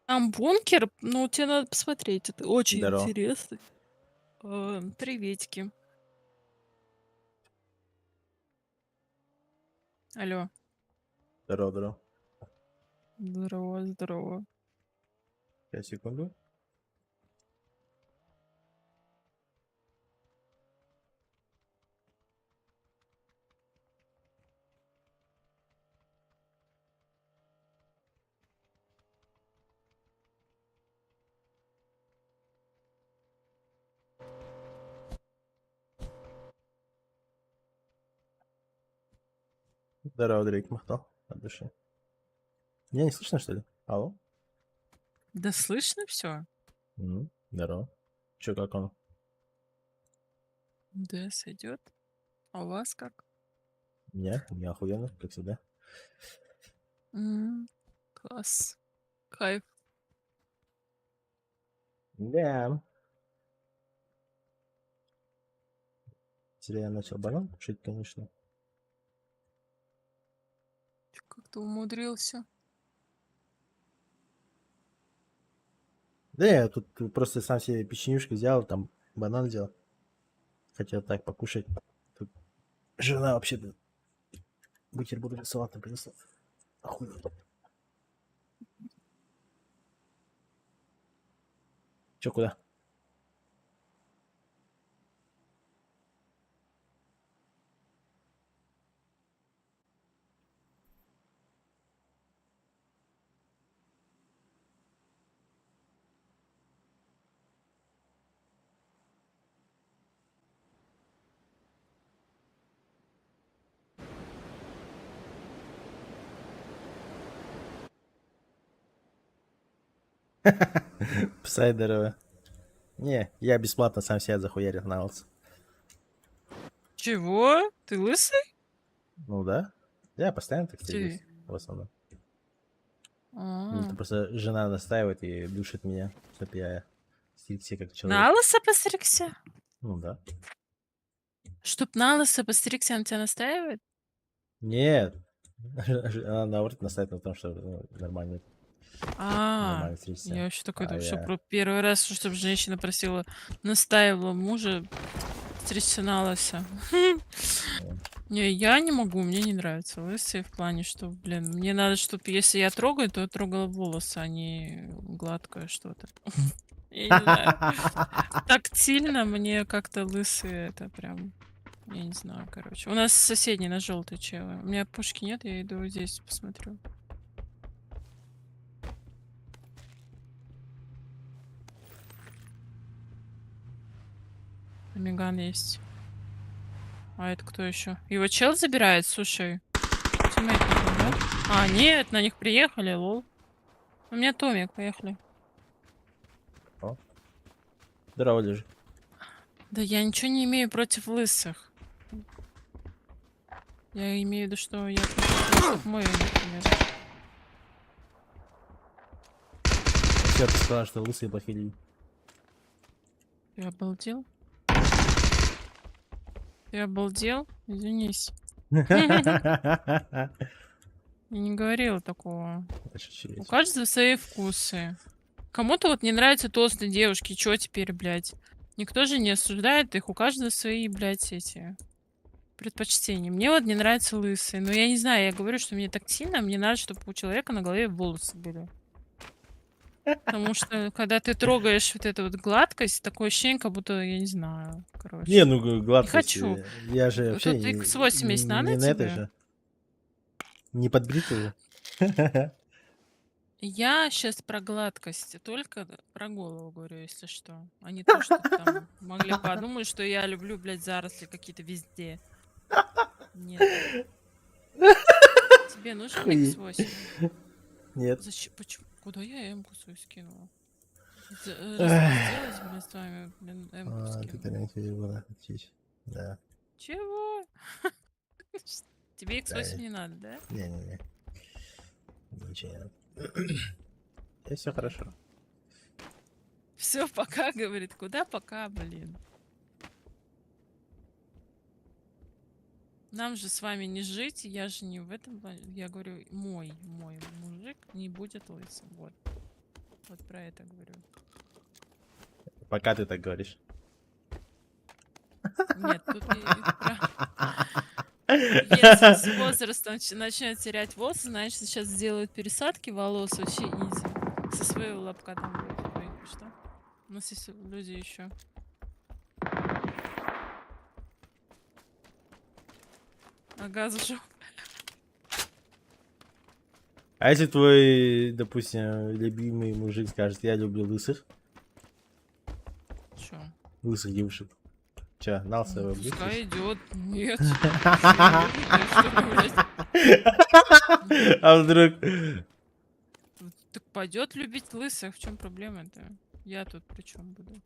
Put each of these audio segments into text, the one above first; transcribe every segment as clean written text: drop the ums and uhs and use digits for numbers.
Там бункер, ну, тебе надо посмотреть, это очень Здорово. интересно. Приветики. Алло. Здорово, здорово. Здорово, здорово. Сейчас, секунду. Здорово, Дрейк Махтал. От души. Меня не слышно, что ли? Алло? Да слышно все? Здорово. Че, как он? Да, сойдет. А у вас как? Меня? У меня охуенно, как всегда. Класс. Кайф. Да. Зря я начал банан кушать, конечно. Как ты умудрился? Да я тут просто сам себе печенюшки взял, там банан взял. Хотел так покушать. Тут жена вообще-то бутерброды с салатом принесла. Охуенно. Че, куда? Псайдерова. Не, я бесплатно сам себя захуярил на лысо. Чего? Ты лысый? Ну да. Я постоянно так Ты. стригусь, в основном. А. Это просто жена настаивает и душит меня, чтоб я стригся как человек. На лысо постригся? Ну да. Чтоб на лысо постригся, она тебя настаивает? Нет. Она наоборот настаивает на том, что нормально. А, Нормально стричься. я вообще такой А думаю, что я про первый раз, чтобы женщина просила, настаивала мужа стричься на лысо. Не, я не могу, мне не нравится лысые в плане, что, блин, мне надо, чтоб если я трогаю, то я трогала волосы, а не гладкое что-то. Я не знаю. Тактильно мне как-то лысые, это прям, я не знаю. У нас соседний на желтый чел. У меня пушки нет, я иду здесь посмотрю. Меган есть. А это кто еще? Его чел забирает, слушай. Тиммейт, да? А, нет, на них приехали, лол. У меня Томик, поехали. О. Здорово, Лежи. Да я ничего не имею против лысых. Я имею в виду, что я против мой, например. Все, ты сказала, что лысые плохие люди. Ты обалдел? Ты обалдел? Извинись. Я не говорила такого. Это шучу, я У шучу. каждого свои вкусы. Кому-то не нравятся толстые девушки. Чё теперь, блядь? Никто же не осуждает их. У каждого свои, блядь, эти предпочтения. Мне не нравятся лысые. Но я не знаю, я говорю, что мне тактильно, мне надо, чтобы у человека на голове волосы были. Потому что, когда ты трогаешь вот эту гладкость, такое ощущение, как будто, я не знаю. Не, ну, Не гладкость, хочу. я же вообще Тут икс восемь есть, надо не на этой тебе? же. Не подбритый же. Я щас про гладкость, только про голову говорю, если что. А не то, что там могли подумать, что я люблю, блядь, заросли какие-то везде. Нет. Тебе нужен Охуеть. икс восемь? Нет. Зачем? Почему? Куда я эмку свою скинула? Разделась, блин, с вами, блин, эмку А, ты скинула. там не была, отвечай. Да. Чего? Тебе икс восемь Да. не надо, да? Не-не-не. Ничего не надо. И все хорошо. Все, пока, говорит. Куда пока, блин? Нам же с вами не жить, я же не в этом плане. Я говорю, мой мужик не будет лысым. Вот. Вот про это говорю. Пока ты так говоришь. Нет, тут и если с возрастом начнет терять волосы, значит, сейчас сделают пересадки волос вообще изи. Со своего лобка там будет. Ой, что? У нас есть люди еще. Ага, зашел. А если твой, допустим, любимый мужик скажет, я люблю лысых, Чё? Лысых девушек. Че, на лысого Ну, будешь? пускай идет. Нет. Чё, блядь? А вдруг? Так пойдет любить лысых. В чем проблема-то? Я тут при чем буду?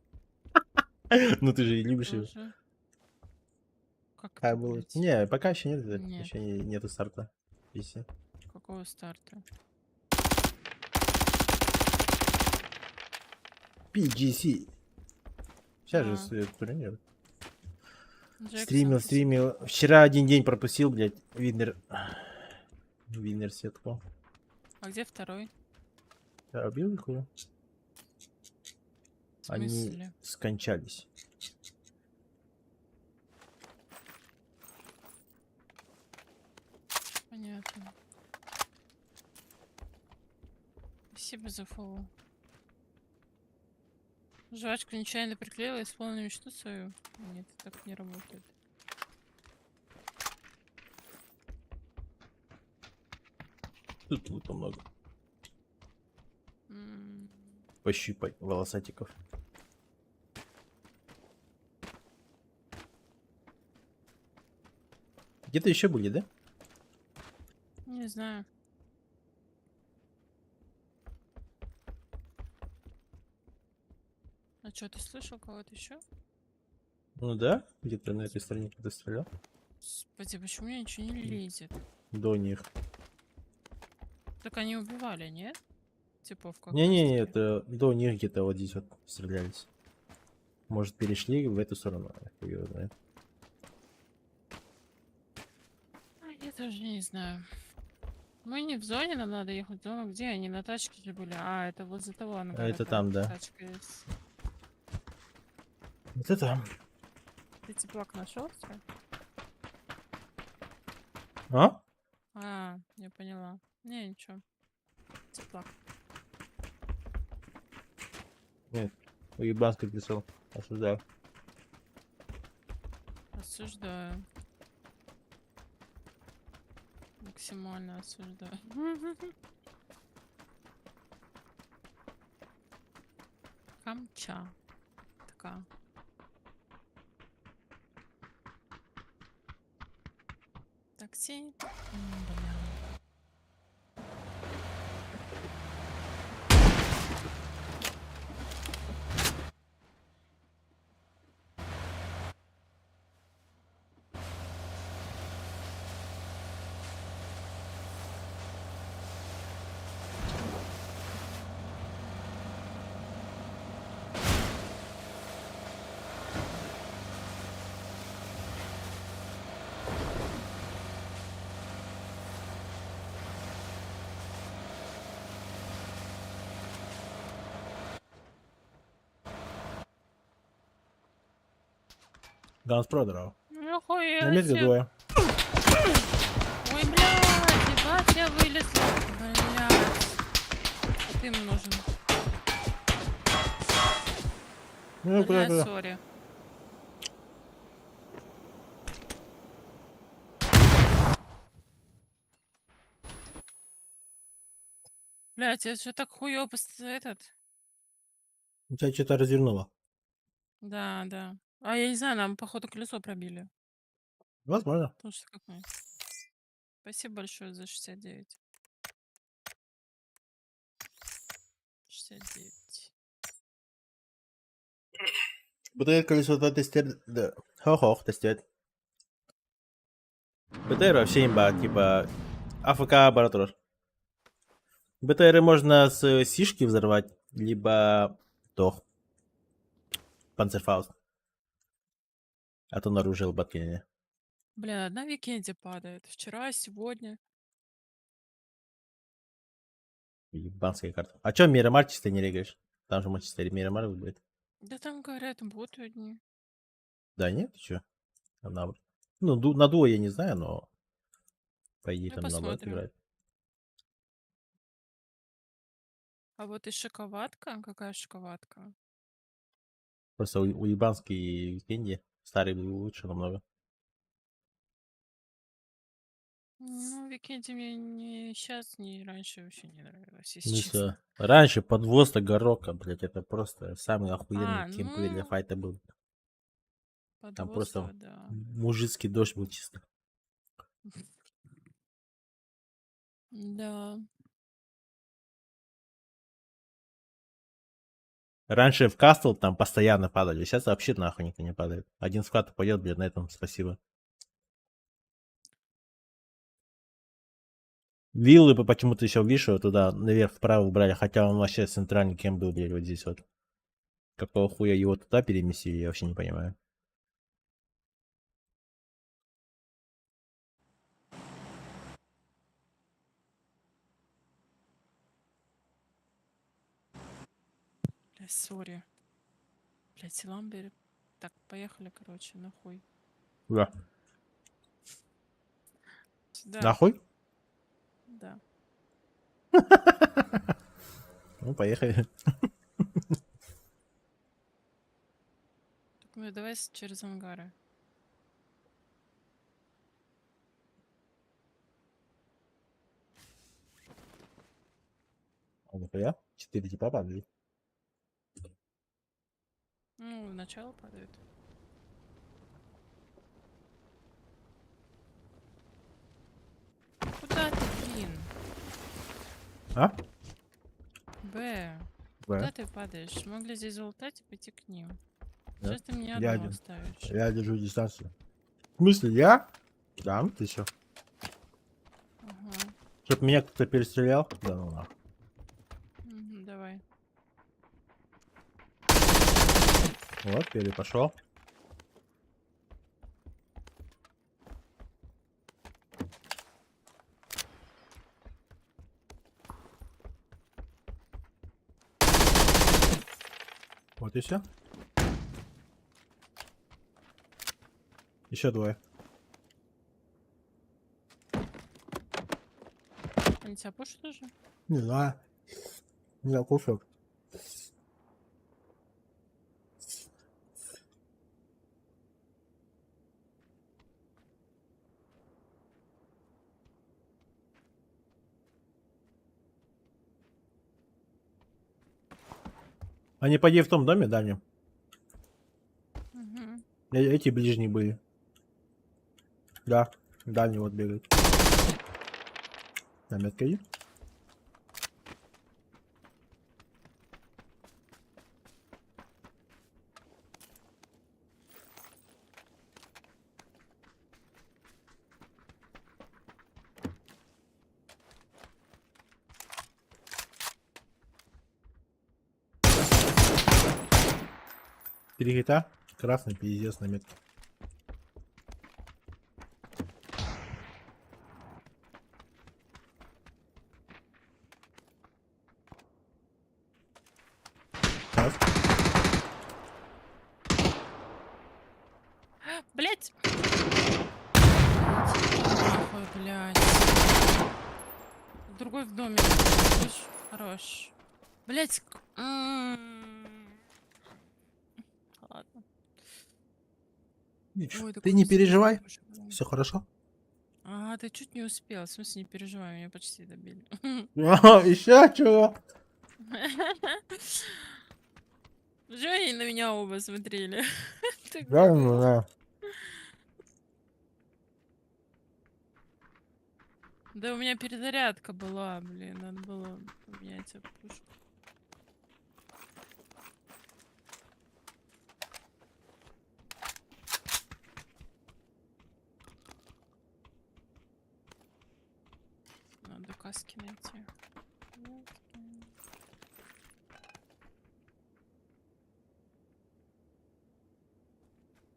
Ну ты же и любишь его. Тоже. Как А это, было? блядь? Не, пока еще нет, Нет. еще нету старта. Виси. Какого старта? PGC. Сейчас же А. турнир. Джексон, Стримил, спасибо. стримил. Вчера один день пропустил, блядь, Виннер. Виннер сетку. А где второй? Я убил их уже? В Они смысле? скончались. Понятно. Спасибо за фоллоу. Жвачку нечаянно приклеила, исполнила мечту свою. Нет, так не работает. Тут лута много. М, Пощипать волосатиков. Где-то еще были, да? Не знаю. А что, ты слышал кого-то еще? Ну да, где-то на этой стороне кто-то стрелял. Господи, почему мне ничего не лезет? До них. Так они убивали, нет? Типов как Не-не-не, раз-таки. это до них где-то вот здесь вот стрелялись. Может, перешли в эту сторону, я хуй его знает. А, я тоже не знаю. Мы не в зоне, нам надо ехать в зону. Где они? На тачке же были. А, это возле того ангара. Это там, да. Тачка есть. Это там. Ты теплак нашел? А? А, я поняла. Не, ничего. Теплак. Нет, уебанский писал. Осуждаю. Осуждаю. Максимально осуждаю. Камча. Такая. Такси. Бля. Ганс Продоров. Нихуя На месте себе. двое. Ой, блядь, ебать, я вылезла. Блядь. Ты нужен. Ну, куда, Блядь, куда? сори. Блядь, я что так хуёво этот? У тебя что-то развернуло. Да. А я не знаю, нам, походу, колесо пробили. Возможно. Потому что как мы. Спасибо большое за 69. 69. БТР колесо тестер... Да. Хо-хо, тестер. БТР вообще имба, типа АФК баратур. БТР можно с сишки взорвать, либо тох. Панцерфауст. А то наружу лбаткине. Блин, одна Викенди падает. Вчера, сегодня. Ебанская карта. А чё Мирамар чисто не регаешь? Там же Манчестер Мирамар будет. Да там говорят, боты одни. Да нет, ты чё? Там наоборот. Ну, на дуо я не знаю, но по идее Ну, там наоборот посмотрим. играть. А вот и шоковатка. Какая шоковатка? Просто уебанский Викенди старый был лучше намного. Ну, Викенди мне не сейчас, ни раньше вообще не нравилось, если В честно. смысле, раньше подвоз Горока, блядь, это просто самый охуенный А, геймплей для ну, файта был. Там просто подвозство, да. мужицкий дождь был чисто. Да. Раньше в Кастл там постоянно падали, сейчас вообще нахуй никто не падает. Один склад упадет, блядь, на этом спасибо. Виллы почему-то еще, видишь, вот туда наверх вправо убрали, хотя он вообще центральный кем был, блядь, вот здесь вот. Какого хуя его туда переместили, я вообще не понимаю. Бля, sorry. Блядь, Ламбер. Так, поехали, короче, нахуй. Да. Сюда. Нахуй? Да. Ну, поехали. Так, ну давай через ангары. А нихуя? Четыре типа падали. Ну, в начало падают. Куда ты, блин? А? Б. Б. Куда ты падаешь? Могли здесь залутать и пойти к ним. Да. Сейчас ты меня Я одного один. оставишь. Я держу дистанцию. В смысле, я? Да, ну ты чё? Ага. Чтоб меня кто-то перестрелял? Да ну нахуй. Мгм, давай. Вот, первый пошел. Вот и все. Еще двое. Они тебя пушат уже? Не знаю. Не знаю, кушаю. Они, поди, в том доме дальнем. Угу. Эти ближние были. Да, дальний вот бегает. На метке иди. Три хита. Красный пиздец на метке. Раз. Блять! Нахуй, блять. Другой в доме. Слышь, хорош. Блять. Ладно. Ничего. Ой, Ты такой не быстрый переживай. уже был. Все хорошо. А, ты чуть не успел. В смысле, не переживай, меня почти добили. Еще чего? Почему они на меня оба смотрели? Так Да, ну да. Да у меня перезарядка была, блин, надо было поменять пушку. Надо каски найти. Каски.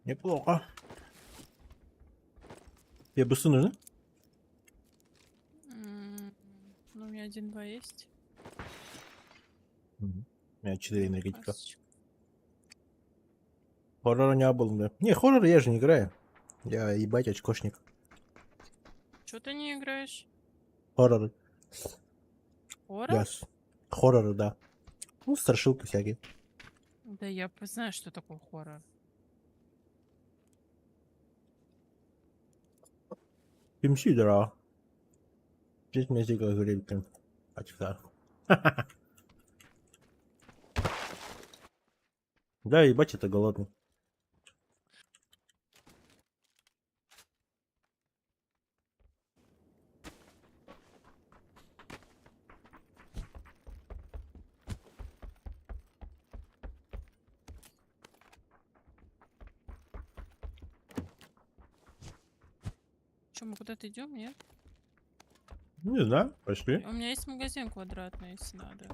Неплохо. Тебе бусты нужны? Ну, у меня один-два есть. Мгм. У меня 4 энергетика. Касочка. Хоррора не был, да. Не, хоррор я же не играю. Я ебать очкошник. Чё ты не играешь? Хорроры. Хоррор? Я Хорроры, да. Ну, страшилки всякие. Да я знаю, что такое хоррор. ПМС, да. Здесь мне зига говорит, очка. Да, ебать, это голодный. Че, мы куда-то идем, нет? Не знаю, пошли. У меня есть магазин квадратный, если надо.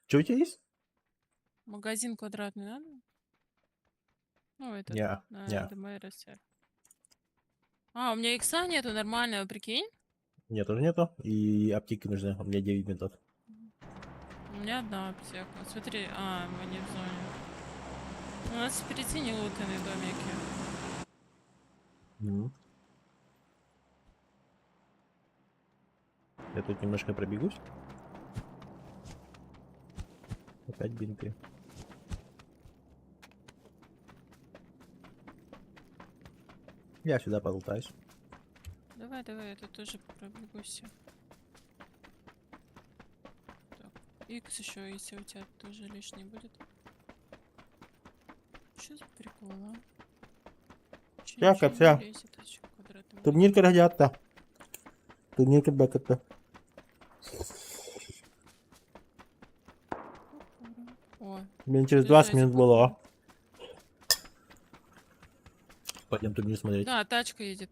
Что у тебя есть? Магазин квадратный надо? Ну, этот, Не, на не. ДМРСР. А, у меня икса нету нормального, прикинь? Нет, тоже нету. И аптеки нужны. У меня 9 бинтов. У меня одна аптека. Смотри, а, мы не в зоне. У нас впереди не лутанные домики. Мгм. Я тут немножко пробегусь. Опять бинты. Я сюда полутаюсь. Давай, давай, я тут тоже пробегусь. Так, Икс еще, если у тебя тоже лишний будет. Что за прикол, а? Чё Всяко, ничего не вся. лезет, а чё квадратный Турнир магазин? городята. Турнир бэкэта. О, Мне через Ты 20 же минут эти было. Пойдем турнир смотреть. Да, тачка едет.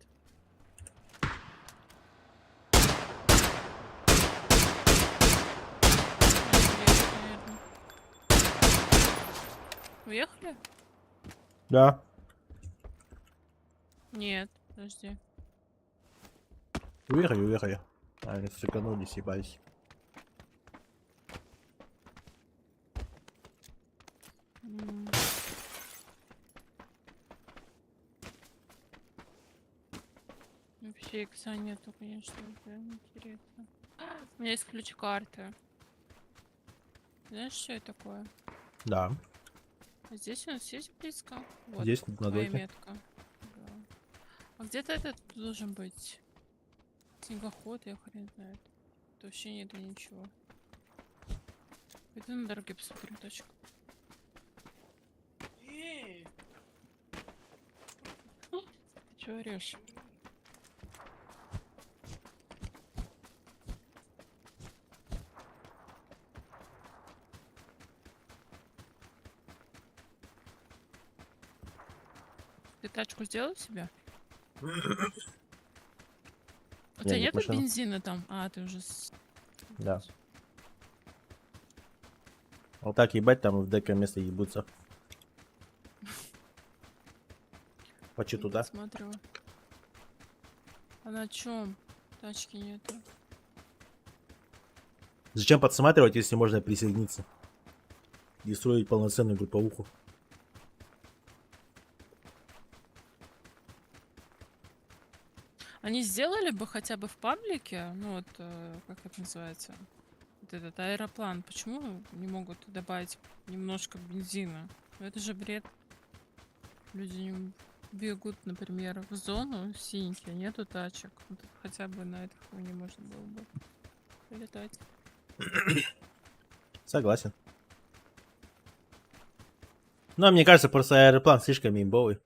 Наверное. Уехали? Да. Нет, подожди. Уехали, уехали. Они сыканули, съебались. Вообще икса нету, конечно, прям интересно. У меня есть ключ карты. Знаешь, что это такое? Да. А здесь у нас есть близко? Вот, Здесь на твоя двойке. метка. Да. А где-то этот должен быть. Снегоход, я хрен знает. Тут вообще нету ничего. Пойду на дороге посмотрю точку. Ты чего орешь? Ты тачку сделал себе? У Я тебя нет нету машины. бензина там? А, ты уже с... Да. Вот так ебать, там в ДК место ебутся. Хочу Я туда. Смотрю. А на чем? Тачки нету. Зачем подсматривать, если можно присоединиться? И строить полноценную групповуху. Они сделали бы хотя бы в паблике, ну вот, как это называется, вот этот аэроплан. Почему не могут добавить немножко бензина? Ну это же бред. Люди не бегут, например, в зону синенькие, нету тачек. Вот хотя бы на этой хуйне можно было бы полетать. Согласен. Но мне кажется, просто аэроплан слишком имбовый.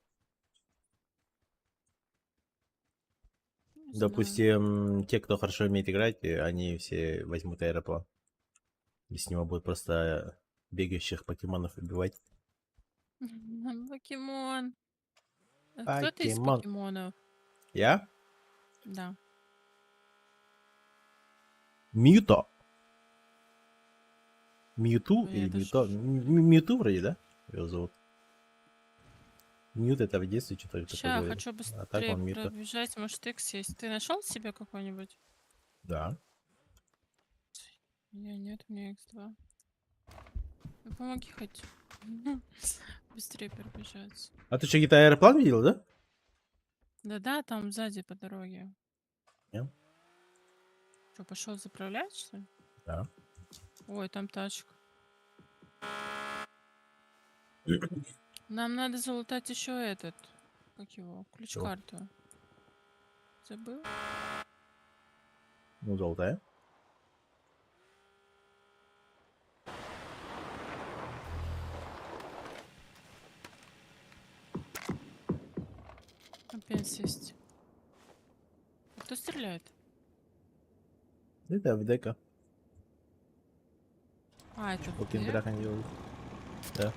Не знаю. Допустим, те, кто хорошо умеет играть, они все возьмут аэроплан. И с него будут просто бегающих покемонов убивать. Покемон. А кто ты из Покемон. покемонов? Я? Да. Мьюто. Мьюту Ну, или это Мьюто? ж- Мьюту вроде, да? Его зовут. Ньют это в детстве что-то такое Ща, говорили. хочу А так быстрее он Мьюто. пробежать. Может, икс есть. Ты нашел себе какой-нибудь? Да. Меня нет, у меня X2. Ну помоги хоть. Быстрее пробежаться. А ты что, какие-то аэроплан видел, да? Да-да, там сзади по дороге. Нет. Что, пошел заправлять, что ли? Да. Ой, там тачка. Нам надо залутать еще этот. Как его? Ключ-карту. Забыл? Ну, золотая. Опять сесть. А кто стреляет? Это АВДК. А, это Вот ты? кендрах они делают. Да.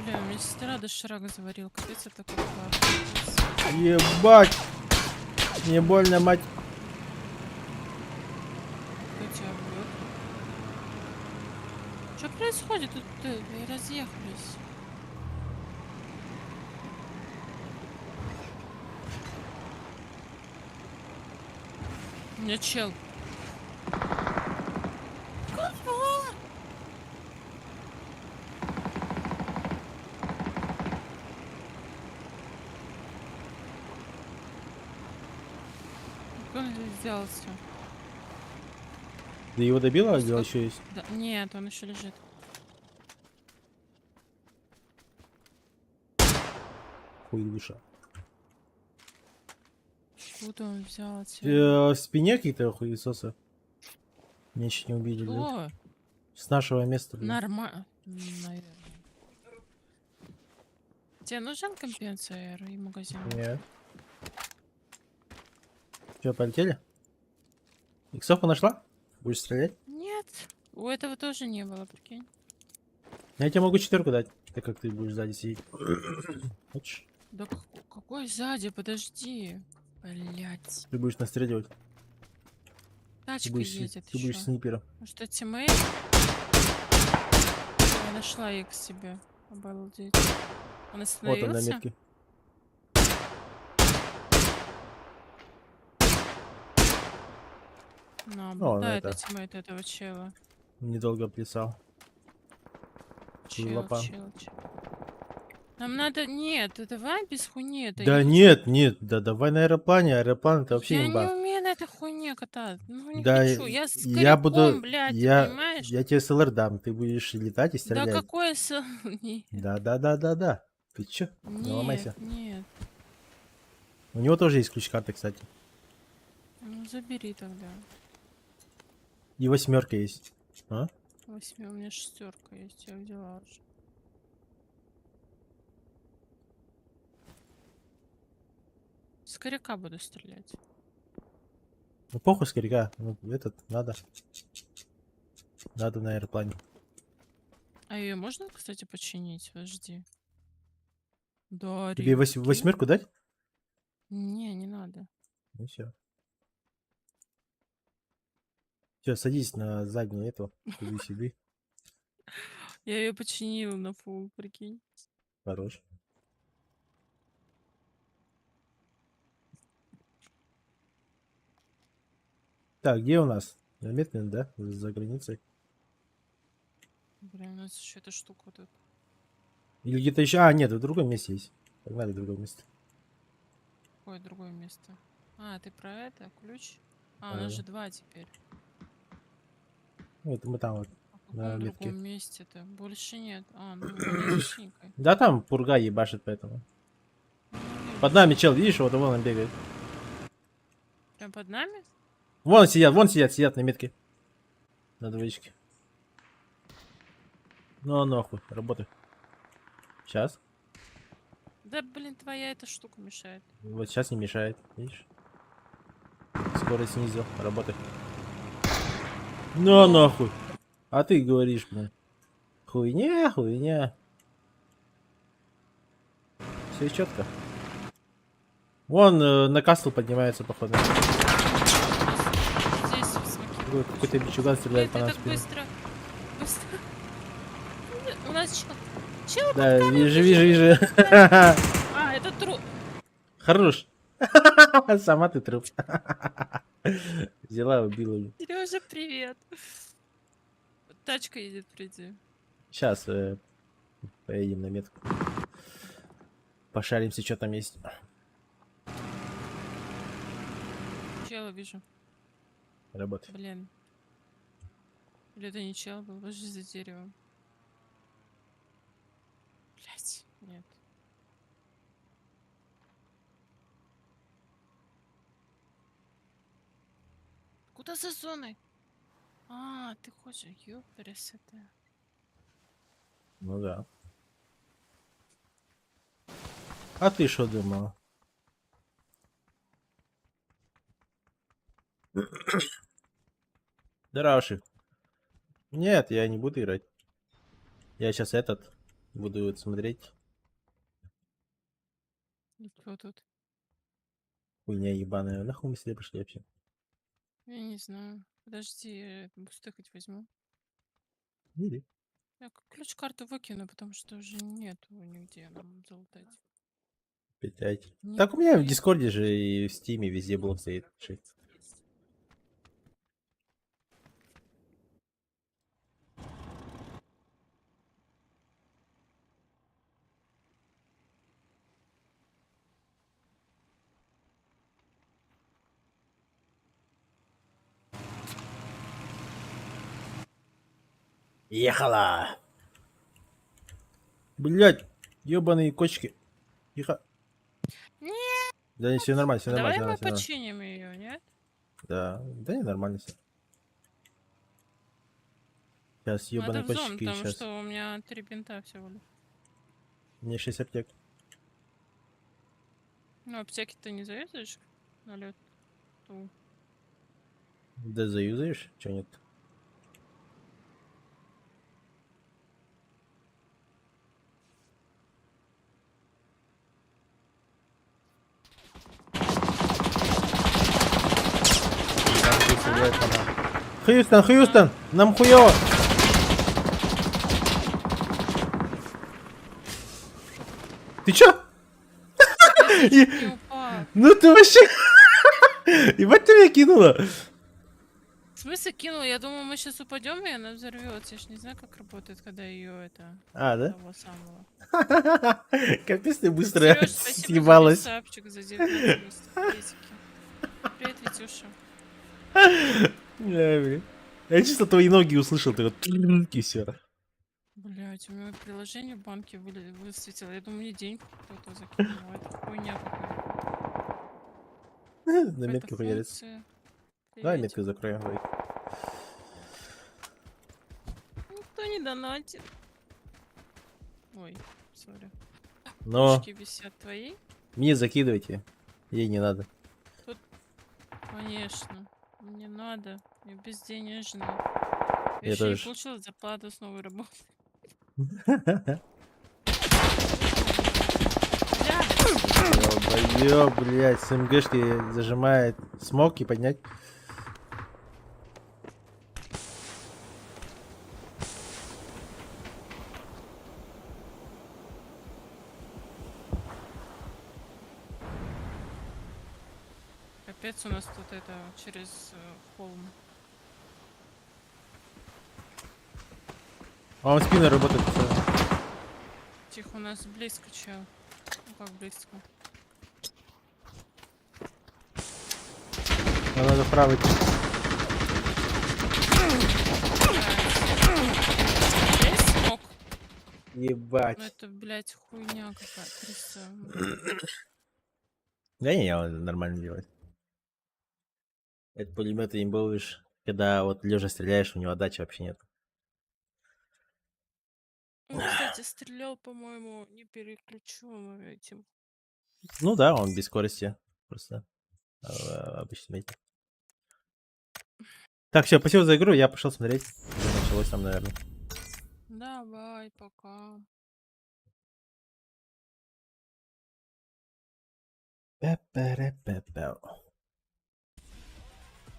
Бля, у меня сестра доширак заварила. Капец, это такой класс. Ебать! Не больно, мать. Кто тебя бьет? Что происходит? Тут разъехались. У меня чел. Кого? Как он здесь взялся? Ты его добила или он еще есть? Да, нет, он еще лежит. Хуй душа. Откуда он взял тебя? В спине какие-то хуесосы. Меня еще не убили, блядь. Кто? С нашего места, блядь. Нормально. Наверное. Тебе нужен компенсатор и магазин? Нет. Че, полетели? Иксовку нашла? Будешь стрелять? Нет. У этого тоже не было, прикинь. Я тебе могу четверку дать, так как ты будешь сзади сидеть. Хочешь? Да какой сзади? Подожди. Блять. Ты будешь настреливать. Ты Тачка будешь, едет ты будешь ещё. снайпером. Может, это teammate? Я нашла их себе. Обалдеть. Он Вот он на остановился? метке. На, Ну, он да, это это. teammate этого чела. Недолго плясал. Чел, Лопа. чел, чел. Нам надо... Нет, да давай без хуйни. Это Да я нет, нет, да давай на аэроплане. Аэроплан это вообще Я имба. не умею на этой хуйне кататься. Ну, не Да, хочу. Я с я коряком, буду, блядь, я, понимаешь? я тебе СЛР дам, ты будешь летать и Да стрелять. какое с... Нет, Да, да, да, да, да. Ты чё? Не ломайся. нет, нет. У него тоже есть ключ-карта, кстати. Ну, забери тогда. И восьмерка есть. А? Восьми, у меня шестерка есть, я взяла уже. С коряка буду стрелять. Ну похуй с коряка. Ну, этот надо. Надо на аэроплане. А ее можно, кстати, починить? Подожди. Да, Тебе прикинь. восьмерку дать? Не, не надо. Ну все. Все, садись на заднюю эту. Сиди, Я ее починила на full, прикинь. Хорош. Так, где у нас? Заметно, да? За границей. Блин, у нас еще эта штука тут. Или где-то еще. А, нет, в другом месте есть. Погнали в другое место. Какое другое место? А, ты про это? Ключ? А, у нас Да. же два теперь. Ну, это мы там вот. А в На каком метке. другом месте-то? Больше нет. А, ну, защитникой. Да, там пурга ебашит, поэтому. Под нами чел, видишь, вот вон он бегает. Прям под нами? Вон сидят, сидят на метке. На двоечке. Ну, нахуй, работай. Сейчас. Да, блин, твоя эта штука мешает. Вот сейчас не мешает, видишь? Скорость снизил, работай. Ну, нахуй. А ты говоришь, блин. Хуйня, хуйня. Все четко. Вон на castle поднимается, походу. Здесь в смоке. Какой-то бичуган стреляет Блин, по ты нам в так спину. быстро. Быстро. У нас чел. Чел Да, под камнем вижу, бежит. вижу, вижу. А, это тру. Хорош. Сама ты труп. Взяла, убила ее. Сережа, привет. Тачка едет впереди. Сейчас поедем на метку. Пошаримся, что там есть. Чела вижу. Работай. Блин. Или это не чел был? Ложись за деревом. Блять, нет. Куда за зоной? А, ты хочешь, ёпересете. Ну да. А ты что думала? Здорово, Нет, я не буду играть. Я сейчас этот буду вот смотреть. И кто тут? Хуйня ебаная. Нахуй мы сюда пришли вообще? Я не знаю. Подожди, я бусты хоть возьму. Иди. Я ключ-карту выкину, потому что уже нету нигде нам залутать. Пять. Так у меня в Нихуя. Дискорде же и в Стиме везде блок стоит. Шесть. Ехала! Блять, ебаные кочки. Тихо. Нет. Да не, все нормально, все Давай нормально, мы всё нормально. починим ее, нет? Да, да не нормально все. Сейчас Надо ебаные в зону, кочки, потому сейчас. что у меня три бинта всего лишь. Мне 6 аптек. Ну, аптеки ты не заюзаешь на лету? Да заюзаешь? Че нет? Хьюстон, Хьюстон, нам хуёво! Ты чё? Не упал. Ну ты вообще... Ебать ты меня кинула! В смысле кинул? Я думала, мы сейчас упадем, и она взорвется. Я ж не знаю, как работает, когда ее это... А, да? Того самого. Капец ты быстро Серёж, спасибо за съебалась. сапчик за 19 месяцев. Приветики. Привет, Витюша. Бля, блин. Я чисто твои ноги услышал, ты вот и все. Блять, у меня приложение в банке высветило. Я думаю, мне денег кто-то закинул. А Это хуйня какая-то. На метке хуярится. функция. Давай Приветик. метку закроем. Давай. Никто не донатит. Ой, sorry. Но Пушки висят твои? мне закидывайте. Ей не надо. Конечно. Мне надо. Я безденежная. Я Я еще не тоже. получила зарплату с новой работы. Бля! Долбоёб, блядь, с МГшки зажимает. Смог и поднять. Капец у нас тут это через холм. А он спиной работает. пацаны. Тихо, у нас близко чел. Ну как близко? Нам надо вправо идти. Есть смок? Ебать. Ну это, блядь, хуйня какая. 300. Да не, он нормально делает. Это пулемет имбовый, когда вот лежа стреляешь, у него отдачи вообще нет. Он, кстати, стрелял, по-моему, не переключенным этим. Ну да, он без скорости. Просто обычно этим. Так, все, спасибо за игру, я пошел смотреть. Уже началось там, наверное. Давай, пока. Пе-пе-ре-пе-пе.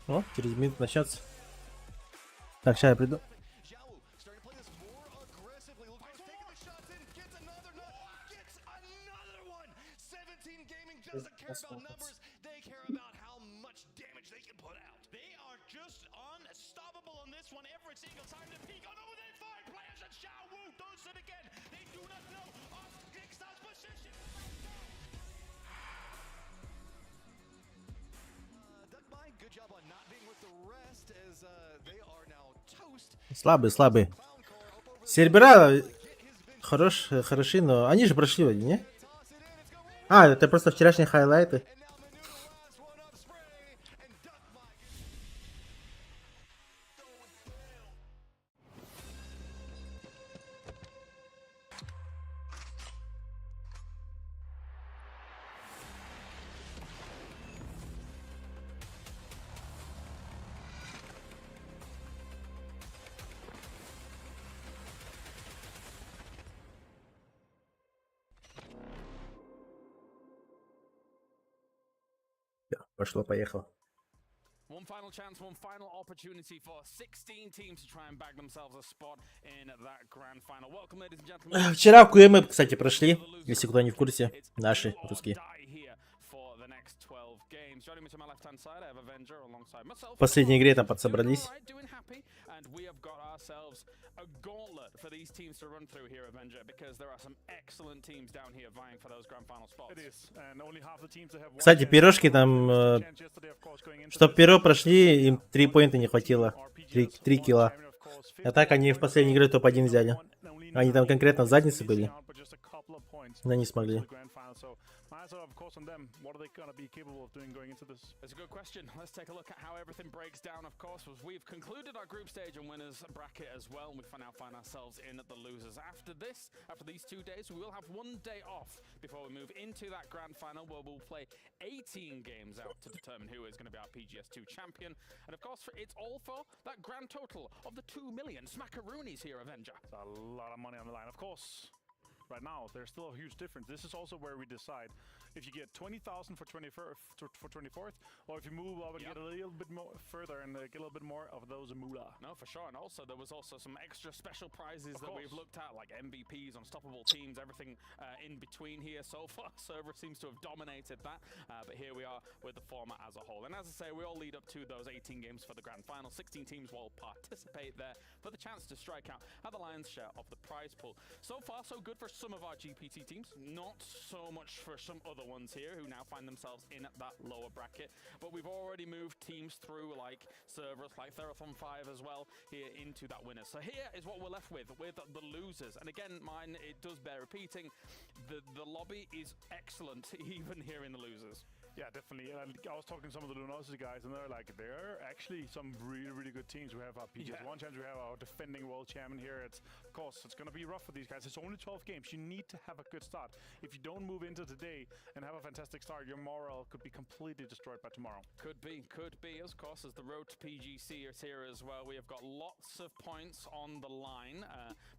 О, через минуту начнется. Так, сейчас я приду. They are just unstoppable on this one every single time they peek on over they find players and Xiao Wu does it again. They do not know of Kickstar's position. Duckmine, good job on not being with the rest as they are now toast. Слабый, слабый. Clown car up over the Серебра get his vengeance. хорош, хороши, но они же прошли вроде, не? Toss it in, it's gonna roll. А, это просто вчерашние хайлайты. And now Manu, the last one up, spray, and Duckmine. Пошло, поехало. One final chance, one final opportunity for 16 teams to try and bag themselves a spot in that grand final. Welcome, ladies and gentlemen. Вчера в QM, кстати, прошли, если кто не в курсе, наши русские. Die here for the next 12 games. Joining me to my left-hand side, I have Avenger alongside myself. В последней игре там Doing подсобрались. all right, doing happy, and we have got ourselves a gauntlet for these teams to run through here, Avenger, because there are some excellent teams down here vying for those grand final spots. It is, and only half the teams that have one Кстати, chance. пирожки там, э, Chance yesterday, of course, going into чтоб this. перо прошли, им 3 поинта не хватило. RPGs, 3 one килла. champion, of course, А так они в последней игре топ-1 взяли. Они там конкретно в заднице были, но не смогли. The grand final. So, my eyes are, of course, on them. What are they gonna be capable of doing going into this? That's a good question. Let's take a look at how everything breaks down, of course, as we've concluded our group stage and winners bracket as well, and we now find ourselves in the losers. After this, after these 2 days, we will have one day off before we move into that grand final where we'll play 18 games out to determine who is going to be our PGS2 champion. And of course, it's all for that grand total of the 2 million smackaroonies here, Avenger. It's a lot of money on the line. Of course, right now there's still a huge difference. This is also where we decide if you get 20,000 for 24th, or if you move up and get a little bit more further and get a little bit more of those moolah. No, for sure. And also, there was also some extra special prizes Of that we've course. looked at, like MVPs, unstoppable teams, everything in between here. So far, Server seems to have dominated that. But here we are with the format as a whole. And as I say, we all lead up to those 18 games for the grand final. 16 teams will participate there for the chance to strike out at the lion's share of the prize pool. So far, so good for some of our GPT teams. Not so much for some other ones here who now find themselves in that lower bracket. But we've already moved teams through like Cerberus, like Therathon 5 as well here into that winner. So here is what we're left with the losers. And again, mine, it does bear repeating, the lobby is excellent even here in the losers. Yeah, definitely. And I was talking to some of the Luminosity guys, and they're like, there are actually some really, really good teams. We have our PGS 1 champions, we have our defending world champion here. It's, of course, it's going to be rough for these guys. It's only 12 games. You need to have a good start. If you don't move into today and have a fantastic start, your morale could be completely destroyed by tomorrow. Could be, could be. Of course, as the road to PGC is here as well, we have got lots of points on the line.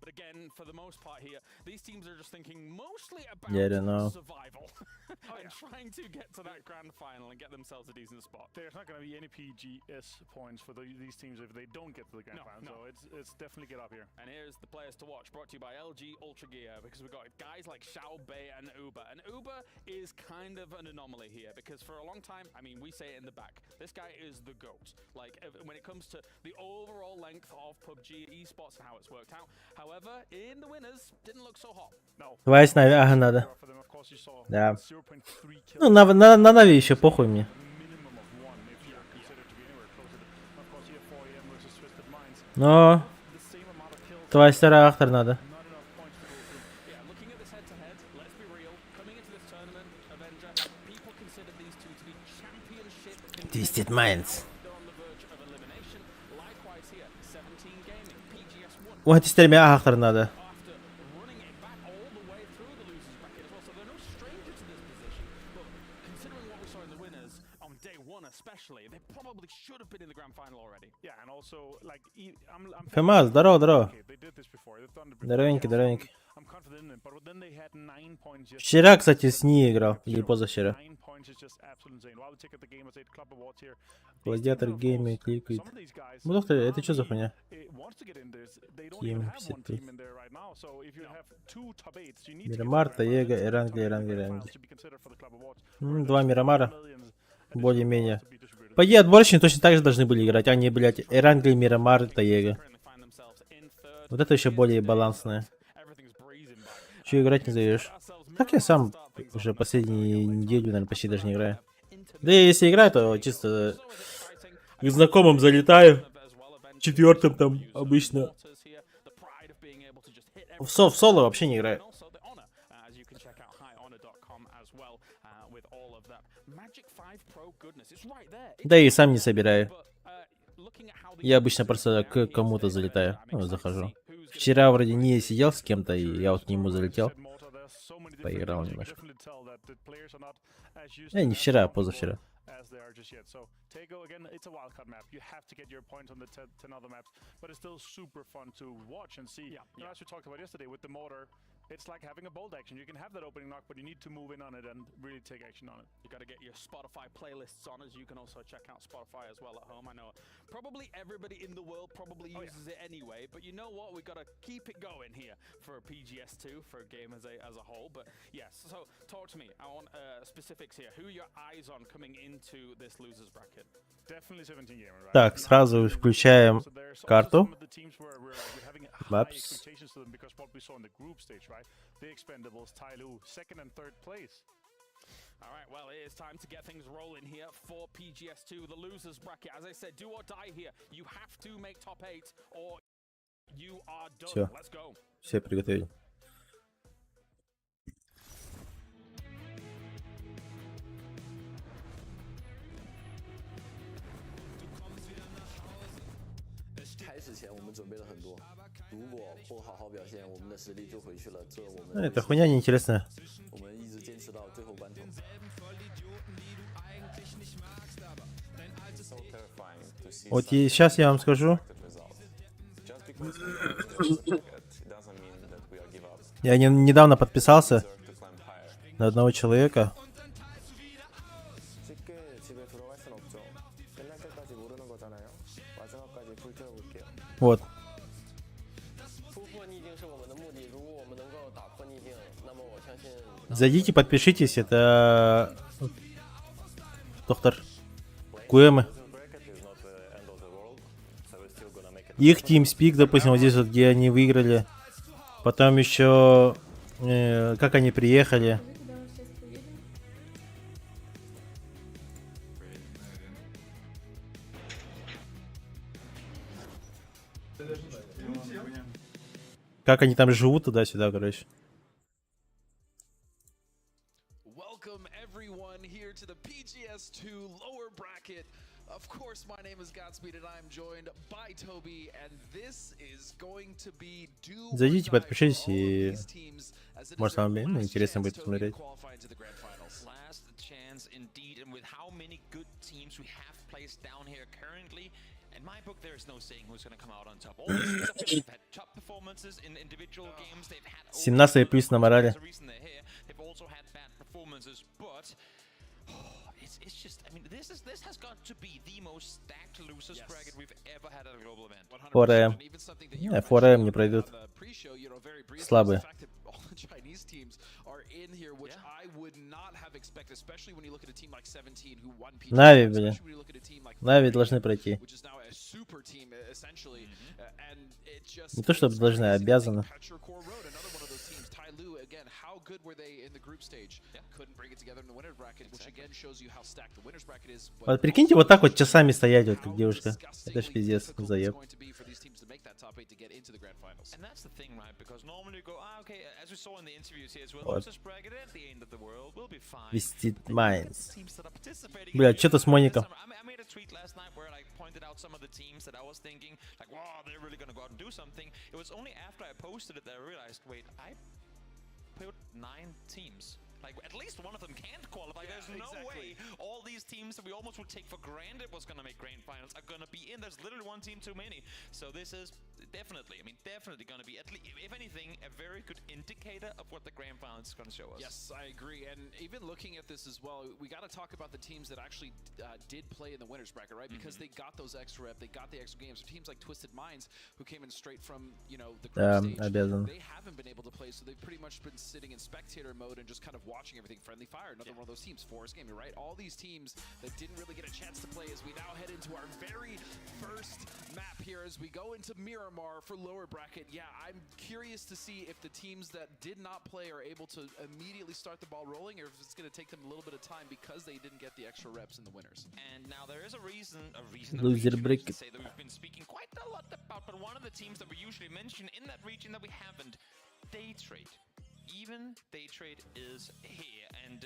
But again, for the most part here, these teams are just thinking mostly about Yeah, I don't know. survival and trying to get to that grand final and get themselves a decent spot. There's not going to be any PGS points for these teams if they don't get to the grand No, final. no. So it's definitely get up here. And here's the players to watch, brought to you by LG Ultra Gear, because we've got guys like Xiao Bei and Uber. And Uber is kind of an anomaly here, because for a long time, I mean, we say it in the back, this guy is the GOAT. Like, when it comes to the overall length of PUBG esports and how it's worked out. However, in the winners, didn't look so hot. No. Твайс Нави, ага, надо. For them, of course, you saw Да. 0.3 kills. Ну, на Нави еще похуй мне. Minimum of one if you're considered to be anywhere close to the. Of course, here 4 AM versus Twisted Minds. Но The same amount of kills, Твайс Ахтар надо. not enough points to go through. Yeah, looking at this head-to-head, let's be real. Coming into this tournament, Avenger, people considered these two to be championship Twisted contenders. Minds. They're on the verge of elimination. Likewise here, 17 Gaming, PGS1 Вот теперь мне Ахтар надо. after running it back all the way through the losers bracket as well, so they're no stranger to this position. But considering what we saw in the winners on day one especially, they probably should have been in the grand final already. Yeah, and also like I'm ФМА, здорово, здорово. Okay, they did this before. They've done it before. Здоровенький, здоровенький. I'm confident in it, but then they had 9 points yesterday. Вчера, кстати, с ней играл. Или позавчера. 9 Гладиатор Гейминг кликает. Ну, доктор, это что за хуйня? Team 55. Мирамар, Таега, Эрангли, Эрангли, Эрангли. Два Мирамара. Более-менее. По идее, отборочные точно так же должны были играть, а не, блядь, Эрангли, Мирамар, Таега. Вот это еще более балансное. Че играть не зовешь? Так я сам уже последнюю неделю, наверное, почти даже не играю. Да и если играю, то чисто к знакомым залетаю. Четвертым там обычно. В соло вообще не играю. Да и сам не собираю. Я обычно просто к кому-то залетаю. Ну, захожу. Вчера вроде не сидел с кем-то, и я вот к нему залетел. Поиграл немножко. Не вчера, а позавчера. As they are just yet. So Taego again, it's a wildcard map. You have to get your points on the 10 other maps, but it's still super fun to watch and see. As we talked about yesterday with the mortar, it's like having a bolt action. You can have that opening knock, but you need to move in on it and really take action on it. You got to get your Spotify playlists on, as you can also check out Spotify as well at home. I know probably everybody in the world probably uses it anyway, but you know what? We got to keep it going here for PGS2, for Gamers8 as a whole. But yes, so talk to me. I want specifics here. Who are your eyes on coming into this losers bracket? Definitely 17 Gamer, right? Так, сразу включаем So there's also карту. some of the teams where we're, like, we're having high Maps. expectations to them because what we saw in the group stage, right? The Expendables, Tyloo, second and third place. All right, well, it is time to get things rolling here for PGS2, the losers bracket. As I said, do or die here. You have to make top eight or you are done. Всё. Let's go. Все приготовили. 开始前我们准备了很多，如果不好好表现，我们的实力就回去了。这我们 Это хуйня неинтересная. 我们一直坚持到最后关头。 Вот и сейчас я вам скажу. Я недавно подписался на одного человека. 쉽게 집에 들어갈 순 없죠. 끝날 때까지 모르는 거잖아요. 마지막까지 불태워볼게요. Вот. 突破逆境是我们的目的。如果我们能够打破逆境，那么我相信。 Зайдите, подпишитесь. Это доктор Куэмы. Их TeamSpeak, допустим, вот здесь вот, где они выиграли. Потом еще, как они приехали. Куда мы сейчас поедем? Как они там живут туда-сюда, короче. Welcome everyone here to the PGS2 lower bracket. Of course, my name is Godspeed and I'm joined by Toby, and this is going to be do or Зайдите, die for подпишитесь, all of и these teams, as it is может their вам, ну, last интересно chance, будет Toby, to посмотреть. qualify into the grand finals. Last chance indeed, and with how many good teams we have placed down here currently, in my book there is no saying who's going to come out on top. All these teams I feel like have had top performances in individual games. They've had 17 плюс на морали. There's a reason they're here. They've also had bad performances, but it's just, I mean, this has got to be the most stacked losers bracket we've ever had at a global event. 4AM. And even something that you Не, were 4AM mentioning не пройдут. on the pre-show, very briefly, was the Слабые. fact that all the Chinese teams are in here, which I would not have expected, especially when you look at a team like 17 who won PGS, Нави, блин. especially when you look at a team like Нави 4AM, должны пройти. which is now a super team, essentially, and it just Не то чтобы it's должны, а crazy to think обязаны. Petrichor Road, another one of those teams, Tyloo, again, how good were they in the group stage? Couldn't bring it together in the winner's bracket, which again shows you how stacked the winner's bracket is. but Вот прикиньте, вот так вот часами стоять, вот как девушка. Это ж disgustingly пиздец, difficult it's заеб. going to be for these teams to make that top eight to get into the grand finals. And that's the thing, right? Because normally you go, ah, okay, as we saw in the interviews here as well, Вот. losers bracket at the end of the world, we'll be fine. Twisted But then you look at the Minds. teams that are participating Бля, in что-то с the Моником. I made a tweet last night where I pointed out some of the teams that I was thinking, like, wow, they're really gonna go out and do something. It was only after I posted it that I realized, wait, I put 9 teams. Like, at least one of them can't qualify. Yeah, There's no exactly. way all these teams that we almost would take for granted was going to make grand finals are going to be in. There's literally one team too many. So this is Definitely, I mean, definitely going to be, at least, if anything, a very good indicator of what the grand finals is going to show us. Yes, I agree. And even looking at this as well, we got to talk about the teams that actually did play in the winners bracket, right? Because they got those extra rep, they got the extra games. So teams like Twisted Minds, who came in straight from the group Да, stage, обязан. they haven't been able to play, so they've pretty much been sitting in spectator mode and just kind of watching everything. Friendly Fire, another one of those teams. Forest Gaming, right? All these teams that didn't really get a chance to play as we now head into our very first map here as we go into Miramar for lower bracket. Yeah, I'm curious to see if the teams that did not play are able to immediately start the ball rolling or if it's going to take them a little bit of time because they didn't get the extra reps in the winners. And now there is a Loser region, I should bracket. say, that we've been speaking quite a lot about, but one of the teams that we usually mention in that region that we haven't, Daytrade. Even Daytrade is here, and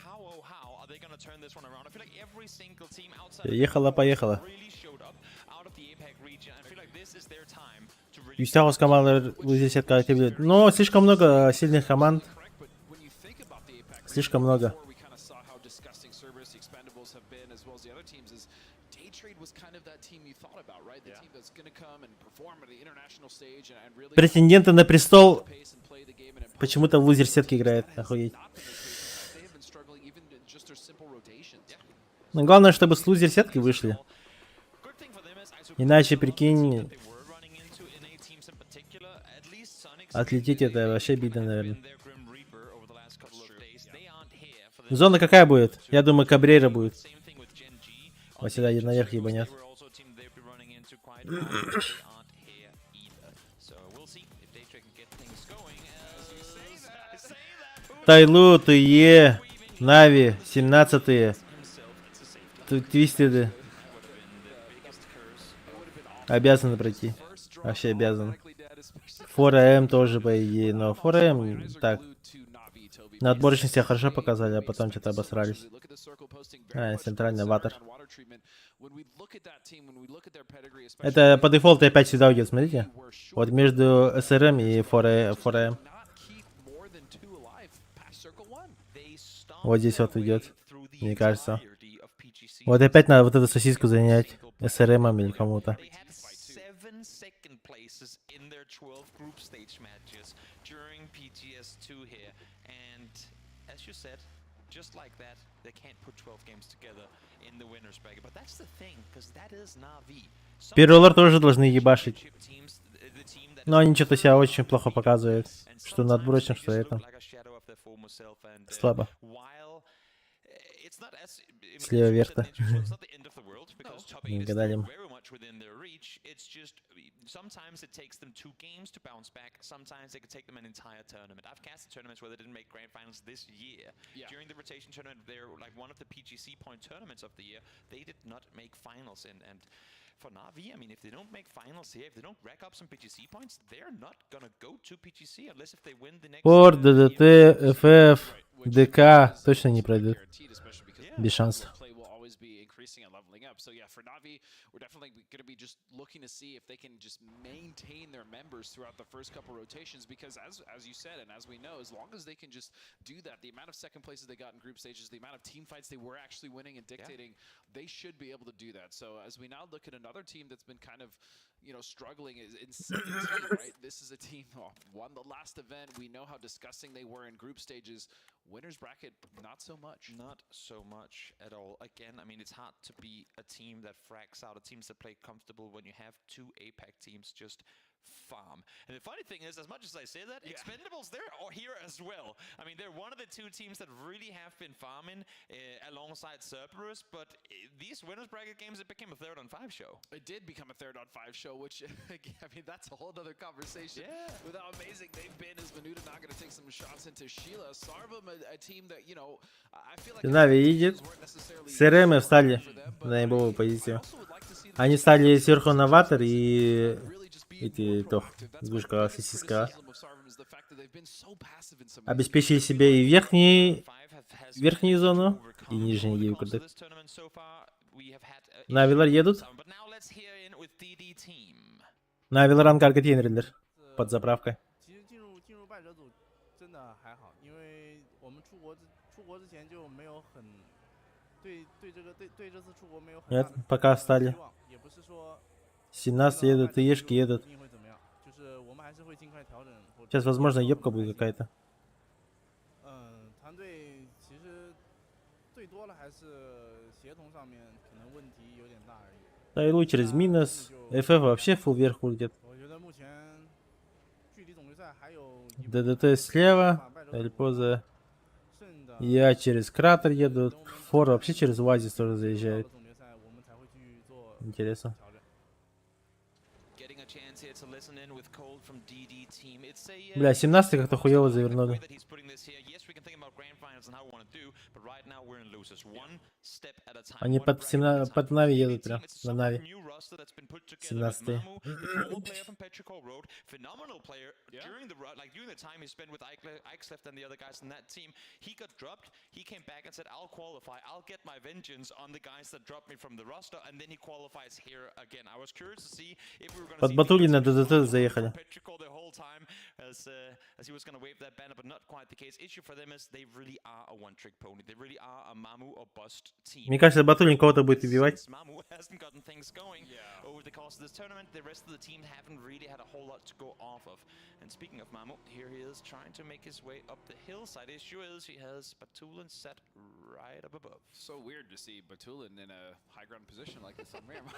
how oh how are they going to turn this one around? I feel like every single team outside of Ехала-поехала. really showed up out of the APAC region. I feel like this is their time to really Юстахос команда лузер сетка активирует. Но слишком много сильных команд. Correct, but when you think about the APAC Слишком region, много. before we kind of saw how disgusting Cerberus, the Expendables have been, as well as the other teams, is Daytrade was kind of that team you thought about, right? The team that's going to come and perform at the international stage and really Претенденты на престол pace and play the game and impose почему-то в лузер сетке играет. Охуеть. not been the case. They have been struggling even in just their simple rotations. Но главное, чтобы с лузер сетки вышли. Иначе, прикинь, отлететь это вообще обидно, наверное. Зона какая будет? Я думаю, Кабрера будет. Вот сюда наверх ебанет. Тайлу, ТЕ, Нави, 17-е. Твистеды. Обязаны пройти. Вообще обязан. 4М тоже, по идее, но 4М так. На отборочных себя хорошо показали, а потом что-то обосрались. А, центральный ватер. Это по дефолту опять сюда уйдет, смотрите. Вот между СРМ и 4М. Вот здесь вот идет, мне кажется. Вот опять надо вот эту сосиску занять СРМом или кому-то. Second places in their 12 group stage matches during PGS2 here. And as you said, just like that, they can't put 12 games together in the winner's bracket. But that's the thing, because that is Na'Vi. Пиролар тоже должны ебашить. Но они что-то себя очень плохо показывают. Что на отборочном, что это. Слабо. Слева вверх-то. Не гадали. Sometimes it takes them two games to bounce back. Sometimes it could take them an entire tournament. I've casted tournaments where they didn't make grand finals this year. During the rotation tournament, they're like one of the PGC point tournaments of the year. They did not make finals, and for Na'Vi, I mean, if they don't make finals here, if they don't rack up some PGC points, they're not gonna go to PGC unless if they win the next. Фор, ДДТ, ФФ, ДК точно не пройдут. Без шансов. Increasing and leveling up. So yeah, for Na'Vi, we're definitely going to be just looking to see if they can just maintain their members throughout the first couple rotations, because as you said and as we know, as long as they can just do that, the amount of second places they got in group stages, the amount of team fights they were actually winning and dictating, they should be able to do that. So as we now look at another team that's been kind of struggling is in 17, right? This is a team who won the last event. We know how disgusting they were in group stages. Winners bracket, not so much. Not so much at all. Again, I mean, it's hard to be a team that frags out, a teams that play comfortable when you have two APAC teams just farm. And the funny thing is, as much as I say that, Expendables, they're here as well. I mean, they're one of the two teams that really have been farming alongside Cerberus, but these winners bracket games, it became a third on five show. It did become a third on five show, which, I mean, that's a whole other conversation. With how amazing they've been, is Menuda not going to take some shots into Sheila? Sarvam, a team that, I feel like Нави едет. СРМ встали на имбовую позицию. Они стали сверху на ватер и эти тох, двушка сосиска. Обеспечили себе и верхний, верхнюю зону, и нижнюю геймкодек. Навилар едут. Навилар ангар контейнерлер под заправкой. 其实进入进入败者组真的还好，因为我们出国之出国之前就没有很对对这个对对这次出国没有很 Нет, 大的 пока 希 встали. 望，也不是说17 едут, ТЕшки едут. 一定会怎么样？就是我们还是会尽快调整。或者 Сейчас, возможно, ебка будет какая-то. 嗯，团队其实最多的还是协同上面可能问题有点大而已。 Тайлу через минус. ФФ вообще full вверх улетит. 我觉得目前距离总决赛还有一步 ДДТ слева. Эльпоза. 胜的 Я через кратер еду. Фор вообще через Оазис тоже 到 заезжает. 了总决赛，我们才会去做 Интересно. 调整。 Getting a chance here to listen in with Cold from DD team. It's a Бля, 17 как-то хуево the завернули. way that he's putting this here. Yes, we can think about grand finals and how we want to do, but right now we're in losers. One step at a time. Они One под, bracket at a 17 time. под Нави DD едут team, прям, it's на a somewhat Нави. new roster that's been put together with 17-е. Mamu, the former player from Petrichor Road, phenomenal player Yeah. during the like during the time he spent with Ixleft and the other guys in that team. He got dropped. He came back and said, "I'll qualify. I'll get my vengeance on the guys that dropped me from the roster." And then he qualifies here again. I was curious to see if we were going to Под Батулина ДДТ заехали. Petrichor the whole time as he was going to wave that banner, but not quite the case. Issue for them is they really are a one-trick pony. They really are a Mamu or bust team. Мне кажется, Батулин кого-то будет убивать. Since Mamu hasn't gotten things going over the course of this tournament, the rest of the team haven't really had a whole lot to go off of. And speaking of Mamu, here he is trying to make his way up the hillside. Issue is he has Batulin set right up above. So weird to see Batulin in a high ground position like this on Miramar.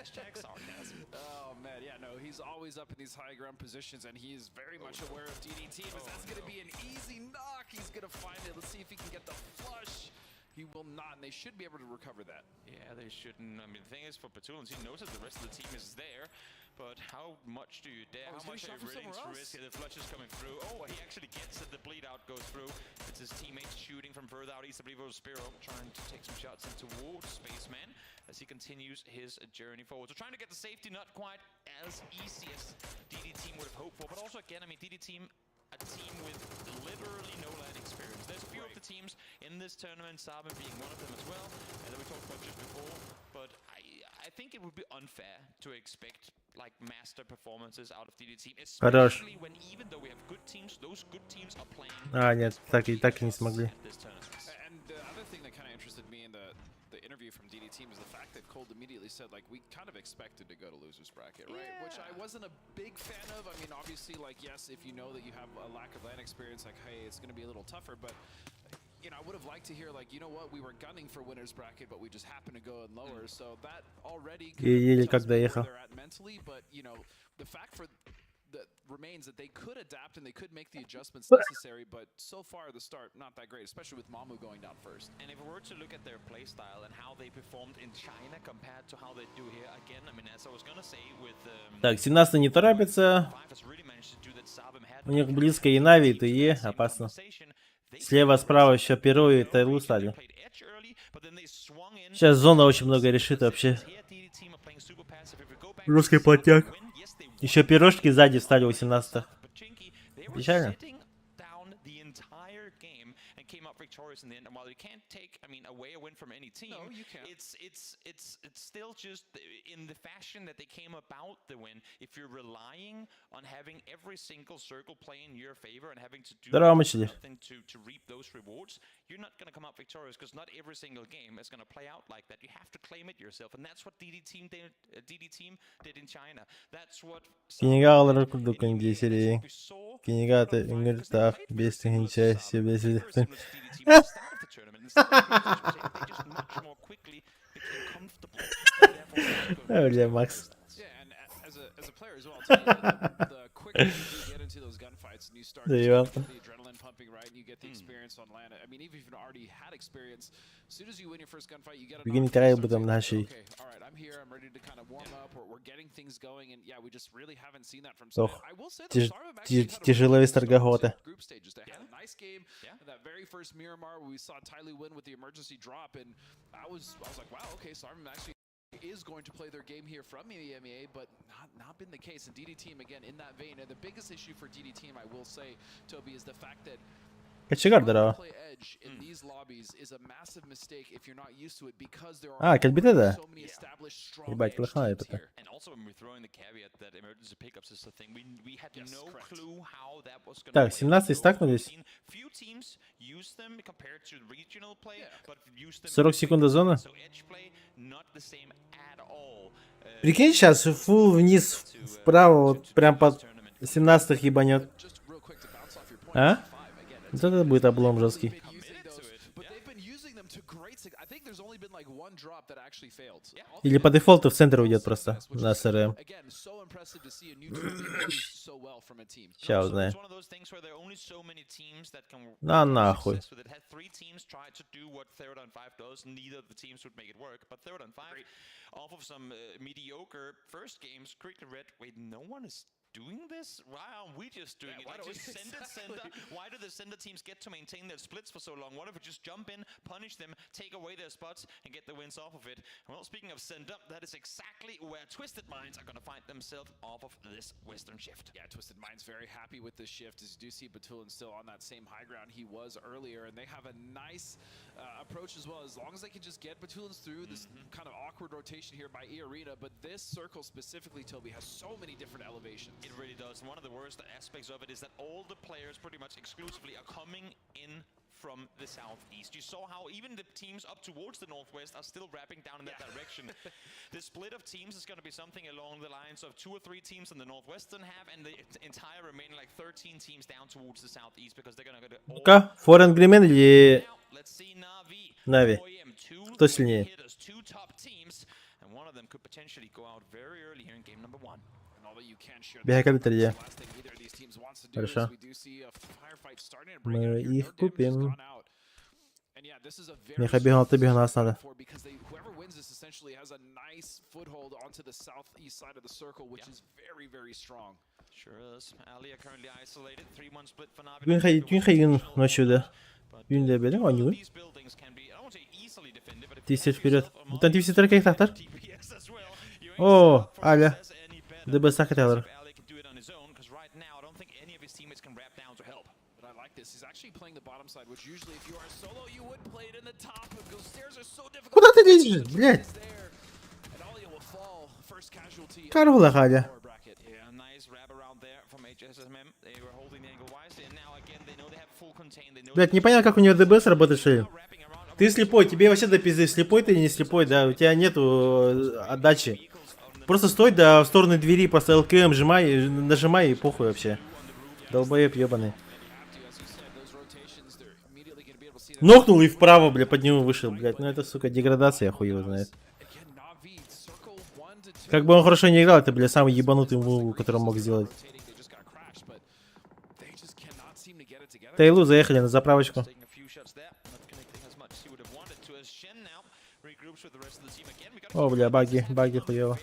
#sarcasm. Oh man, yeah, no, he's always up in these high ground positions, and he is very much aware of DD team. As that's gonna be an easy knock. He's gonna find it. Let's see if he can get the flush. He will not, and they should be able to recover that. Yeah, they shouldn't. I mean, the thing is, for Batulins, he knows that the rest of the team is there, but how much do you dare? Oh, he's how much getting are shot you from willing to somewhere risk else. it? The flush is coming through. Oh, he actually gets it. The bleed out goes through. It's his teammates shooting from further out. East, I believe it was Spiro trying to take some shots in towards Spaceman as he continues his journey forward. So trying to get the safety, not quite as easy as DD team would have hoped for, but also again, I mean, DD team, a team with literally no LAN experience. There's a few of the teams in this tournament, Sabin being one of them as well, and that we talked about just before, but I think it would be unfair to expect like master performances out of DD team, Хорош. especially when even though we have good teams, those good teams are playing А, нет, так и не смогли. at this tournament. And the other thing that kind of interested me in the interview from DD Team is the fact that Cold immediately said, like, we kind of expected to go to losers bracket, right? Which I wasn't a big fan of. I mean, obviously, like, yes, if you know that you have a lack of LAN experience, like, hey, it's going to be a little tougher, but I would have liked to hear, like, you know what, we were gunning for winners bracket, but we just happened to go in lower. So that already kind of Еле tells как me where доехал. they're at mentally, but the fact for that remains that they could adapt and they could make the adjustments necessary, but so far the start not that great, especially with Mamu going down first. And if we were to look at their playstyle and how they performed in China compared to how they do here, again, I mean, as I was gonna say, with Так, 17 не торопится. Five has really managed to do that. Sabim had У них близко и Нави, и ТЕ, опасно. Слева, справа еще Перу и Тайлу стали. Сейчас зона очень много решит вообще. Русский плотяк. Еще пирожки сзади встали у 17 Печально. Came out victorious in the end, and while you can't take, I mean, away a win from any team, No, you can't. it's still just in the fashion that they came about the win. If you're relying on having every single circle play in your favor and having to do Здорово, мучили. nothing to reap those rewards, you're not going to come out victorious because not every single game is going to play out like that. You have to claim it yourself, and that's what DD team did. DD team did in China. That's what Кинигэ аҕалар курдук серии. Кинигэ аата Үҥүр таах биэс тыһыынча сибэс Бля, Макс. Yeah, and as a player as well, I'll tell you, the quicker you do get into those gunfights and you start There just you are. getting the adrenaline pumping, right, and you get the experience on land. I mean, even if you've already had experience, as soon as you win your first gunfight, you get a Бүгүн knock, you итэҕэй start бутам to наһаа think, ший. okay, all right, I'm here, I'm ready to kind of warm up, we're getting things going, and yeah, we just really haven't seen that from Ох, Sarvem. I will say though, Sarvem actually had a really тяжеловес good start to торгового-то. group stages. They had a nice game. That very first Miramar where we saw Tyloo win with the emergency drop, and I was like, wow, okay, Sarvem actually is going to play their game here from EMEA, but not been the case. And DD Team again in that vein. And the biggest issue for DD Team, I will say, Toby, is the fact that Кочегар, trying to здорово. play edge in these lobbies is a massive mistake if you're not used to it because there are А, кэлбитэ already да? so many established strong Ебать, edge лохана teams это. here. And also when we throw in the caveat that emergency pickups is the thing, we had Yes, no correct. clue how that was gonna Так, play 17 out. стакнулись. We've seen few teams use 40 секунд до зоны. Прикинь, сейчас фул вниз вправо, вот прям под 17 ебанет. А? Вот это будет облом жесткий. Или по дефолту в центр уйдет просто на СРМ. Сейчас узнаем. На нахуй. Doing this? Why aren't we just doing it? Like, just send it, center. Why do the center teams get to maintain their splits for so long? What if we just jump in, punish them, take away their spots, and get the wins off of it? Well, speaking of send up, that is exactly where Twisted Minds are going to find themselves off of this Western shift. Yeah, Twisted Minds very happy with this shift, as you do see Batulin still on that same high ground he was earlier, and they have a nice approach as well. As long as they can just get Batulins through this kind of awkward rotation here by E Arena, but this circle specifically, Toby, has so many different elevations. It really does. And one of the worst aspects of it is that all the players pretty much exclusively are coming in from the southeast. You saw how even the teams up towards the northwest are still wrapping down in that direction. The split of teams is going to be something along the lines of two or three teams in the northwestern half and the entire remaining like 13 teams down towards the southeast because they're going to go to all Ну-ка, Four Angry Men или Now, let's see Na'Vi. Нави? 4AM, two Кто сильнее? hitters, two top teams, and one of them could potentially go out very early here in game number one. Бегай 3D. Хорошо. Мы их купим. Меха бегал, ты бегал, нас надо. Түүн хайгын ночью, да. Түүн да берем, а не Тысяч вперед. Там ты все трек тахтар. О, Аля. ДБ сахар. Куда ты лезешь, блядь? Карвала Халя. Блядь, непонятно, как у него ДБС работает, что ли? Ты слепой, тебе вообще до пизды, слепой ты или не слепой, да, у тебя нету отдачи. Просто стой, да, в сторону двери, просто ЛКМ жимай, нажимай и похуй вообще. Долбоеб ебаный. Нокнул и вправо, бля, под него вышел, блядь. Ну это, сука, деградация, хуй его знает. Как бы он хорошо не играл, это, бля, самый ебанутый move, который он мог сделать. Тейлу заехали на заправочку. О, бля, баги, баги хуево.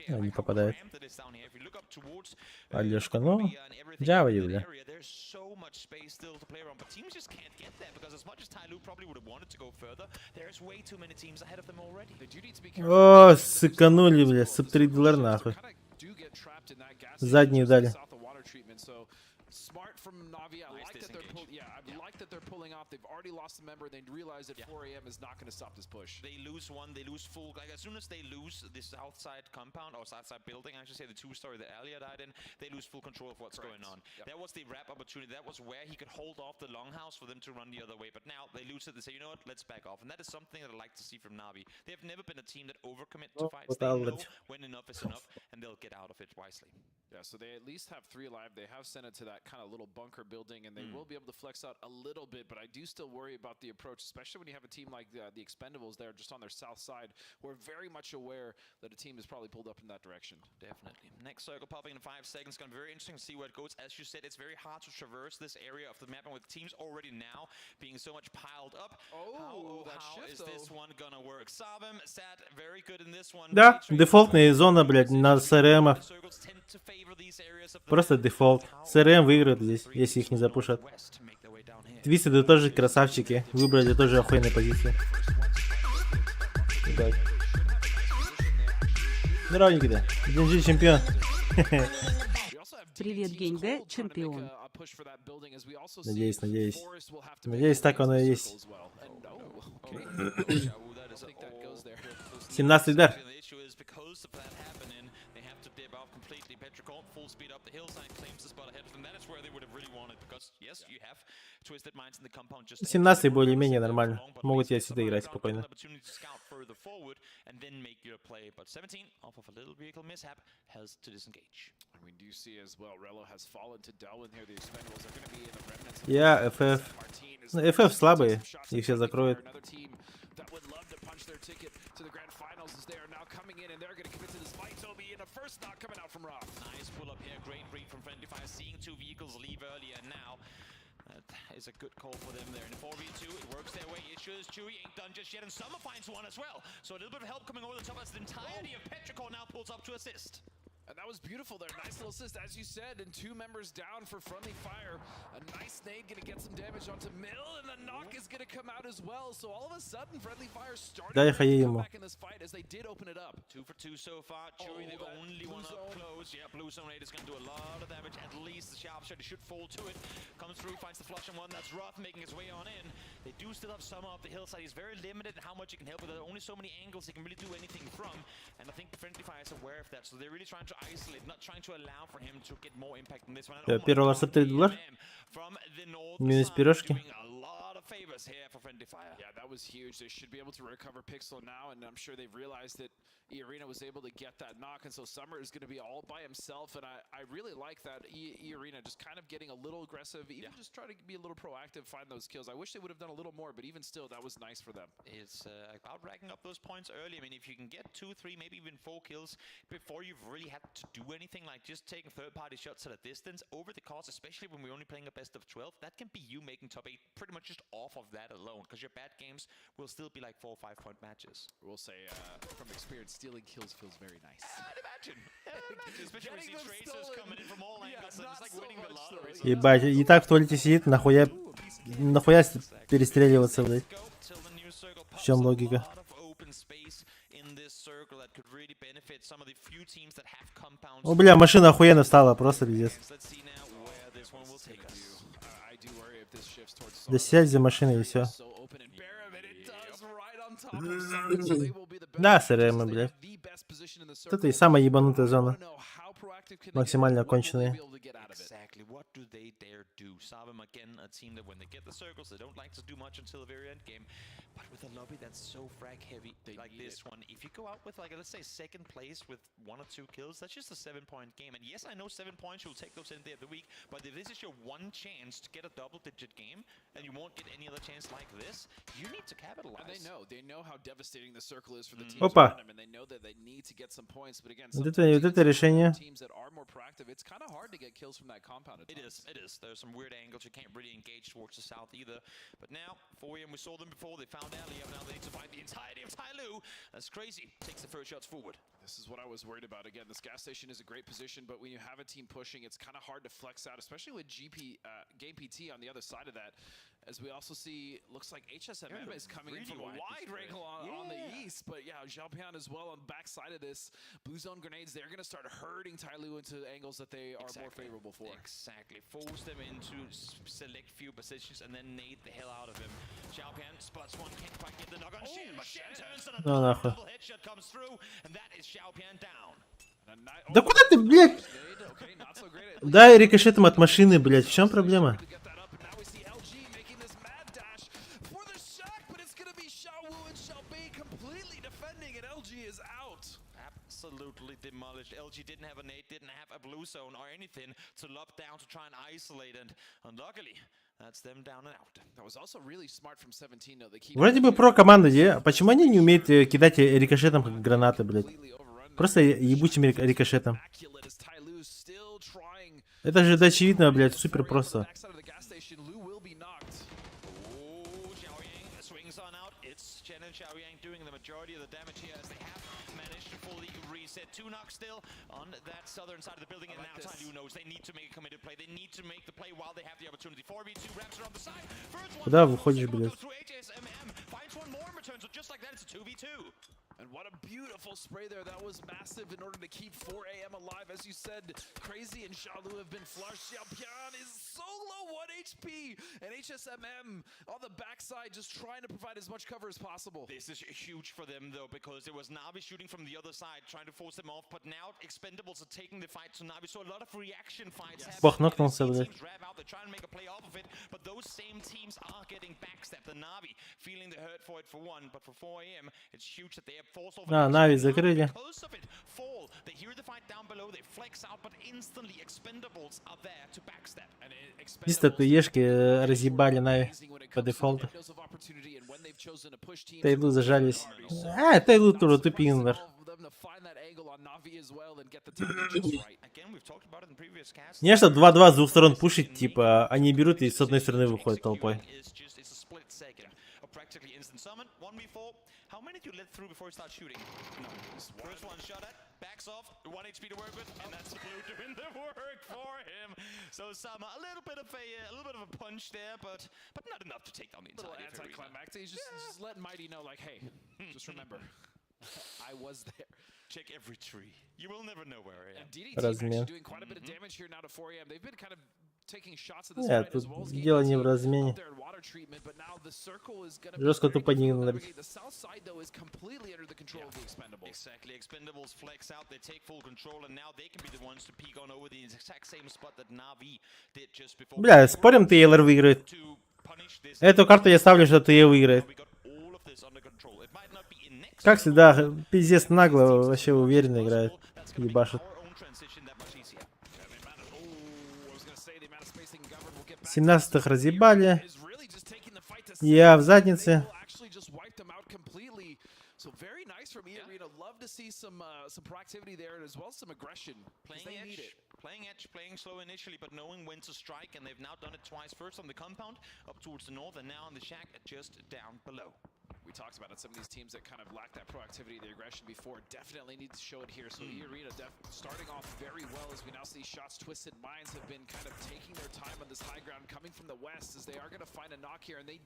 А, не попадает. Алешка, ну, Джава, бля. О, сыканули, бля, субтридлер нахуй. Заднюю дали. Smart from Navi. I like that they're pull, yeah, I like that they're pulling off. They've already lost a member. They realize that 4 a.m. is not going to stop this push. They lose one, they lose full. Like as soon as they lose the south side compound or south side building, I should say the two-story that Alia died in, they lose full control of what's going on. That was the wrap opportunity. That was where he could hold off the longhouse for them to run the other way. But now they lose it. They say, you know what? Let's back off. And that is something that I like to see from Navi. They have never been a team that overcommit to Oh, fights. They вот know так. when enough is enough, and they'll get out of it wisely. Yeah, so they at least have three alive. They have sent it to that kind of little bunker building, and they will be able to flex out a little bit, but I do still worry about the approach, especially when you have a team like the Expendables there just on their south side. We're very much aware that a team is probably pulled up in that direction. Definitely. Next circle popping in 5 seconds. Gonna be very interesting to see where it goes. As you said, it's very hard to traverse this area of the map, and with teams already now being so much piled up. Oh, how, that how shift, is this though. one gonna work? Sabem sat very good in this one. Да, Betrayed дефолтная зона, блядь, на СРМах. The circles tend to favor these areas of the Просто map. дефолт. СРМ выиграют здесь, если их не запушат. West make their way down here. Твисты тоже красавчики. Выбрали тоже охуенные позиции. Ебать. Здравненький, да. Денджи чемпион. Привет, Геньге, чемпион. Надеюсь, надеюсь. Надеюсь, так оно и есть. 17 дар. The issue is because of that happening, they have to dip off completely. Petrichor, full speed up the hillside, claims the spot ahead of them. That is where they would have really wanted, because yes, you have Twisted Minds in the compound just ahead. 17 более-менее нормально. Могут и отсюда играть спокойно. Opportunity to scout further forward and then make your play. But 17, off of a little vehicle mishap, has to disengage. And we do see as well, Rello has fallen to Delwyn here. The Expendables are going to be in the remnants of Я, FF. Ну, FF слабые, их сейчас закроют. Another team that would love to punch their ticket to the grand finals as they are now coming in and they're going to commit to this fight. Toby in a first knock coming out from Roth. Nice pull up here, great read from Friendly Fire, seeing two vehicles leave earlier now. That is a good call for them there. In 4v2, it works their way. Issues, Chewy ain't done just yet, and Summer finds one as well. So a little bit of help coming over the top as the entirety of Petrichor now pulls up to assist. And that was beautiful there. Nice little assist, as you said, and two members down for Friendly Fire. A nice nade gonna get some damage onto Mill, and the knock is gonna come out as well. So all of a sudden, Friendly Fire starting Дай to make a хае ему. comeback in this fight as they did open it up. 2 for 2 so far. Chewy Oh, the that only blue one up zone. close. Yeah, blue zone 8 is going to do a lot of damage. At least the sharpshooter should fall to it. Comes through, finds the flush on one. That's Roth making his way on in. They do still have Summer up the hillside. He's very limited in how much he can help with. There are only so many angles he can really do anything from. And I think Friendly Fire is aware of that. So they're really trying to isolate, not trying to allow for him to get more impact in this one. And oh my Первый God, раз обстрелили. AMM from the north Минус side пирожки. doing a lot of favors here for Friendly Fire. Yeah, that was huge. They should be able to recover Pixel now, and I'm sure they've realized that E Arena was able to get that knock, and so Summer is going to be all by himself, and I really like that E Arena just kind of getting a little aggressive, even just trying to be a little proactive, find those kills. I wish they would have done a little more, but even still, that was nice for them. It's about racking up those points early. I mean, if you can get two, three, maybe even four kills before you've really had to do anything, like just taking third-party shots at a distance over the course, especially when we're only playing a best of 12, that can be you making top 8 pretty much just off of that alone, because your bad games will still be like 4 or 5 point matches. We'll say, from experience, stealing kills feels very nice. I'd imagine. I'd imagine. Especially when Getting you see them tracers stolen. coming in from all Yeah, angles, and not it's like so winning the much, though. lottery. Ебать, и так в туалете сидит, нахуя, нахуя перестреливаться, блядь? В чем логика? О, бля, машина охуенно встала, просто пиздец. I do worry if this shifts towards Да сядь за машиной и все. so open and Barum, and it does right on top of Simon, so they will be the best Да, because СРМ, they блядь. have the best position in the Вот это и circle. самая ебанутая I зона. wanna know how proactive can they get, Максимально what will they конченые. be able to get out of it? Exactly. What do they dare do? Savim again, a team that when they get the circles, they don't like to do much until the very end game. But with a lobby that's so frag heavy, They like need this it. one, if you go out with, like, let's say second place with one or two kills, that's just a 7-point game. And yes, I know 7 points, you'll take those in the end of the week, but if this is your one chance to get a double-digit game, and you won't get any other chance like this, you need to capitalize. And they know how devastating the circle is for the teams Опа. around them, and they know that they need to get some points. But again, Вот это, sometimes вот это against решение. teams that are more proactive, it's kind of hard to get kills from that compound at It times. is, it is. There's some weird angles. You can't really engage towards the south either. But now, 4AM, we saw them before. They found Aliev. Now they need to find the entirety of Tyloo. That's crazy. Takes the first shots forward. This is what I was worried about. Again, this gas station is a great position, but when you have a team pushing, it's kind of hard to flex out, especially with GP Game PT on the other side of that. As we also see, looks like HSMM They're is coming in really from a wide wide this spread. angle on the east, but yeah, Xiaopian as well on the backside of this. Blue zone grenades, they're going to start hurting Tyloo into angles that they are more favorable for. Exactly. Force them into select few positions and then nade the hell out of him. Xiaopian spots one, can't quite get the knock on Shin, but Shin turns and a Ну нахуй. double headshot comes through, and that is Xiaopian down. And a Да куда ты, блядь? Nade, okay, not so great. At least Дай рикошетом от машины, блядь. В чем проблема? to get that up, and now we see LG making this mad dash for the shack, but it's gonna be Xiao Wu and Xiao Bei completely defending, and LG is out. Absolutely demolished. LG didn't have a nade, didn't have a blue zone or anything to lob down to try and isolate, and unluckily, that's them down and out. That was also really smart from 17 though. They keep Вроде бы про команда, где? Почему они не умеют э, кидать э, рикошетом как гранаты, блядь? completely overrun. Просто ебучим рикошетом. Immaculate as Tyloo still trying Это же да, очевидно, блядь, супер просто. Backside of the gas station, Lu will be knocked. Oh, Xiao Yang swings on out. It's Chen and Xiao Yang doing the majority of the damage here as they have managed to fully reset. Two knocks still on that southern side of the building, and like now this. Tyloo knows they need to make a committed play. They need to make the play while they have the opportunity. 4v2 wraps around the side. First one Куда goes, выходишь, second one блядь? goes through HSMM. Finds one more in return, so just like that, it's a 2v2. And what a beautiful spray there. That was massive in order to keep 4AM alive. As you said, Crazy and Xiaolu have been flushed. Xiaopian is so low, 1 HP. HP and HSMM on the backside, just trying to provide as much cover as possible. This is huge for them though, because it was Navi shooting from the other side, trying to force them off, but now Expendables are taking the fight to Navi, so a lot of reaction fights happen. Бог нокнулся, блядь. Teams wrap out, they try and make a play off of it, but those same teams are getting backstabbed. The Navi feeling the hurt for it for one, but for 4 AM, it's huge that they have forced off. А, Нави закрыли. Because of it, fall. They hear the fight down below, they flex out, but instantly Expendables are there to backstab. And it, Чисто туешки э, разъебали Нави по дефолту. Тайлу зажались. А, Тайлу тоже тупинлер. Again, we've talked about it in previous casts. Не, что 2-2 с двух сторон пушить, типа, они берут и с одной стороны выходят толпой. Is just it's a split second of practically instant summon. 1v4. How many do you let through before you start shooting? No. First one shot at, backs off, 1 HP to work with, and that's Blue doing the work for him. So Sama, a little bit of a punch there, but not enough to take down the Little entirety of Arena. anticlimactic. He's just letting Mighty know, like, hey, just remember, I was there. Check every tree. You will never know where I am. And DDT Размен. actually doing quite a bit of damage here now to 4AM. They've been kind of taking shots at this Нет, fight as тут well as дело не в KPT размене. up there in water treatment, but now the circle is gonna be Жестко very тупо не difficult to игнорить. navigate. The south side, though, is completely under the control of the Expendables. Exactly. Expendables flex out, they take full control, and now they can be the ones to peek on over the exact same spot that Navi did just before. Бля, спорим, ТЛР выиграет. To punish this. Эту карту я ставлю, что ТЕ выиграет. We got all of this under control. It might not be in next Как всегда, пиздец нагло, вообще уверенно играет. That's gonna make Ебашит. our own transition that much easier. Yeah, the amount of- oh, I was gonna say the amount of space they can govern will get back. 17-х разъебали. Is really just taking the fight to Я в заднице. They will actually just wipe them out completely. So very nice from E Arena. Love to see some proactivity there and as well as some aggression. 'Cause Playing they need edge, it. playing edge, playing slow initially, but knowing when to strike, and they've now done it twice. First on the compound, up towards the north, and now on the shack, just down below. We talked about it. Some of these teams that kind of lack that proactivity, the aggression before, definitely need to show it here. So E Arena starting off very well as we now see shots. Twisted Minds have been kind of taking their time on this high ground, coming from the west as they are going to find a knock here, and they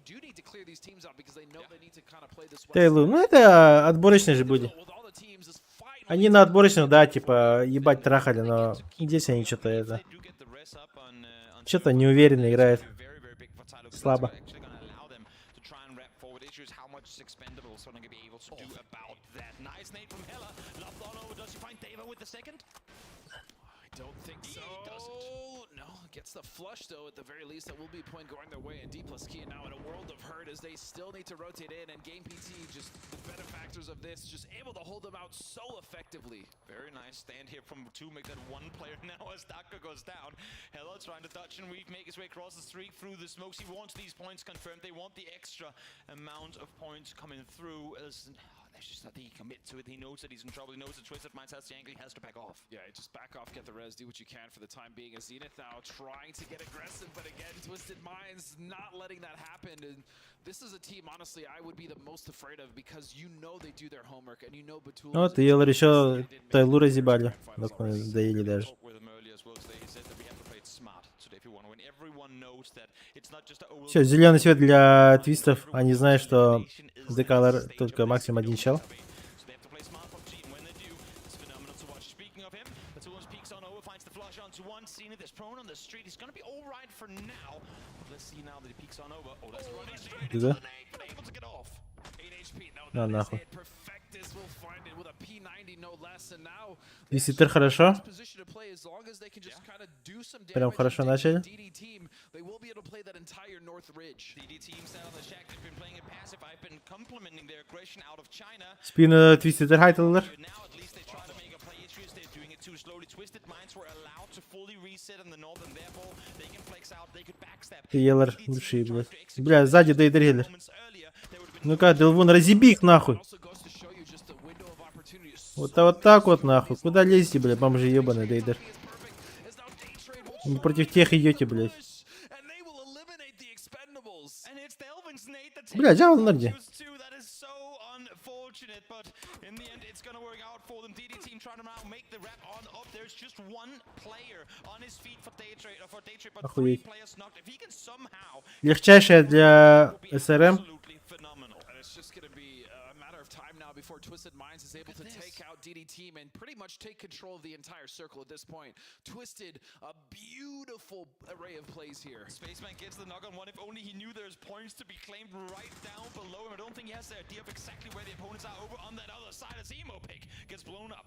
do need to clear these teams out because they know they need to kind of play this west Тейлу, ну это отборочные же были. With all the teams is finally Они на отборочных, да, типа, ебать трахали, но здесь они что-то это... They do get the res up on Что-то неуверенно играет. Very, very big for Tyler. Слабо. Actually gonna allow them to try and wrap forward. Issue is how much is Expendables gonna be able to do about that. Nice nade from Hella. Lobbed on over. Does he find Deva with the second? I don't think so. doesn't. No, gets the flush though. At the very least, that will be a point going their way. And D plus Kia now in a world of hurt as they still need to rotate in. And Game PT just the benefactors of this, just able to hold them out so effectively. Very nice stand here from two. Make that one player now as Daka goes down. Hella trying to dodge and weave, make his way across the street through the smokes. He wants these points confirmed. They want the extra amount of points coming through. As oh, there's just nothing he can commit to it. He knows that he's in trouble. He knows that Twisted Minds has the angle. He has to back off. Yeah, just back off, get the res, do what you can for the time being. As Zenith now trying to get aggressive, but again, Twisted Minds not letting that happen. And this is a team, honestly, I would be the most afraid of because you know they do their homework and you know Batul. Ну вот, ТЛР еще Тайлу разъебали. Нокнули, доели даже. Talked with him earlier as well today. He said that we have to play it smart today if we want to win. Everyone knows that it's not just a, oh, we'll Все, зеленый свет для твистов. Они знают, что ДКЛР только максимум один чел. So they have to play smart PUBG, and when they do, it's phenomenal to watch. Speaking of him, Batulins peeks on over, finds the flush onto one. Zenith is prone on the street. He's gonna be all right for now. But let's see now that he peeks on over. Oh, that's running straight into Да? the nade, but able to get off. 8 HP. No, На that is нахуй. it. Perfectus will find it with a P90 no less. And now Твистер хорошо. position to play as long as they can just kind of do some Прям damage хорошо and take начали. the DD team, they will be able to play that entire North Ridge. DD team sat on the shack. They've been playing it passive. I've been complimenting their aggression out of China. Спину Твистер Хайтелер. Now at least they try to make a play issues. They're doing it too slowly. Twisted Minds were allowed to fully reset in the north, and therefore they can flex out. They could backstab. ТЛР лучшие, блядь. Бля, сзади Дейдрелер. Moments earlier, they would have been Ну-ка, Делвун, разъеби их нахуй. Also goes to show you just the window of opportunity is Вот, а вот так вот нахуй. Куда лезете, блядь, бомжи ебаные, Дейдер? perfect. As now Daytrade will Не против тех идете, блядь. push, and they will eliminate the Expendables. And it's Delvin's nade that Бля, takes взял Нарди. too. That is so unfortunate, but in the end, it's gonna work out for them. DD team trying to now make the wrap on up. There's just one player on his feet for Daytrade, but three Охуеть. players knocked. If he can somehow Легчайшая для be СРМ. absolutely phenomenal. And it's just gonna be a matter of time now before Twisted Minds is able to take out DD Team and pretty much take control of the entire circle at this point. Twisted, a beautiful array of plays here. Spaceman gets the knock on one. If only he knew there's points to be claimed right down below him. I don't think he has the idea of exactly where the opponents are over on that other side as Emo Pick gets blown up.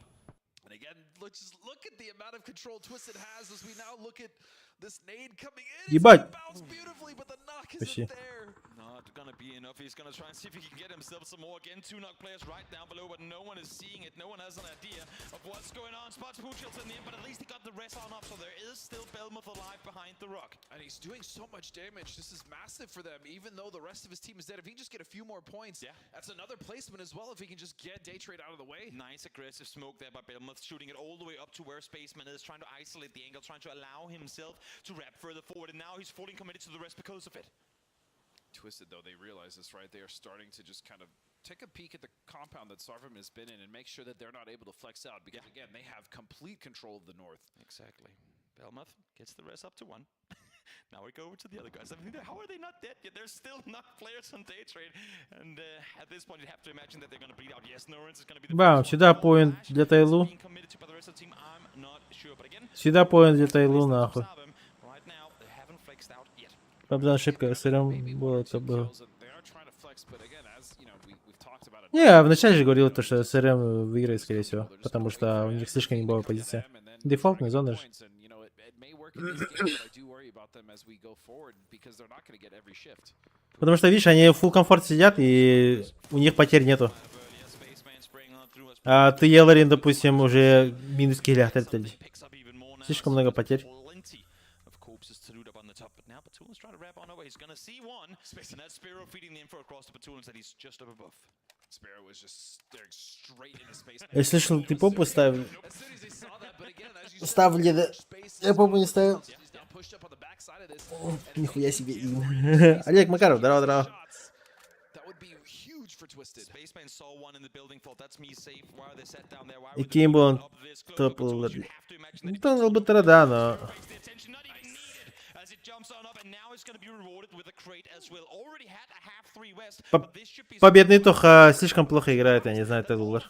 And again, let's just look at the amount of control Twisted has as we now look at this nade coming in. It's Ебать. gonna bounce beautifully, but the knock Почти. isn't there. Not gonna be enough. He's gonna try and see if he can get himself some more. Again, two knock players right down below, but no one is seeing it. No one has an idea of what's going on. Spots Puchels in the end, but at least he got the rest on up, so there is still Belmoth alive behind the rock. And he's doing so much damage. This is massive for them, even though the rest of his team is dead. If he can just get a few more points, that's another placement as well if he can just get Daytrade out of the way. Nice aggressive smoke there by Belmoth, shooting it all the way up to where Spaceman is, trying to isolate the angle, trying to allow himself to wrap further forward, and now he's fully committed to the rest because of it. Twisted, though, they realize this, right? They are starting to just kind of take a peek at the compound that Sarvem has been in and make sure that they're not able to flex out because, again, they have complete control of the north. Exactly. Belmoth gets the rest up to one. Now we go over to the other guys. I mean, how are they not dead yet? There's still not players on day trade. And at this point, you'd have to imagine that they're going to bleed out. Yes, Norins is going to be the Бам, first сюда one. поинт для Тайлу. Being committed to by the rest of the team, I'm not sure. But again, Сюда поинт для Тайлу, нахуй. right now, they haven't flexed out yet. Правда, ошибка СРМ было, это было. They are trying to flex, but again, as you know, we've talked about it. Не, я вначале же говорил, то, что СРМ выиграет, скорее всего, потому что у них слишком имбовая позиция. Дефолтная зона же. Points, and you know, it may work in these games, but I do worry about them as we go forward because they're not going to get every shift. Потому что, видишь, они в full комфорт сидят, и у них потерь нету. А ты, Еларин, допустим, уже минус килля Слишком много потерь. Plenty of corpses to loot up on the top, but now Batulin's trying to wrap on over. He's gonna see one, and that's Spiro feeding the info across to Batulins that he's just up above. Sparrow was just staring straight into space. Я слышал, ты попу ставил. As soon as he saw that, but again, as you said, Ставили, да. Я попу не ставил. he's now pushed up on the backside of this. О, нихуя себе. Олег Макаров, здорово, здорово. That would be huge for Twisted. Spaceman saw one in the building, thought that's me safe. Why are they sat down there? Why И would they кем был он up this close? топ But Batulins, you have to imagine Ну, там ЛБТР, да, но... the attention not even needed as it jumps on up and now he's gonna be rewarded with a crate as well. Already had a half three west, but this should be Победный Тоха слишком плохо играет, я не знаю, Тейлор.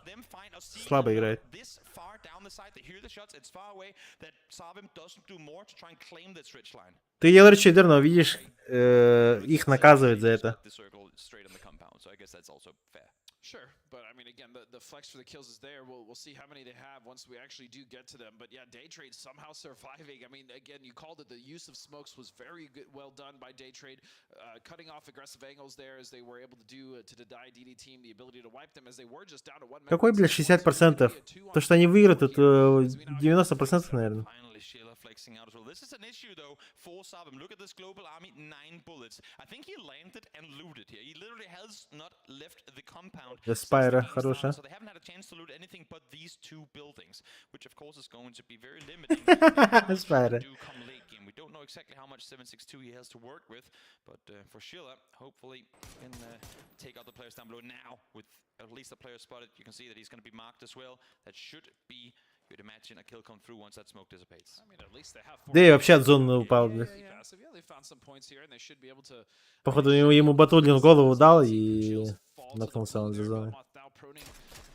Слабо играет. this far down the side. They hear the shots, it's far away that Sarvim doesn't do more to try and claim this ridge line. Ты Елар чидер, но видишь, их наказывают за это. The circle straight on the compound, so I guess that's also fair. Sure, but I mean, again, the flex for the kills is there. We'll see how many they have once we actually do get to them. But yeah, Daytrade somehow surviving. I mean, again, you called it. The use of smokes was very good, well done by Daytrade, cutting off aggressive angles there as they were able to do to deny DD team the ability to wipe them as they were just down to one. Какой, блядь, 60%? То, что они выиграют, это 90%, наверное. Finally, Sheila flexing out as well. This is an issue though for Sabim. Look at this global army, nine bullets. I think he landed and looted here. He literally has not left the compound. Да, since the Спайра game started, хорошая. So they haven't had a chance to loot anything but these two buildings, which of course is going to be very limiting. Спайра. Do come late game. We don't know exactly how much 762 he has to work with, but for Sheila, hopefully can take out the players down below now with at least the player spotted. You can see that he's going to be marked as well. That should be, you'd imagine, a kill come through once that smoke dissipates. I mean, at least they have four Да и вообще от зоны упал, блядь. passive. Yeah, they found some points here, and they should be able to Походу, ему Батулин в голову дал и нокнулся он за зоной. Now proning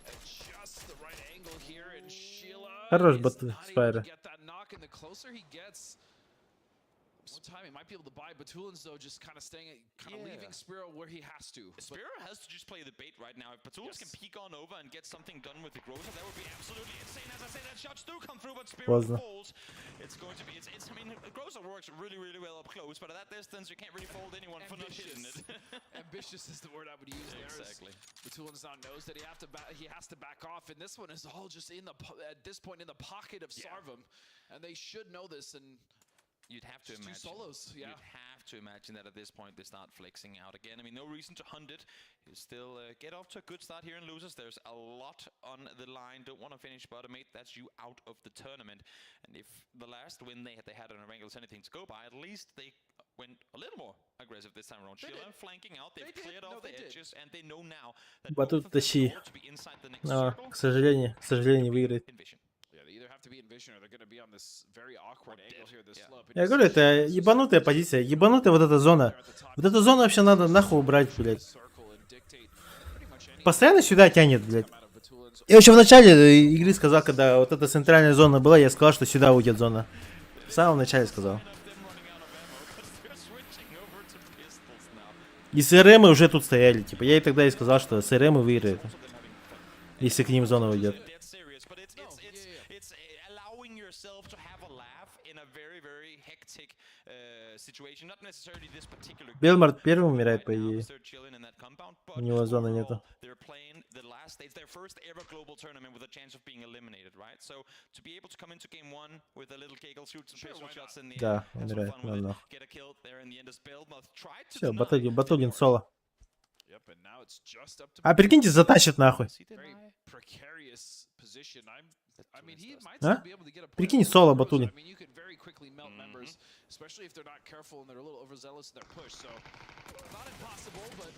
at just the right angle here, and Sheila Хорош is Бату, not able to Спайра. get that knock, and the closer he gets, more time he might be able to buy. Batulins though, just kind of staying, kind of Yeah. leaving Spiro where he has to. But Spiro has to just play the bait right now. If Batulins can Yes. peek on over and get something done with the Groza, that would be absolutely insane. As I say, that shots do come through, but Spiro Поздно. falls. It's going to be, it's, I mean, Groza works really, really well up close, but at that distance, you can't really fault anyone for not hitting ambitious, it. ambitious is the word I would use there. as Exactly. Batulins now knows that he has to back off, and this one is all just in the at this point in the pocket of Sarvem, and they should know this. And You'd have to Just two imagine. solos, yeah. You'd have to imagine that at this point they start flexing out again. I mean, no reason to hunt it. You still get off to a good start here in losers. There's a lot on the line. Don't want to finish bottom eight. That's you out of the tournament. And if the last win they had on Erangel is anything to go by, at least they went a little more aggressive this time around. They Sheila did. flanking out. They've They did. cleared No, off the they did. edges, and they know now that Батут both of them тащи. in order to be inside the next Но, circle, к сожалению, к сожалению, не выиграет. Envision. yeah, they either have to be in vision or they're going to be on this very awkward angle here, this slope. And Я you говорю, see это ебанутая позиция, ебанутая вот эта зона. Вот эту зону вообще надо нахуй убрать, блядь. circle and dictate pretty much any Постоянно сюда тянет, блядь. Я еще в начале игры сказал, когда вот эта центральная зона была, я сказал, что сюда уйдет зона. В самом начале сказал. И СРМы уже тут стояли, типа. Я и тогда и сказал, что СРМы выиграют. Если к ним зона уйдет. Dead serious, but it's allowing yourself to have a laugh in a very, very hectic situation. Not necessarily this particular Белмарт первым умирает, по идее. they're chilling in that compound, but У него зоны нету. They're playing the last it's their first ever global tournament with a chance of being eliminated, right? So to be able to come into game one with a little giggle, shoot some pistol shots in the Да, air, have some умирает, fun ну with it, нахуй. get a kill there in the end as Belmoth tried to Все, deny Батугин, Батугин соло. Yep, and now it's just up to А прикиньте, затащит нахуй. very precarious position. I mean, he might А? still be able to get a Прикинь, соло Батулин. I mean, you could very quickly melt members, especially if they're not careful and they're a little overzealous in their push. So, not impossible, but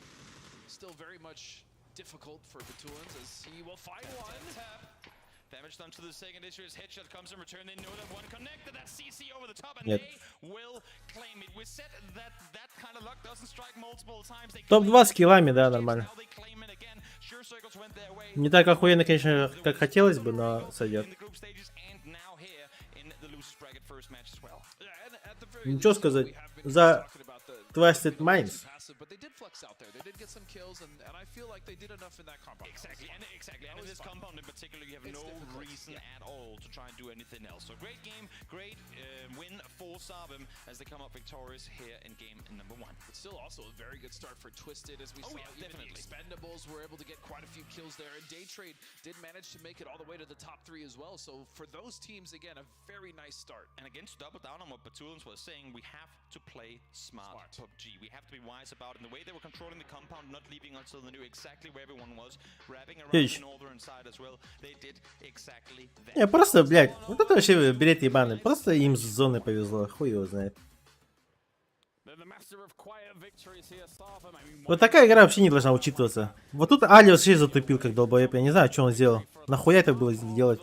still very much difficult for Batulins as he will find one. Tap. Damage done to the second issue as headshot comes in return. They know that one connected. That CC over the top, and Нет. they will claim it. We said that that kind of luck doesn't strike multiple times. They Топ-2 с киллами, да, нормально. now they claim it again. Sure circles went their way Не так охуенно, конечно, как хотелось бы, но сойдет. in the group stages and now here in the losers bracket first match as well. Ничего сказать. За Twisted Minds. Passive, but they did flex out there. They did get some kills, and I feel like they did enough in that compound. Exactly, and exactly, and in this compound in particular, you have It's no difficult, reason at all to try and do anything else. So great game, great win for Sabim as they come up victorious here in game number one. But still also a very good start for Twisted as we Oh, saw yeah, even the definitely. Expendables were able to get quite a few kills there and Daytrade did manage to make it all the way to the top three as well. So for those teams again a very nice start. And again, to double down on what Batulins was saying, we have to play smart, PUBG. We have to be wise about it. And the way they were controlling the compound, not leaving until they knew exactly where everyone was, wrapping around Ищ. the northern side as well, they did exactly that. Не, просто, блядь, вот это вообще бред ебаный. Просто им с зоной повезло, хуй его знает. The master of quiet victories here, Sarvam. I mean, Вот такая игра вообще не должна учитываться. Вот тут Али вообще затупил, как долбоеб. Я не знаю, что он сделал. Нахуя это было сделать?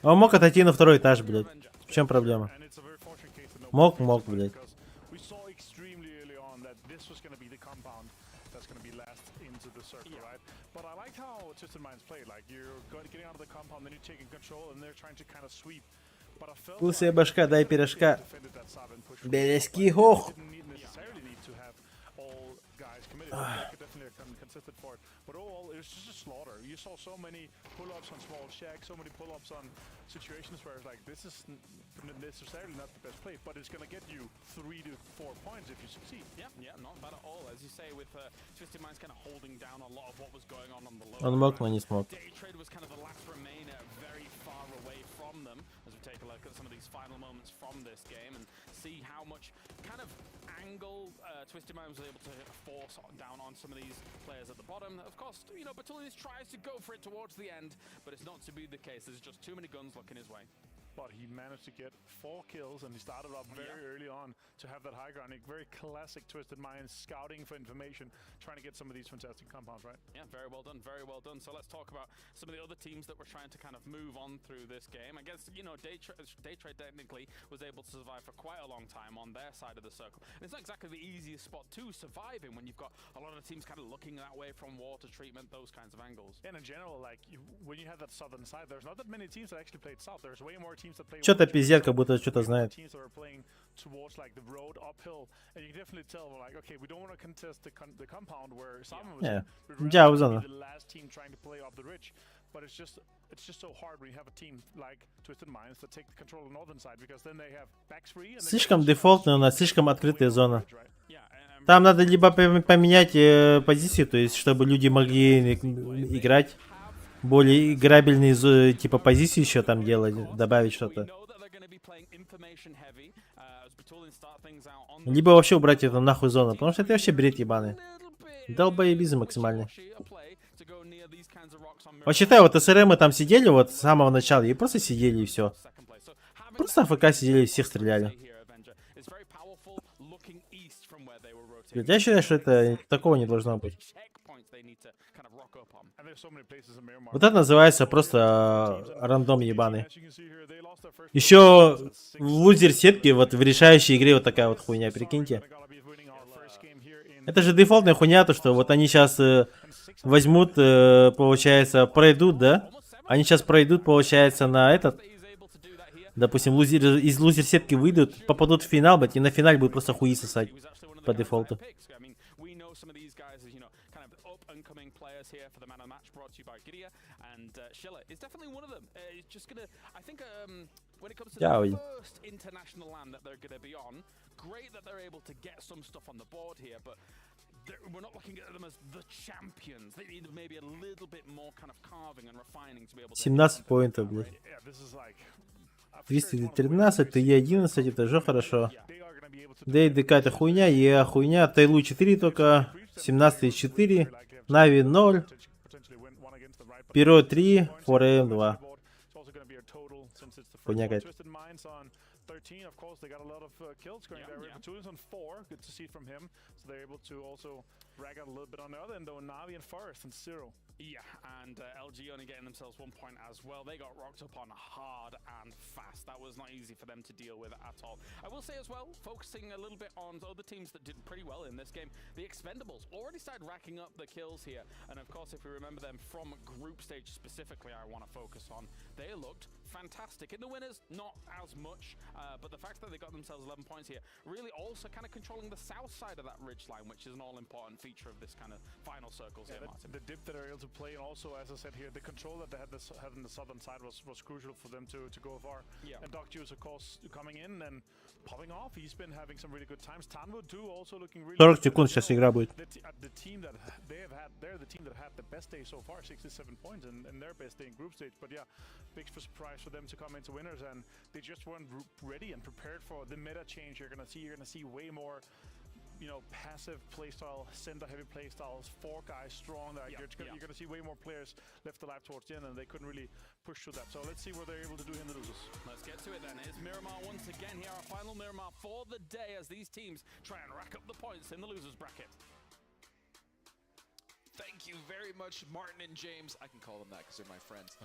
Он мог отойти на второй этаж, блядь. В чем проблема? And it's a very fortunate case that no Мог, мог, блядь. because we saw extremely early on that this was going to be the compound that's going to be last into the circle, right? But I liked how Twisted Minds played. Like you're getting out of the compound, then you're taking control, and they're trying to kind of sweep. But I felt Лысая like башка, дай пирожка. defended that Sabin push from Белеский the top, like, хох. they didn't necessarily need to have all guys committed. They could definitely have contested for it. But overall, it was just a slaughter. You saw so many pull-ups on small shacks, so many pull-ups on situations where it's like this is necessarily not the best play, but it's gonna get you 3 to 4 points if you succeed. Yeah, not bad at all. As you say, with Twisted Minds kind of holding down a lot of what was going on on the low. Он мог, но не смог. Day Trade was kind of the last remainer very far away from them as we take a look at some of these final moments from this game and see how much kind of angle Twisted Minds was able to force down on some of these players at the bottom. Of course, Batulinis tries to go for it towards the end, but it's not to be the case. There's just too many guns looking his way. But he managed to get four kills, and he started up very early on to have that high ground. A very classic Twisted Minds, scouting for information, trying to get some of these fantastic compounds, right? Yeah, very well done, very well done. So let's talk about some of the other teams that were trying to kind of move on through this game. I guess, Daytrade technically was able to survive for quite a long time on their side of the circle. And it's not exactly the easiest spot to survive in when you've got a lot of teams kind of looking that way from water treatment, those kinds of angles. And in general, like you, when you have that southern side, there's not that many teams that actually played south. There's way more teams that play. Что-то пиздец, как будто что-то знает. Teams that are playing towards like the road uphill, and you can definitely tell, like, okay, we don't want to contest the compound where Simon was. Yeah. in. We'd Yeah, rather was on be the last team trying to play up the ridge, but it's just so hard when you have a team like Twisted Minds that take the control of the northern side because then they have backs free and they Слишком дефолтная у нас, слишком открытая зона. right? Там надо либо поменять позицию, то есть чтобы люди могли играть более играбельные типа позиции еще там делать, добавить что-то. Либо вообще убрать эту нахуй зону, потому что это вообще бред ебаный. Долбоебизм максимальный. Вот считай, вот СРМы там сидели вот с самого начала и просто сидели и все. Просто АФК сидели и всех стреляли. Блядь, я считаю, что это такого не должно быть. Вот это называется просто рандом ебаный. Еще в лузер сетке, вот в решающей игре вот такая вот хуйня, прикиньте. Это же дефолтная хуйня, то что вот они сейчас возьмут, получается, пройдут, да? Они сейчас пройдут, получается, на этот, допустим, лузер, из лузер сетки выйдут, попадут в финал, блядь, и на финале будут просто хуи сосать по дефолту. We know some of these guys as kind of up and coming players here for the man of the match brought to you by Gidia, and Schiller is definitely one of them. He's just gonna, I think, when it comes to Yeah, the first international LAN that they're gonna be on, great that they're able to get some stuff on the board here, but we're not looking at them as the champions. They need maybe a little bit more kind of carving and refining to be able to. 17 поинтов, блядь. 213, ТЕ 11, это же хорошо. ДДК это хуйня, Е хуйня, Тайлу 4 только, 17,4, Нави 0, Перо 3, 4М 2. Хуйня какая-то. 13, of course, they got a lot of kills going there. Two on 4, good to see from him. So they're able to also rack out a little bit on the other end, though. Navi and Forest and Zero. Yeah, and LG only getting themselves 1 point as well. They got rocked up on hard and fast. That was not easy for them to deal with at all. I will say as well, focusing a little bit on other teams that did pretty well in this game, the Expendables already started racking up the kills here. And of course, if we remember them from group stage specifically, I want to focus on, they looked fantastic. In the winners, not as much, but the fact that they got themselves 11 points here, really also kind of controlling the south side of that ridge line, which is an all-important feature of this kind of final circles here, Martin. The dip that they're able to play, and also, as I said here, the control that they had on the southern side was crucial for them to go far. And Doc Juice, of course, coming in and popping off. He's been having some really good times. Tanwo too, also looking really 40 good. секунд сейчас игра будет. The team that they have had, they're the team that had the best day so far, 67 points, and their best day in group stage. But yeah, big surprise for them to come into winners, and they just weren't ready and prepared for the meta change you're gonna see. You're gonna see way more passive playstyle, center heavy playstyles, four guys strong. That you're gonna see way more players left alive towards the end, and they couldn't really push through that. So let's see what they're able to do here in the losers. Let's get to it then. It's Miramar once again here, our final Miramar for the day as these teams try and rack up the points in the losers bracket. Thank you very much, Martin and James. I can call them that because they're my friends.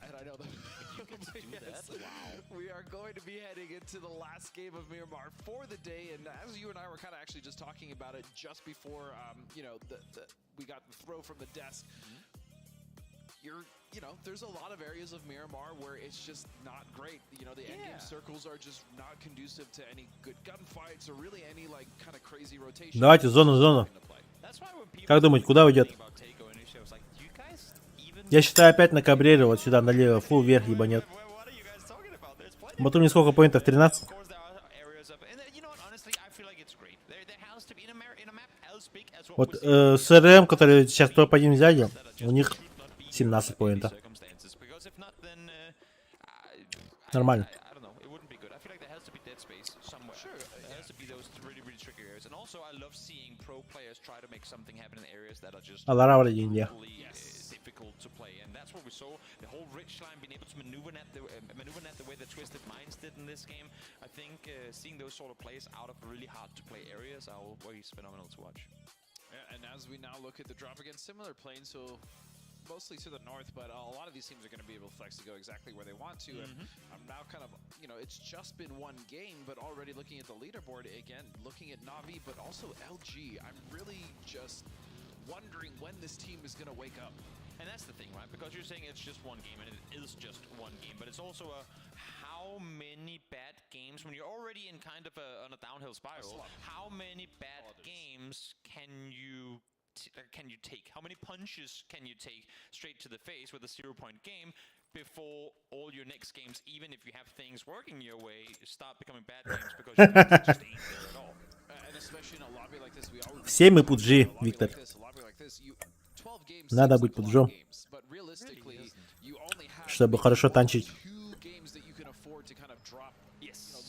And I know them. You get to do Yes. that? Wow. We are going to be heading into the last game of Miramar for the day, and as you and I were kind of actually just talking about it just before, we got the throw from the desk. There's a lot of areas of Miramar where it's just not great. The endgame circles are just not conducive to any good gunfights or really any like kind of crazy rotation. Давайте, зону, зону. Как думаете, куда уйдет? Я считаю, опять на Кабрере, вот сюда налево, фул вверх ебанет. Батуми сколько поинтов? 13? Вот СРМ, который сейчас топ-1 взяли, у них 17 поинтов. Нормально. Also, I love seeing pro players try to make something happen in areas that are just А Лара вроде не. brutally, difficult to play, and that's what we saw. The whole ridge line being able to maneuver net the way that Twisted Minds did in this game. I think seeing those sort of plays out of really hard to play areas are always phenomenal to watch. Yeah, and as we now look at the drop again, similar plane, so mostly to the north, but a lot of these teams are going to be able to flex to go exactly where they want to. And I'm now kind of, it's just been one game, but already looking at the leaderboard again, looking at Navi, but also LG. I'm really just wondering when this team is going to wake up. And that's the thing, right? Because you're saying it's just one game, and it is just one game, but it's also a how many bad games when you're already in kind of a on a downhill spiral. slump. How many bad All it is. games can you take? How many punches can you take straight to the face with a 0-point game before all your next games, even if you have things working your way, start becoming bad games because you can't just stay there at all? And especially in a lobby like this, we always Все мы пуджи, a lobby Виктор. like this, a lobby like this, you 12 games Надо seems быть like a lot of пуджом. games, but realistically, you only have Чтобы maybe хорошо one or танчить. two games that you can afford to kind of drop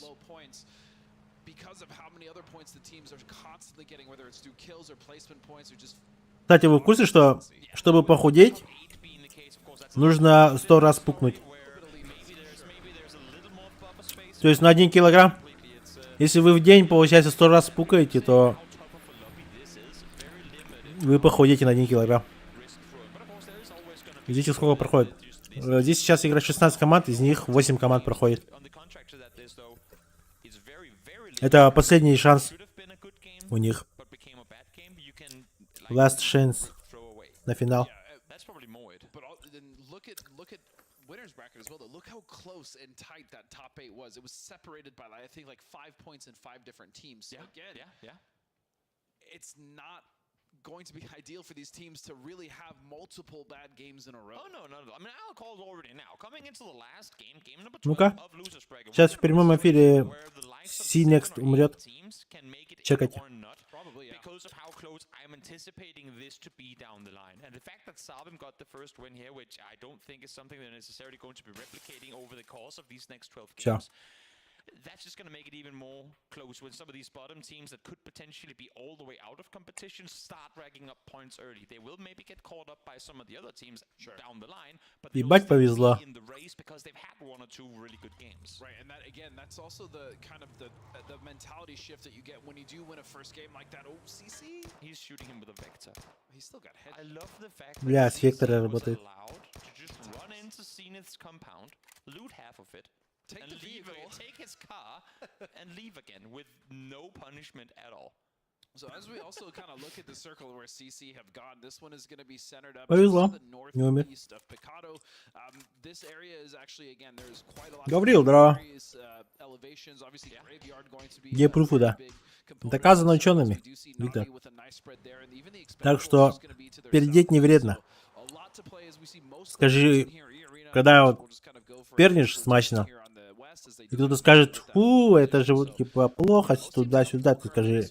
low points because of how many other points the teams are constantly getting, whether it's through kills or placement points or just Кстати, вы в курсе, что чтобы похудеть, нужно 100 раз пукнуть? То есть на 1 килограмм. Если вы в день, получается, 100 раз пукаете, то вы похудеете на 1 килограмм. Видите, сколько проходит? Здесь сейчас играет 16 команд, из них 8 команд проходит. Это последний шанс у них. Last Chance на финал. Winners bracket as well though. Look how close and tight that top 8 was. It was separated by I think like 5 points in 5 different teams. So again, it's not going to be ideal for these teams to really have multiple bad games in a row. Oh no, no, no. I mean, I'll call it already now. Coming into the last game, game number Ну-ка. 12 of Losers Bracket, Сейчас в we're gonna прямом be эфире where the likes of C-Next 7 or 8 умрет. teams can make it in Чекайте. or not. Probably, yeah. Because of how close I'm anticipating this to be down the line. And the fact that Sabim got the first win here, which I don't think is something they're necessarily going to be replicating over the course of these next 12 Всё. games. That's just going to make it even more close when some of these bottom teams that could potentially be all the way out of competition start racking up points early. They will maybe get caught up by some of the other teams down the line, but they'll Ебать still be повезло. in the race because they've had one or two really good games. Right, and that again, that's also the kind of the the mentality shift that you get when you do win a first game like that. Oh, CC, He's shooting him with a vector. he's still got head. I love the fact Бля, that с вектора CC was работает. allowed to just run into Zenith's compound, loot half of it, Take and the leave, vehicle. take his car and leave again with no punishment at all. So as we also kind of look at the circle where CC have gone, this one is going to be centered up Повезло. just to the Не умер. northeast of Picado. This area is actually again there's quite a lot Гаврил, of здорово. various, elevations. Obviously, graveyard going to be Где a пруфы, very да? big component Доказано of this circle, as учеными, we do see Виктор. Na'Vi with a nice spread there, and even the Так Expendables что is gonna be to their пердеть не southeast. вредно. So a lot to play as we see most of the Скажи, teams in here, E Arena, когда will вот just kind of go for a пернешь rotation смачно, here on the west as they и do кто-то have скажет, that фу, это же so вот типа плохо, туда-сюда, ты скажи,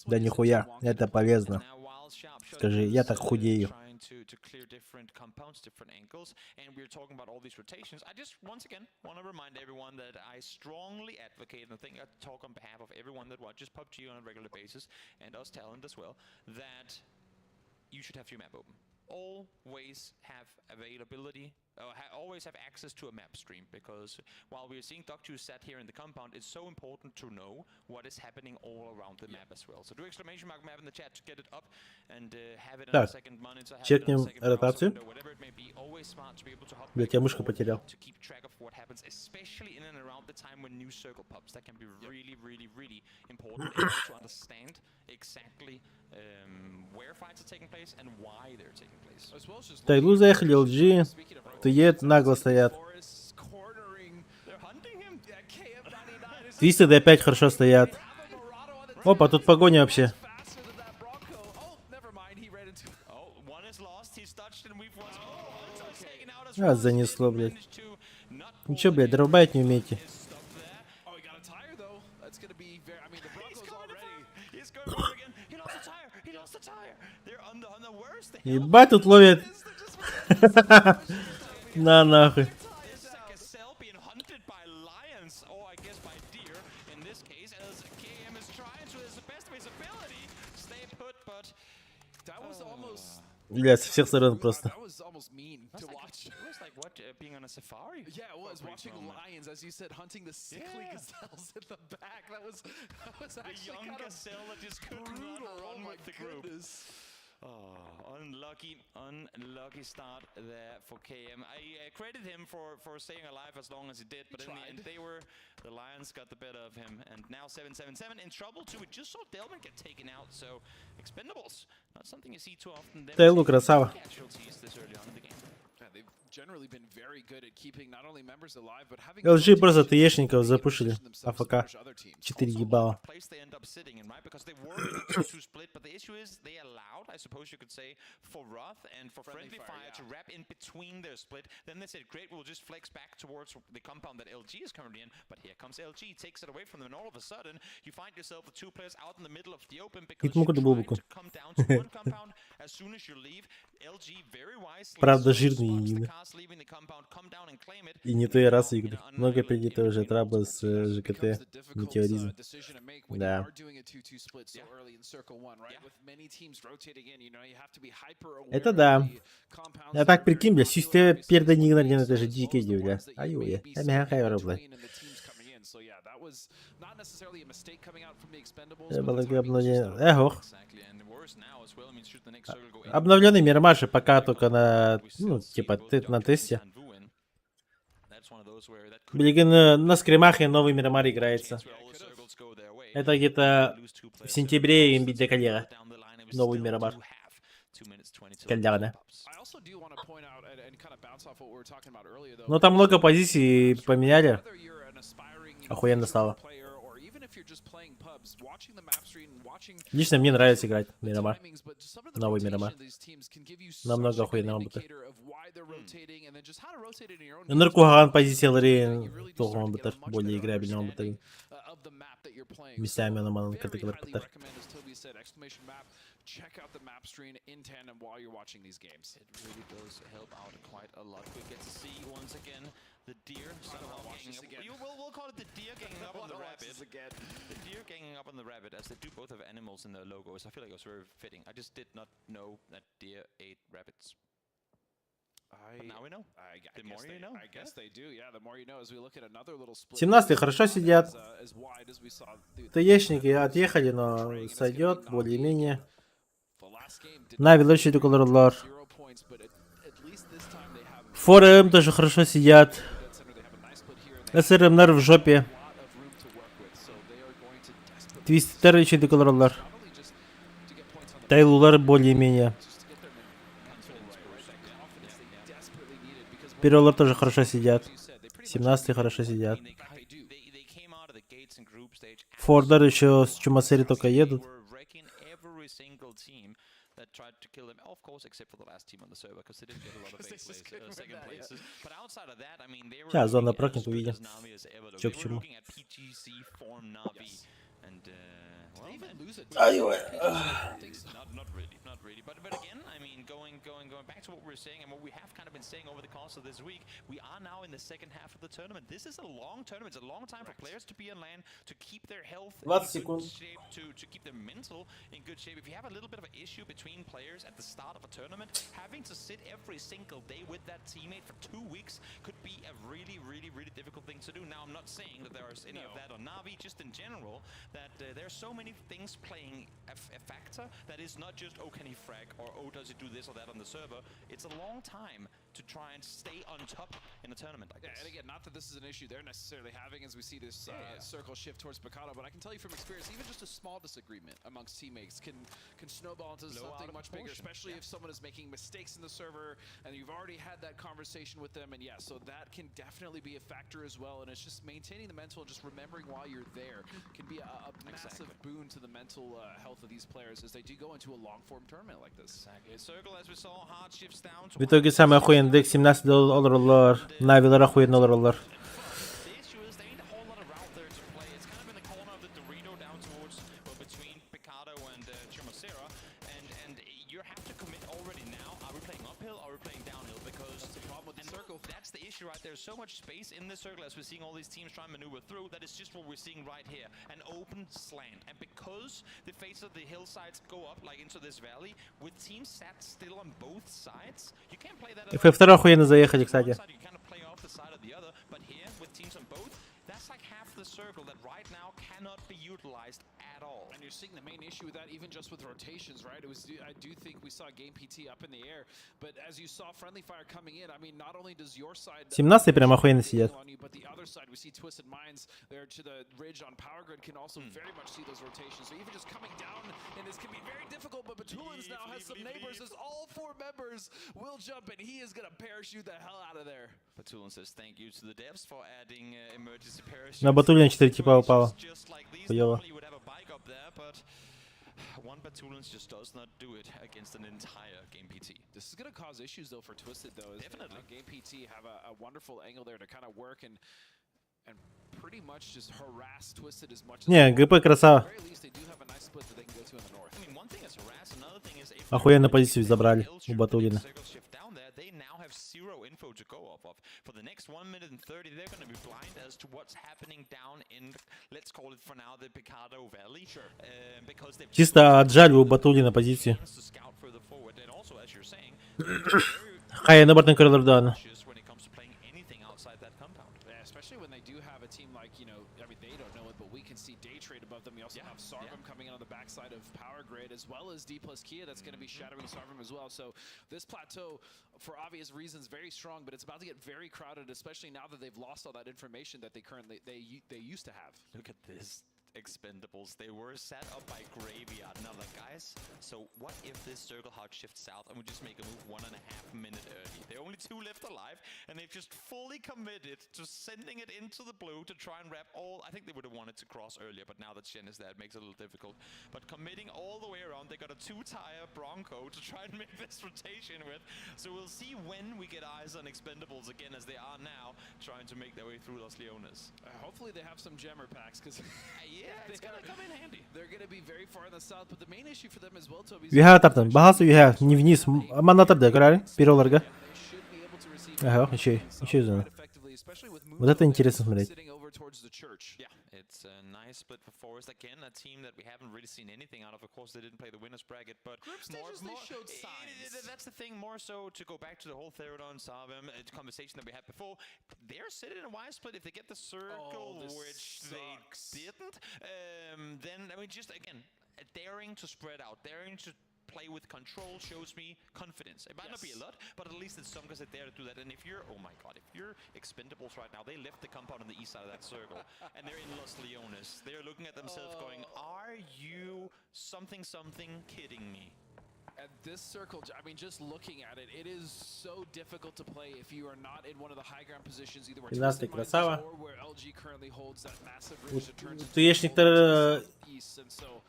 да нихуя, это полезно. Now, while Sharp Shot Скажи, я is, так худею. trying to clear different compounds, different angles, and we're talking about all these rotations. I just once again want to remind everyone that I strongly advocate, and I think I talk on behalf of everyone that watches PUBG on a regular basis, and us talent as well, that you should have your map open. Always have availability, always have access to a map stream, because while we are seeing Doctu sat here in the compound, it's so important to know what is happening all around the map as well. So do exclamation mark map in the chat to get it up and have it on a Так, second monitor, have it on a чекнем second browser ротацию. window, whatever it may be. Always smart to be able to hop Блять, back я and мышку forth потерял. to keep track of what happens, especially in and around the time when new circle pops. That can be really, really, really important in order to understand exactly where fights are taking place and why they're taking place. As well as just Тайлу looking at заехали, LG, Speaking of ТЕ нагло стоят. Forest cornering They're hunting him. Yeah, KM99 is Твисты D5 хорошо стоят. Опа, тут погоня вообще. faster than that Bronco. Oh, never mind. He ran into Oh, one is lost. He's touched and we've once. Oh, Hunter's taken out as А, well. занесло, блядь. Managed to not Ну чё, pull блядь, the дробать не умеете. is stopped there. Oh, he got a tire though. That's gonna be very. I mean, the He's Broncos going already. for He's going for it again. He lost a tire. He lost a tire. They're on the worst. The hell Ебать тут ловят. На нахуй. This is a gazelle being hunted by lions, or I guess by deer in this case, as KM is trying to, as the best of his ability, stay put, but That was almost. Бля, со всех сторон просто. That was almost mean to It was like- watch. It was like what, being on a safari? Yeah, it for a was brief watching moment. lions, as you said, hunting the sickly Yeah. gazelles in the back. That was The actually young kind of gazelle that just could not brutal. Oh run my with the group. goodness. Oh, unlucky, unlucky start there for KM. I credit him for staying alive as long as he did, but in the end, tried. the Lions got the better of him. And now 777 in trouble too. We just saw Delvin get taken out, so Expendables, not something you see too often. Them Тайлу taking красава. casualties this early on in the game. Yeah, they've generally been very good at keeping not only members alive, but having LG просто rotations ТЕшников to make запушили. position themselves to АФК. push other teams. 4 Also, ебала. what place they end up sitting in, right? Because they were in a 2-2 split, but the issue is they allowed, I suppose you could say, for Roth and for Friendly, Friendly Fire, Fire, to yeah. wrap in between their split. Then they said, great, we'll just flex back towards the compound that LG is currently in. But here comes LG, takes it away from them, and all of a sudden, you find yourself with two players out in the middle of the open because Хитмуку you да tried бубуку. to come down to one compound. As soon as you leave, LG very wisely Правда, sort of жирные spots the игры. cars leaving the compound, come down and claim it. И не той Now расы in игры. an Много island впереди in тоже between траба multiple с teams. ЖКТ. becomes the difficult, Метеоризм. decision to make when Да. you are doing a 2-2 split so early in circle one, right? Yeah. With many teams rotating in, you have to be hyper aware Это of да. the compounds Я that так are very прикинь, бля, popular, система obviously, перда не as игнорит, well это же as дикие the бля. ones that you Ай, may ой, be я меня splitting хайвер, бля. between and the teams coming in. So yeah, that was not necessarily a mistake coming out from the Expendables, Я but the была timing was just обновление. not Эх, ох. Exactly, and worse now as well. I mean, should the next circle go in, Обновленный Мирамаши пока только на, we still ну, see типа, both ты на Doctor тесте. and Vu in. That's one of those where that could Блин, на скримах и новый Мирамар играется. chance where all the circles go their way. Это где-то Lose two в players сентябре there. им бить коллега. Down the line, and we Новый still Мирамар. do have Кэллэҕинэ. Ну там много позиций поменяли. Охуенно стало. Лично мне нравится играть Мирамар. Новый Мирамар. Намного охуенно работает. Ынырык куһаҕан позициялары туох бытар, более играбельный бытар. Местами манан кытыгылар бытар. Check out the map screen in tandem while you're watching these games. It really does help out quite a lot. We get to see once again the deer somehow watch ganging this up. again. We'll call it the deer ganging up on the Wanna watch rabbit. this again. The deer ganging up on the rabbit, as they do both have animals in their logos. I feel like it was very fitting. I just did not know that deer ate rabbits. I, But now we know. I The guess more you they, know. I guess they do. Yeah, the more you know. As we look at another little split, 17 хорошо сидят. as, as wide as we saw the, ТЕшники отъехали, но сойдет более-менее. the last game did Нави лучше олороллор. 0 points, but at least this time they have 4M тоже хорошо сидят. dead center. They have a nice split here, and they СРМнар в жопе. have a lot of room to work with. So they are going to desperately Твисттер үчүгэйдик олороллор. not only just to get points on the Тайлулар более-менее. just to get their mental right, right? That confidence they desperately needed because when Пиролар тоже хорошо сидят. you said, they pretty much 17 хорошо сидят. I mean, they came out of the gates in group stage Фордер еще с Чумасери только They едут. were wrecking every single team that tried to kill them. Of course, except for the last team on the server, because they did get a lot of 'Cause they eighth just place, couldn't win second that, yeah. places. But outside of that, I mean, they were Сейчас зона looking as прокнет, good увидим. as Na'Vi as ever looked. Чё They к were чему. looking at PGC form Na'Vi, and well, they even man, lose it. Ай, ой. not really, not really. But again, I mean, going back to what we were saying and what we have kind of been saying over the course of this week, we are now in the second half of the tournament. This is a long tournament. It's a long time for players to be on land, to keep their health in 20 good секунд. shape, to keep their mental in good shape. If you have a little bit of an issue between players at the start of a tournament, having to sit every single day with that teammate for 2 weeks could be a really, really, really difficult thing to do. Now, I'm not saying that there is any of No. that on Navi, just in general, that there are so many things playing a factor that is not just, oh, can he frag, or oh, does he do this or that on the server. It's a long time to try and stay on top in a tournament like Yeah, this. and again, not that this is an issue they're necessarily having as we see this circle shift towards Picado, but I can tell you from experience, even just a small disagreement amongst teammates can snowball into Blow out something of much bigger, proportion. especially if someone is making mistakes in the server and you've already had that conversation with them. And yeah, so that can definitely be a factor as well. And it's just maintaining the mental and just remembering why you're there can be a massive boon to the mental health of these players as they do go into a long form tournament like this. Exactly. Circle, as we saw, hard shifts down to В итоге самый охуенный дек 17 олороллор. Навилар охуенно олороллор. The issue is there ain't a whole lot of route there to play. It's kind of in the corner of the Dorito down towards, well, between Picado and Chumacera, and you have to commit already now. Are we playing uphill? Are we playing downhill? Because That's the problem with the and circle. That's the issue right there. So much space in the circle as we're seeing all these teams try and maneuver through. That is just what we're seeing right here. An open slant. And because the face of the hillsides go up like into this valley, with teams sat still on both sides, you can't play that. FF2 охуенно заехали, One кстати. side you kind of play off the side of the other, but here with teams on both, that's like half the circle that right now cannot be utilized at all. And you're seeing the main issue with that, even just with rotations, right? It was I do think we saw Game PT up in the air, but as you saw friendly fire coming in, I mean, not only does your side 17 прям охуенно сидят. on you, but the other side, we see Twisted Minds there to the ridge on Power Grid can also very much see those rotations. So even just coming down, and this can be very difficult. But Batulins now has some neighbors as all four members will jump, and he is gonna parachute the hell out of there. Batulin says thank you to the devs for adding emergency parachutes. На Батулина 4 типа упало. Just like these, Хуёво. normally you would have a bike up there, but one Batulins just does not do it against an entire Game PT. This is going to cause issues though for Twisted though. As Definitely. Game PT have a wonderful angle there to kind of work and pretty much just harass Twisted as much as Не, ГП красава. At the very least, they do have a nice split that they can go to in the north. I mean, one thing is harass, another thing is if Охуенно позицию забрали у Батулина. Circle shift down there, they now have zero info to go off of. For the next 1 minute and 30, they're going to be blind as to what's happening down in, let's call it for now, the Picado Valley. Sure. Because they've Чисто отжали у Батулина позицию. chance to scout further forward. And also, as you're saying, they're very Хайа бартын көрөлөр cautious when it comes to playing anything outside that compound. Yeah, especially when they do have a team like, I mean, they don't know it, but we can see Day Trade above them. You also have Sarvum coming in on the backside of Power Grid, as well as D plus Kia that's going to be shadowing Sarvum as well. So this plateau, for obvious reasons, very strong, but it's about to get very crowded, especially now that they've lost all that information that they currently they used to have. Look at this. Expendables. They were set up by Graveyard. Now, like, guys, so what if this circle hard shifts south and we just make a move 1.5 minute early? There are only two left alive, and they've just fully committed to sending it into the blue to try and wrap all. I think they would have wanted to cross earlier, but now that Shen is there, it makes it a little difficult. But committing all the way around, they got a two-tire Bronco to try and make this rotation with. So we'll see when we get eyes on Expendables again, as they are now, trying to make their way through Los Leones. Hopefully they have some jammer packs because Yeah, it's gonna come in handy. They're gonna be very far in the south, but the main issue for them as well, Toby, is Үөһэ тардан. Баҕас үөһэ, не вниз. Манна тарды, көрөөр, пироларга. Ага, еще, еще зона. Вот это интересно смотреть. Sitting over towards the church. Yeah, it's a nice split for Forest. Again, a team that we haven't really seen anything out of. Of course, they didn't play the winners bracket, but Group stages, they showed signs. That's the thing. More so to go back to the whole Therodon Savim conversation that we had before. They're sitting in a Y split. If they get the circle, Oh, this which sucks. they didn't, then I mean, just again, daring to spread out, daring to play with control shows me confidence. It might not be a Yes. lot, but at least it's some guys that dare to do that. And if you're, oh my god, if you're Expendables right now, they left the compound on the east side of that circle, and they're in Los Leones. They're looking at themselves going, "Are you something something kidding me?" And this circle, I mean, just looking at it, it is so difficult to play if you are not in one of the high ground positions, either where 12 Twisted Minds is красава. or where LG currently holds that massive ridge that turns into Туешниктэр the southeast. And so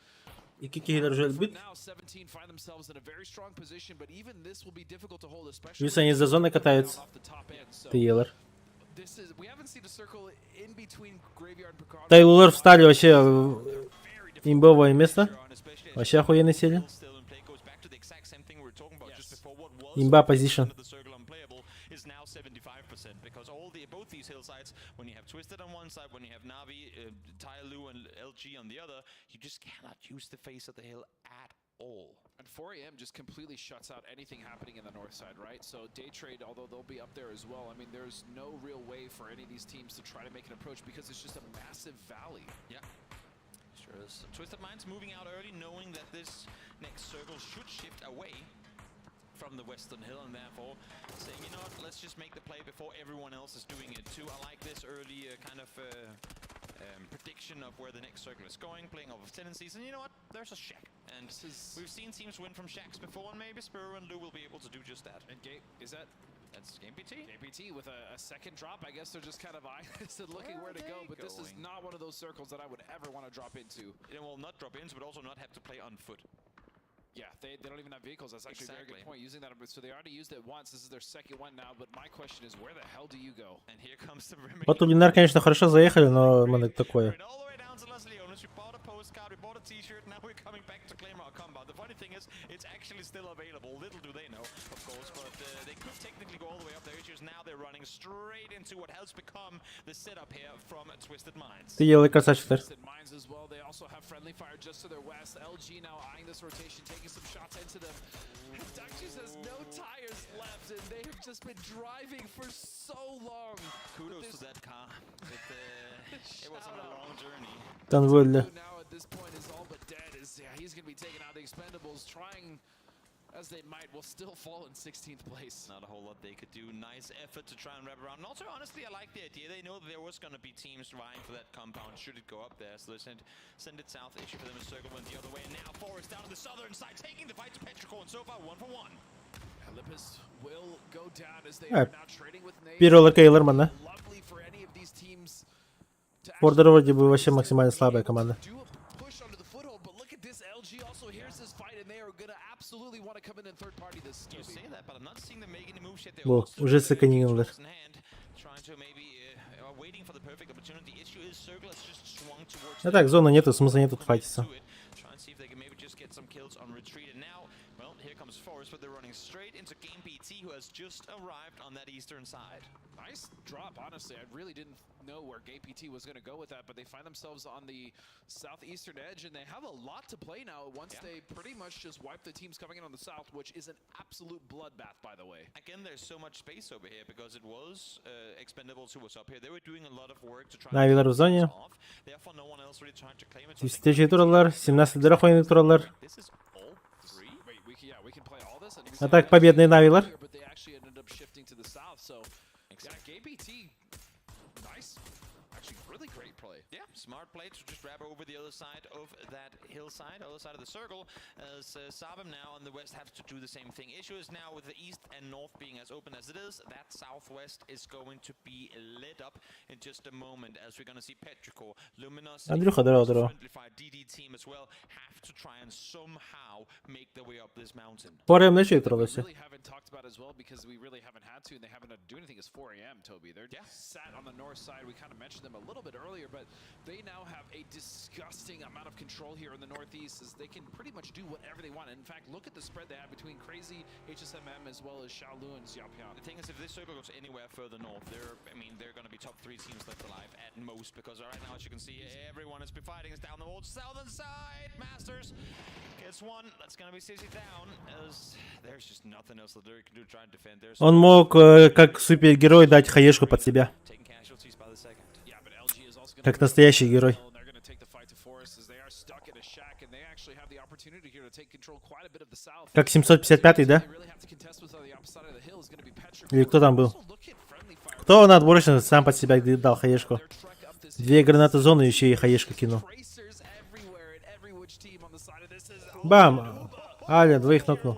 икки киһилэр уже for өлбүт. now, 17 find themselves in a very strong position, but even this will be difficult to hold, especially Плюс они за зоной катаются. off the top end. So Тыелар. this is we haven't seen a circle in between Graveyard and Picard. Тайлулар встали вообще в имбовое место. Вообще охуенно сели. Still in play goes back to the exact same thing we were talking about just Yes. before. What was Имба position. the circle unplayable is now 75% because all the both these hillsides, when you have Twisted on one side, when you have Navi, Tyloo and LG on the other, you just cannot use the face of the hill at all. And 4 a.m. just completely shuts out anything happening in the north side, right? So day trade, although they'll be up there as well, I mean, there's no real way for any of these teams to try to make an approach because it's just a massive valley. Yeah. Sure is. Twisted Minds moving out early, knowing that this next circle should shift away from the Western Hill, and therefore saying, you know what, let's just make the play before everyone else is doing it too. I like this early kind of prediction of where the next circle is going, playing off of tendencies, and you know what, there's a shack. And This is- we've seen teams win from shacks before, and maybe Spiro and Lou will be able to do just that. And Gate, is that That's Game PT. APT with a second drop? I guess they're just kind of eyeing this and looking Where where to are go, they but this is going? not one of those circles that I would ever want to drop into. It will not drop into, but also not have to play on foot. Yeah, they don't even have vehicles. That's actually a very Exactly. good point. Using that, so they already used it once. This is their second one now, but my question is, where the hell do you go? And here comes the Вот Улинар, конечно, хорошо заехали, но маннык такое. Right all the way down to Los Leones. We bought a postcard, we bought a t-shirt, now we're coming back to claim our compound. The funny thing is, it's actually still available. Little do they know, of course, but they could technically go all the way up their issues. Now they're running straight into what has become the setup here from Twisted Minds. Тыелар красавчиктар. Twisted Minds as well. They also have friendly fire just to their west. LG now eyeing this rotation, taking some shots into them. Duckies has no tires left, and they have just been driving for so long. Kudos to that car. It was on a long journey. Конвой Now at this point is all but dead. Is yeah, he's gonna be taken out. The Expendables trying as they might will still fall in 16th place. Not a whole lot they could do. Nice effort to try and wrap around. And also, honestly, I like the idea. They know that there was going to be teams vying for that compound should it go up there. So they send it south. Issue for them a circle went the other way. And now Forest down to the southern side, taking the fight to Petrichor. And so far, 1 for 1. Olympus will go down as they Yeah. are now trading with nades. Первый Кейлор манна. Lovely for any of these teams to Фордер actually вроде бы вообще максимально слабая команда. do a push onto the foothold, but look at this. LG also hears this fight, and they are gonna absolutely want to come in and third party this. You Toby. say that, but I'm not seeing them make any moves yet. They're Во, all still уже with their сэкономили. controls in hand, trying to maybe waiting for the perfect opportunity. The issue is Circle has just swung towards А так, зоны нету, смысла нету файтиться. to it. Try and see if they can maybe just get some kills on retreat. And now, well, here comes Forest, but they're running straight into Game PT, who has just arrived on that eastern side. Nice drop, honestly. I really didn't know where Gay PT was going to go with that, but they find themselves on the southeastern edge, and they have a lot to play now once they pretty much just wipe the teams coming in on the south, which is an absolute bloodbath, by the way. Again, there's so much space over here because it was Expendables who was up here. They were doing a lot of work to try and Навилар в зоне. off. Therefore, no one else really tried to claim it. So I think 34 тураллар, 17 дөрөх ойнуу тураллар. this is all three. Wait, we can, yeah, we can play all this. And А так победные Навилар. But they actually ended up shifting to the south, so yeah, Gay PT, nice. Actually, really great play. Yeah, Smart play to just wrap over the other side of that hillside, other side of the circle, as Sabam now on the west have to do the same thing. Issue is now with the east and north being as open as it is, that southwest is going to be lit up in just a moment, as we're going to see Petrichor, Luminosity, Андрюха, здорово, здорово. Friendly Fire, DD team as well, have to try and somehow make their way up this mountain. 4 начали троллися. Really haven't talked about as well because we really haven't had to, and they haven't had to do anything. Is 4 a.m. Toby? They're sat on the north side. We kind of mentioned them a little bit earlier, but they now have a disgusting amount of control here in the northeast, as they can pretty much do whatever they want. In fact, look at the spread they have between Crazy, HSMM, as well as Xiaolu and Xiaopian. The thing is, if this circle goes anywhere further north, they're, I mean, they're going to be top three teams left alive at most, because right now, as you can see, everyone is fighting is down the old southern side. Masters gets one. That's going to be Sissy down, as there's just nothing else that they can do to try and defend. There's Он мог, как супергерой, дать хаешку под себя. Taking casualties by the second. Yeah, but LG is also gonna Как настоящий герой. And they're going to take the fight to Forest as they are stuck in a shack, and they actually have the opportunity here to take control quite a bit of the south. Как 755-й, да? They really have to contest with on the opposite side of the hill is going to be Petrichor. Или кто там был? Also look at Friendly Fire. Кто на отборочном сам под себя дал хаешку? Две гранаты зоны еще и хаешку кинул. Tracers everywhere and every which team on the side of this is Бам! Аля, двоих нокнул.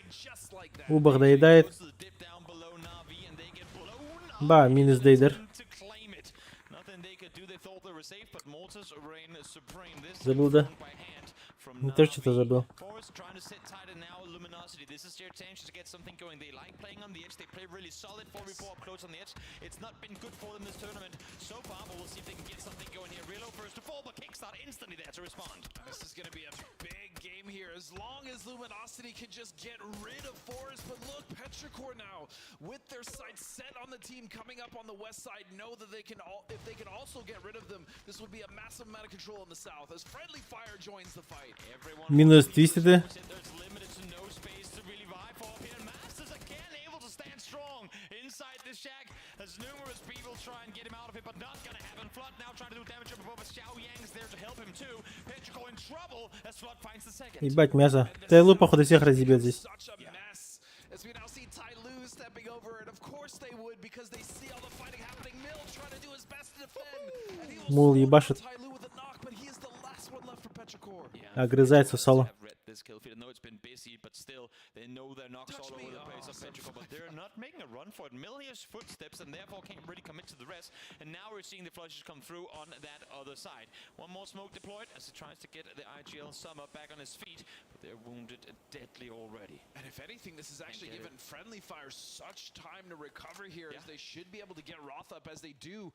just like that. Убах доедает. Dip down below Navi, and they get blown up Бам, минус Дейдер. to claim it. Nothing they could do. They thought they were safe, but Mortars reign supreme. This Забыл, да? thrown by hand from Я тоже что-то Na'Vi. забыл. Forest trying to sit tight and now Luminosity. This is their chance to get something going. They like playing on the edge. They play really solid 4v4 up close on the edge. It's not been good for them this tournament so far, but we'll see if they can get something going here. Relo first to fall, but Kickstart instantly there to respond. This is going to be a big game here as long as Luminosity can just get rid of Forest. But look, Petrichor now with their sights set on the team coming up on the west side know that they can all if they can also get rid of them, this would be a massive amount of control in the south as Friendly Fire joins the fight. Everyone Минус Твистеды. There's limited to no space to really vie for up here. And Masters again able to stand strong inside this shack as numerous people try and get him out of it, but not gonna happen. Flood now trying to do damage up above, but Xiao Yang's there to help him too. Petrichor in trouble as Flood finds the second. Ебать, мясо. Тайлу, походу, всех разъебет здесь. Such a mess. As we now see Tai Lu stepping over, and of course they would because they see all the fighting happening. Mill trying to do his best to defend, and he will Мул slow down ебашит. Tai Lu with a knock, but he is the last one left for Petrichor. Огрызается соло. Have read this kill feed. I know it's been busy, but still, they know their knocks Touch all me. over the place Oh, of Petrichor, but they're not making a run for it. Mill hears footsteps and therefore can't really commit to the rest. And now we're seeing the flushes come through on that other side. One more smoke deployed as he tries to get the IGL Summer back on his feet, but they're wounded deadly already. And if anything, this has actually get given Friendly Fire such time to recover here as they should be able to get Roth up as they do.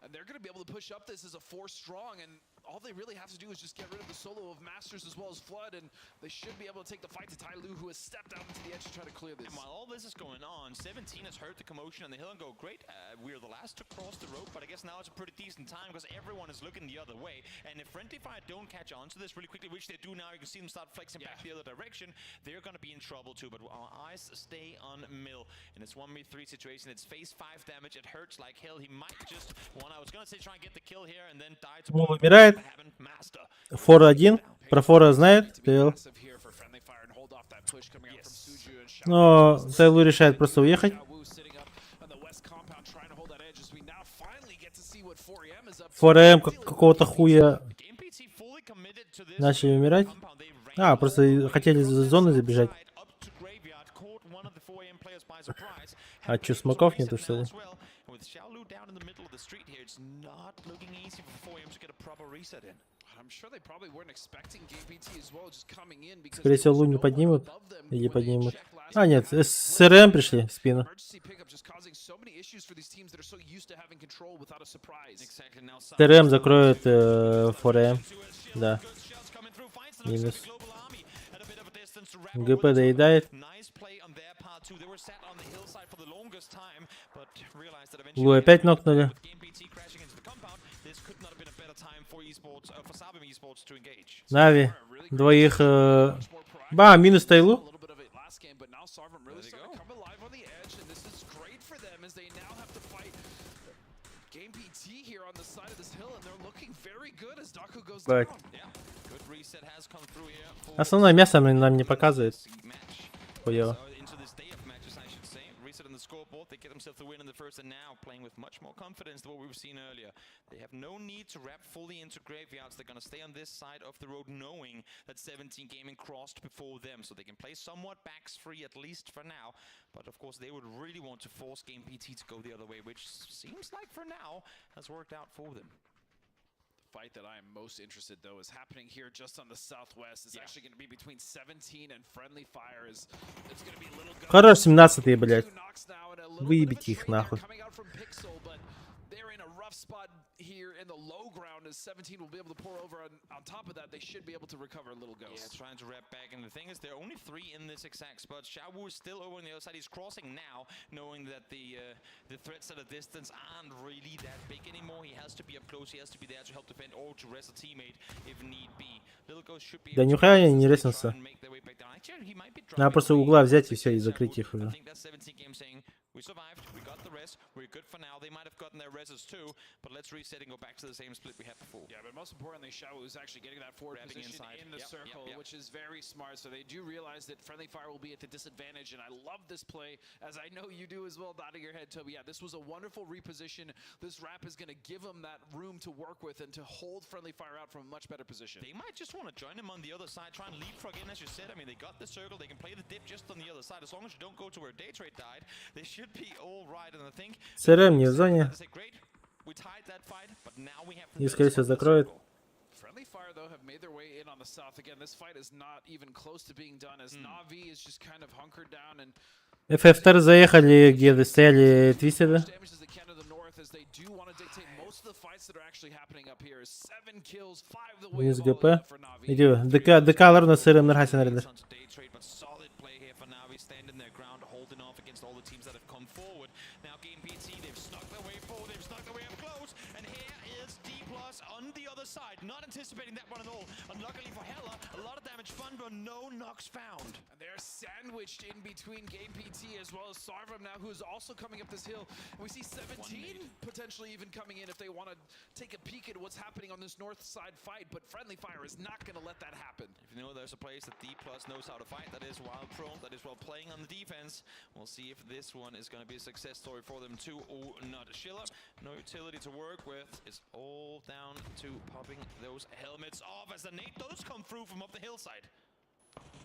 And they're going to be able to push up this as a four strong, and all they really have to do is just get rid of the solo of Masters as well as Flood, and they should be able to take the fight to Tai Lu, who has stepped out into the edge to try to clear this. And while all this is going on, 17 has heard the commotion on the hill and go, "Great, we're the last to cross the road," but I guess now it's a pretty decent time because everyone is looking the other way. And if Friendly Fire don't catch on to this really quickly, which they do now, you can see them start flexing back the other direction, they're going to be in trouble too. But our eyes stay on Mill. In this 1v3 situation, it's phase 5 damage. It hurts like hell. He might just want, I was going to say, try and get the kill here and then die to Мул умирает. Happened. Master. Фор один. Про Фора знает. ТЛ. Massive here for Friendly Fire and hold off that push coming out from Suju and Xiao Но Тайлу решает просто уехать. Wu sitting up on the west compound trying to hold that edge as we now finally get to see what 4AM is up to. 4AM какого-то хуя MPT fully committed to this начали умирать. compound. They ran А, просто хотели за зоны забежать. up to graveyard, caught one of the 4AM players by surprise. А чё, смоков нету, что ли? As well. And with Xiaolu down in the middle of the street here, it's not looking easy for 4AM to get a proper reset in. I'm sure they probably weren't expecting GPT as well, just coming in because Скорее всего, Лу не поднимут. Или поднимут. А, нет, с РМ пришли в спину. Emergency pickup just causing so many issues for these teams that are so used to having control without a surprise. Exactly, now ТРМ закроет 4AM. Да. Минус. ГП доедает. Nice play on their part too. They were sat on the hillside for the longest time, but realized that Лу eventually опять нокнули. with Game BT crashing into the compound, this could not have been a better time for esports, for Sabim Esports to engage. Нави. Двоих... Ба, минус Тайлу. A little bit of it last game, but now Sarvam really starting to come alive on the edge, and this is great for them as they now have to fight Game PT here on the side of this hill, and they're looking very good as Daku goes Так. down. Yeah, good reset has come through here for Основное мясо нам не показывает. match. Хуево. So into this day of matches, I should say. Reset on the scoreboard. They get themselves the win in the first and now playing with much more confidence than what we've seen earlier. They have no need to wrap fully into graveyards. They're going to stay on this side of the road knowing that 17 Gaming crossed before them. So they can play somewhat backs free at least for now. But of course, they would really want to force Game PT to go the other way, which seems like for now has worked out for them. The fight that I am most interested, though, is happening here just on the southwest. It's actually going to be between 17 and Friendly Fire. Is it's going to be Little Ghost. Хорош 17-й, блядь. Two knocks now and a little bit of a Выебите их trade there нахуй. coming out from Pixel, but they're in a rough spot here in the low ground as 17 will be able to pour over. On top of that, they should be able to recover Little Yeah, Ghost. Trying to wrap back. And the thing is, there are only three in this exact spot. Xiaowu is still over on the other side. He's crossing now, knowing that the threats at a distance aren't really that big anymore. He has to be up close. He has to be there to help defend or to rest a teammate if need be. Little Ghost should be Да able to нихуя они не try резнутся. and make their way back down. Actually, he might be Надо driving просто away угла взять и все, и Xiaowu. закрыть их I уже. think that's 17 games saying, "We survived, we got the res, we're good for now." They might have gotten their reses too, but let's reset and go back to the same split we had before. Yeah, but most importantly, Xiaowu is actually getting that forward Wrapping position inside. In the circle, Yep. which is very smart. So they do realize that Friendly Fire will be at the disadvantage, and I love this play, as I know you do as well, nodding your head, Toby. Yeah, this was a wonderful reposition. This wrap is going to give them that room to work with and to hold Friendly Fire out from a much better position. They might just want to join him on the other side, try and leapfrog in, as you said. I mean, they got the circle, they can play the dip just on the other side. As long as you don't go to where Daytrade died, they should be all right. And I think СРМ не в зоне. they say, "Great, we tied that fight, but now we have the И, скорее better всего, spot in the закроет. circle." Friendly Fire, though, have made their way in on the south. Again, this fight is not even close to being done as Na'Vi is just kind of hunkered down and FFTR заехали, где стояли твистеры. Much damage as they can to the north as they do want to dictate most of the fights that are actually happening up here. Seven kills, five the way Вниз of all ГП. for Na'Vi. Иди, ДК, ДК Ларна СРМ нравится на Onto Daytrade, but solid play here for Navi, standing their ground, holding off against all the teams that have come forward. Now Game PT, they've snuck their way forward, they've snuck their way up close, and here is D Plus on the other side, not anticipating that one at all. Unluckily for Hella, a lot of damage fun, but no knocks found. And they're sandwiched in between Game PT as well as Sarvam now, who is also coming up this hill. And we see 17 potentially even coming in if they want to take a peek at what's happening on this north side fight, but Friendly Fire is not going to let that happen. If you know there's a place that D Plus knows how to fight, that is while prone, that is while playing on the defense. We'll see if this one is going to be a success story for them too or not. Schiller, no utility to work with. It's all down to popping those helmets off as the nade does come through from up the hillside.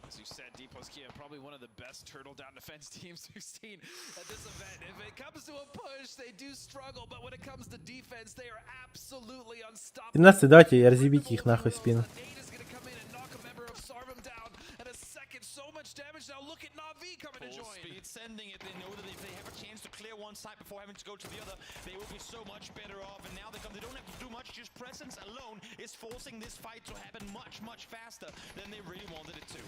As you said, D Plus Kia, probably one of the best turtle down defense teams we've seen at this event. If it comes to a push, they do struggle, but when it comes to defense, they are absolutely unstoppable. 17 давайте разъебите их нахуй в спину. Nade is gonna come in and knock a member of Sarvam down in a second. So much damage. Now look at Na'Vi coming to Full join. speed sending it. They know that if they have a chance to clear one side before having to go to the other, they will be so much better off. And now they come. They don't have to do much. Just presence alone is forcing this fight to happen much, much faster than they really wanted it to.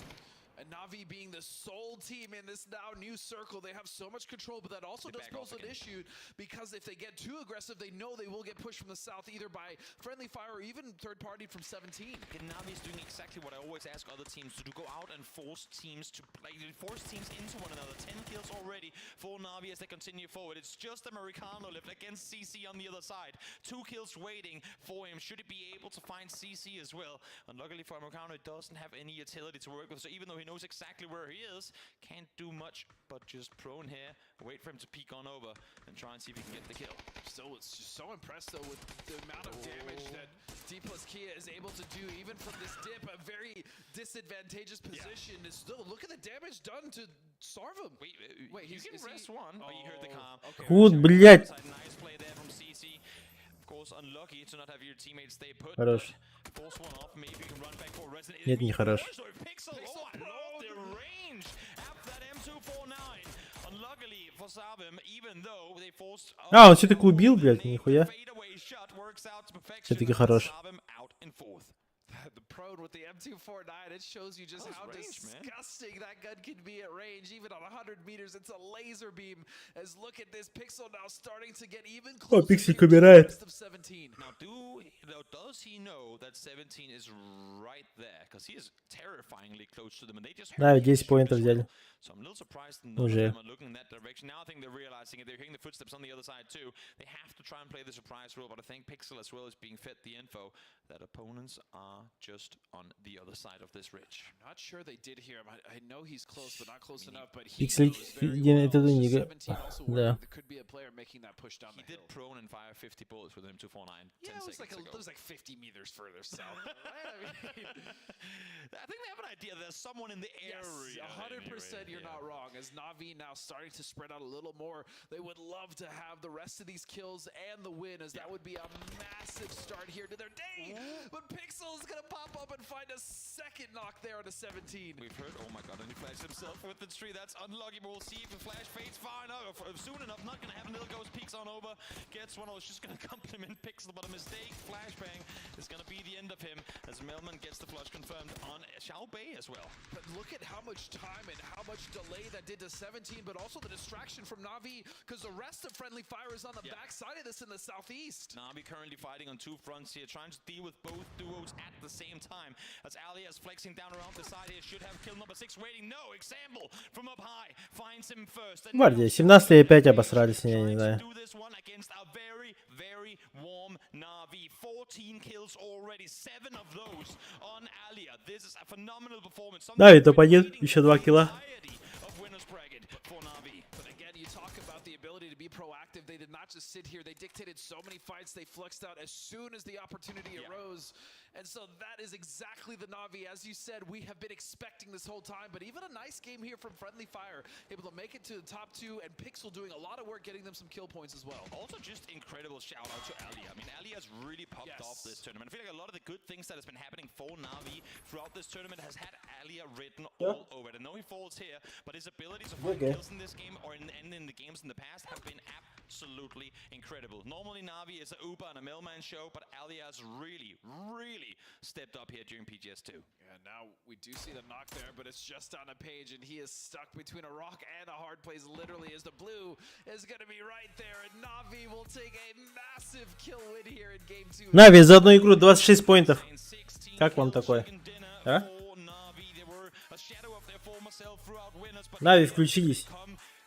And Na'Vi being the sole team in this now new circle, they have so much control, but that also They does back off pose an again. issue because if they get too aggressive, they know they will get pushed from the south either by friendly fire or even third party from 17. And Navi is doing exactly what I always ask other teams to do: go out and force teams to play, force teams into one another. 10 kills already for Navi as they continue forward. It's just Americano left against CC on the other side. Two kills waiting for him. Should he be able to find CC as well? Unluckily for Americano, he doesn't have any utility to work with. So even though he knows exactly where he is, can't do much but just prone here. Wait for him to peek on over and try and see if he can get the kill. Still, it's just so impressed though with the amount of damage that D Plus Kia is able to do, even from this dip, a very disadvantageous position. Is still look at the damage done to Sarvam. Wait, Wait, you he's- can is he- rest one. Oh, you heard the Oh, calm. okay. Вот, блядь. Nice play there from CC. Of course, unlucky to not have your teammates stay put. Хорош. But force one off, maybe you can run back for Resident Нет, не хорош. Pixel, oh, I love the range after that M249. Unluckily for Sarvam, even though they forced А, он все-таки убил, блядь, нихуя. Fadeaway shot works out to perfection. Все-таки хорош. Sarvam out in fourth. The prone with the M249, it shows you just That was how range, man. disgusting that gun can be at range. Even on 100 meters, it's a laser beam. As look at this Pixel now starting to get even closer Пиксель here to the умирает. rest of 17. Now, do though, does he know that 17 is right there? Because he is terrifyingly close to them, and they just Да, heard him 10 shoot поинтов as взяли. well. So I'm a little surprised none of Уже. them are looking in that direction. Now I think they're realizing it. They're hearing the footsteps on the other side too. They have to try and play the surprise role, but I think Pixel as well is being fed the info that opponents are Just on the other side of this ridge. Not sure they did hear him. I know he's close, but not close enough. But he Пиксель knows very день well. это не 17 also Да. worried there could be a player making that push down He the did hill. prone and fire 50 bullets with him 249 Yeah, 10 it was like seconds a, ago. it was like 50 meters further south. Right? I mean, I think they have an idea. There's someone in the Yes, area. 100% anyway, you're yeah. not wrong. As Navi now starting to spread out a little more, they would love to have the rest of these kills and the win, as that would be a massive start here to their day. But Pixel is going to pop up and find a second knock there on a 17. We've heard, oh my God, and he flashed himself with the tree. That's unlucky, but we'll see if the flash fades far enough, soon enough. Not gonna happen. Little Ghost peeks on over, gets one. Oh, it's just gonna compliment Pixel, but a mistake. Flashbang is gonna be the end of him as Melman gets the flush confirmed on Xiao Bei as well. But look at how much time and how much delay that did to 17, but also the distraction from Navi, because the rest of Friendly Fire is on the backside of this in the southeast. Navi currently fighting on two fronts here, trying to deal with both duos at the same time. As Ali is flexing down around the side here, should have kill number six waiting. No, example from up high finds him first. And Гвардия, 17 опять обосрались, я не знаю. do this one against a very, very warm Navi. 14 kills already, seven of those on Alia. This is a phenomenal performance. Something Нави we've been топ-1, waiting еще два for the килла. entirety of winners bracket for Navi. But again, you talk about the ability to be proactive. They did not just sit here. They dictated so many fights. They flexed out as soon as the opportunity arose. And so that is exactly the Navi. As you said, we have been expecting this whole time. But even a nice game here from Friendly Fire, able to make it to the top two, and Pixel doing a lot of work getting them some kill points as well. Also, just incredible shout out to Ali. I mean, Ali has really popped off this tournament. I feel like a lot of the good things that has been happening for Navi throughout this tournament has had Alia written all over it. I know he falls here, but his ability to find kills in this game or and in the games in the past have been absolutely incredible. Normally, Navi is a Uber and a Mailman show, but Ali has really, really stepped up here during PGS2. Yeah, now we do see the knock there, but it's just on a page, and he is stuck between a rock and a hard place, literally, as the blue is going to be right there, and Navi will take a massive kill win here in game two. Нави за одну игру 26 поинтов. Как вам такое? А? Нави включились.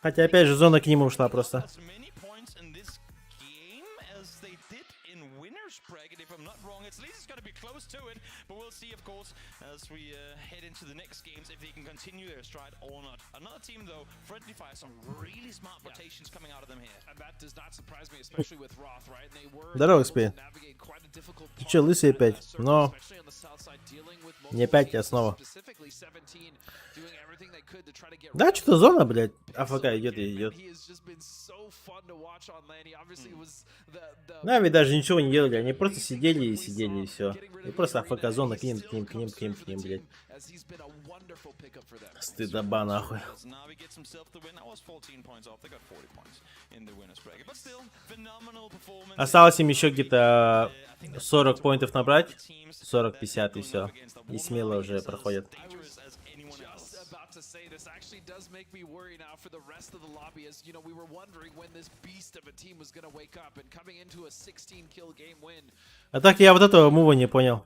Хотя опять же зона к ним ушла просто. As many points in this game as they did in winners bracket, if I'm not wrong. At least it's going to be close to it, but we'll see, of course, as we head into the next games if they can continue their stride or not. Another team, though, Friendly Fire, some really smart rotations coming out of them here. And that does not surprise me, especially with Roth, right? And they were Здорово, able to XP. navigate quite a difficult Ты чё, part лысый of that опять? circle, Но especially on the south side, dealing with не multiple опять, а teams, снова. specifically 17, doing everything they could to try to get Да, rid of что-то зона, блядь, Pixel АФК идет и again, man. идет. He has just been so fun to watch on LAN. He obviously was the Нави даже ничего не делали, они просто сидели и сидели, и все. И просто АФК зона к ним, к ним, к ним, к ним, к ним, блядь. As he's been a wonderful pickup for them. Стыдоба нахуй. As Navi gets himself the win. That was 14 points off. They got 40 points in the winners bracket. But still, phenomenal performance. Осталось им еще где-то 40 поинтов набрать. 40-50 и все. И смело уже проходят. Dangerous as anyone Just else. about to say this actually does make me worry now for the rest of the lobby, as you know, we were wondering when this beast of a team was going to wake up, and coming into a 16 kill game win. А так я вот этого мува не понял.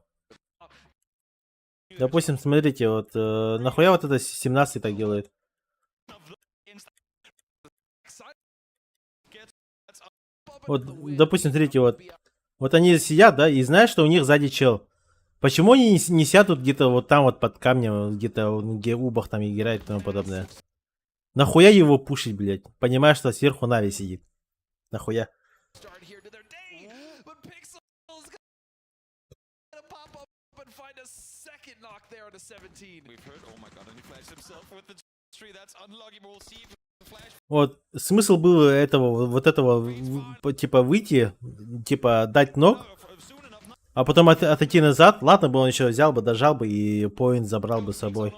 Допустим, смотрите, вот нахуя вот это 17 так делает? Side Вот, допустим, смотрите, вот, вот они сидят, да, и знают, что у них сзади чел. Почему они не сядут где-то вот там вот под камнем, где-то где Убах там играет и тому подобное? Нахуя его пушить, блядь? Понимаешь, что сверху Нави сидит. Нахуя? Start here to their day, but Pixel's gonna pop up and find a second knock there on a 17. We've heard, oh my God, and he flashed himself with the tree. That's unlucky, but we'll see if the flash Вот смысл был этого, вот этого, типа выйти, типа дать нок, soon enough. а потом отойти назад. Ладно бы он еще взял бы, дожал бы и поинт забрал бы с собой.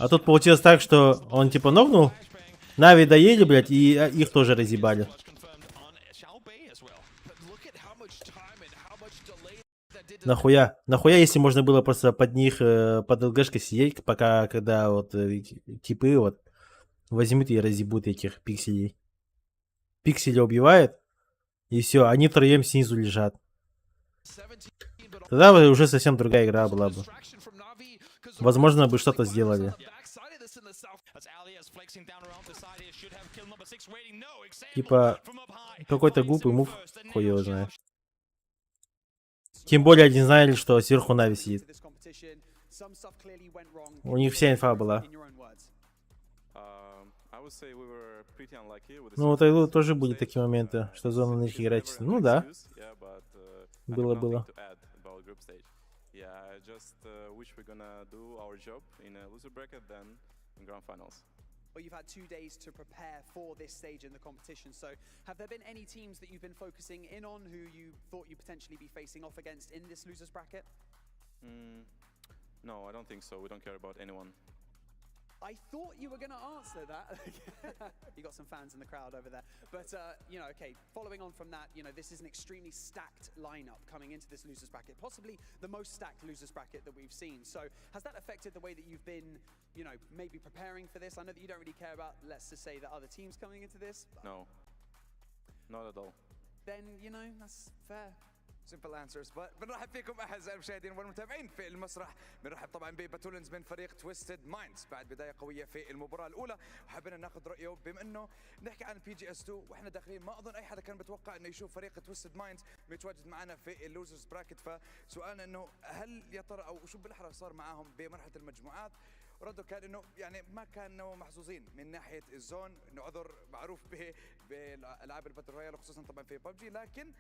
А тут получилось так, что он типа нокнул, Нави доели, блядь, и их тоже разъебали. Confirmed on Xiao Bei as well. But look at how much time and how much delay that did to Нахуя? Нахуя, если можно было просто под них, под ЛГшкой сидеть, пока, когда вот типы вот возьмут и разъебут этих пикселей. Пиксели убивают, и все, они троем снизу лежат. 17, but Тогда бы уже совсем другая игра была бы. distraction from Navi, 'cause the Возможно, бы что-то сделали. backside of this in the south As Ali is flexing down around the side here, should have kill number six waiting. No, example Типа, from up high. какой-то Finds глупый him мув, first, and хуй now его знает. Тем более они знали, что сверху Нави сидит. У них вся инфа была. Ну, вот Айлу тоже были такие моменты, что зона на них играет чисто. Ну да. Было, было. Yeah, I just wish we're gonna do our job in a loser bracket than in grand finals. Well, you've had 2 days to prepare for this stage in the competition. So, have there been any teams that you've been focusing in on who you thought you'd potentially be facing off against in this losers bracket? No, I don't think so. We don't care about anyone. I thought you were going to answer that. You got some fans in the crowd over there. But, okay, following on from that, this is an extremely stacked lineup coming into this losers bracket, possibly the most stacked losers bracket that we've seen. So, has that affected the way that you've been maybe preparing for this? I know that you don't really care about, let's just say, the other teams coming into this. But No, not at all. then, that's fair. Simple answers. بنرحب فيكم اعزائي المشاهدين والمتابعين في المسرح. بنرحب طبعا بباتولنز من فريق Twisted Minds بعد بدايه قويه في المباراه الاولى، وحبينا ناخذ رايه بما انه نحكي عن PGS 2 واحنا داخلين، ما اظن اي حدا كان بتوقع انه يشوف فريق Twisted Minds متواجد معنا في ال losers bracket. فسؤالنا انه هل يا ترى او شو بالاحرى صار معاهم بمرحله المجموعات؟ رده كان انه يعني ما كانوا محظوظين من ناحيه ال zone، انه عذر معروف بالالعاب ال battle royale خصوصا طبعا في ببجي، لكن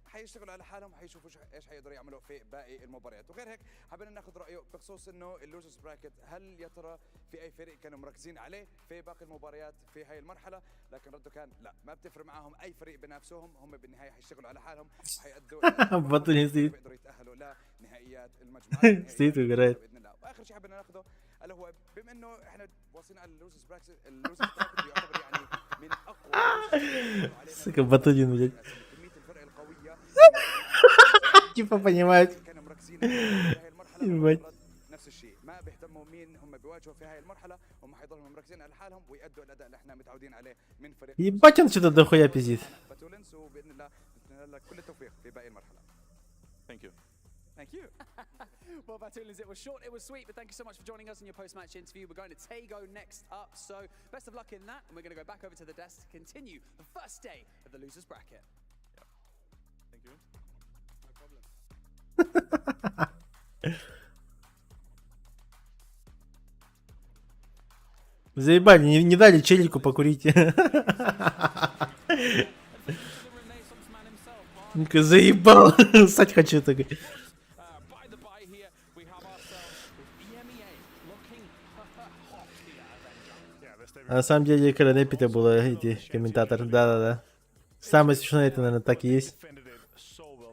حيشتغلوا على حالهم وحيشوفوا ايش حيقدروا يعملوا في باقي المباريات. وغير هيك حابين ناخذ رايه بخصوص انه ال losers bracket، هل يا ترى في اي فريق كانوا مركزين عليه في باقي المباريات في هاي المرحله؟ لكن رده كان لا، ما بتفرق معاهم اي فريق بنافسوهم، هم بالنهايه حيشتغلوا على حالهم وحيأدوا Батулин стоит. بيقدروا يتاهلوا لنهائيات المجموعات Стоит, угорает. باذن الله. واخر شيء حابين ناخذه اللي هو بما انه احنا واصلين على ال losers bracket، ال losers bracket يعتبر يعني من اقوى Сука, Батулин, блядь. Типа понимает. كانوا مركزين في هاي المرحله. Ебать. نفس الشيء، ما بيهتموا مين هم بيواجهوا في هاي المرحله، هم حيضلوا مركزين على حالهم ويأدوا الاداء اللي احنا متعودين عليه من فريق Ебать, он что-то дохуя пиздит. باتولنس، وباذن الله نتمنى لك كل التوفيق في باقي المرحله. Thank you. Thank you. Well, Batulins, it was short, it was sweet, but thank you so much for joining us in your post-match interview. We're going to Tago next up, so best of luck in that, and we're going to go back over to the desk to continue the first day of the losers bracket. Thank you. No problem. Заебали, не дали челику покурить. Ну-ка, заебал. Ссать хочу такой. By the by here, we have ourselves EMEA looking hot here, Avenger. А на самом деле, когда Непита было эти комментатор, да-да-да. Самое смешное, это, наверное, так и есть.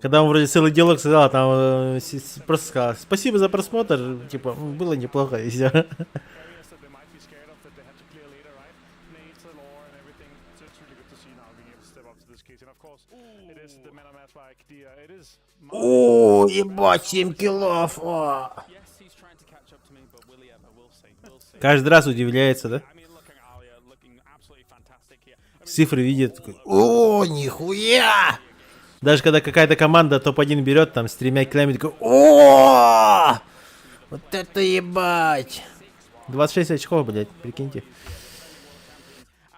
Когда он вроде целый диалог сказал, а там просто сказал: «Спасибо за просмотр», типа, было неплохо, и все. Areas that they might be scared of that they have to clear later, right? Nades, the lore, and everything. So it's really good to see now being able to step up to this case. And of course, it is the meta maps like the it is О, ебать, 7 киллов! О. Yes, he's trying to catch up to me, but will he ever? We'll see. We'll see. Каждый раз удивляется, да? I mean, looking at Alia, looking absolutely fantastic here. I mean, Цифры видит, такой: «О, нихуя!» Даже когда какая-то команда топ-1 берет, там, с тремя киллами, такой: «О, вот это ебать!» 26 очков, блядь, прикиньте.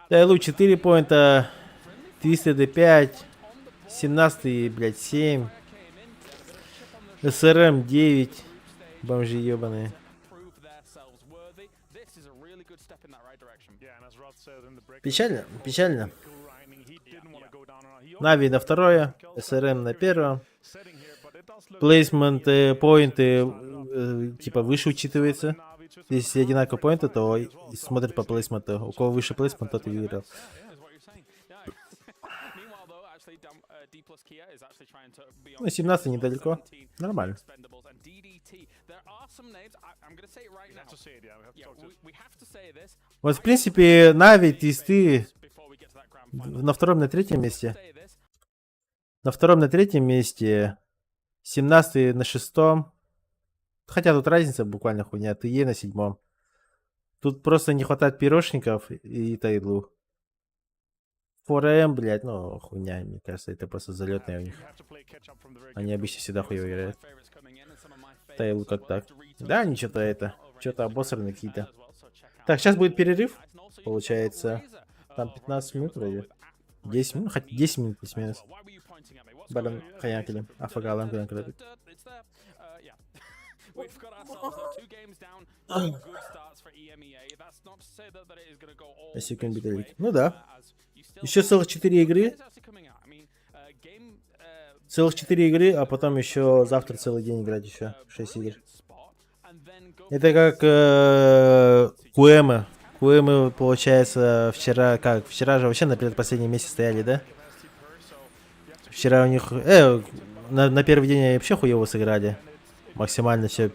Тайлу 4 поинта, Twisted 5, 17, блядь, 7, СРМ 9, бомжи ебаные. Prove themselves worthy. This is a really good step in that right direction. Yeah, and as Rod said in the break, Печально, печально. grinding, he didn't want to go down on he Нави на второе, СРМ на первом. Placement, поинты, типа выше учитывается. Если одинаковые поинты, то и смотрят по placement у. У кого выше placement, тот и выиграл. Is what you're saying. Yeah. Meanwhile, though, actually, D plus Kia is actually trying to be on Ну, 17 недалеко. 17 Нормально. Expendables and DDT. There are some names. I'm gonna say it right We now. have to say it, yeah, we have to Yeah, talk to we have to say this Вот, в принципе, Нави, Твисты before we get to that grand final. на втором, на третьем месте. Say this. На втором, на третьем месте. 17 на шестом. Хотя тут разница буквально хуйня. ТЕ на седьмом. Тут просто не хватает пирошников и Тайлу. 4М, блядь, ну хуйня, мне кажется, это просто залетная у них. Они обычно всегда хуево играют. Тайлу как так. Да, они что-то это, что-то обосраны какие-то. Так, сейчас будет перерыв, получается. Там 15 минут вроде. 10 минут, хоть 10 минут плюс-минус. Баран хайаан кэлим, АФК-лаан көрөн кэлэбит. We've got ourselves though, two games down, two good starts for EMEA. That's not to say that it is going to go all Если күн this бүтэ way, илик. Ну да. As you still Еще целых 4 игры. is actually coming out. I mean, game Целых 4 игры, а потом еще завтра целый день играть еще 6 игр. Это как Куэмы. Куэмы, получается, вчера как? Вчера же вообще на предпоследнем месте стояли, да? Вчера у них... На первый день они вообще хуево сыграли. Максимально все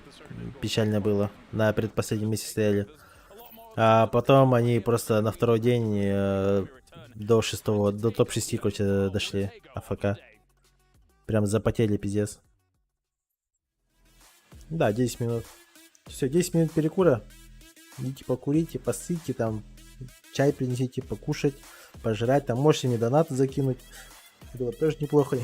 печально было. На предпоследнем месте стояли. А потом они просто на второй день до шестого, до топ-6, короче, дошли. АФК. Прям запотели, пиздец. Да, 10 минут. Все, 10 минут перекура. Идите покурите, посыте там, чай принесите, покушать, пожрать. Там можете мне донаты закинуть. Было тоже неплохо.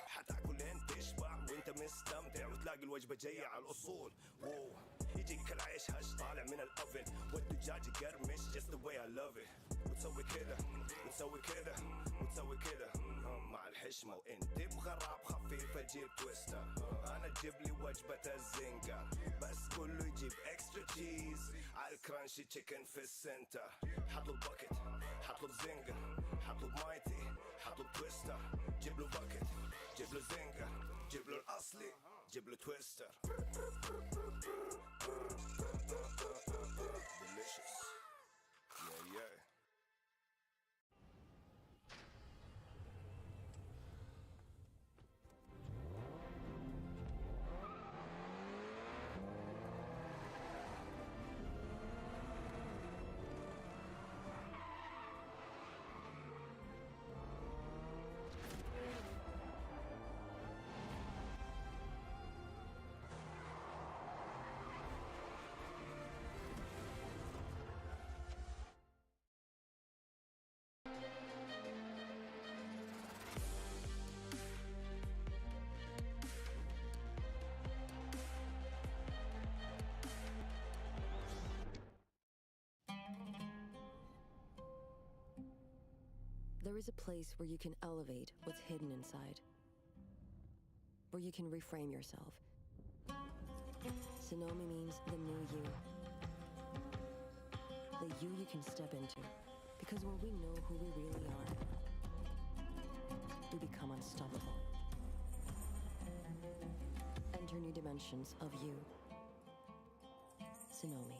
حتاكل لين تشبع وانت مستمتع وتلاقي الوجبه جايه على الاصول. واو يجيك العيش هش طالع من ال oven والدجاج يقرمش just the way I love it. وتسوي كذا وتسوي كذا وتسوي كذا مع الحشمه وانت تبغى راب خفيفه جيب Twister. انا جيب لي وجبه ال Zinger بس كله يجيب extra cheese على ال crunchy chicken في ال center. حط له bucket، حط له Zinger، حط له Mighty، حط له Twister. جيب له bucket، جيب له Zinger، جيب له الاصلي، جيب له Twister. Delicious. Yeah. There is a place where you can elevate what's hidden inside, where you can reframe yourself. Cenomi means the new you. The you you can step into. Because when we know who we really are, we become unstoppable. Enter new dimensions of you. Cenomi.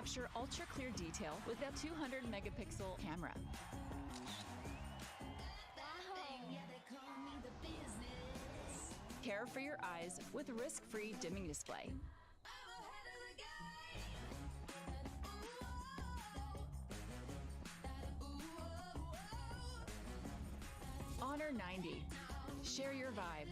Capture ultra clear detail with a 200 megapixel camera. Care for your eyes with risk free dimming display. Honor 90. Share your vibe.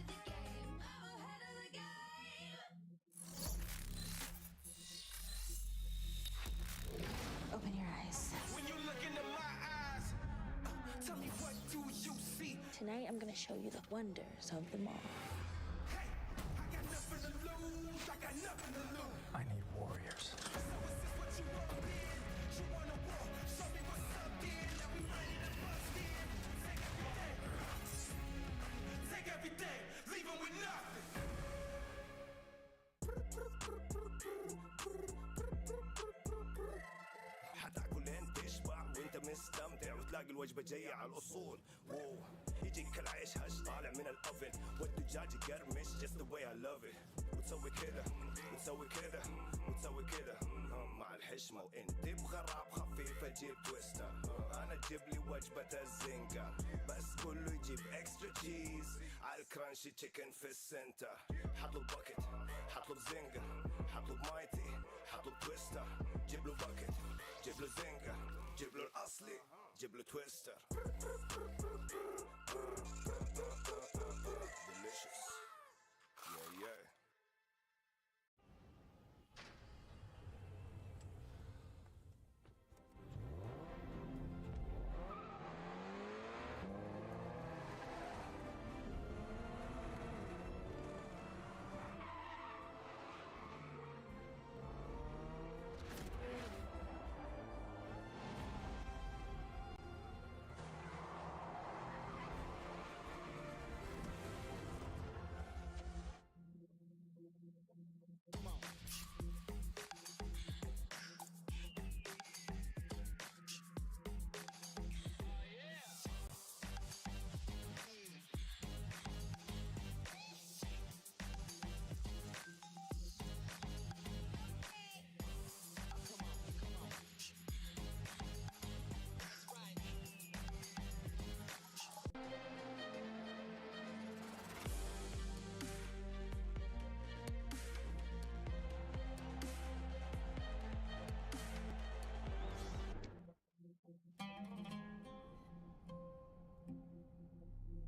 Open your eyes. When you look into my eyes, tell me what do you see? Tonight I'm gonna show you the wonders of the mall. I got nothing to lose. I got nothing to lose. I need warriors. So is this what you want then? You wanna war? Show me what's up then. Now we ready to bust in. Take everything. Take everything. Leave 'em with nothing. حتاكل لين تشبع وانت مستمتع وتلاقي الوجبة جاية على الأصول. واو يجيك العيش هش طالع من ال oven والدجاج يقرمش just the way I love it. وتسوي كذا وتسوي كذا وتسوي كذا مع الحشمة. وانت تبغى راب خفيفة جيب Twister. انا جيب لي وجبة ال Zinger بس كله يجيب extra cheese على ال crunchy chicken في ال center. حطله bucket، حطله Zinger، حطله Mighty، حطله Twister. جيب له bucket، جيب له Zinger، جيب له الاصلي، جيب له Twister. Delicious. Yeah.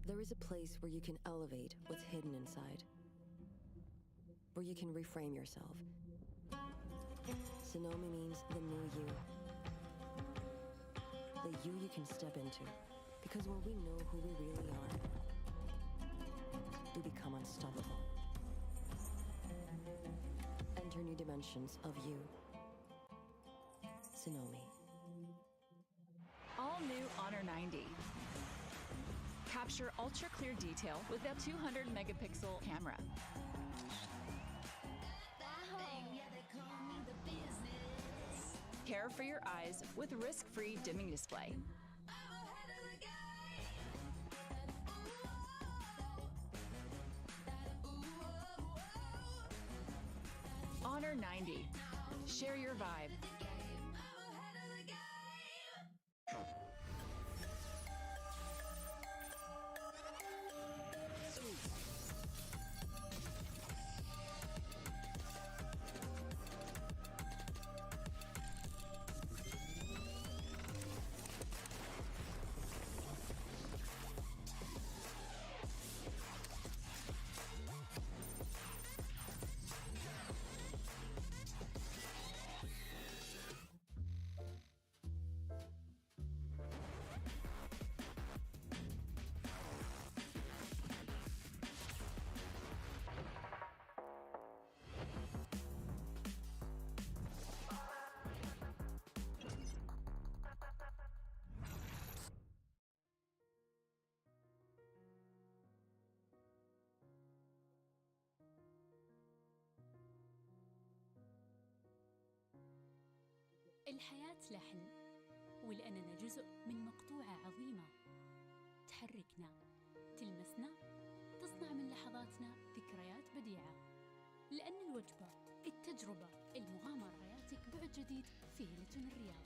There is a place where you can elevate what's hidden inside, where you can reframe yourself. Sonomi means the new you. The you you can step into. Because when we know who we really are, we become unstoppable. Enter new dimensions of you. Sonomi. All new Honor 90. Capture ultra clear detail with a 200 megapixel camera. Care for your eyes with risk free dimming display. Honor 90. Share your vibe. الحياة لحن، ولأننا جزء من مقطوعة عظيمة تحركنا، تلمسنا، تصنع من لحظاتنا ذكريات بديعة، لأن الوجبة، التجربة، المغامرة. لحياتك بعد جديد في هيلتون الرياض.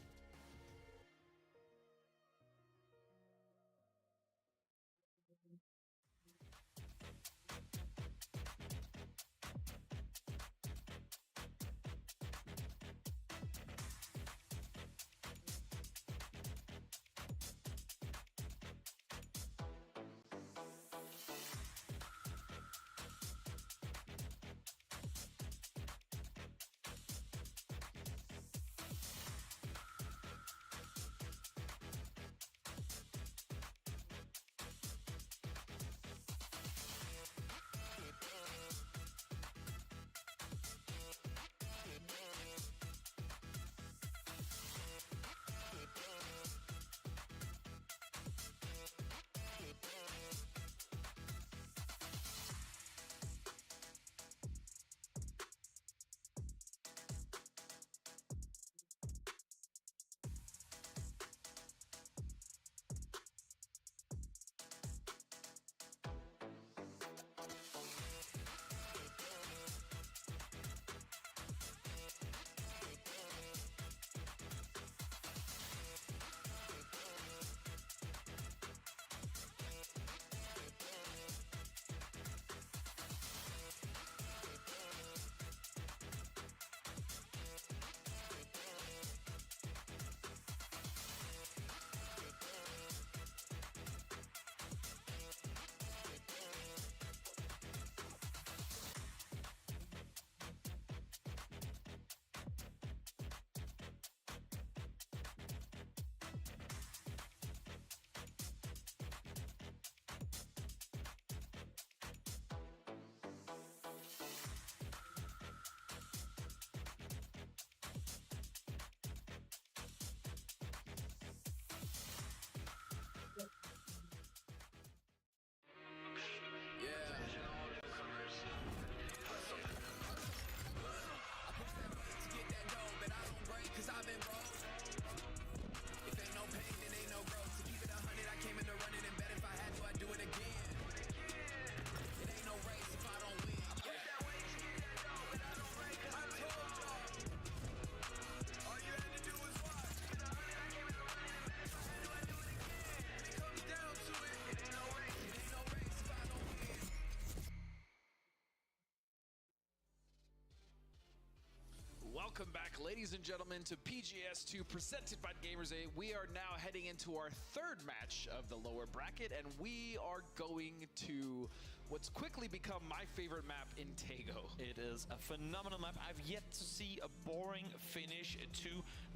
Welcome back, ladies and gentlemen, to PGS2 presented by Gamers 8. We are now heading into our third match of the lower bracket, and we are going to what's quickly become my favorite map in Taego. It is a phenomenal map. I've yet to see a boring finish to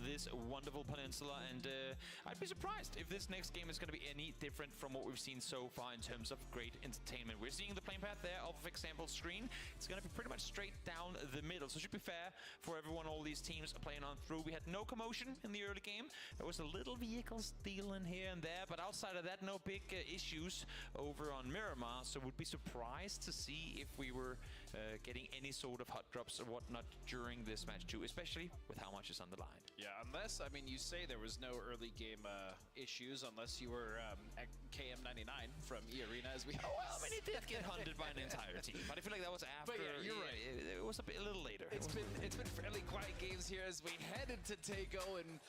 this wonderful peninsula, and I'd be surprised if this next game is going to be any different from what we've seen so far in terms of great entertainment. We're seeing the plane path there off of example screen. It's going to be pretty much straight down the middle, so it should be fair for everyone, all these teams playing on through. We had no commotion in the early game. There was a little vehicle stealing here and there, but outside of that, no big issues over on Miramar, so would be surprised to see if we were getting any sort of hot drops or whatnot during this match too, especially with how much is on the line. Yeah, unless, I mean, you say there was no early game issues, unless you were at KM99 from E Arena, as we. Oh, well, I mean, he did get hunted by an entire team, but I feel like that was after. But yeah, you're right. It was a little later. It's been fairly quiet games here as we head into Taego, and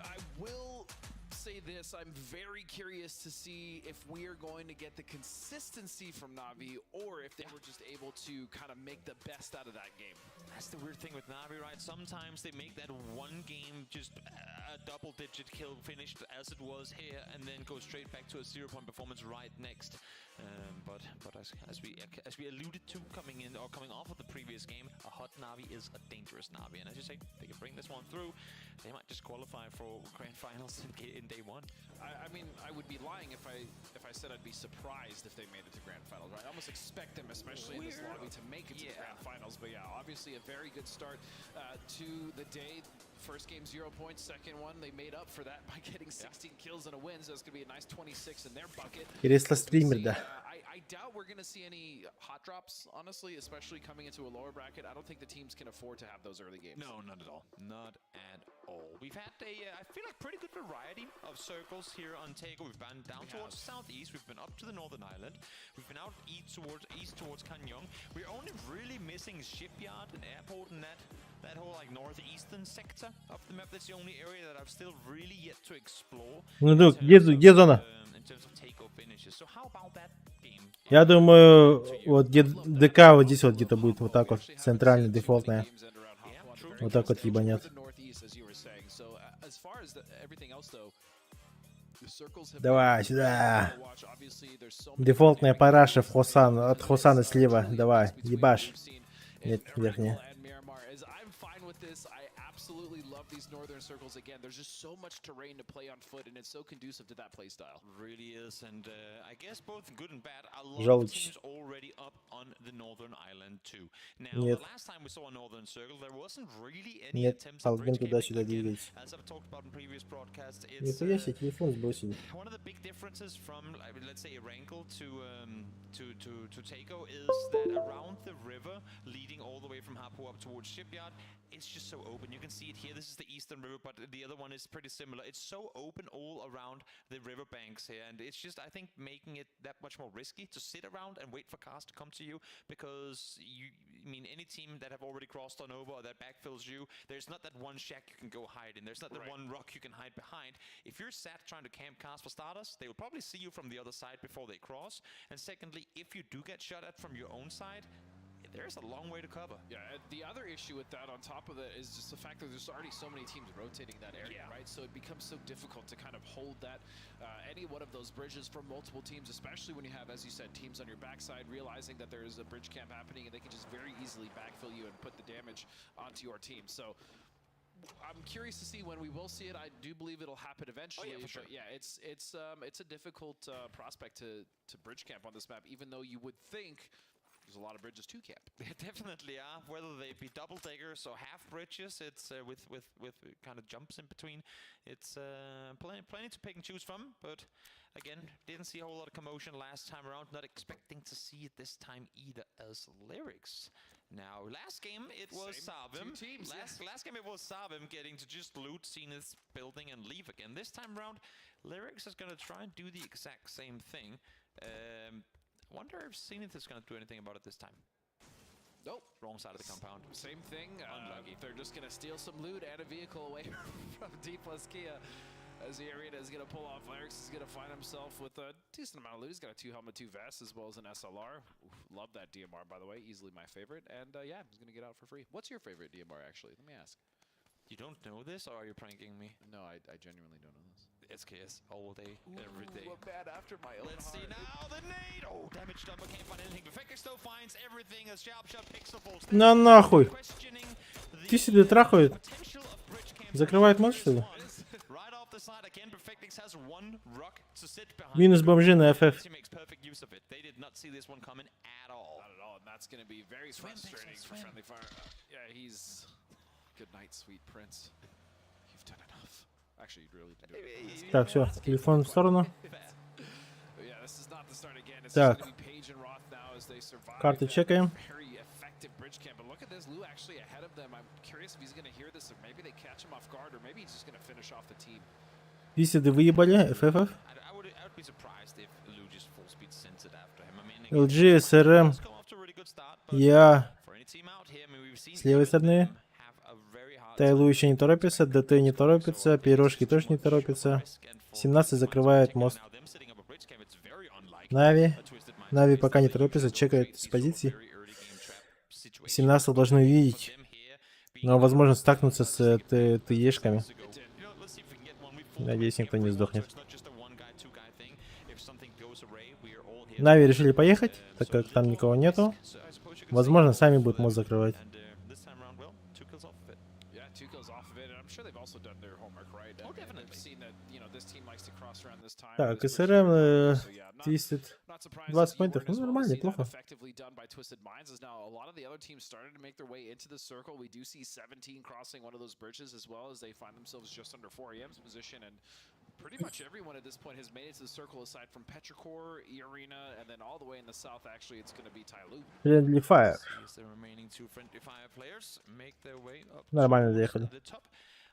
I will say this, I'm very curious to see if we are going to get the consistency from Na'Vi or if they were just able to kind of make the best out of that game. That's the weird thing with Na'Vi, right? Sometimes they make that one game just a double-digit kill finished as it was here and then go straight back to a 0-point performance right next. But as we alluded to coming in or coming off of the previous game, a hot Na'Vi is a dangerous Na'Vi, and as you say, they can bring this one through. They might just qualify for grand finals in day one. I mean, I would be lying if I said I'd be surprised if they made it to grand finals, right? I almost expect them, especially in this lobby, to make it to the grand finals. But yeah, obviously a very good start to the day. First game, 0 points. Second one, they made up for that by getting 16 kills and a win, so it's going to be a nice 26 in their bucket. Кресло стример, да. I doubt we're going to see any hot drops, honestly, especially coming into a lower bracket. I don't think the teams can afford to have those early games. No, not at all. Not at all. We've had a, I feel like, pretty good variety of circles here on Taego. We've been down towards southeast. We've been up to the northern island. We've been out east towards Kanyong. We're only really missing Shipyard and Airport and that. That whole like northeastern sector of the map, that's the only area that I've still really yet to explore. Ну, друг, где зона? In terms of take finishes. So how about that game? Я думаю, вот где ДК вот здесь вот где-то будет вот так вот, центральный, дефолтная. Вот так вот ебанет. Давай, сюда. Дефолтная параша в Хосан, от Хосана слева. Давай, ебаш. Нет, верхняя. Absolutely love these northern circles again. There's just so much terrain to play on foot, and it's so conducive to that playstyle. Really is, and I guess both good and bad. A lot of Жалуйтесь. teams already up on the northern island too. Now, Нет. the last time we saw a northern circle, there wasn't really any Нет, attempts at Алгон bridge camping. туда-сюда Again, двигается. as I've talked about in previous broadcasts, it's Нихуя себе, телефон сбросили. one of the big differences from, I mean, let's say, Erangel to Taco is that around the river leading all the way from Hapu up towards Shipyard, it's just so open. You can see it here. This is the eastern river, but the other one is pretty similar. It's so open all around the river banks here, and it's just, I think, making it that much more risky to sit around and wait for cars to come to you, because you, I mean, any team that have already crossed on over or that backfills you, there's not that one shack you can go hide in. There's not the one rock you can hide behind. If you're sat trying to camp cars for starters, they will probably see you from the other side before they cross. And secondly, if you do get shot at from your own side, there's a long way to cover. Yeah, and the other issue with that on top of it is just the fact that there's already so many teams rotating that area, right? So it becomes so difficult to kind of hold that any one of those bridges for multiple teams, especially when you have, as you said, teams on your backside realizing that there is a bridge camp happening and they can just very easily backfill you and put the damage onto your team. So I'm curious to see when we will see it. I do believe it'll happen eventually. for sure. But yeah, it's a difficult prospect to bridge camp on this map, even though you would think there's a lot of bridges to camp. They definitely are. Whether they be double deckers or half bridges, it's with kind of jumps in between. It's plenty to pick and choose from. But again, didn't see a whole lot of commotion last time around. Not expecting to see it this time either. As Lyrics. Now, last game it was Same Savim. two teams, yeah. Last game it was Savim getting to just loot Zenith's building and leave again. This time round, Lyrics is gonna try and do the exact same thing. Wonder if Zenith is gonna do anything about it this time. Nope. Wrong side of the compound. Same thing. Unlucky. They're just going to steal some loot and a vehicle away from D plus Kia. As the arena is going to pull off, Lyrics is going to find himself with a decent amount of loot. He's got a 2 helmet, 2 vest, as well as an SLR. Oof, love that DMR, by the way. Easily my favorite. And yeah, he's going to get out for free. What's your favorite DMR, actually? Let me ask. You don't know this, or are you pranking me? No, I genuinely don't know this. SKS all day, every day. Ooh, a man after my own Let's see heart. now the nade. Oh, damage done, but can't find anything. Perfectix still finds everything as Sharp Shot picks the falls. На нахуй. Ты себе трахает. Закрывает мост, что ли? Right off the side again, Perfectix has one rock to sit behind. Минус бомжи на FF. He makes perfect use of it. They did not see this one coming at all. Not at all, and that's going to be very Swim, Pixel, frustrating for swim. Friendly Fire. Yeah, he's. Good night, sweet prince. You've done enough. Actually, you really didn't do it. Так, все, телефон в сторону. But yeah, this is not the start again. It's Так. just gonna be Page and Roth now as they survive Карты that чекаем. Very effective bridge camp. But look at this, Lou actually ahead of them. I'm curious if he's gonna hear this, or maybe they catch him off guard, or maybe he's just gonna finish off the team. Висиды выебали, FFF. I would be surprised if Lou just full speed sends it after him. I mean, LG, SRM, come off to a really good start, but я for any team out here, I mean, we've seen с левой стороны. Тайлу еще не торопится, ДТ не торопится, Пирожки тоже не торопится. 17 закрывает мост. Нави. Нави пока не торопится, чекает с позиций. 17 должны увидеть. Но, возможно, стакнуться с ТЕшками. Надеюсь, никто не сдохнет. Нави решили поехать, так как там никого нету. Возможно, сами будут мост закрывать. Yeah, two kills off of it, and I'm sure they've also done their homework, right? Oh, definitely. They've seen that, this team likes to cross around this time. Так, this СРМ bridge so yeah, I'm not, Twisted not surprised 20 that you поинтов. weren't Ну, as well to нормально, see that неплохо. effectively done by Twisted Minds, as now a lot of the other teams started to make their way into the circle. We do see 17 crossing one of those bridges as well, as they find themselves just under 4 AM's position, and pretty much everyone at this point has made it to the circle aside from Petrichor, E Arena, and then all the way in the south, actually, it's going to be Tyloo. Friendly Fire. As the remaining two Friendly Fire players make their way up Нормально towards заехали. the top.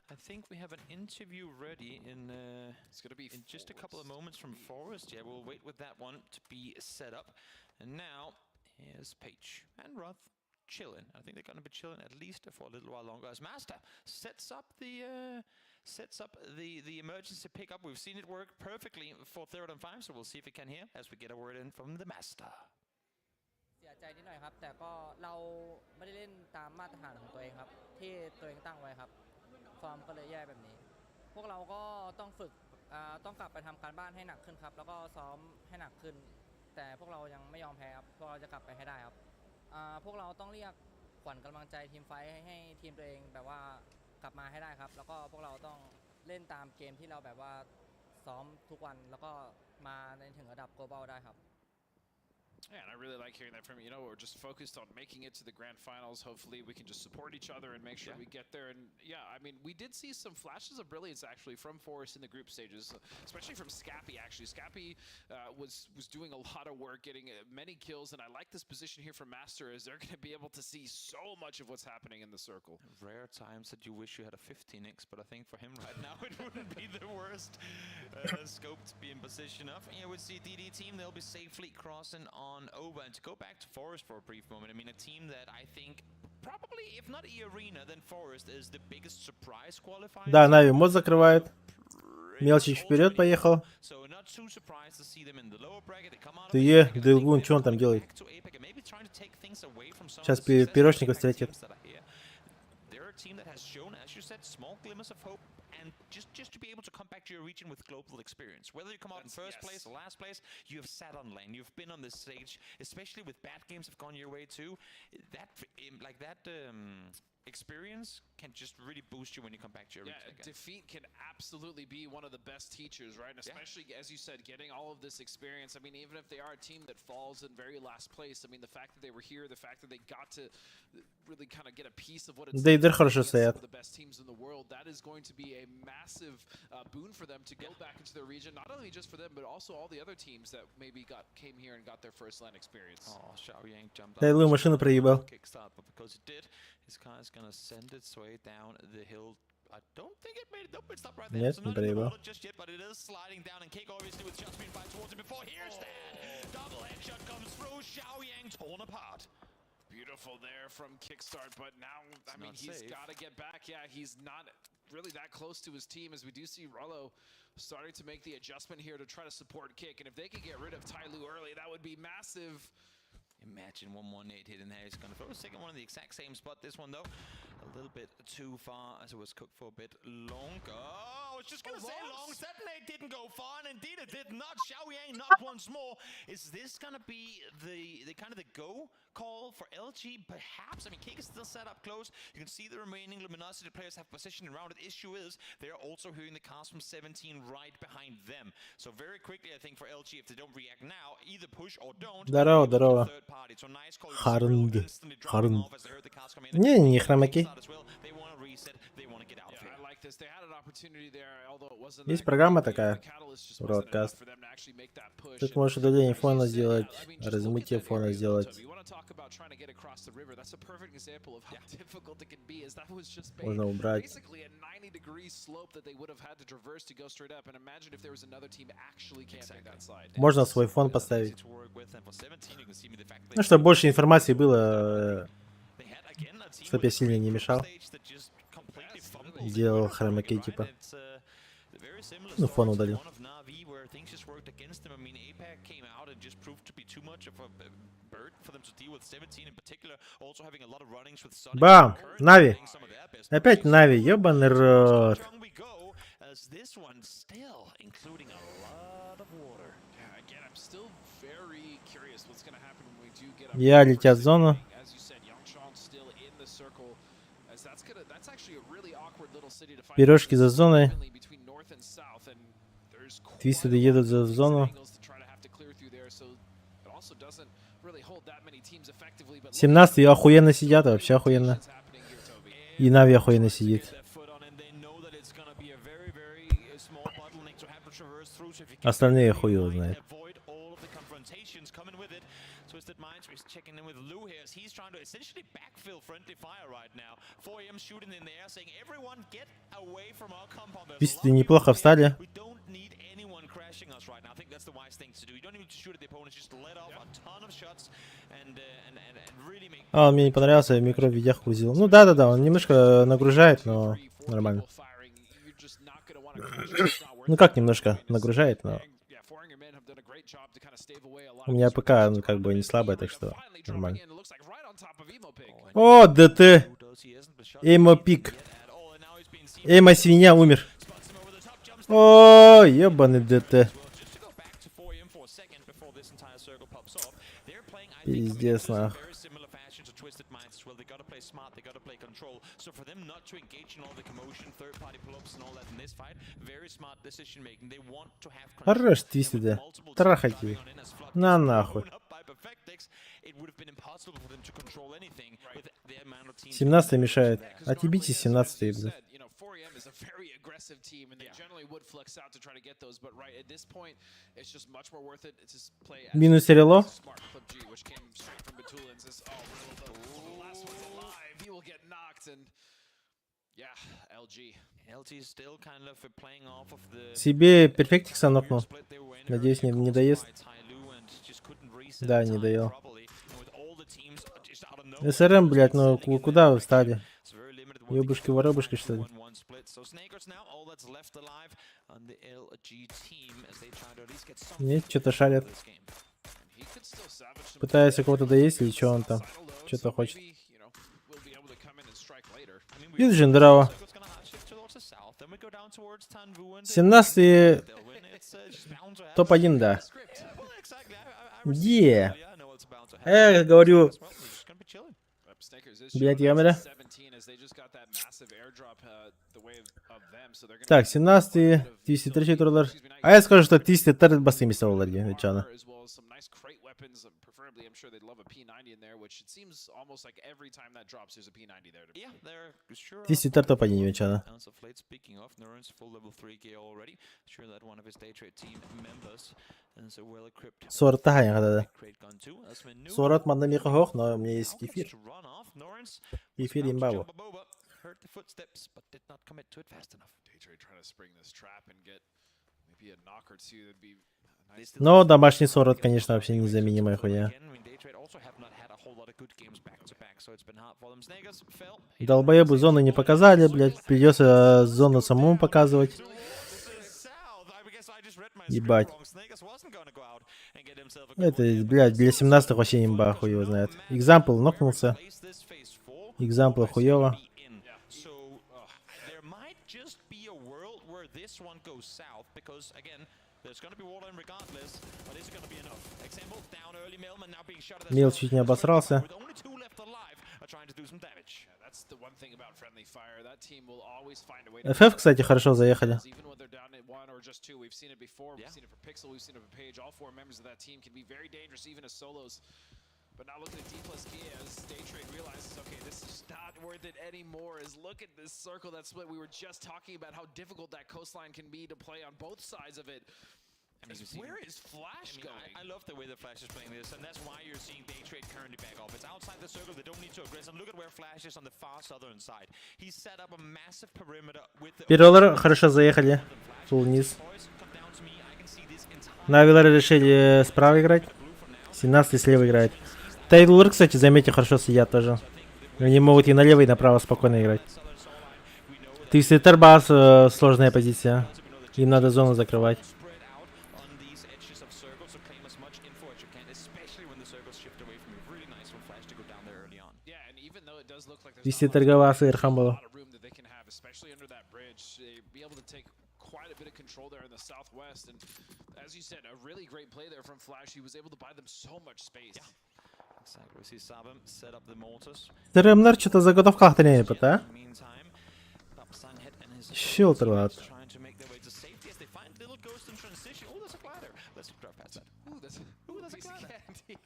I think we have an interview ready It's gonna be in just a couple of moments from Forest. Yeah, we'll wait with that one to be set up. And now here's Page and Roth. chilling. I think they're going to be chilling at least for a little while longer. As Master sets up the sets up the the emergency pickup. We've seen it work perfectly for Theerathon Five, so we'll see if it can here as we get a word in from the Master. เสียใจนิดหน่อยครับ แต่ก็เราไม่ได้เล่นตามมาตรฐานของตัวเองครับ ที่ตัวเองตั้งไว้ครับ ฟอร์มก็เลยแย่แบบนี้ พวกเราก็ต้องฝึกอ่าต้องกลับไปทำการบ้านให้หนักขึ้นครับ แล้วก็ซ้อมให้หนักขึ้น แต่พวกเรายังไม่ยอมแพ้ครับ พวกเราจะกลับไปให้ได้ครับอ่าพวกเราต้องเรียกขวัญกำลังใจ teamfight ให้ให้ทีมตัวเองแบบว่ากลับมาให้ได้ครับ แล้วก็พวกเราต้องเล่นตามเกมที่เราแบบว่าซ้อมทุกวัน แล้วก็มาในถึงระดับ global ได้ครับ Yeah, and I really like hearing that from you. We're just focused on making it to the grand finals. Hopefully, we can just support each other and make sure we get there. And yeah, I mean, we did see some flashes of brilliance actually from Forest in the group stages, especially from Scappy. Actually, Scappy was doing a lot of work, getting many kills, and I like this position here from Master as they're going to be able to see so much of what's happening in the circle. Rare times that you wish you had a 15x, but I think for him right now it wouldn't be the worst scope to be in position of. Here we see DD team, they'll be safely crossing on over. And to go back to Forest for a brief moment, I mean, a team that I think probably, if not E Arena, then Forest is the biggest surprise qualifier. Да, Нави мост закрывает. Мелчич вперед поехал. So not too surprised to see them in the lower bracket. They come out of Ты, Дылгун, что он там делает? to APAC and maybe trying to take things away from some Сейчас of the successful пирожников APAC встретит. teams that are here. They're a team that has shown, as you said, small glimmers of hope and just to be able to come back to your region with global experience. Whether you come out in first place or last place, you have sat on lane, you've been on this stage, especially with bad games have gone your way too. That like that experience can just really boost you when you come back to your Yeah, region again. defeat can absolutely be one of the best teachers, right? And especially, as you said, getting all of this experience. I mean, even if they are a team that falls in very last place, I mean, the fact that they were here, the fact that they got to really kind of get a piece of what it's Да и like to хорошо play against some стоят. of the best teams in the world, that is going to be a massive boon for them to go back into their region, not only just for them, but also all the other teams that maybe got came here and got their first LAN experience. Oh, Xiao Yang jumped Да, out. Лу машину проебал. Kickstart, but because it did, his car is gonna send its way down the hill. I don't think it made it. Nope, it stopped right there. Нет, So не not in the проебал. water just yet, but it is sliding down. And Cake obviously with shots being fired towards him before. Here's that double headshot comes through. Xiao Yang torn apart. Beautiful there from Kickstart, but now, I mean, not he's safe. got to get back. Yeah, he's not really that close to his team as we do see Rollo starting to make the adjustment here to try to support Kick. And if they could get rid of Tyloo early, that would be massive. Imagine 118 hit in there. He's gonna throw a second one in the exact same spot. This one though, a little bit too far as it was cooked for a bit longer. Oh, I was just gonna Oh, say Longs? long. Detonate didn't go far, and indeed it did not. Xiao Yang not once more. Is this gonna be the kind of the go call for LG? Perhaps. I mean, Cake is still set up close. You can see the remaining Luminosity players have positioned around it. Issue is they're also hearing the cast from 17 right behind them. So very quickly, I think for LG, if they don't react now, either push or don't. Здорово, здорово. Third party. So nice call. Харнд. Instantly dropping Харнд. off as they heard the cast come in. Не, не хромаки. As well. They want to reset. They want to get out of here. I like this. They had an opportunity there, although it wasn't Есть that программа great. такая, The catalyst just wasn't enough Broadcast. for them to actually make that push. Тут можешь удаление фона сделать, размытие фона сделать. You want to talk about trying to get across the river. That's a perfect example of how difficult it can be, as that was just made Можно убрать. basically a 90-degree slope that they would have had to traverse to go straight up. And imagine if there was another team actually camping that side. Можно свой фон поставить. To work with, and for 17, you can see me the fact that Ну, чтобы больше информации было, чтоб я сильно не мешал. Делал хромакей типа. Ну, фон удалил. One of Na'Vi where things just worked against them. I mean, APAC came out and just proved to be too much of a burden for them to deal with. 17 in particular, also having a lot of runnings with Sonic. Бам! Нави! Опять Нави, ёбаный рот. We go as this one still including a lot of water. Yeah, again, I'm still very curious what's going to happen when we do get up. Я летят в зону. As you said, Yongchang still in the circle. As that's actually a really awkward little city to fight. Пирожки за зоной. Evenly between north and south, and there's Твисты едут за в зону. angles to try to have to clear through there, so it also doesn't really hold that many teams effectively. But 17 охуенно сидят, вообще охуенно. И Нави охуенно сидит. Остальные хуй его знает. Avoid all of the confrontations coming with it. Twisted Minds is checking in with Lou here as he's trying to essentially backfill friendly fire right now. 4AM shooting in the air saying everyone get away from our compound. There's a Твисты неплохо встали. We don't need anyone crashing us right now. I think that's the wise thing to do. You don't need to shoot shoot at the opponents, just let off a ton of shots and really make А, он мне не понравился, я микро видях грузил. Ну да-да-да, он немножко нагружает, но нормально. Ну как немножко нагружает, но... У меня ПК, ну как бы не слабая, так что нормально. О, ДТ! Эмо пик. Эмо свинья умер. О, ебаный ДТ. Пиздец, нах. Very similar fashion to Twisted Minds as well. They gotta play smart, they gotta play control. So for them not to engage in all the commotion, third party pull-ups and all that in this fight, very smart decision making. They want to have control. Хорош, Твистеды. Трахайте их. На нахуй. By Perfectix, it would have been impossible for them to control anything with the amount of teams. 17 мешает. Отъебитесь 17 блядь. 4AM is a very aggressive team, and they generally would flex out to try to get those. But right at this point, it's just much more worth it to just play as Минус Рело. smart clip G, which came straight from Batulins. Is oh, Rilo, the last one's alive. He will get knocked, and yeah, LG. LG is still kind of playing off of the Себе перфектикса нокнул. Надеюсь, не доест. Да, не доел. СРМ, блядь, ну куда вы встали? Ёбушки-воробушки, что ли? Split. So Snakers now all that's left alive on the LG team as they try to at least get some Нет, что-то шарят. Пытается кого-то доесть или что он там? Что-то хочет. Юджин, здорово. 17 топ-1, да. Где? Я говорю... Блять, камера. Так, 17 203 тураллар. А я скажу, что 204 бастыҥ миэстэ буолар диэн чана. As well as some nice crate weapons. Preferably, I'm sure they'd love a P90 in there, which it seems almost like every time that drops, there's a P90 there. Yeah, they're sure. 204 топ-1 венчана. As of late, speaking of, Neuron's full level 3 gear already. Sure that one of his day trade team members is a well-equipped Суорат да. crate gun too. As Manu Суорат манна миэхэ суох, но у меня есть кефир. run off, Norins Кефир имба. Boba heard the footsteps but did not commit to it fast enough. Daytrade trying to spring this trap and get maybe a knock or two. That'd be a nice. Но домашний суорат, конечно, вообще незаменимая хуйня. I mean, Daytrade also have not had a whole lot of good games back to back, so it's been hard for them. Snakers fell. Долбоебы зоны не показали, блядь. Придется зону самому показывать. Ебать. Это, блядь, для 17 вообще имба, хуй его знает. Экзампл нокнулся. Экзампл хуёво. So there might just be a world where this one goes south because again, there's gonna be water in regardless, but is it gonna be enough? Example down early, Mailman now being shot at as Мил well. чуть не обосрался. With only two left alive, are trying to do some damage. Yeah, that's the one thing about friendly fire. That team will always find a way to FF, кстати, хорошо заехали. Even when they're down at one or just two, we've seen it before. We've seen it for Pixel, we've seen it for Page. All four members of that team can be very dangerous, even as solos. But now looking at D plus K as Daytrade realizes, okay, this is not worth it anymore. Is look at this circle that split. We were just talking about how difficult that coastline can be to play on both sides of it. I mean, you see Where is Flash I mean, going? I love the way the Flash is playing this, and that's why you're seeing Daytrade currently back off. It's outside the circle, they don't need to aggress. And look at where Flash is on the far southern side. He's set up a massive perimeter with the Пироллеры хорошо заехали. Фул вниз. Навилары решили справа играть. 17 слева играет. Тейлор, кстати, заметьте, хорошо сидят тоже. Они могут и налево, и направо спокойно играть. Twisted Тербас, сложная позиция. Им надо зону закрывать. on these edges of circles to claim as much info as you can, especially when the circles shift away from you. Really nice for Flash to go down there early on. Yeah, and even though it does look like there's Twisted торговался Ирхам было. lot of room that they can have, especially under that bridge, they be able to take quite a bit of control there in the southwest. And as you said, a really great play there from Flash. He was able to buy them so much space. Exactly. We see Sabam set up the mortars. ТРМнер что-то заготовка а? Meantime, Sanghet and his Щелтерват. trying to make their way to safety as they find Little Ghost in transition. Oh, there's a glider. Let's drive past that. Ooh, that's a piece of candy.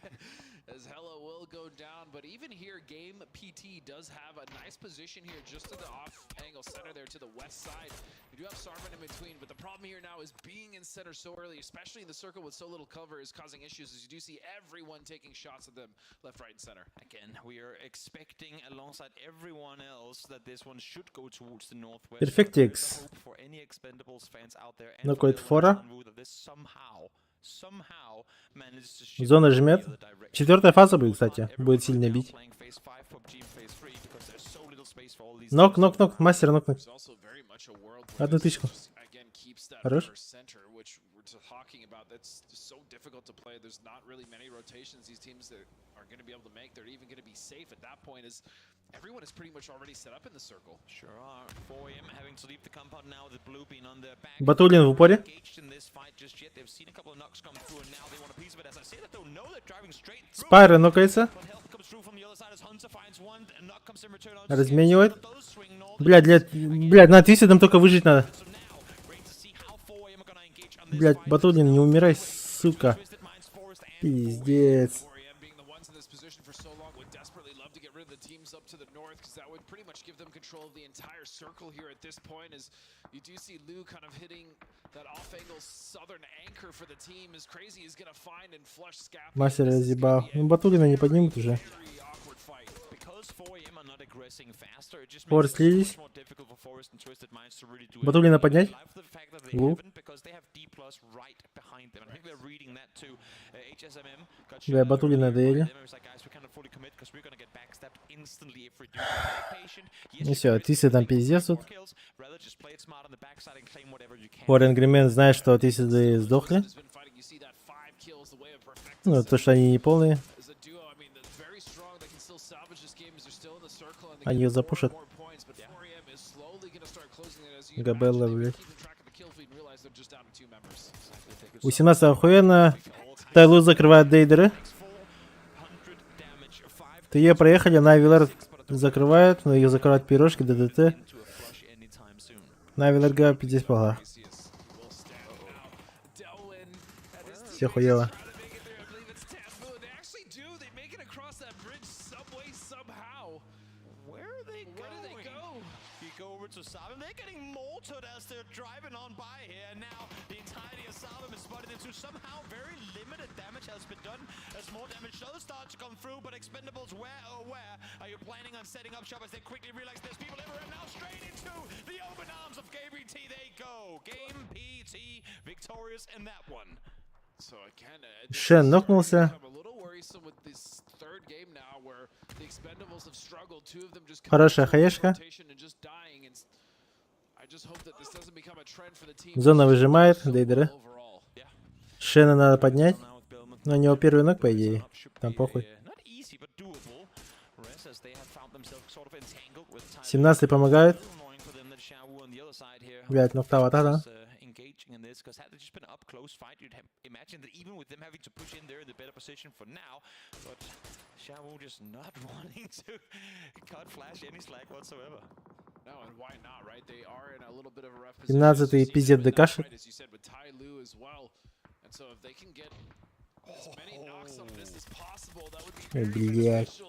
As Hella will go down, but even here, Game PT does have a nice position here just to the off angle center there to the west side. You do have Sarman in between, but the problem here now is being in center so early, especially in the circle with so little cover, is causing issues as you do see everyone taking shots at them left, right, and center. Again, we are expecting alongside everyone else that this one should go towards the northwest. Perfectix. Hope for any Expendables fans out there and Нокает for Фора. Wu that this somehow Зона жмет. Четвертая фаза будет, кстати. Будет сильно бить. Нок, нок, нок. Мастер нокнуть. Одну тычку. Хорош. Talking about that's so difficult to play. There's not really many rotations these teams that are going to be able to make. They're even going to be safe at that point as everyone is pretty much already set up in the circle. Sure are. 4AM having to leave the compound now with the blue being on their back. Батулин в упоре. Engaged in this fight just yet. They've seen a couple of knocks come through and now they want a piece of it. As I say that though, no, they're driving straight through. Спайра нокается. But help comes through from the other side as Hunter finds one. And knock comes in return on Разменивает. Блядь, блядь, блядь, на Твистедом только выжить надо. Блядь, Батулин, не умирай, сука. Пиздец. 4AM being the ones in this position for so long would desperately love to get rid of the teams up to the north because that would pretty much give them control of the entire circle here at this point as you do see Lou kind of hitting that off-angle southern anchor for the team as Crazy is gonna find and flush Scap. Мастер разъебал. Ну, Батулина не поднимут уже. Because 4AM are not aggressing faster, it just Форс makes it so слились. much more difficult for Forest and Twisted Minds to really do Батулина anything. поднять. I love the fact that they Лу. haven't because they have D plus right behind them. I think they're reading that too. HSMM got Бля, shot Батулина earlier by доели. them. It was like, guys, we cannot fully commit 'cause we're gonna get backstabbed instantly if we do. Be patient. Yes, Ну you все, can risk Твистед там getting пиздец more тут. kills. Rather just play it smart on the backside and claim whatever you can. Фор Angry Men знает, что Твистеды сдохли. Ну, то, что они не полные. Они ее запушат. Габелла, блядь. 18 охуенно. Тайлу закрывает дейдеры. ТЕ проехали, Навилар закрывает, но их закрывают пирожки, ДДТ. Навилар га пиздец плохо. Все хуево. Where are they going? You go over to Sabim. They're getting mortared as they're driving on by here. And now the entirety of Sabim is spotted into. Somehow very limited damage has been done as more damage does start to come through. But Expendables, where oh where are you planning on setting up shop as they quickly realize there's people everywhere? Now straight into the open arms of KBT they go. Game PT victorious in that one. So again, Шен нокнулся. I'm a little worrisome with this third game now where the Expendables have struggled. Two of them just Хорошая хаешка. rotation and just dying and I just hope that this doesn't become a trend for the team. Зона выжимает, дейдеры. Шена надо поднять. Но у него первый нок, по идее. Там похуй. 17 помогает. Блять, ноктава, да, Engaging in this because had it just been up close fight, you'd have imagined that even with them having to push in, they're in the better position for now. But Xiao just not wanting to cut Flash any slack whatsoever. No, and why not, right? They are in a little bit of a rough position. 17 пиздец ДКшит. Right, as you said, with Tai Lu as well. And so if they can get as many knocks on this as possible, that would be Ой, блядь.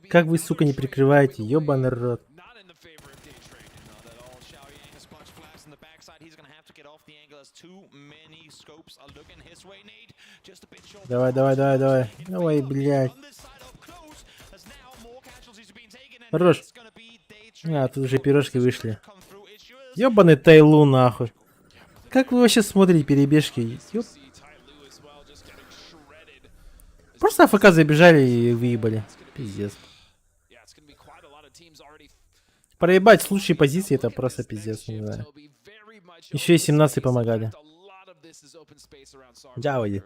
Как вы, сука, не прикрываете, ёбаный рот. Not at all. Xiao Yang spots Flash in the backside. He's gonna have to get off the angle as too many scopes are looking his way. Nate just a bit short. Давай, давай, давай, давай. Давай, блядь. Хорош. А, тут уже пирожки вышли. Ёбаный Тайлу, нахуй. Как вы вообще смотрите перебежки? Ёб... Просто AFK забежали и выебали. Пиздец. Проебать с лучшей позиции это просто пиздец, не знаю. Еще и 17 помогали. Дяволи.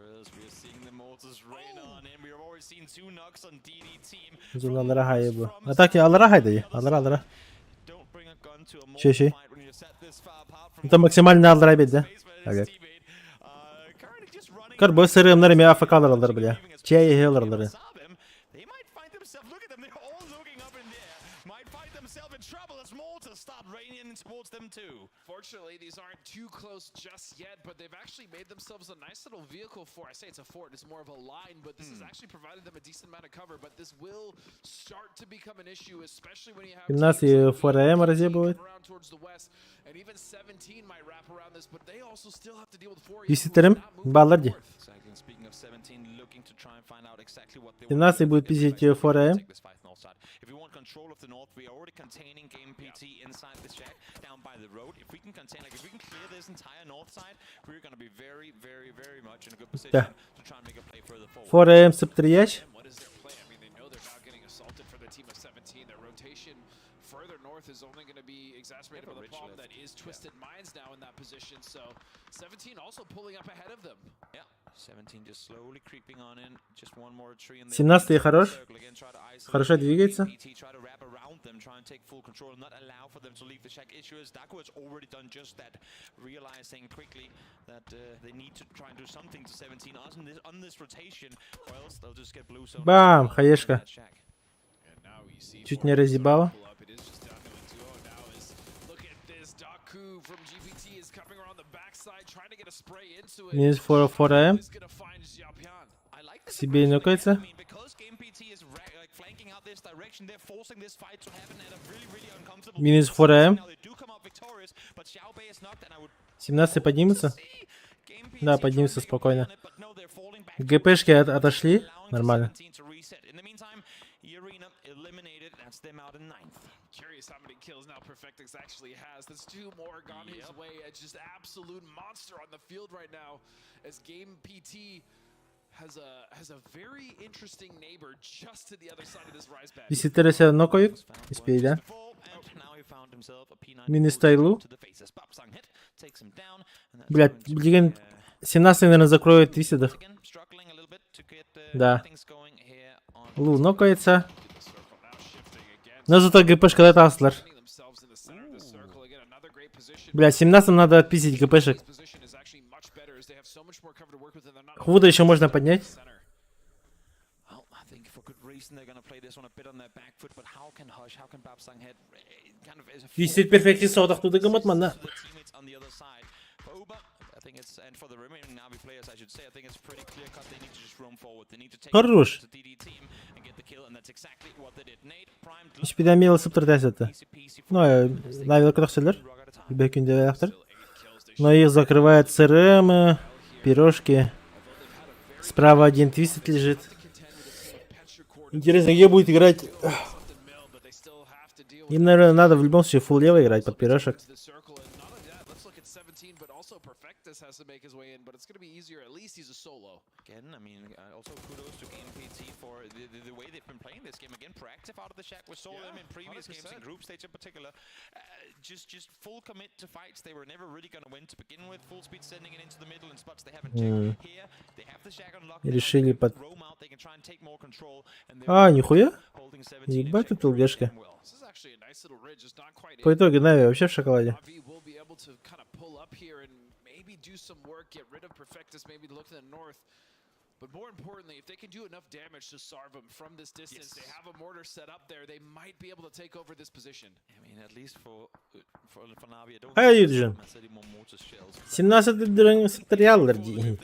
Зона дорогая еба. А так я алара хайда, алара, алара. Щей, щей. Это максимально алара бит, да? Ага. Кар бу СРМ ми АФК алар бля. Чай хеларлары. Might find themselves in trouble as Malta start raining towards them too. Fortunately, these aren't too close just yet, but they've actually made themselves a nice little vehicle for, I say it's a fort, it's more of a line, but this has actually provided them a decent amount of cover, but this will start to become an issue, especially when you have 17 ФРМ разъебывает. around towards the west, and even 17 might wrap around this, but they also still have to deal with 4 Десятерым баллар ди. Exactly. And speaking of 17, looking to try and find out exactly what they 17 будет пиздить ФРМ. take this fight north side. If we want control of the north, we are already containing Game PT inside the shack down by the road. If we can can contain, like if we can clear this entire north side, we're gonna be very, very, very much in a good position Да. to try and make a play further forward. 4AM сыптырьяч. What is their plan? I mean, they know they're now getting assaulted for the team of 17. Their rotation further north is only going to be exacerbated They have by a the ridge problem left. that is Twisted Minds now in that position. So 17 also pulling up ahead of them. Yeah, 17 just slowly creeping on in. Just one more tree and 17 хорош. Circle again, try to isolate Хорошо двигается. PT, try to wrap around them, try and take full control, not allow for them to leave the shack. Issue is Daku has already done just that, realizing quickly that they need to try and do something to 17 on this rotation, or else they'll just get blue zone. Бам, хаешка. That shack. Чуть не разъебала. Up. It is just down to a duo now. Is look at this. Daku from GPT is coming around the backside, trying to get a spray into it. Минус 4 4AM. Is gonna find Xiaopian. Себе и нокается. I mean, because Game PT is like flanking out this direction, they're forcing this fight to happen at a really, really uncomfortable Минус 4AM. Now they do come out victorious, but Xiaobei is knocked, and I would 17 поднимется? Да, поднимется спокойно. ГПшки от- отошли. Нормально. to reset. In the meantime, Irina eliminated. That's them out in ninth. Curious how many kills now Perfectix actually has. That's two more gone his way. A just absolute monster on the field right now as Game PT has a very interesting neighbor just to the other side of this rise back. Десятерся нокают. Успели, да? Минус Тайлу. Блядь, блин, 17, наверное, закроет Твистедов. Да. Лу нокается. Но зато ГПшка дает Аслер. Бля, 17 надо отпиздить ГПшек. Хвуда еще можно поднять. Well, I think for good reason they're gonna play this one a bit on their back foot, but how can Hush, how can Babsang head kind of is a Twisted Perfecti соҕотохтуу гыммыт манна. the teammates on the other side. For Uber, I think it's and for the remaining Navi players, I should say, I think it's pretty clear cut. They need to just roam forward. They need to take Хорош. the DD team and get the kill, and that's exactly what they did. Nate primed Үч сыптырдас это. Ну, Нави көтөхсөлөр. Бөкүндө Но их закрывает ЦРМ, пирожки. Справа один твистед лежит. Интересно, где будет играть? Им, наверное, надо в любом случае фул лево играть под пирожек. Let's look at 17, but also Perfectus has to make his way in, but it's going to be easier. At least he's a solo. Again, I mean, also kudos to Game PT for the way they've been playing this game. Again, proactive out of the shack. We saw them in previous games, in 100%. group stage in particular. Just full commit to fights they were never really going to win to begin with. Full speed sending it into the middle in spots they haven't М. checked. Here, they have the shack unlocked. И решили под... Roam out, they can try and take more control. And they're А, нихуя? holding 17 in Ебать check тут ЛГшка. This is actually a nice little ridge. It's not quite По in. итоге Нави вообще в шоколаде. Navi will be able to kind of pull up here and maybe do some work, get rid of Perfectus, maybe look to the north. But more importantly, if they can do enough damage to Sarvum from this distance, they have a mortar set up there, they might be able to take over this position. I mean, at least for Navi, I don't Хай think Юджин. there's any more mortar shells. 17 дырың сыптырялар дии.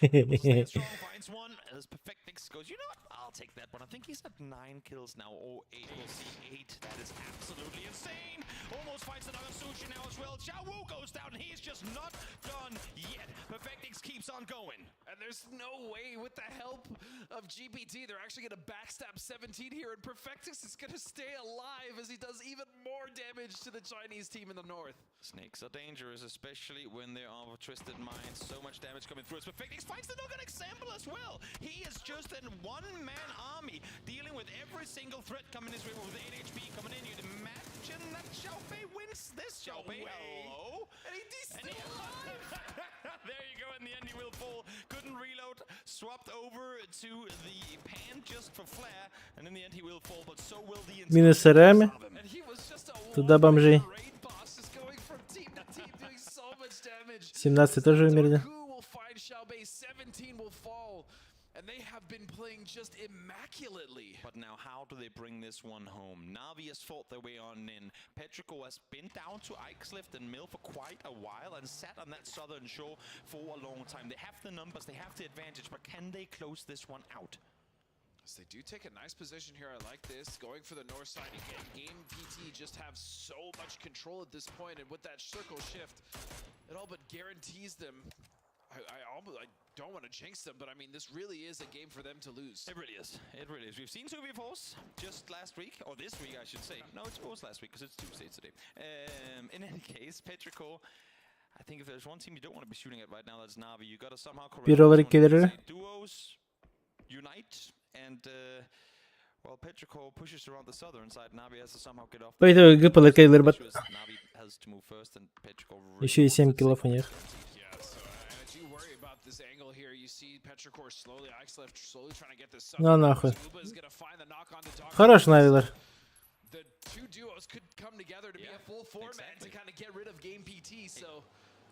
Finds one as Perfectix goes, you know what? I'll take that one. I think he's at 9 kills now, or 8. We'll see 8. That is absolutely insane. Almost finds another Sushi now as well. Xiao Wu goes down, and he is just not done yet. Perfectix keeps on going. And there's no way, with the help of GPT, they're actually going to backstab 17 here, and Perfectus is going to stay alive as he does even more damage to the Chinese team in the north. Snakes are dangerous, especially when they are of Twisted Minds. So much damage coming through. As Perfectix finds the knock on example as well. He is just a one-man army dealing with every single threat coming his way with 8 HP coming in. You'd imagine that Xiaobei wins this. Xiaobei, hello. And he's still alive! There you go. In the end, he will fall. Couldn't reload. Swapped over to the pan just for flair. And in the end, he will fall, but so will the Минус РМ. And he was just a Туда бомжей. raid boss, just going from team to team, doing so much damage. 17 тоже умерли. Who will find Xiaobei? 17 will fall. And they have been playing just immaculately. But now, how do they bring this one home? Navi has fought their way on in. Petrichor has been down to Ixlift and Mill for quite a while and sat on that southern shore for a long time. They have the numbers, they have the advantage, but can they close this one out? As they do take a nice position here. I like this. Going for the north side again. Game PT just have so much control at this point, and with that circle shift, it all but guarantees them I almost, I don't want to jinx them, but I mean, this really is a game for them to lose. It really is. It really is. We've seen 2v4s just last week, or this week, I should say. No, it was last week because it's Tuesday today. In any case, Petrichor, I think if there's one team you don't want to be shooting at right now, that's Navi. You got to somehow correct 1 olur this one. 2 lira. Duos unite, and while Petrichor pushes around the southern side, Navi has to somehow get off. Пойду ГПЛ Кейлер бат. Navi has to move first, and Petrichor Еще и 7 киллов у них. Yeah, so and I do worry about this angle here. You see Petrichor slowly, Ixlef slowly trying to get this. Ну нахуй. Uba is gonna find the knock on the dog. Хорош Навилар. The two duos could come together to be a full 4-man to kind of get rid of Game PT. So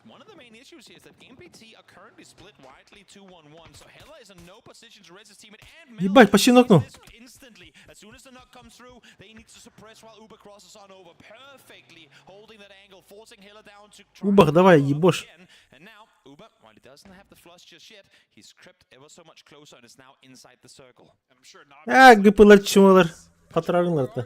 One of the main issues here is that Game PT are currently split widely 2-1-1, so Hella is in no position to res his teammate and Mel Ебать, почти нокнул. instantly. As soon as the knock comes through, they need to suppress while Uber crosses on over, perfectly holding that angle, forcing Hella down to try Убах, давай, ебошь. again. And now, Uber, while he doesn't have the flush just yet, he's crept ever so much closer and is now inside the circle. I'm sure А, ГПЛ чумалар. Патралыңлар-то.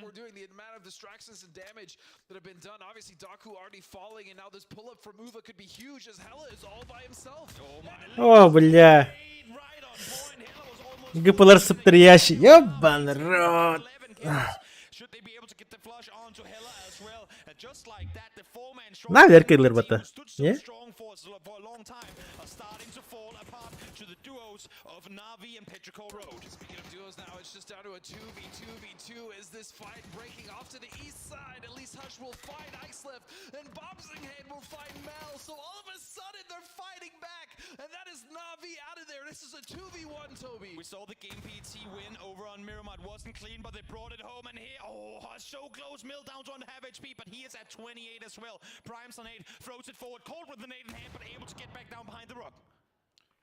We're doing the amount of distractions and damage that have been done. Obviously, Daku already falling, and now this pull up from Uva could be huge as Hella is all by himself. О, бля. ГПЛ сыптырящий. Ебаный рот. Should they be able to get the flush onto Hella as well? And just like that, the 4-man strong Наверх Кейлер бата. stood so Не? strong for a long time are starting to fall apart to the duos of Navi and Petrichor Road. Speaking of duos now, it's just down to a 2v2v2. Is this fight breaking off to the east side? At least Hush will find Ixlef, and Bobsinghead will find Mel. So all of a sudden, they're fighting back, and that is Navi out of there. This is a 2v1, Toby. We saw the Game PT win over on Miramar. It wasn't clean, but they brought it home. And here, oh, Hush so close. Mill down to 1.5 HP, but he is at 28 as well. Primes on 8, throws it forward, caught with the nade in hand, but able to get back down behind the rock.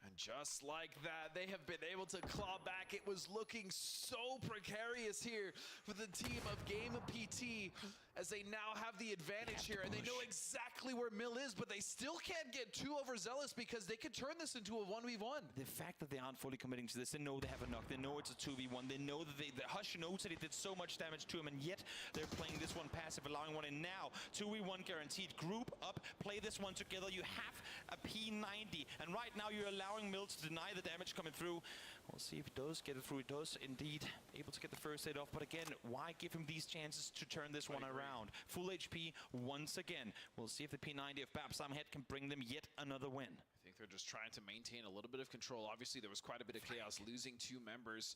And just like that, they have been able to claw back. It was looking so precarious here for the team of Game PT as they now have the advantage here. And they know exactly where Mill is, but they still can't get too overzealous because they could turn this into a 1v1. The fact that they aren't fully committing to this, they know they have a knock, they know it's a 2v1, they know that the Hush knows that he did so much damage to him, and yet they're playing this one passive, allowing one in now. 2v1 guaranteed. Group up, play this one together. You have a P90, and right now you're allowing Mill to deny the damage coming through. We'll see if he does get it through. He does indeed able to get the first hit off, but again, why give him these chances to turn this one around? Full HP once again. We'll see if the P90 of Babsam Head can bring them yet another win. I think they're just trying to maintain a little bit of control. Obviously, there was quite a bit of chaos, losing two members.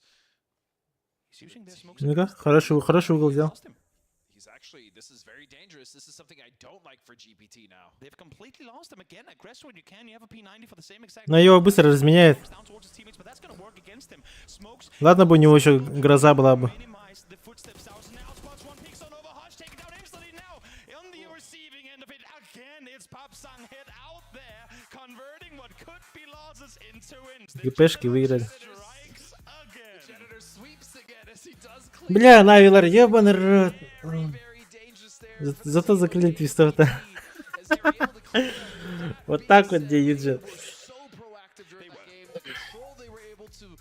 He's using their smokes. Ну-ка, хороший, хороший угол взял. He's actually, this is very dangerous. This is something I don't like for GPT now. They've completely lost him again. Aggress when you can. You have a P90 for the same exact Но его быстро разменяет. down towards his teammates, but that's gonna work against him. Smokes Ладно бы у него еще гроза была бы. minimize the footsteps out. Now spots one picks on over Hush, taken down instantly now. On the receiving end of it again, it's Papsang Head out there, converting what could be losses into wins. The ГПшки выиграли. strikes again. Janitor sweeps again as he does clean. Бля, Навилар, ебаный рот. Зато закрыли твистов-то. Вот так вот, где Юджин. So proactive during that game. The control they were able to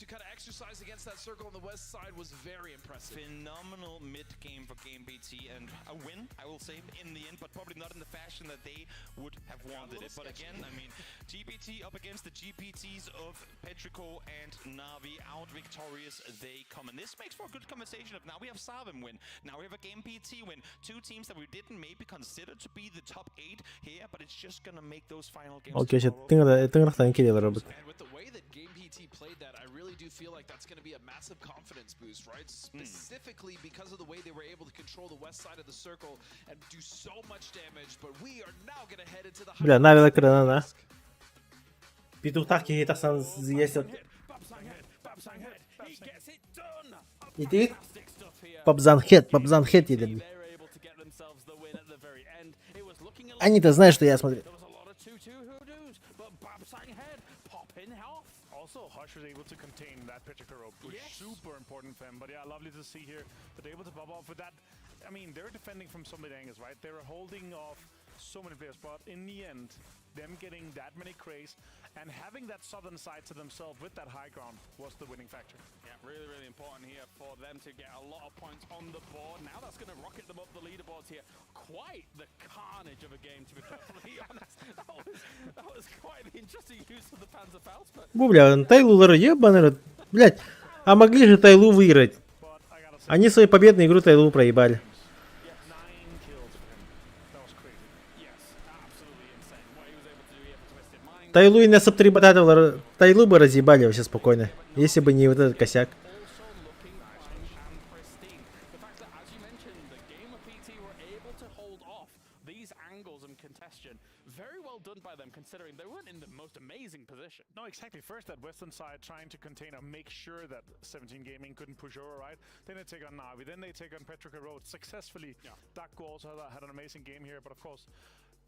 kind of exercise against that circle on the west side was very impressive. Phenomenal mid game for Game BT and a win, I will say, in the end, but probably not in the fashion that they would have wanted it. But again, I mean, GPT up against the GPTs of Petrichor and Navi, out victorious they come. And this makes for a good conversation of now we have Savim win, now we have a Game PT win. Two teams that we didn't maybe consider to be the top eight here, but it's just gonna make those final games. Окей, сейчас тыңрахтан келе робот. And with the way that Game PT played that, I really do feel like that's going to be a massive confidence boost, right? Specifically because of the way they were able to control the west side of the circle and do so much damage. But we are now going to head into the Бля, Навила крана, Петухтах киһи тахсан есть. Ити Папзанхет, Папзанхет едет. Они-то знают, что я смотрю. Also, Hush was able to contain that particular rope, which is super important for him. But yeah, lovely to see here that they're able to pop off with that. I mean, they're defending from so many angles, right? They're holding off so many players, but in the end, them getting that many crays and having that southern side to themselves with that high ground was the winning factor. Yeah, really, really important here for them to get a lot of points on the board. Now that's going to rocket them up the leaderboards here. Quite the carnage of a game, to be perfectly honest. That was, that Бу, бля, Тайлулары ебаный рот. Блять, а могли же Тайлу выиграть. Они свою победную игру Тайлу проебали. Тайлу и на 3 бататовлар, Тайлу бы разъебали вообще спокойно, если бы не вот этот косяк. These angles and contention, very well done by them considering they weren't in the most amazing position. No, exactly. First, that western side trying to contain or make sure that 17 Gaming couldn't push over, right? Then they take on Navi, then they take on Petrichor Road successfully. Yeah. Daku also had an amazing game here, but of course,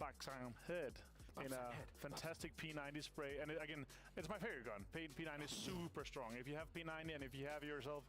Baksang Head in a fantastic P90 spray. And it, again, it's my favorite gun. P P90 is super strong. If you have P90 and if you have yourself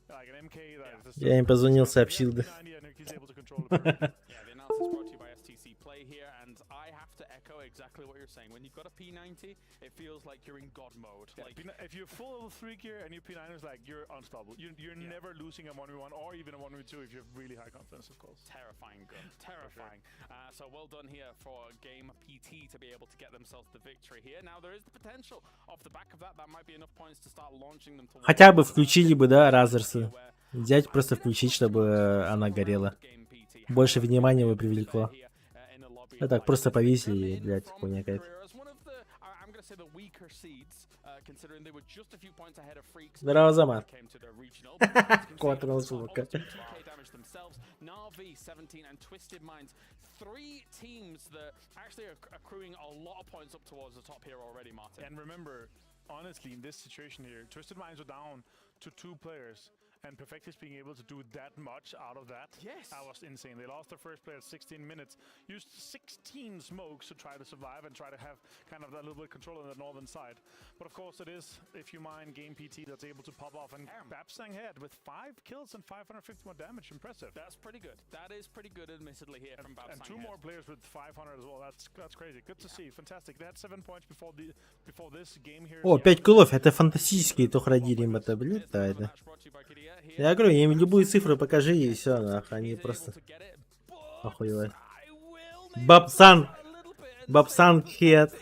like an MK, that is Я им позвонил, сообщил, да. P90 and he's able to control it perfectly. Yeah, the analysis brought to you by STC Play here, and I have to echo exactly what you're saying. When you've got a P90, it feels like you're in God mode. Yeah, like P- if you're full level 3 gear and your P9 is like, you're unstoppable. You're never losing a 1v1 or even a 1v2 if you have really high confidence, of course. Terrifying gun. Terrifying. So well done here for Game PT to be able to get themselves the victory here. Now there is the potential off the back of that, that might be enough points to start launching them towards Хотя бы включили бы, да, Разерсы. Взять, просто включить, чтобы она горела. Больше внимания бы привлекло. А так просто повесили и, блядь, хуйня какая-то. I'm going to say the weaker seeds, considering they were just a few points ahead of Freaks. Здорово, Замар. Came to the regional. But as you can see, Квадро звука. almost 2k damage themselves. Na'Vi 17 and Twisted Minds, three teams that actually are accruing a lot of points up towards the top here already, Martin. And remember, honestly, in this situation here, Twisted Minds are down to two players, and Perfectix being able to do that much out of that, Yes. that was insane. They lost their first player at 16 minutes, used 16 smokes to try to survive and try to have kind of that little bit of control on the northern side. But of course, it is, if you mind, Game PT that's able to pop off. And Babsang Head with 5 kills and 551 damage, impressive. That's pretty good. That is pretty good, admittedly, here from Babsang And two Head. more players with 500 as well. That's crazy. Good to see. Fantastic. They had 7 points before this game here. О, 5 киллов, это фантастические тухрадили это, блядь, да, это. Я говорю, им любую цифру покажи и все, нахуй, они просто охуевают. Бабсан! Бабсан Хет.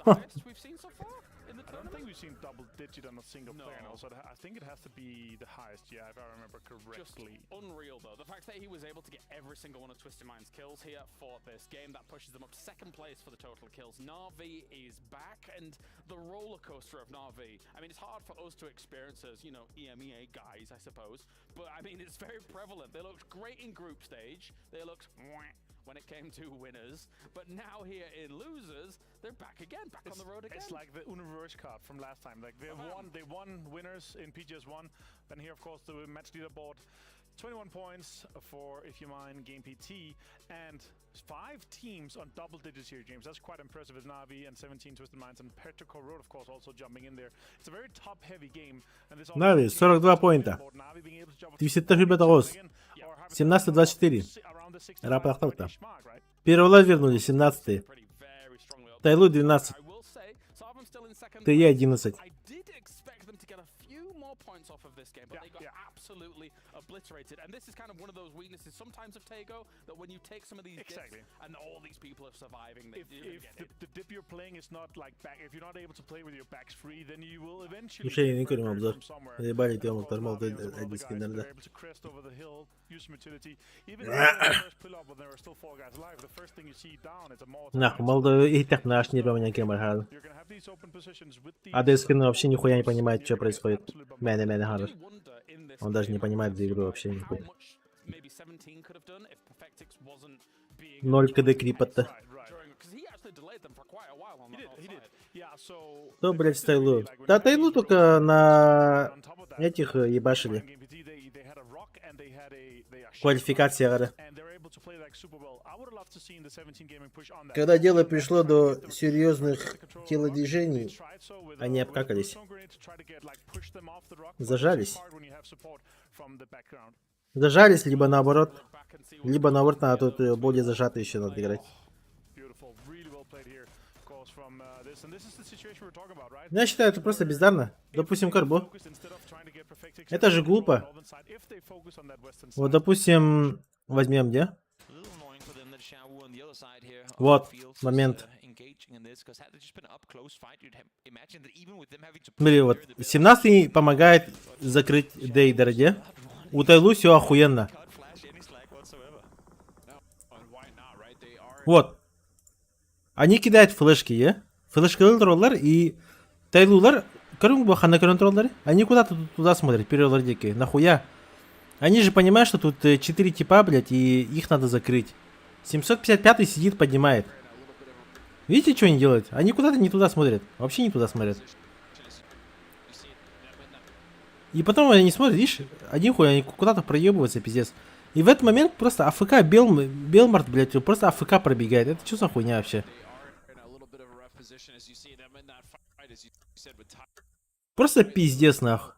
I don't think we've seen double digit on a single player now, so I think it has to be the highest, yeah, if I remember Just correctly. unreal, though. The fact that he was able to get every single one of Twisted Minds kills here for this game, that pushes them up to second place for the total kills. Na'Vi is back, and the roller coaster of Na'Vi. I mean, it's hard for us to experience as, EMEA guys, I suppose, but I mean, it's very prevalent. They looked great in group stage. They looked mwah when it came to winners, but now here in losers, they're back again, back on the road again. It's like the universe card from last time. Like they won winners in PGS 1. Then here, of course, the match leaderboard. 21 points for, if you mind, Game PT, and five teams on double digits here, James. That's quite impressive as Navi and 17 Twisted Minds and Petrichor Road, of course, also jumping in there. It's a very top-heavy game, and this Нави, 42 поинта. 89 17-24. Рапортовка. Первый вернули, 17 Тайлу 12. ТЕ 11. Points off of this game, but they got absolutely obliterated. And this is kind of one of those weaknesses sometimes of Taego that when you take some of these dips and all these people are surviving, they, If, you're gonna if get the, hit. the dip you're playing is not like back, if you're not able to play with your backs free, then you will eventually Слушай, get не курим murdered обзор. from somewhere. Заебали And of тему, course, тормол Navi and some other один guys, скин, да. they're able to crest over the hill, use some utility. Even if the first pull up when there are still four guys alive, the first thing you see down is a Molotov. Нахуй, молодой и так наш не поменял кемархал. You're gonna have these open positions with these А Дескин вообще нихуя не понимает, что происходит. Мяне, мяне, хорош. Он даже не понимает за игру вообще нихуя. Maybe 17 could have done if Perfectix wasn't being 0 КД крипа-то. because he actually delayed them for quite a while on He that did, north he did. side. Yeah, so Кто, блядь, с Тайлу? Да Тайлу только на этих ебашили. they had a rock and they had a they are Квалификация гора. and they're able to play like super well. I would have loved to seen the 17 gaming push on that. Когда дело пришло до серьезных телодвижений, они обкакались. Зажались. Зажались, либо наоборот. Либо наоборот, надо тут более зажато еще надо играть. Beautiful, really well played here, of course, from this. And this is the situation we're talking about, right? Ну, Я считаю, это просто бездарно. Допустим, Карбо. Это же глупо. Вот, допустим, возьмем где? Вот, момент. Смотри, вот, 17 помогает закрыть Дейдера, где? У Тайлу все охуенно. Вот. Они кидают флешки, е? Флешки роллар и Тайлулар, хана контроллеры, они куда-то туда смотрят, перелар дикие. Нахуя? Они же понимают, что тут 4 типа, блядь, и их надо закрыть. 755 сидит, поднимает. Видите, что они делают? Они куда-то не туда смотрят. Вообще не туда смотрят. И потом они смотрят, видишь, один хуй, они куда-то проебываются, пиздец. И в этот момент просто AFK Белмарт, блядь, просто AFK пробегает. Это что за хуйня вообще? Просто пиздец, нахуй.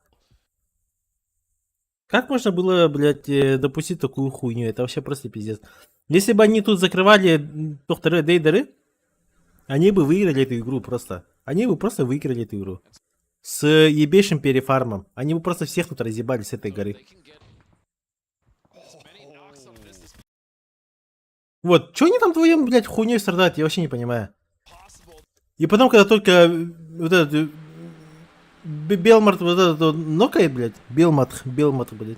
Как можно было, блядь, допустить такую хуйню? Это вообще просто пиздец. Если бы они тут закрывали докторы Дейдеры, они бы выиграли эту игру просто. Они бы просто выиграли эту игру. С ебейшим перефармом. Они бы просто всех тут разъебали с этой горы. Вот, чё они там твоем, блядь, хуйней страдают, я вообще не понимаю. И потом, когда только вот этот Белмарт вот этот вот нокает, блядь. Белмарт, Белмарт, блядь.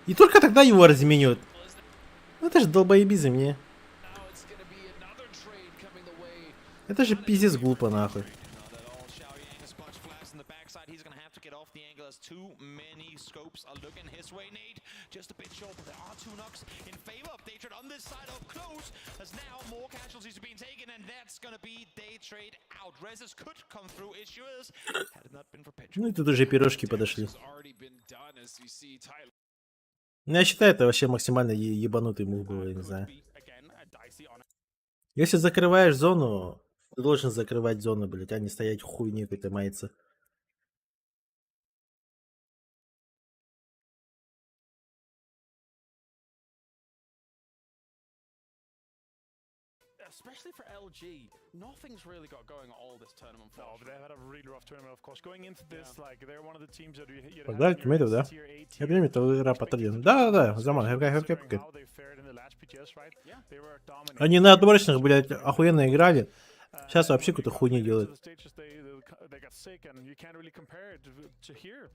И только тогда его разменют. Ну это же долбоебизм, не? Это же пиздец глупо, нахуй. Ну и тут уже пирожки подошли. Ну, я считаю, это вообще максимально ебанутый мув был, я не знаю. Если закрываешь зону, ты должен закрывать зону, блядь, а не стоять хуйней какой-то маяться. Especially for LG, nothing's really got going all this tournament. No, but they've had a really rough tournament, of course. Going into this, like, they're one of the teams that you you'd have Погнали in your тиммейтов, да? tier A Я понимаю, это игра по 3. Да, да, да, Заман, хп, хп, хп. how they fared in the last PGS, right? They were dominating. Они на отборочных, блядь, охуенно играли. Сейчас вообще какую-то хуйню делают. The stages they got sick and you can't really compare it to here.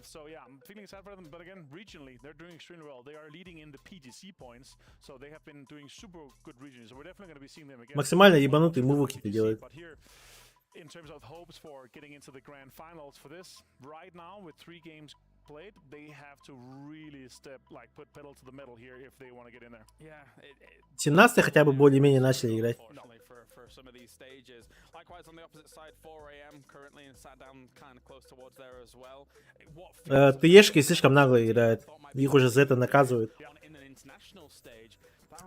So yeah, I'm feeling sad for them, but again, regionally they're doing extremely well. They are leading in the PGC points, so they have been doing super good regionally. So we're definitely going to be seeing them again. Максимально ебанутые мувы какие-то делают. But here, in terms of hopes for getting into the grand finals for this, right now with three games played, they have to really step, like put pedal to the metal here if they want to get in there. Yeah, it, 17 хотя бы более-менее начали играть. unfortunately for some of these stages. Likewise, on the opposite side, 4 a.m. currently and sat down kind of close towards there as well. What ТЕшки слишком нагло играют. Их уже за это наказывают. in an international stage,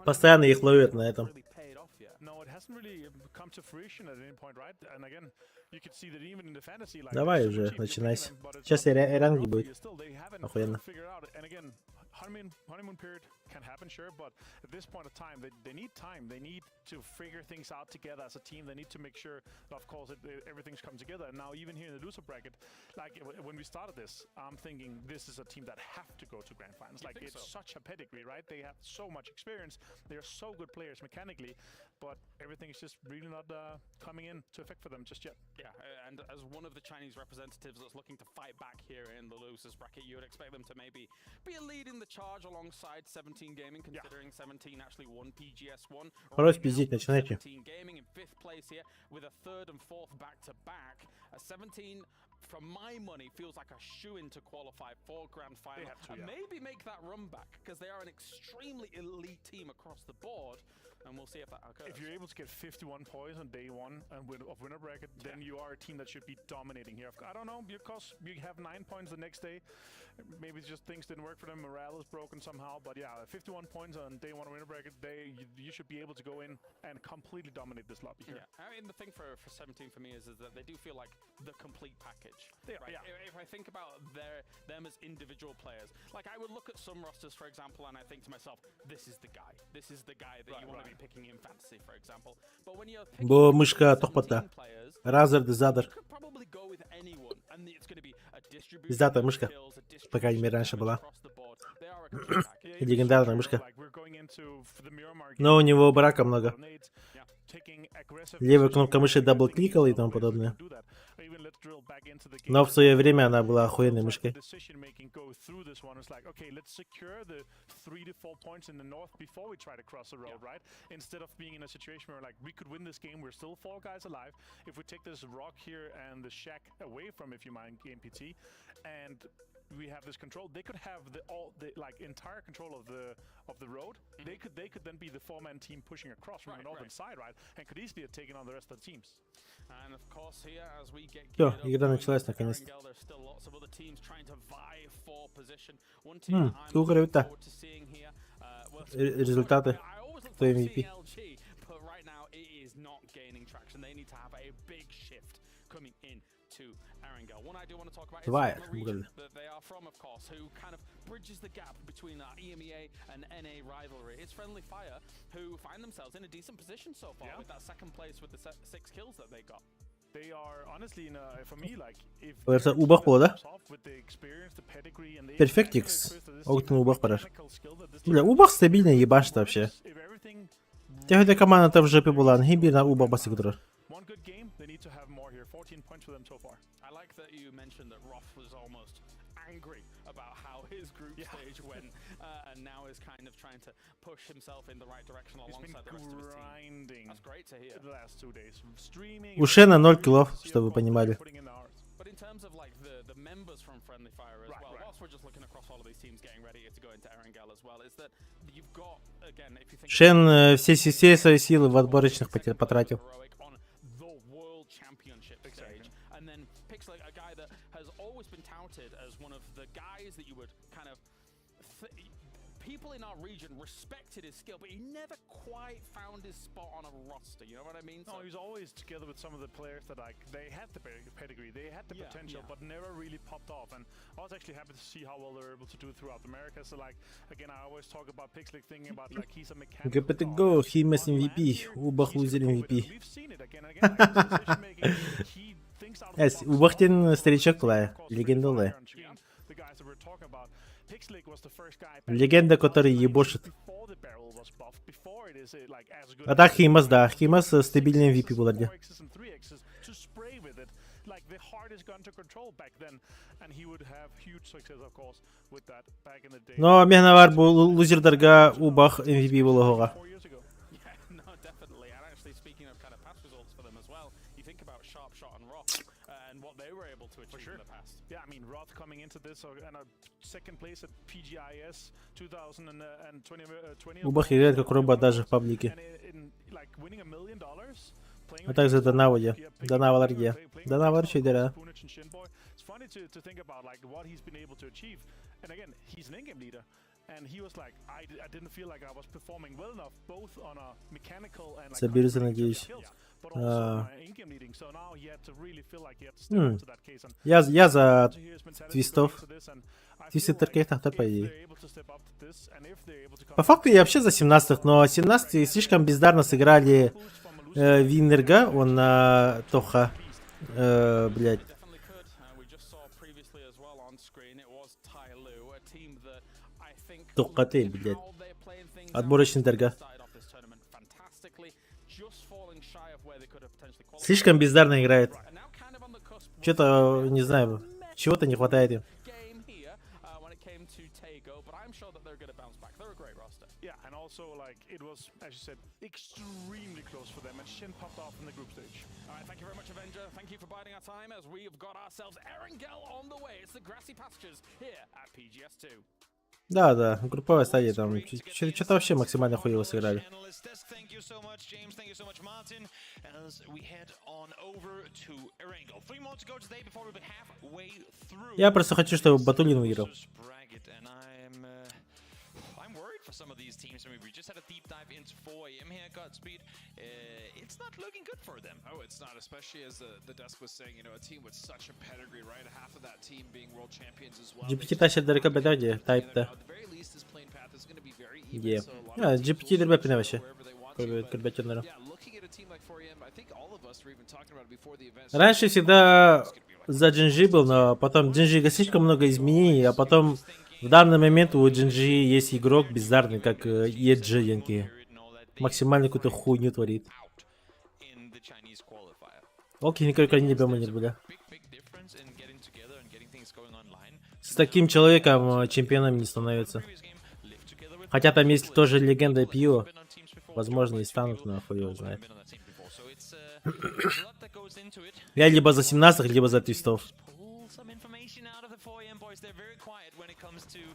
Постоянно их ловят на этом. paid off yet. No, it hasn't really come to fruition at any point, right? And again, you could see that even in the fantasy, like Давай they're уже, super cheap, you're picking начинайся. them, but it's Сейчас not Эранги будет. Still, they haven't Охуенно. figured out. And again, honeymoon period can happen, sure, but at this point of time, they need time. They need to figure things out together as a team. They need to make sure that, of course, everything's come together. And now, even here in the loser bracket, like when we started this, I'm thinking this is a team that have to go to grand finals. You Like think it's so? such a pedigree, right? They have so much experience. They are so good players mechanically, but everything is just really not coming in to effect for them just yet. Yeah, and as one of the Chinese representatives that's looking to fight back here in the losers bracket, you would expect them to maybe be leading the charge alongside 17 Gaming, considering 17 actually won PGS 1. Хорош пиздеть, начинайте. 17 Gaming in fifth place here with a third and fourth back to back. A 17 from my money feels like a shoe in to qualify for grand final have to, and yeah. maybe make that run back because they are an extremely elite team across the board and we'll see if that occurs. If you're able to get 51 points on day one and win, of winner bracket, then you are a team that should be dominating here. I don't know, because you have 9 points the next day. Maybe it's just things didn't work for them. Morale is broken somehow. But yeah, 51 points on day one of winner bracket, you should be able to go in and completely dominate this lobby here. Yeah, I mean the thing for 17 for me is that they do feel like the complete package. package. Right? If I think about them as individual players, like I would look at some rosters, for example, and I think to myself, this is the guy. This is the guy that you want to be picking in fantasy, for example. But when you're picking Бу мышка тохпата. Razer DeathAdder. probably go with anyone, and it's going to be a distribution Пиздатая мышка. По крайней мере, раньше была. Легендарная мышка. Но у него брака много. Левая кнопка мыши дабл-кликала и тому подобное. Но в свое время она была охуенной мышкой. Decision making go through this one is like, okay, let's secure the 3 to 4 points in the north before we try to cross the road, right? Instead of being in a situation where, like, we could win this game, we're still four guys alive. If we take this rock here and the shack away from, if you mind, MPT, and we have this control, they could have the all the, like, entire control of the road. They could then be the four-man team pushing across from the northern side, right? And could easily have taken on the rest of the teams. And of course here, as we get Все, игра началась наконец-то. Erangel, there's still lots of other teams trying to vie for position. One team М, I'm сколько looking это? forward to seeing here, well, Результаты. Кто MVP? LG, but right now it is not gaining traction. They need to have a big shift coming in to Erangel. One I do want to talk about is Два, from the region бугали. that they are from, of course, who kind of bridges the gap between our EMEA and NA rivalry. It's Friendly Fire, who find themselves in a decent position so far with that second place with the six kills that they got. They are honestly in a, for me, like, if Кажется, Убах был, да? with the experience, the pedigree and the Perfectix. Октен Убах барар. Бля, Убах стабильно ебашит вообще. Төһө команда в жопе была, биир Убах бастык турар. One good game, they need to have more here. 14 points for them so far. I like that you mentioned that Roth was almost angry about how his group stage went, and now is kind of trying to push himself in the right direction He's been alongside the rest of his team. grinding That's great to hear. the last 2 days. Streaming, У Шена 0 киллов, чтобы вы понимали. putting in the hours. But in terms of, like, the members from Friendly Fire as well, whilst we're just looking across all of these teams getting ready to go into Erangel as well, is that you've got, again, if you think Шен все свои силы в отборочных потратил. heroic on the World Championship stage, and then picks like a guy that has always been touted as one of the guys that you would kind of people in our region respected his skill, but he never quite found his spot on a roster. You know what I mean? No, he was always together with some of the players that, like, they had the pedigree, they had the potential, but never really popped off. And I was actually happy to see how well they were able to do throughout America. So, like, again, I always talk about Pixlic, thinking about, like, he's a mechanical GPT Go, Химес MVP, Убах лузер MVP. We've seen it again and again. Like, his decision making, he thinks out of the Эс, box. Убах диэн старичок была, легенда была. The guys that we're talking about, Pixlic was the first guy Легенда, который ебошит. before the barrel was buffed, before it is like as good А так Химас, да, Химас стабильный MVP был где. 4Xs and 3Xs to spray with it, like the hardest gun to control back then, and he would have huge success, of course, with that back in the day. Но миэхэ бу лузердарга Убах MVP буолуоҕа. Yeah, no, definitely. And actually, speaking of kind of past results for them as well, you think about Sharp Shot and Roth and what they were able to achieve in the past. Yeah, I mean, Roth coming into this and a second place at PGIS 2020. Убах играет как робот даже в паблике. And in, like, winning $1 million. А также Данаводе. Данаварде. Данавар чейдера. Punich and Shinboy. It's funny to think about, like, what he's been able to achieve. And again, he's an in-game leader. And he was like, I didn't feel like I was performing well enough, both on a mechanical and, like, Соберется, надеюсь. but also А, my in-game leading. So now he had to really feel like he had to step м, up to that case. And Я за to hear his mentality going твистов. into this, and I Твисты feel like торкетах, по if идее. they're able to step up to this, and if they're able to come По факту я вообще за 17-х, но 17 слишком бездарно сыграли Виннерга, он на Тоха, блядь. Definitely could. We just saw previously as well on screen, it was Tai Lu, a team that I think Тоққаты, блядь. Отборочный дарга. started off this tournament fantastically, just falling shy of where they could have potentially qualified. Слишком бездарно играет. And now kind of on the cusp Что-то, не знаю, чего-то не хватает им. game here when it came to Taego, but I'm sure that they're going to bounce back. They're a great roster. Yeah, and also, like, it was, as you said, extremely close for them, and Shin popped off in the group stage. All right, thank you very much, Avenger. Thank you for biding our time as we've got ourselves Erangel on the way. It's the grassy pastures here at PGS2. Да, да, групповая стадия там. Что-то вообще максимально хуево сыграли. Analyst desk. Thank you so much, James. Thank you so much, Martin. As we head on over to Erangel. Three more to go today before we'll be halfway through. Я просто хочу, чтобы Батулин выиграл. Bracket, and I'm I'm worried for some of these teams. I mean, we just had a deep dive into 4 a.m. here, Godspeed. It's not looking good for them. Oh, it's not, especially as the desk was saying, a team with such a pedigree, right? Half of that team being world champions as well. GPT тащит далеко тайпта. Е. А, GPT дербепine вообще. Көрбөтөнөрө. Раньше всегда за Gen.G был, но потом Gen.G слишком много изменений, а потом в данный момент у Gen.G есть игрок бездарный, как EG Янки. Максимально какую-то хуйню творит. Ол кини не бля. С таким человеком чемпионом не становится. Хотя там есть тоже легенда Пио. Возможно, и станут, но хуй его знает. Я либо за 17 либо за твистов.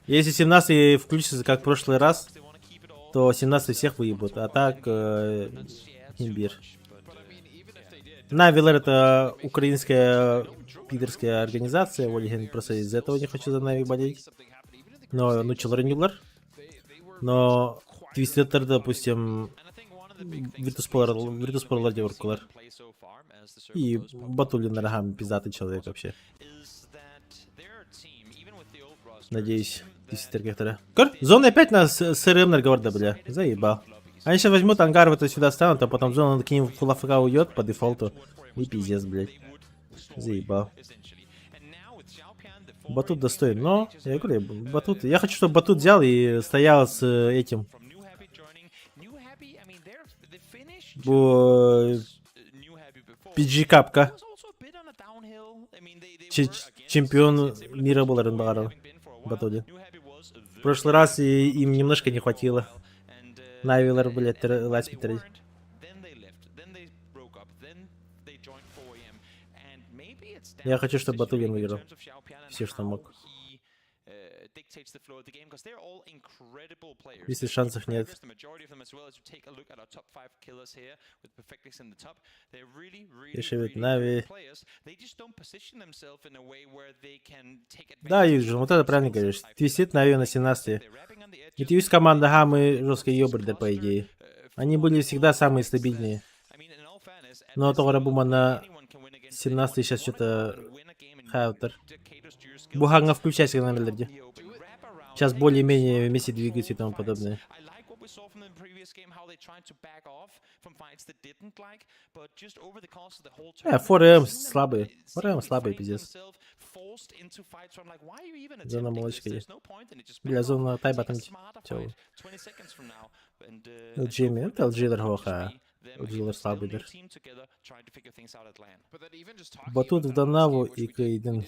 Если 17 включится, как в прошлый раз, то 17 всех выебут. А так, имбирь. Навилер это украинская пидорская организация, Ольгин просто из-за этого не хочу за Нави болеть. Но, ну, Челренюлар. Но Твистер, допустим, Virtus.pro девушкалар. И Батулин Рахам пиздатый человек вообще. Надеюсь, Твистер как-то. Кор, зона опять на СРМ нарговорда, бля. Заебал. Они сейчас возьмут ангар, вот сюда станут, а потом зона к ним в АФК уйдет по дефолту. И пиздец, блядь. Заебал. Батут достоин, но, я говорю, Батут, я хочу, чтобы Батут взял и стоял с этим. Бо... PG Капка. Чемпион мира был Ренбаров. Батуде. В прошлый раз и им немножко не хватило. Навилар, блядь, ласпитер. Я хочу, чтобы Батулин выиграл. Все, что мог. Если шансов нет. Еще ведь Нави. Да, Юджин, вот это правильно говоришь. Твистит Нави на 17. И твист команда Гаммы жесткие ёбрды, по идее. Они были всегда самые стабильные. Но Тора Бума на 17 сейчас что-то хаутер. Буханга включайся на мелодии. Сейчас более-менее вместе двигаются и тому подобное. 4M слабые. 4M слабые, пиздец. Зона молочка есть. Бля, зона тайба там тёлый. LG, это LG дорогоха. LG слабый дыр. Батут в Донаву и Кейден.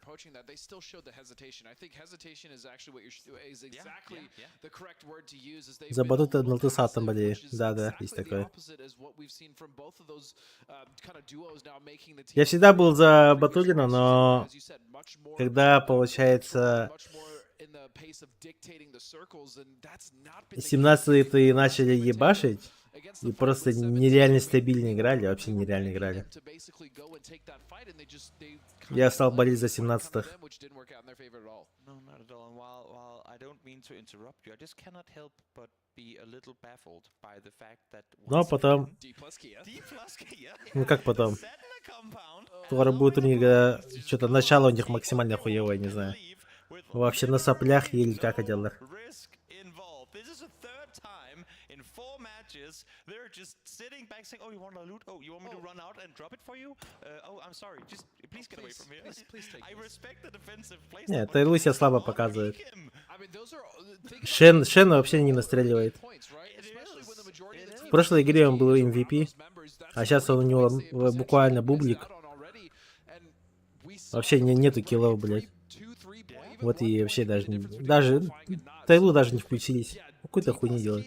Approaching that, they still showed the hesitation. I think hesitation is actually what you're is exactly the correct word to use. Is За Батута на Лтусатом болею. Да, да, есть такое. Я всегда был за Батулина, но когда получается 17-е начали ебашить и просто нереально стабильно играли, вообще нереально играли. Я стал болеть за 17-х. Но потом... Ну как потом? Скоро будет турнир, когда что-то начало у них максимально хуевое, не знаю. Вообще на соплях или как одел They're just sitting back saying, "Oh, you want to loot? Oh, you want me to run out and drop it for you? Oh, I'm sorry. Just please get away from here." Please take I respect the defensive play. Нет, Тайлу себя слабо показывает. Шен, Шен вообще не настреливает. В прошлой игре он был MVP, а сейчас он у него буквально бублик. Вообще не, нету киллов, блядь. Вот и вообще даже не, даже Тайлу даже не включились. Какой-то хуйни делает.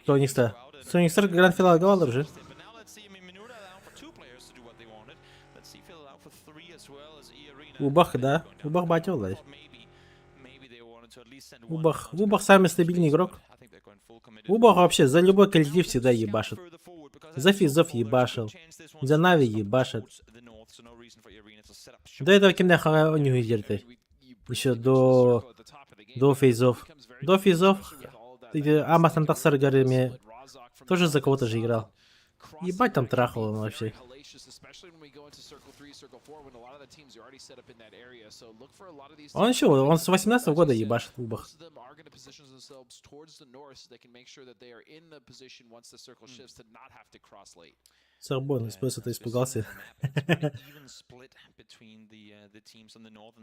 Sonic Star. Sonic Star гранд финал говорил уже. Убах, да. Убах батил, да. Убах, Убах самый стабильный игрок. Убах вообще за любой коллектив всегда ебашит. За Физов ебашил. За Нави ебашит. До этого кимнээх у них дерты. Еще до Фейзов. До Фейзов Амасан тахсарыгар эмиэ тоже за кого-то же играл. Ебать там трахал он вообще. Он еще, он с 18 года ебашит в Убах. Сорбон, просто испугался.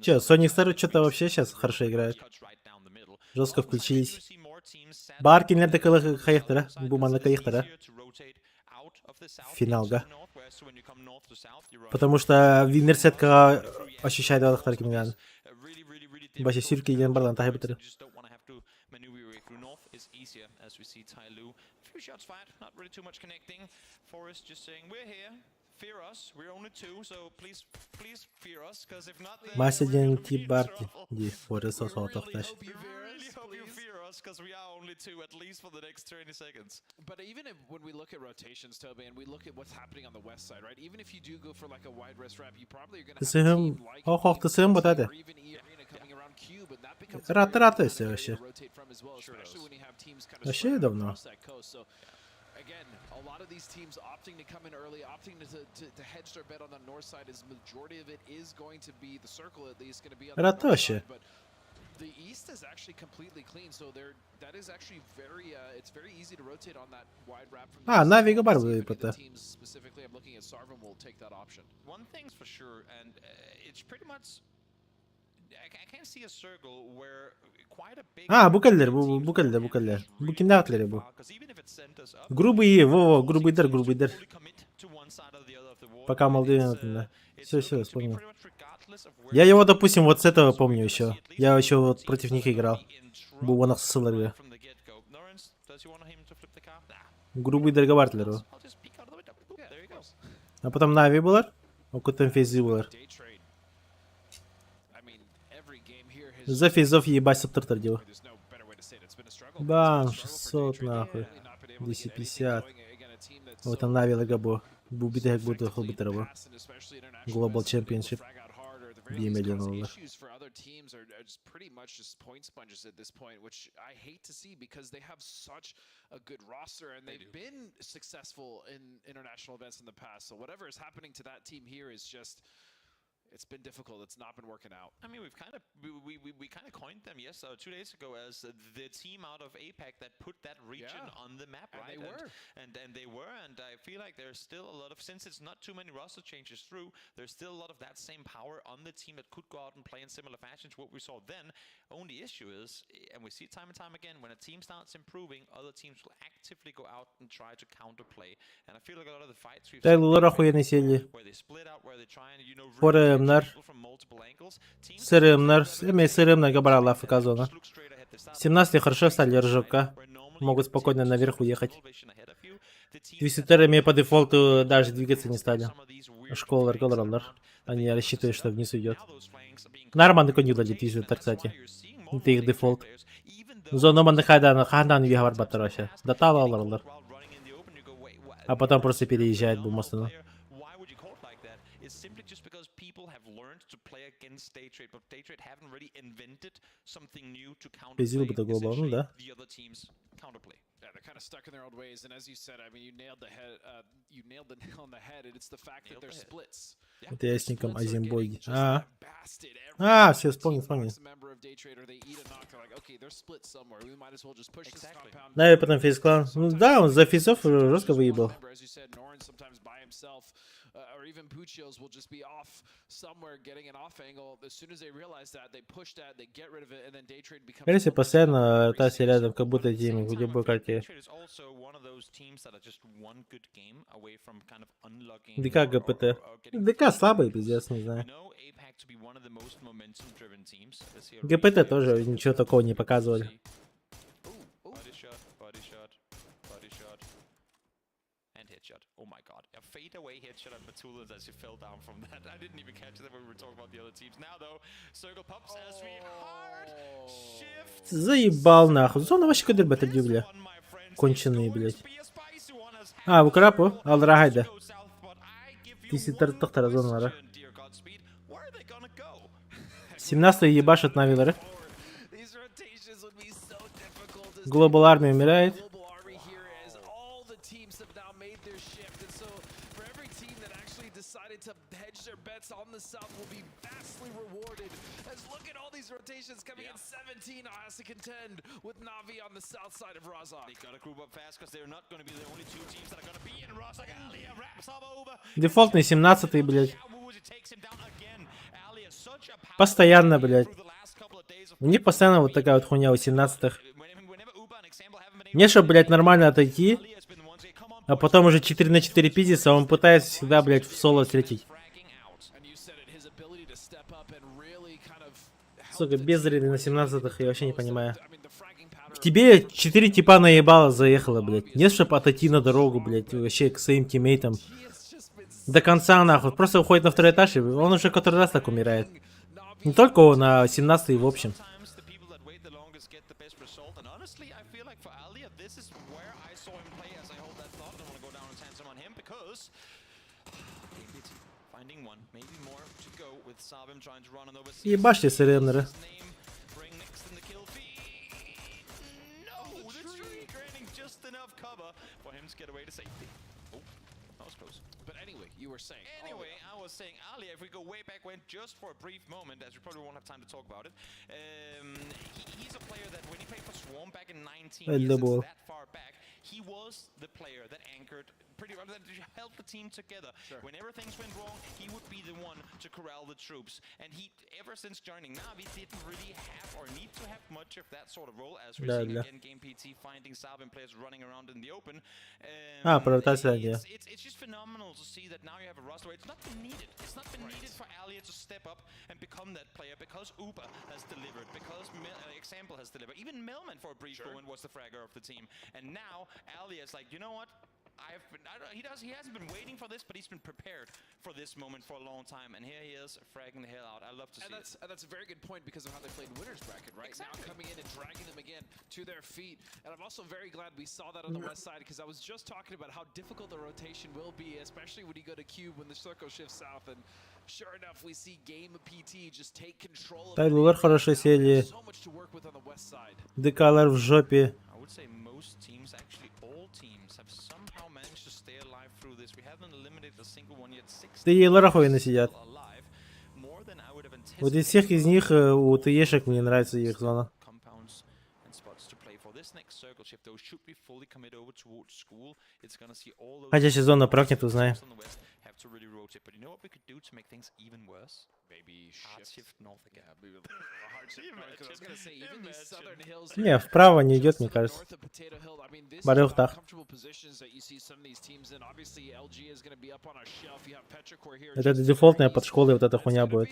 Че, Sonic Star что-то вообще сейчас хорошо играет. Жестко включились. Баар кинилэр да хайыахтара, бу манна кыайыахтара. Финалга. Потому что winner сеткаҕа ощущает балыктар кимҥаан. Баша сүр киирэн баран таһайбыттар. Мася диэн тип баар дии, Форест соҕотохташ. Тысыһым, ох-ох, тысыһым бата этэ. Ыраатта-ыраатта өссө вообще. Вообще давно. Ыраатта вообще. А, Навига бар быта. А, бу кэллэр, бу, бу кэллэ, бу кэллэ. Бу кимнээх этилэрий бу? Грубые, во-во, грубыйдар, грубыйдар. Пока молодые. Все, все, вспомнил. Я его, допустим, вот с этого помню еще. Я еще вот против них играл. Бу уон сылларга. Грубыйдарга бар этилэр А потом Нави булар, Окутан Фейзи булар. За фейзов ебать саптыртар дело. Бам, 600 нахуй. 250. Вот там Нави лагабо. Бу бүтэһик бу хылбыттара бу. Global Championship. 1 миллион доллар. It's been difficult. It's not been working out. I mean, we've kind of we kind of coined them yes 2 days ago as the team out of APAC that put that region on the map, And right? they were. And they were, and I feel like there's still a lot of since it's not too many roster changes through, there's still a lot of that same power on the team that could go out and play in similar fashion to what we saw then. Only issue is, and we see it time and time again, when a team starts improving, other teams will actively go out and try to counterplay. And I feel like a lot of the fights we've seen Тайлылар охуенный сели. where they split out, where they try and Форымнар. Сырымнар. Эми сырымнарга баралар АФК зона. 17 хорошо встали РЖК. Могут спокойно наверх уехать. Твистетерами по дефолту даже двигаться не стали. Школа олороллор. Они рассчитывают, что вниз уйдет. Нормально конюдали Твистер, кстати. Это их дефолт. Зона манны хайдан, хайдан үөһэ барбаттар вообще. Датала олороллор. А потом просто переезжает бумастыны. Is simply just because people have learned to play against Daytrade, but Daytrade haven't really invented something new to Безил counterplay бы до глобал, ну essentially да. the other team's counterplay. Yeah, they're kind of stuck in their old ways, and as you said, I mean, you nailed the head, you nailed the nail on the head, and it's the fact that Nailed they're the head. splits. Это я с ником Азимбой. А, а, все, вспомнил, вспомнил. Нави потом FaZe Clan. Ну да, он за фейзов жестко выебал. Or even Puchios will just be off somewhere getting an off angle. As soon as they realize that, they push that, they get rid of it, and then Daytrade becomes Если постоянно ротация рядом, как будто тимминг в любой карте. Daytrade is also one of those teams that are just one good game away from kind of unlocking ДК ГПТ. ДК слабый, пиздец, не знаю. know APAC to be one of the most momentum-driven teams. This year ГПТ тоже ничего такого не показывали. Body shot, body shot, body shot, and headshot. Oh my god. A fade away headshot at Batulins as he fell down from that. I didn't even catch that when we were talking about the other teams. Now though, circle pops as we hard shift. Заебал нахуй. Зона вообще кадыр бэтэрдии, бля. Конченые, блядь. А, бу крапу, аллараа хайда. Тиси тахтара зоналара. 17 ебашат навилары. Global Army умирает. All the teams have now made their shift, and so for every team that actually decided to hedge their bets on the south will be vastly rewarded. As look at all these rotations coming in, 17 has to contend with Navi on the south side of Razak. They gotta group up fast because they're not gonna be the only two teams that are gonna be in Razak. Alia wraps up over. Дефолтный 17 блядь. Постоянно, блядь. У них постоянно вот такая вот хуйня у 17-х. Не, чтоб, блядь, нормально отойти, а потом уже 4 на 4 пиздится, а он пытается всегда, блядь, в соло встретить. And you said it, his ability to step up and really kind of Сука, беззрели на 17-х, я вообще не понимаю. В тебе 4 типа наебало заехало, блядь. Нет, чтоб отойти на дорогу, блядь, вообще к своим тиммейтам. До конца, нахуй. Просто уходит на второй этаж, и он уже который раз так умирает. Не только он, а 17-й в общем. Sometimes the people that wait the longest get the best result. And honestly, I feel like for Alia, this is where I saw him play as I hold that thought. I don't want to go down on tantrum on him because APT finding one, maybe more to go with Sabim trying to run on over. Ебашьте СРНРы. Bring next in the kill feed. No, the tree granting just enough cover for him to get away to safety. Oh, that was close. But anyway, you were saying. Anyway, I was saying, Ali, if we go way back when, just for a brief moment, as we probably won't have time to talk about it, he's a player that when he played for Swarm back in 19, Ой, yes, it's был. that far back, he was the player that anchored pretty well, that held the team together. Whenever things went wrong, he would be the one to corral the troops. And he, ever since joining Navi, didn't really have or need to have much of that sort of role, as we're Да, seeing да. again Game PT finding Sabin players running around in the open. А, про ротацию, да. It's just phenomenal to see that now you have a roster where it's not been needed. It's not been needed for Alia to step up and become that player because Uber has delivered, because Example has delivered. Even Melman for a brief moment was the fragger of the team. And now Alia is like, you know what? I've been, I don't, he does, he hasn't been waiting for this, but he's been prepared for this moment for a long time. And here he is, fragging the hell out. I love to see And that's it. and that's a very good point because of how they played winners bracket, right? Now coming in and dragging them again to their feet. And I'm also very glad we saw that on the west side because I was just talking about how difficult the rotation will be, especially when you go to cube when the circle shifts south. And sure enough, we see Game PT just take control of Тайлер хорошо сели. so much to work with on the west side. ДКЛР в жопе. I would say most teams, actually all teams, have somehow managed to stay alive through this. We haven't eliminated a single one yet. Six ТЕЛР охуенно сидят. alive. More than I would have Вот из всех из них у ТЕшек мне нравится их зона. compounds and spots to play for. This next circle shift, though, should be fully commit over towards school. It's gonna see all those Хотя сейчас зона прокнет, узнаю. on the west have to really rotate. But you know what we could do to make things even worse? Maybe Hard shift. shift north again. Yeah, maybe a hard shift north, 'cause I was gonna say, even these southern hills Не, вправо не идет, мне кажется. north of Potato Hill, I mean, this is Барых about так. comfortable positions that you see some of these teams in. Obviously, LG is gonna be up on a shelf. You have Petrichor here. Это дефолтная под школой вот эта хуйня будет.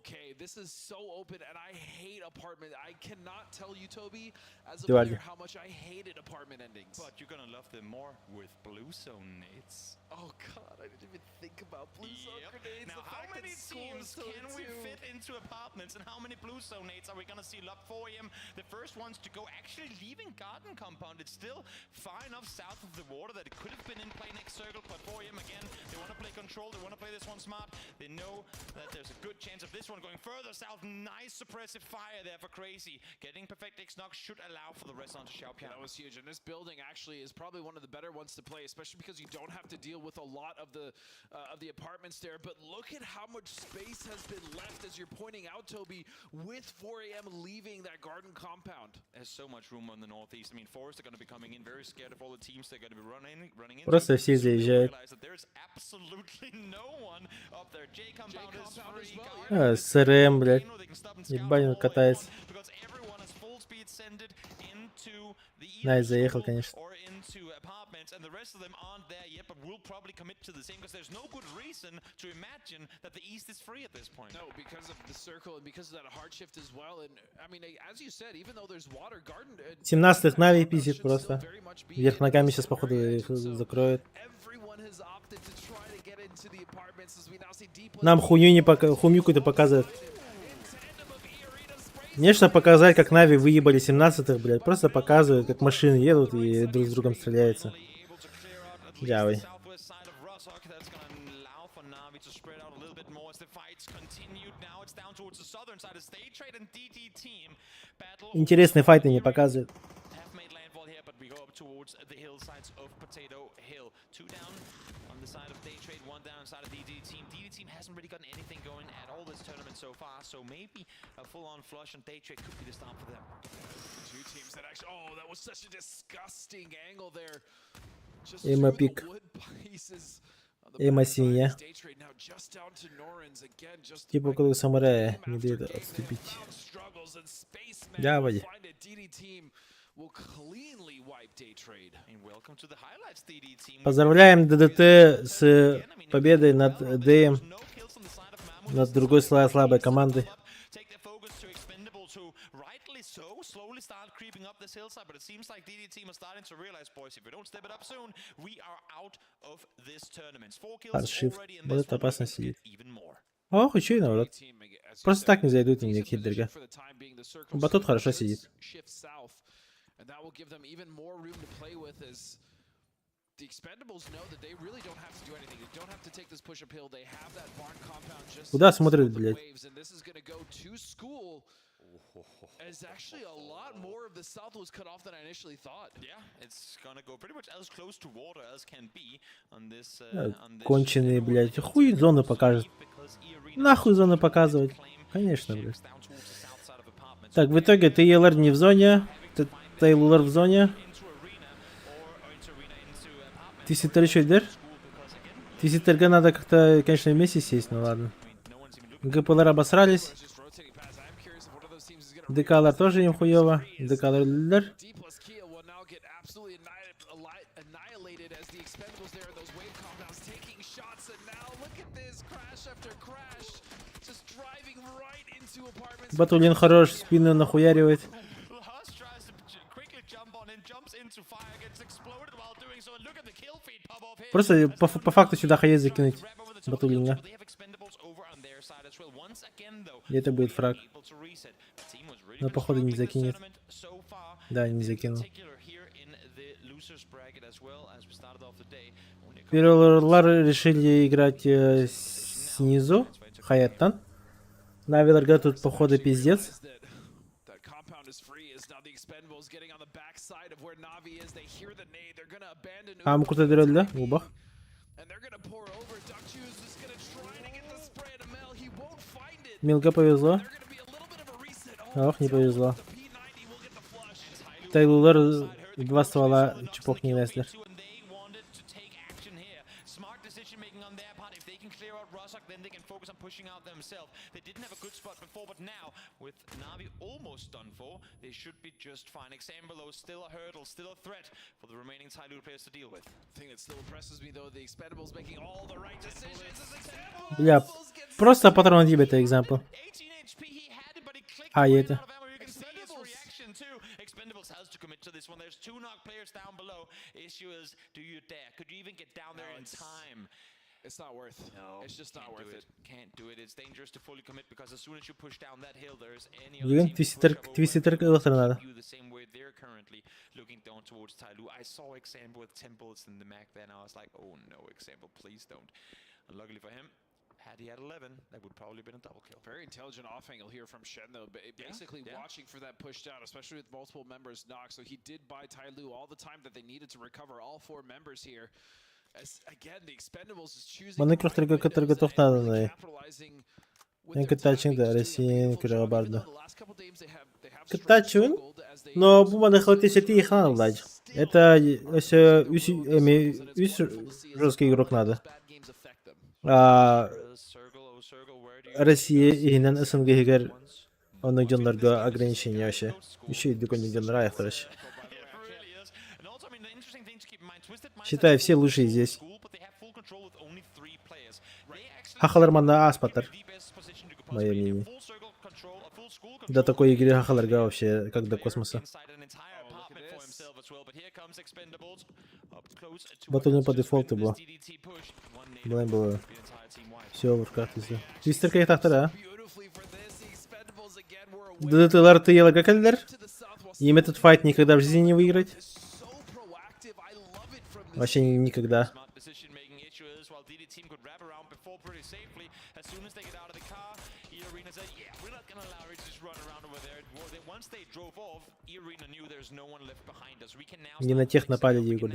Okay, this is so open, and I hate apartment. I cannot tell you, Toby, as a Дивальди. player, how much I hated apartment endings. But you're gonna love them more with blue zone nades. Oh God, I didn't even think about blue zone grenades. Now, The how fact that many school teams is still can in we two. fit into apartments, and how many blue zone nades are we gonna see? Love 4 AM, the first ones to go, actually leaving Garden Compound. It's still far enough south of the water that it could have been in play next circle, but 4 AM again, they want to play control, they want to play this one smart. They know that there's a good chance of this one going further south. Nice suppressive fire there for Crazy. Getting Perfect X knock should allow for the rest onto Xiaopian. That was huge, and this building actually is probably one of the better ones to play, especially because you don't have to deal with a lot of the apartments there. But look at how much space has been left, as you're pointing out, Toby, with 4 a.m. leaving that garden compound. There's so much room on the northeast. I mean, Forest are going to be coming in very scared of all the teams they're going to be running into. Просто все заезжают. Realize that there's absolutely no one up there. J compound is free. А, СРМ, блядь. Ебать, он катается. Because everyone has full speed Найс заехал, конечно. 17-х Нави пиздит просто. Вверх ногами сейчас, походу, их закроют. Нам хуйню не пока... Хуйню какую-то показывают. Не что показать, как Нави выебали 17-х, блядь. Просто показывают, как машины едут и друг с другом стреляются. Дявой. Интересные файты не показывают. Эма пик. Эма свинья. Типа вокруг самурая не дает отступить. Дяволи. Поздравляем ДДТ с победой над Дэем, над другой слабой командой. Аршив. Вот это опасно сидит. Ох, еще и наоборот. Просто так не зайдут никакие хитрые. Батут хорошо сидит. Куда смотрит, блядь? Конченые, блядь. Хуй зоны покажет. Нахуй зоны показывать. Конечно, блядь. Так, в итоге ТЛР не в зоне. Тейлор в зоне. Твисситер еще идер? Твисситерга надо как-то, конечно, вместе сесть, ну ладно. ГПЛР обосрались. Декалар тоже им хуёво. Декалар лер. Батулин хорош, спину нахуяривает. Просто по факту сюда хаез закинуть Батулина. И это будет фраг. Но походу не закинет. Да, не закинул. Пиролар решили играть снизу. Хаяттан. Навиларга тут походу пиздец. А, куда да? Убах. Милга повезло. Ох, не повезло. Тейлор два ствола чепок не несли. Бля, просто патрон тебе это экзампл. А, это. It's not worth. No, it's just not worth it. Can't do it. It's dangerous to fully commit because as soon as you push down that hill, there's any Бүгүн Твистер Твистер ылахтар надо. You the same way they're currently looking down towards Tyloo. I saw Example with 10 bullets in the Mac then. I was like, oh no, Example, please don't. And luckily for him, had he had 11, that would probably been a double kill. Very intelligent off angle here from Shen, though. Basically yeah. watching for that push down, especially with multiple members knocked. So he did buy Tyloo all the time that they needed to recover all four members here. As again, the Expendables is choosing Маны крохтарга кытарга тохтаадынай. Эн кыттааччыҥ да Россияны күрэҕэ барда. Кыттааччыбын, но бу маны хватит их надо Это өссө үс эми үс жесткий игрок надо. А Россия иһинэн СНГ иһигэр Оннук дьоннорго ограничение вообще. Еще и дукони дьоннор аахтар вообще. Считай, все лучшие здесь. Хахалар манна ааспаттар. Мое мнение. До такой игры хахаларга вообще, как до космоса. Батуни по дефолту было. Было было. Все в руках ты. Твистер кайхтахтар, а? ДДТлар тыйыларга кэллэр. Им этот файт никогда в жизни не выиграть. Вообще никогда. Не на тех напали, Егор.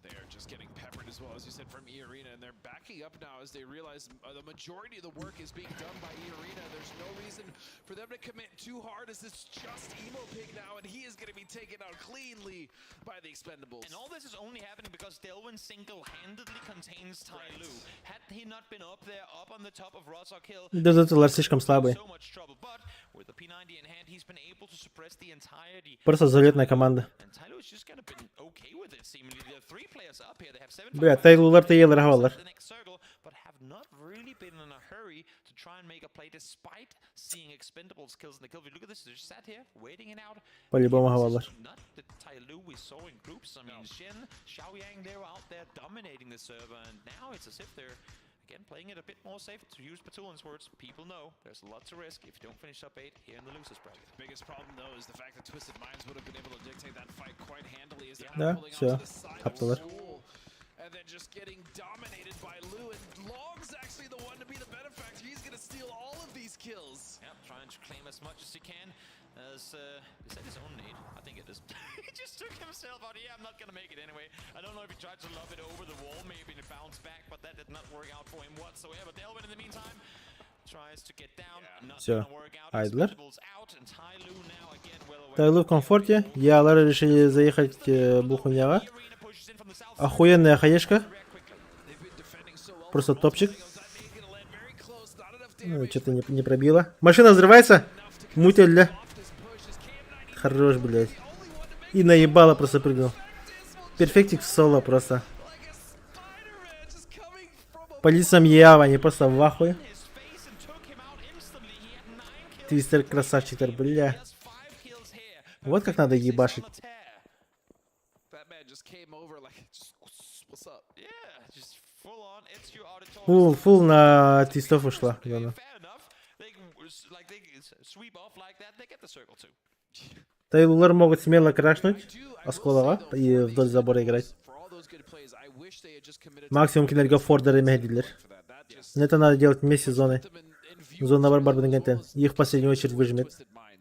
They are just getting peppered as well, as you said, from E Arena, and they're backing up now as they realize the majority of the work is being done by E Arena. There's no reason for them to commit too hard as it's just Emo Pig now, and he is going to be taken out cleanly by the Expendables. And all this is only happening because Delwyn single-handedly contains Tai Lu. Had he not been up there, up on the top of Rozhok Hill, ДДТлар слишком слабые. so much trouble. But with the P90 in hand, he's been able to suppress the entirety. Просто залетная команда. And Tai Lu has just kind of been okay with it, seemingly. There are three players up here. They have seven Бля, Тайлулар Таелар хавалар. the next circle, but have not really been in a hurry to try and make a play despite seeing Expendables kills in the kill feed. Look at this, they're just sat here, waiting it out. По-любому This is хавалар. not the Tai Lu we saw in groups. I mean, Shen, Xiaoyang, they were out there dominating the server, and now it's as if they're again playing it a bit more safe. To use Batulin's words, people know there's a lot to risk if you don't finish up 8 here in the losers bracket. Biggest problem though is the fact that Twisted Minds would have been able to dictate that fight quite handily as they're Да, now pulling всё, onto the side of хаптылар. Seoul. And then just getting dominated by Lou, and Long's actually the one to be the benefactor. He's gonna steal all of these kills. Yep, trying to claim as much as he can. As is that his own nade? I think it is. He just took himself out. Yeah, I'm not gonna make it anyway. I don't know if he tried to lob it over the wall, maybe, and it bounced back, but that did not work out for him whatsoever. Delwyn, in the meantime, tries to get down. Not Всё, gonna work out. Айдлер. Expendables out, and Tai Lu now again well away. Тайлу в комфорте. Ялары решили заехать Бухунява. Охуенная хаешка. Просто топчик. Ну, что-то не пробило. Машина взрывается. Мутель, Хорош, блядь. И наебало просто прыгнул. Перфектик в соло просто. По лицам Ява, они просто в ахуе. Твистер красавчик, бля. Вот как надо ебашить. That man just came over like, what's up? Yeah, just full on. It's your auditorium. Фул, фул на твистов ушла. Зона. Fair enough. They can, like they sweep off like that. They get the circle too. Тайлулар могут смело крашнуть Осколова и вдоль забора играть. Максимум кинерго фордеры медлер. Но это надо делать вместе с зоной. Зона барбар контент. Их в последнюю очередь выжмет.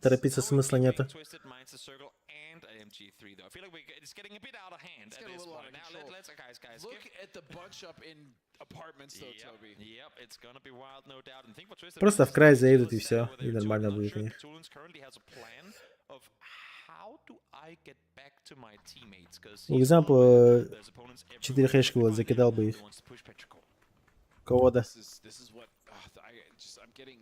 Торопиться смысла нету. Twisted Minds, the circle, and MG3 though. I feel like it's getting a bit out of hand It's at getting a this little out point. of Now control. let's guys, guys, Look give at the bunch up in apartments though, Yep, Toby. yep, it's gonna be wild, no doubt. And think what Twisted Просто Minds в край заедут и все. И нормально будет у них. Tulun's currently has a plan of how do I get back to my teammates? 'Cause У example, 4 хэшки вот закидал бы их. Кого-то. This is what I just I'm getting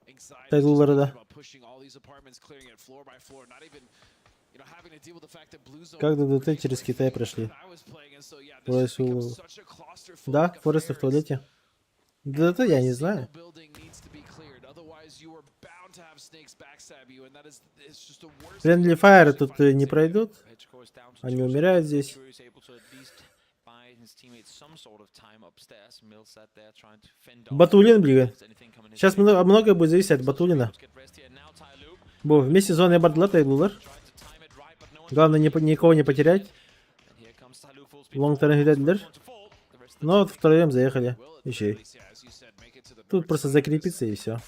anxiety Тайлулара, just да. thinking about pushing all these apartments, clearing it floor by floor, not even you know having to deal with the fact that Blue Zone Как ДДТ через Китай прошли? Форест Да, Форесты в туалете. ДДТ я не знаю. building needs to be cleared. Otherwise, you are bound to have snakes backstab you, and that is it's just the worst. Friendly Fire тут не пройдут. Они умирают здесь. is able to at least buy his teammates some sort of time upstairs. Mills sat there trying to fend off Батулин, блин. anything coming his Сейчас многое будет зависеть от Батулина. Бо вместе с зоной Бардла Тайлулар. Главное не, никого не потерять. Лонг Тедлер. Но вот втроем заехали. Еще. Тут просто закрепиться и все.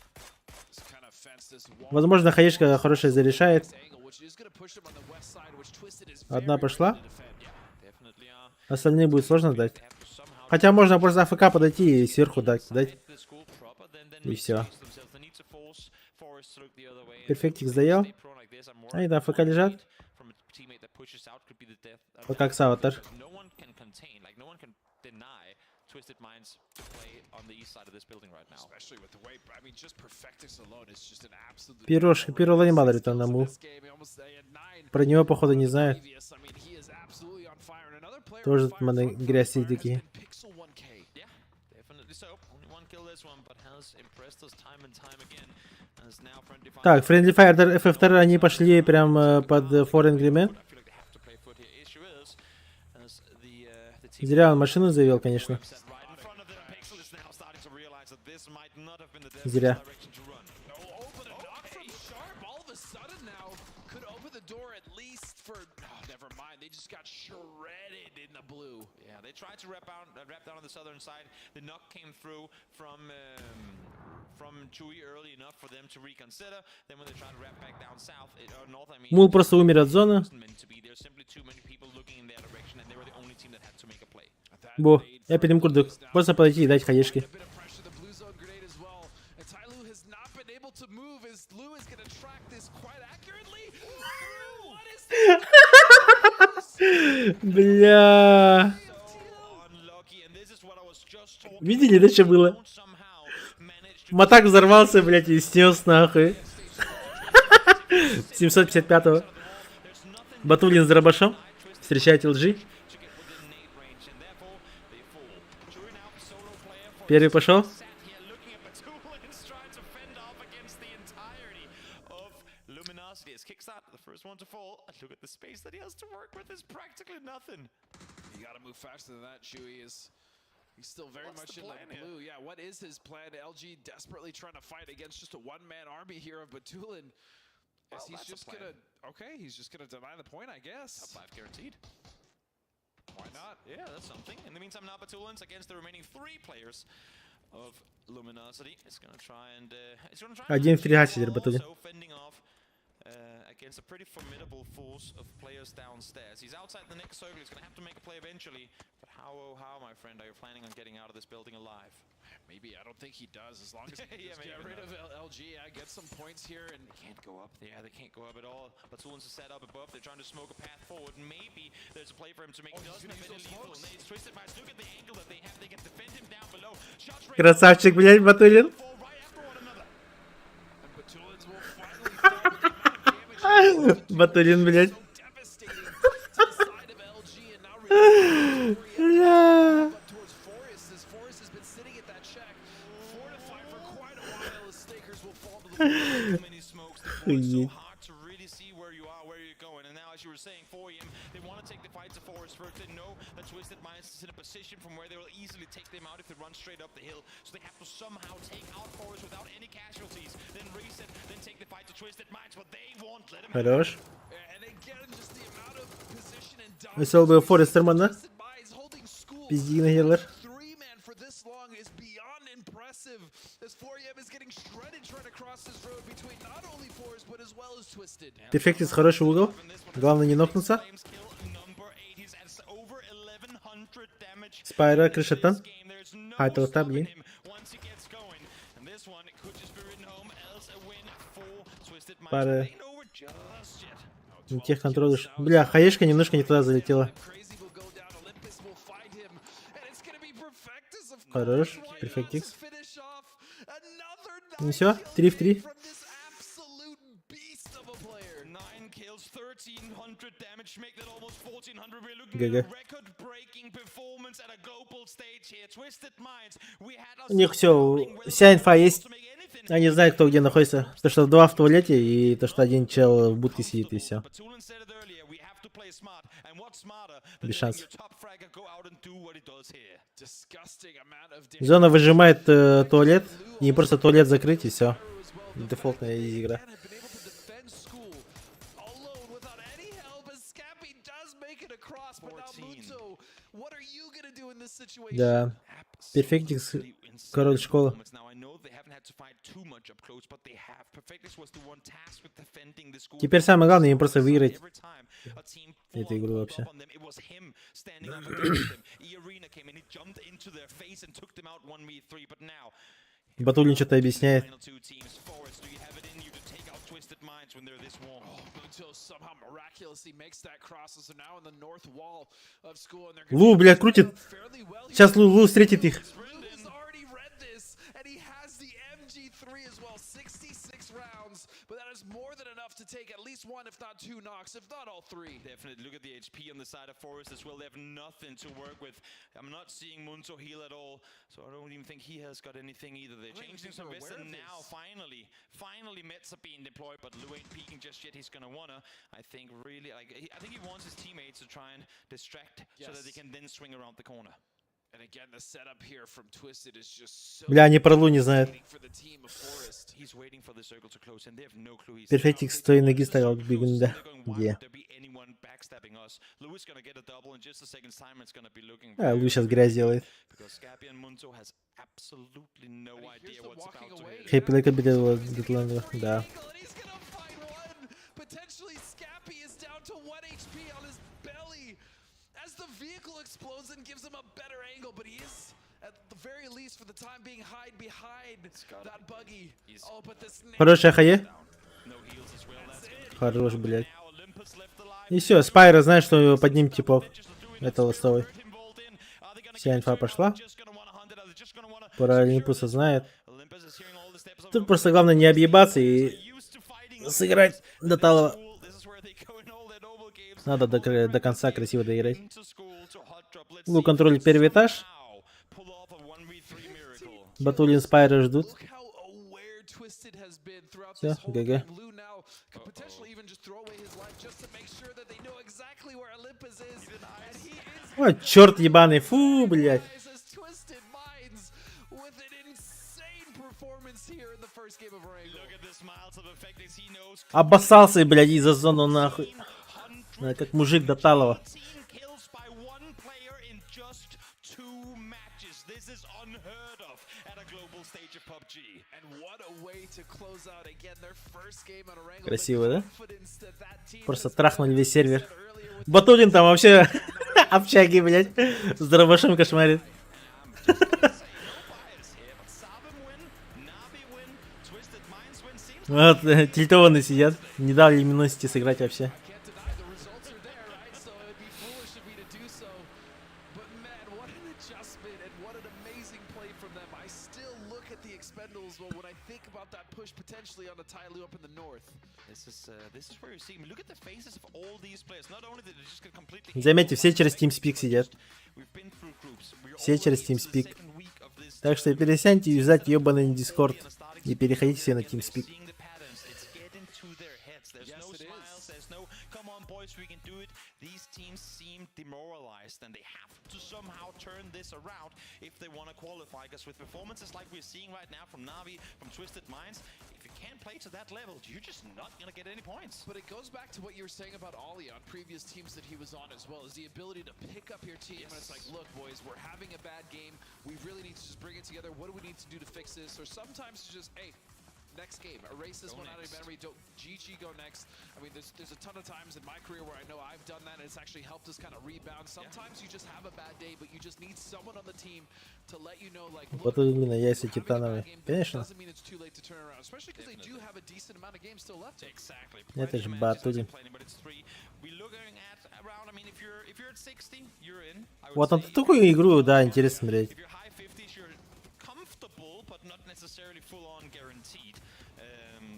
Возможно, хаешка хорошая зарешает. Одна пошла. Остальные будет сложно дать. Хотя можно просто AFK подойти и сверху дать. И все. Перфектик сдаял. Они там AFK лежат. Пока Ксаватар. No one can contain, like no one can deny Twisted Minds to play on the east side of this building right now. Especially with the way, I mean, just Perfectix alone is just an absolute. Пирош, Пирола не это на мул. Про него, походу, не знают. Тоже тут мене грязь такие. Yeah, definitely so. Only one kill this one, but has impressed us time and time again. As now Friendly Fire Так, Friendly Fire, FF они пошли прям э, под Four Angry Men. I feel like they have to play foot here. Issue is, as the team Зря он машину завел, конечно. set right in front of them, Pixel is now starting to realize that this might not have been the best Зря. direction to run. Oh, but a knock from Sharp all of a sudden now could open the door at least for. Oh, never mind. They just got shredded in the blue. Yeah, they tried to wrap down on the southern side. The knock came through from Chewy early enough for them to reconsider. Then when they tried to wrap back down south, or north, I mean, Мул просто умер от зоны. wasn't meant to be. There's simply too many people looking in their direction, and they were the only team that had to make a play. Бо, я перед курдук. Просто подойти и дать хаешки. Pressure the blue zone grenade as well. And Tyloo has not been able to move as Lou is gonna track this quite accurately. What is Бля. Видели, да, что было? Матак взорвался, блядь, и снес нахуй. 755-го. Батулин с дробашом. Встречает LG. Первый пошел. Luminosity is Kickstart, the first one to fall. And look at the space that he has to work with is practically nothing. You gotta move faster than that. Chewy is. He's still very What's much the in plan the here? blue. Yeah, what is his plan? LG desperately trying to fight against just a one-man army here of Batulin. As Well, he's that's a just plan. gonna okay, he's just gonna deny the point, I guess. Top five guaranteed. Why not? Yeah, that's something. In the meantime, now Batulins against the remaining three players of Luminosity. It's gonna try and it's gonna try and Один в три теперь Батулин. also fending off against a pretty formidable force of players downstairs. He's outside the next circle. He's gonna have to make a play eventually. But how, oh, how, my friend, are you planning on getting out of this building alive? Maybe I don't think he does. As long as he can Yeah, just get maybe rid not. of LG, yeah, get some points here, and They can't go up there. They can't go up at all. Batulins is set up above. They're trying to smoke a path forward. Maybe there's a play for him to make. Oh, he's Doesn't gonna have use any those lethal smokes. nades. Twisted Minds. Look at the angle that they have. They can defend him down below. Shots raised. Красавчик, блядь, Батулин. Fall right after one another. and Batulins will finally fall with the amount of damage Батулин, блядь. devastating to the side of LG, and now really Бля. up towards Forest as Forest has been sitting at that check, fortified for quite a while as Stakers will fall to the Too many smokes. The point so Охуеть. hard to really see where you are, where you're going. And now, as you were saying, 4AM, they want to take the fight to Forest first. They know that Twisted Minds is in a position from where they will easily take them out if they run straight up the hill. So they have to somehow take out Forest without any casualties, then reset, then take the fight to Twisted Minds, but they won't let him have it. Хорош. And again, just the amount of position and Весел был Форест Термана. Twisted Minds holding school. Пиздигна Герлер. Three man for this long is beyond impressive as 4AM is getting shredded trying to cross this road between not only Forest but as well as Twisted. Перфектис хороший угол. Главное не нокнуться. He's at over 1100 damage. Спайра, крыша Хай блин. Once he gets going, and this one could just be written home as a win for Twisted Minds. Пара. But it ain't over just yet. Не тех контролишь. Бля, хаешка немножко не туда залетела. Crazy will go down. Olympus will find him, and it's gonna be Perfectus of Хорош, course. Why not Перфектикс. to finish off another Ну все, 3 в 3. from this absolute beast of a player. Nine kills, 1300 damage, make that almost 1400. We're looking GG. at a record-breaking performance at a global stage here. Twisted Minds, we had У них все, вся инфа есть. Они знают, кто где находится. То, что два в туалете и то, что один чел в будке сидит, и все. Batulin said it earlier, we have to play smart. And what's smarter than Без letting шансов. your top fragger go out and do what he does here? Disgusting amount of damage. Зона выжимает э, туалет. И просто туалет закрыть, и все. Дефолтная easy игра. Have been able to defend school alone without any help as Scappy does make it across, but now 14. Muto, what are you gonna do in this situation? Да. Перфектикс, король школы. Now I know they haven't had to fight too much up close, but they have. Perfectix was the one tasked with defending the school. Теперь самое главное им просто выиграть Every time a team эту игру вообще. on them, it was him standing up against them. E Arena came in, he jumped into their face and took them out 1v3, but now Батулин что-то объясняет. final two teams, Forest, do you have it in you to take out Twisted Minds when they're this warm? Oh, Muto somehow miraculously makes that cross. So now in the north wall of school, and they're Лу, блядь, крутит. fairly well here. Сейчас Лу, Лу встретит их. Has already read this, and he has the MG3 as well. 66 rounds, but that is more than enough to take at least one, if not two knocks, if not all three. Definitely. Look at the HP on the side of Forest as well. They have nothing to work with. I'm not seeing Munto heal at all, so I don't even think he has got anything either. They're I don't even changing think some they're bits, aware and of now this. Finally, finally Mets are being deployed, but Lou ain't peeking just yet. He's gonna wanna, I think, really, like, I think he wants his teammates to try and distract so that they can then swing around the corner. And again, the setup here from Twisted is just so Бля, они про Лу не знают. for the team of Forest. He's waiting for the circle to close, and they have no clue he's Перфектик с той ноги стоял бегунда. Где? There be anyone backstabbing us. Lou is gonna get a double in just a second. Simon's gonna be looking А, Лу сейчас грязь делает. because Scappy and Munto has absolutely no idea what's about to hit. Хэппи Лэк обидел Гитланда, да. Potentially, Scappy is down to 1 HP on his belly as the vehicle explodes and gives him a better angle, but he is, at the very least, for the time being, hide behind that buggy. Oh, but this Хорошая хае. Хорош, блядь. И все, Спайра знает, что его под ним типов. Это ластовый. Вся инфа пошла. Про Олимпуса знает. Тут просто главное не объебаться и сыграть до талого. Надо до конца красиво доиграть. Лу контролит первый этаж. Батулин, Спайра ждут. Все, ГГ. Lou now could potentially even just throw away his life just to make sure that they know exactly where Olympus is. And he is Ой, черт ебаный, фу, блядь. as Twisted Minds with an insane performance here in the first game of Erangel. Look at the smiles of Effectix. He knows Обоссался, блядь, и за зону нахуй. Надо как мужик до талого. kills by one player in just two matches. This is unheard of at a global stage of PUBG. And what a way to close out again their first game on Erangel. Красиво, да? Confidence that that team Просто трахнули весь сервер. Батулин там вообще общаги, блядь, с дробашом кошмарит. Вот, тильтованные сидят. Не дали Миносити сыграть вообще. results are there, right? So it'd be foolish of me to do so. But man, what an adjustment and what an amazing play from them. I still look at the Expendables well, when I think about that push potentially on the Tyloo up in the north. This is where you see. Look at the faces of all these players. Not only did they just get completely Заметьте, все через TeamSpeak сидят. Все через TeamSpeak. Так что перестаньте юзать ебаный Discord и переходите все на TeamSpeak. It's getting to their heads. There's no smiles. There's no come on, boys, we can do it. These teams seem demoralized, and they have to somehow turn this around if they want to qualify. Because with performances like we're seeing right now from Navi, from Twisted Minds, if you can't play to that level, you're just not gonna get any points. But it goes back to what you were saying about Ollie on previous teams that he was on as well, is the ability to pick up your team. And it's like, look, boys, we're having a bad game. We really need to just bring it together. What do we need to do to fix this? Or sometimes it's just, hey, next game, erase this Go one out of next. your memory. Don't GG, go next. I mean, there's a ton of times in my career where I know I've done that and it's actually helped us kind of rebound. Sometimes you just have a bad day, but you just need someone on the team to let you know, like, Вот именно яйца титановые. Конечно. doesn't mean it's too late to turn around, especially because they do have a decent amount of games still left. Exactly. Это ж Батулин. But it's three. We're looking at around. I mean, if you're at 60, you're in. I would Вот он say. такую игру, да, интересно смотреть. If you're high 50s, you're comfortable, but not necessarily full on guaranteed.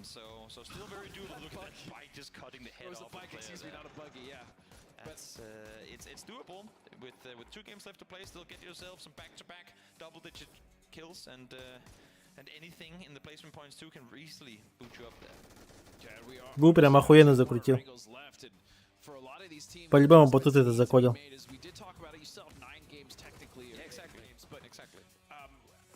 So still very doable. Look at that bike just cutting the head It was a off. the bike, player excuse me, there. not a buggy, yeah. That's, it's doable with two games left to play. Still get yourself some back-to-back double-digit kills, and anything in the placement points too can easily boot you up there. Бу прям охуенно закрутил. По-любому Батут это закодил. We did talk about it. You still have nine games technically. Or Exactly. Games, but Exactly.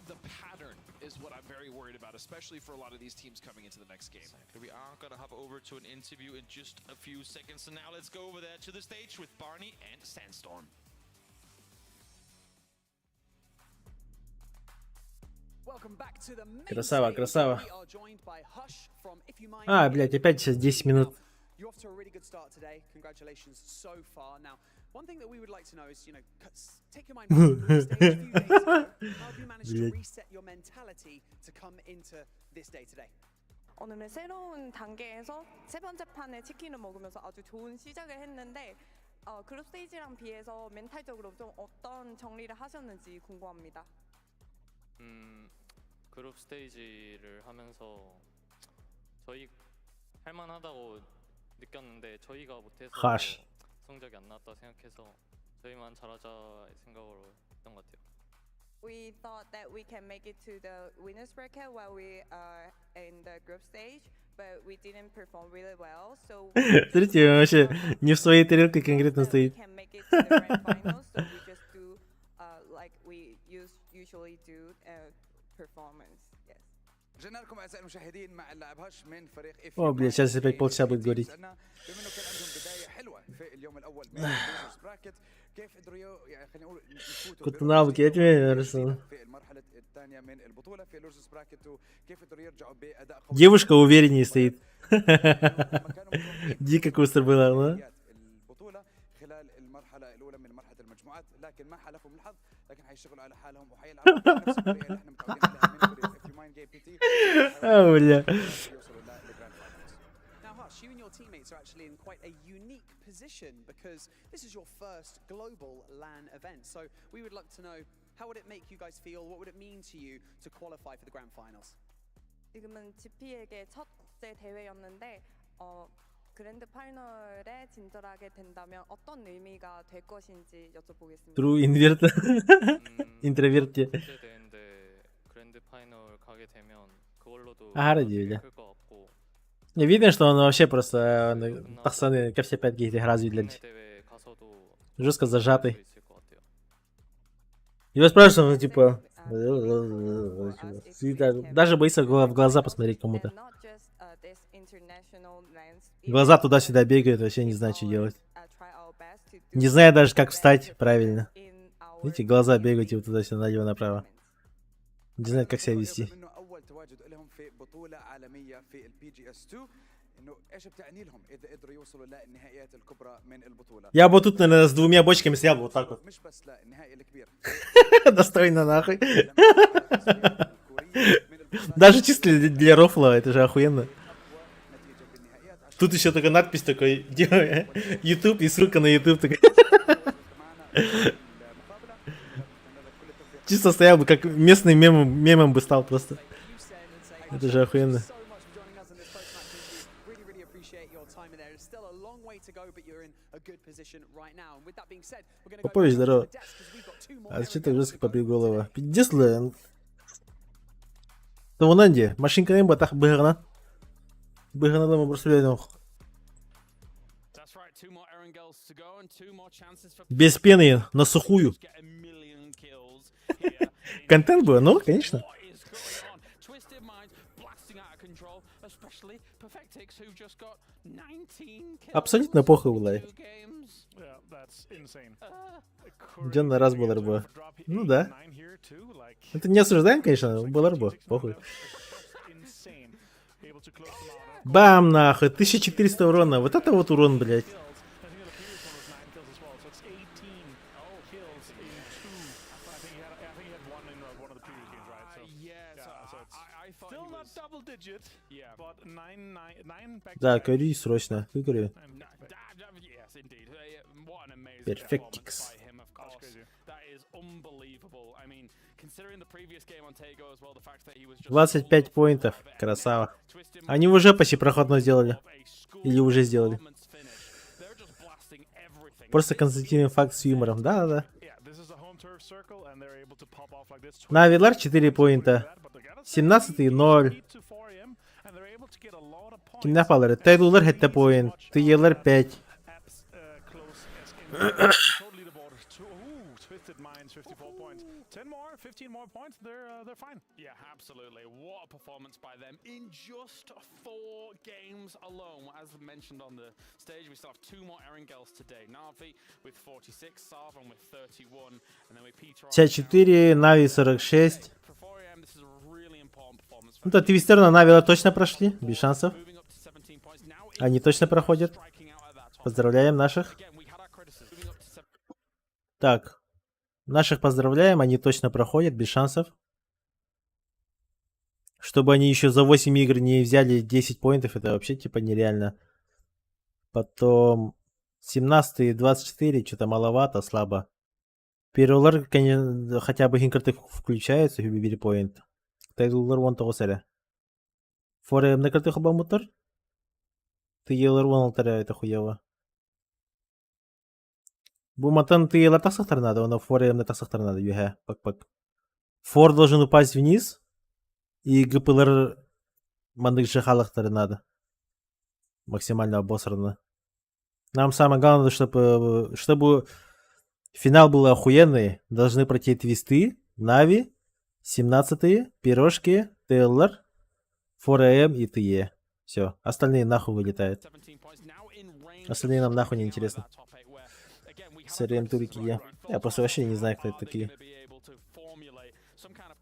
The pattern is what I'm very worried about, especially for a lot of these teams coming into the next game. We are gonna hop over to an interview in just a few seconds. So now let's go over there to the stage with Barney and Sandstorm. Welcome back to the main Красава, stage. Красава. We are joined by Hush from If You Mind. А, блядь, опять сейчас 10 минут. You're off to a really good start today. Congratulations so far. Now, one thing that we would like to know is, take your mind back to the group stage a few days ago. How have you managed to Блядь. Reset your mentality to come into this day today? 오늘은 새로운 단계에서 세 번째 판에 치킨을 먹으면서 아주 좋은 시작을 했는데 어, 그룹 스테이지랑 비해서 멘탈적으로 좀 어떤 정리를 하셨는지 궁금합니다. 음, 그룹 스테이지를 하면서 저희 할만하다고 느꼈는데 저희가 못해서 Hush. 성적이 안 나왔다 생각해서 저희만 잘하자 생각으로 했던 것 같아요. We thought that we can make it to the winners bracket while we are in the group stage, but we didn't perform really well. So Смотрите, он вообще не в своей тарелке конкретно стоит. can make it to the grand finals. So we just do like we usually do performance. Yes. رجعنا لكم اعزائي المشاهدين مع اللاعب هش من فريق اف О, блядь, сейчас опять полчаса будет говорить. بما انه كان عندهم بدايه حلوه في اليوم الاول من ال losers bracket كيف قدروا يعني خلينا نقول يفوتوا كنت навыки, я тебе просто. في المرحله الثانيه من البطوله في ال losers bracket وكيف قدروا يرجعوا باداء قوي Девушка увереннее стоит. Дико кустер было, ну. البطوله خلال المرحله الاولى من مرحله المجموعات لكن ما حالفهم الحظ لكن حيشتغلوا على حالهم وحيلعبوا بنفس الطريقه اللي احنا متعودين عليها من فريق اف ماين جيم بي تي А, бля. يوصلوا لل grand finals. Now, Hush, you and your teammates are actually in quite a unique position because this is your first global LAN event. So we would like to know, how would it make you guys feel? What would it mean to you to qualify for the grand finals? 지금은 GP에게 첫 국제 대회였는데 어, grand final에 진출하게 된다면 어떤 의미가 될 것인지 여쭤보겠습니다. True invert. Интроверте. 국제 대회인데 grand final 가게 되면 그걸로도 Ага, 되게 бля. 클것 같고 Не видно, что он вообще просто он, пацаны, ко все 5 гейты разве 대회 가서도 Жестко зажатый. 있을 것 같아요. Его спрашивают, ну типа, даже боится в глаза посмотреть кому-то. Глаза туда-сюда бегают, вообще не знаю, что делать. Не знаю даже, как встать правильно. Видите, глаза бегают типа туда-сюда, налево-направо. Не знает, как себя вести. انه اول تواجد لهم في بطوله عالميه في ال PGS 2 انه ايش بتعني لهم اذا قدروا يوصلوا للنهائيات الكبرى من البطوله Я бы тут, наверное, с двумя бочками стоял бы вот так вот. مش بس للنهائي الكبير Достойно нахуй. Даже чисто для рофла, это же охуенно. Тут еще только надпись такой, делаю, YouTube и ссылка на YouTube такой. Чисто стоял бы, как местный мемом, мемом бы стал просто. Это же охуенно. Really, really appreciate your time in there. There's still a long way to go, but you're in a good position right now. And with that being said, we're going to go Попович, back to здорово. the desk 'cause we've got two more А зачем так жестко побил голову? Пиздец, ли? Да вон Анди, машинка им батах быгана. Быгана дома просто блядь, That's right, two more Erangels to go and two more chances for Без пены, на сухую. Контент был, ну, конечно. Twisted Minds blasting out of control, especially Perfectix, who just got 19 kills. Абсолютно похуй, Улай. Yeah, that's insane. Ден на раз был рбо. Ну да. Это не осуждаем, конечно, был рбо, похуй. Бам, нахуй, 1400 урона. Вот это вот урон, блядь. I think the previous one was 9 kills as well, so it's 18 kills in two. I think he had one in one of the previous games, right? So Yeah, so so it's I thought still he not was- double digit, Yeah. but 9 9 9 back to Да, back. Кори срочно. Ты Кори. Yes, indeed. What an amazing Perfectix. performance by him, of course. That is unbelievable. I mean, considering the previous game on Taego as well, the fact that he was just 25 поинтов. Красава. Они уже почти проходной сделали. Или уже сделали. Просто констатируем факт с юмором. Да-да-да. На Вилар 4 поинта. 17 0. Кимнээх бааллар? Тайлулар 7 поинт. Тыелар 5. Total leaderboard. Ooh, Twisted Minds, 54 points. 10 more, 15 more points, they're fine. Yeah, absolutely. What a performance by them in just four games alone. As mentioned on the stage, we still have two more Erangels today. Navi with 46, Sarvan with 31, and then we peter off 54, Нави 46. For 4AM, this is a really important performance. Ну, то Твистерна Нави точно прошли, без шансов. Они точно проходят. Поздравляем наших. Так. Наших поздравляем, они точно проходят, без шансов. Чтобы они еще за 8 игр не взяли 10 поинтов, это вообще типа нереально. Потом... 17 24, что-то маловато, слабо. Перволар, конечно, хотя бы хинкартык включаются, биир point. Тайлулар 19 эрэ. Форем кырты хобаммыттар. Тыйылар 16 эрэ это хуево. Бу мантан тыйылар тахсахтар надо, оны форем тахсахтар надо, үһэ, пак-пак. Фор должен упасть вниз, и ГПлар маннык жахалахтары надо. Максимально обосранно. Нам самое главное, чтобы финал был охуенный, должны пройти твисты, Нави, 17-е, Пирожки, Тейлор, 4AM и ТЕ. Все, остальные нахуй вылетают. Остальные нам нахуй не интересны. СРМ турики я. Я просто вообще не знаю, кто это такие.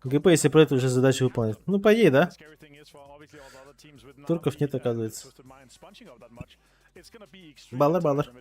ГП, если про это уже задачу выполнит. Ну, по идее, да? Турков нет, оказывается. Баллар, баллар.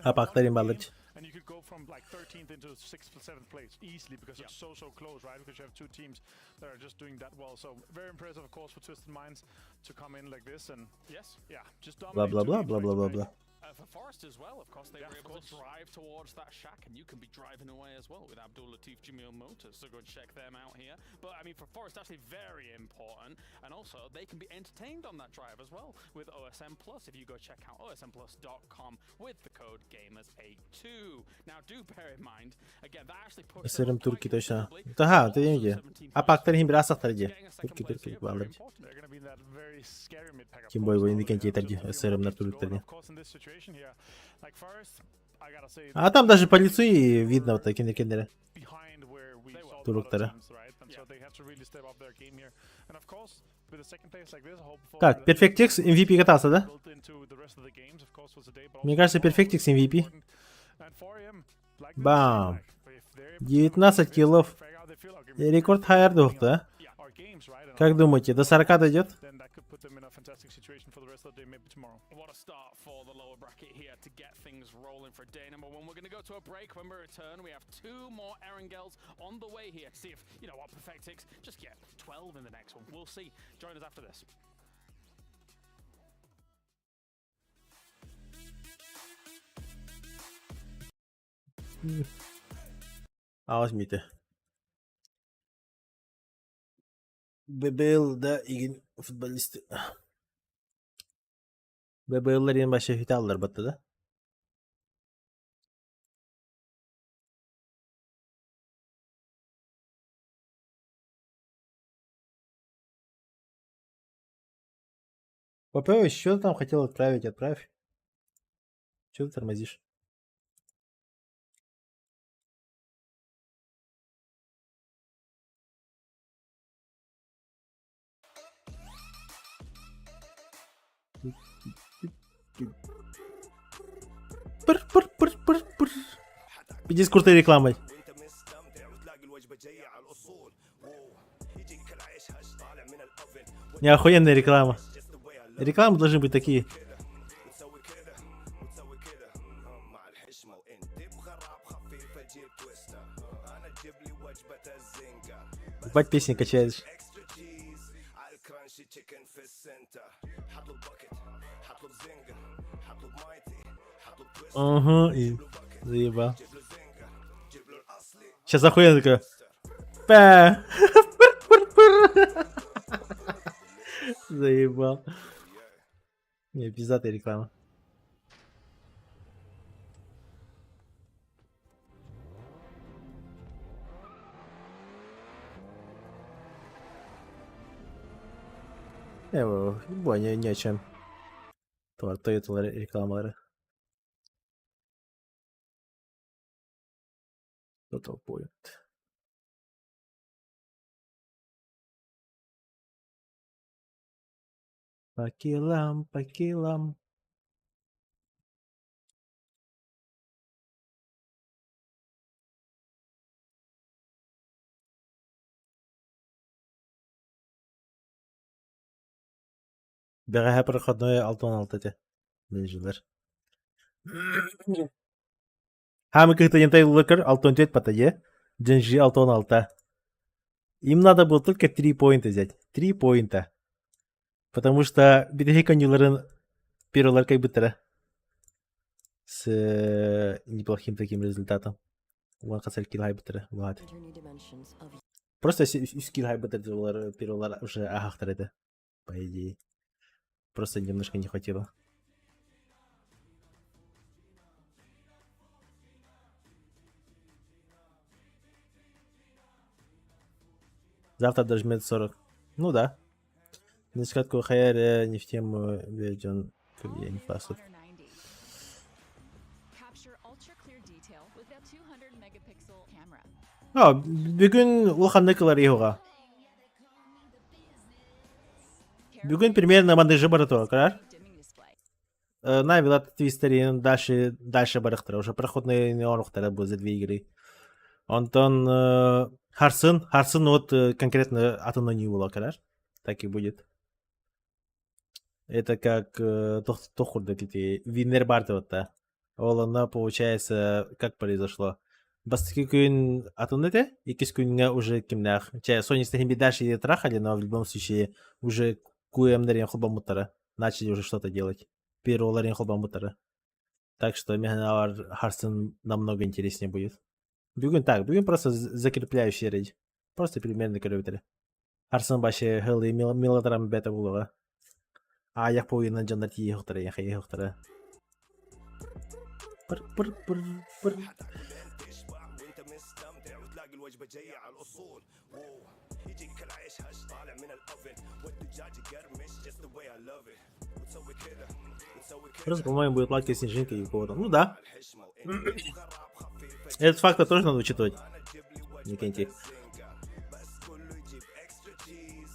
Апактарин баллар. And you could go from like 13th into 6th or 7th place easily because it's so so close, right? Because you have two teams that are just doing that well. So very impressive, of course, for Twisted Minds to come in like this and yes, yeah, just Бла dominate бла two бла games бла back бла to бла back. бла. For Forest as well, of course, they Yeah, were of able to course. drive towards that shack, and you can be driving away as well with Abdul Latif Jamil Motors. So go and check them out here. But I mean, for Forest, actually very important, and also they can be entertained on that drive as well with OSM Plus. If you go check out osmplus.com with the code gamers82. Now, do bear in mind, again, that actually pushed them СРМ up турки quite точно. considerably. Ага, ты не Апактарин бир асактар дии. Турки турки баллар. They're gonna be in that very scary mid pack. Of Ким course, бойбой now they инди have дии just a few СРМ more на games to go, and турктар of course, in this situation here, like Forest, I gotta say, А там даже по лицу и видно вот такие кендеры. behind where we saw the other Туруктара. teams, right? And so they have to really step up their game here. And of course, with a second place like this, hopeful Так, Perfect X MVP катался, да? built into the rest of the games, of course, for today, but Мне also кажется, tomorrow Perfect X MVP. And 4AM, like we Бам. 19 киллов. И рекорд хайр да? our games, right? And Как думаете, до 40 дойдет? then that could put them in a fantastic situation for the rest of the day, maybe tomorrow. What a start for the lower bracket here to get things rolling for day number one. We're going to go to a break. When we return, we have two more Erangels on the way here to see if, you know what, Perfectix just get 12 in the next one. We'll see. Join us after this. А возьмите. ББЛ, да, игин футболисты. ББЛлар ең башы хиталлар батты да. ПП еще там хотел отправить, отправь. Чего ты тормозишь? Пыр, пыр, пыр, пыр, пыр. Иди с крутой рекламой. Не, охуенная реклама. Рекламы должны быть такие. Ебать песни качаешь. Угу, и заебал. Сейчас охуенно такое. Пэ. Пыр-пыр-пыр. Заебал. Не, пиздатая реклама. Не, бо, не, ни о чем. Toyota рекламалары. Total Point. По килам, по килам. Бэҕэһээ проходной 6-16 этэ. Менеджерлер. Хаамы кыһыта Лукер 6-14 патае. Джинжи 6-16. Им надо было только 3 поинта взять. 3 поинта. Потому что битэһик конюларын первалар кайбыттара. С неплохим таким результатом. Уон хас килл хайбыттара баат. Просто үс килл хайбыттар перволар уже аһахтар этэ, по идее. Просто немножко не хватило. Завтра дожмет 40. Ну да. Несколько хайр не в тему веден я не фастов. А, бүгүн улаханнык ылар иһуга. Бүгүн примерно мандыжы бара карар. Навилат твистерин дальше дальше барыхтара уже проходные оҥоруохтара бу за две игры. Онтон Харсын, Харсын вот конкретно атын оонньуу буола кэлэр. Так и будет. Это как туох курдук ити Виннер бар да. Ол онно получается как произошло. Бастакы күн атын этэ, иккис күҥҥэ уже кимнээх. Чэ, Сони с ними дальше трахали, но в любом случае уже QM-дэрин холбоммуттара. Начали уже что-то делать. Перволарын холбоммуттара. Так что Механавар Харсон намного интереснее будет. Бүгүн так, бүгүн просто закрепляющий рейд. Просто примерно көрөбүтэрэ. Харсын башы хылы мелодрама бета булуга. Аяк буйунан дьоннор тиийиэхтэрэ, яхайыахтара. Пыр пыр пыр пыр. Просто, по-моему, будет лаки снежинка и кого-то. Ну да. Этот фактор тоже надо учитывать. Никенти.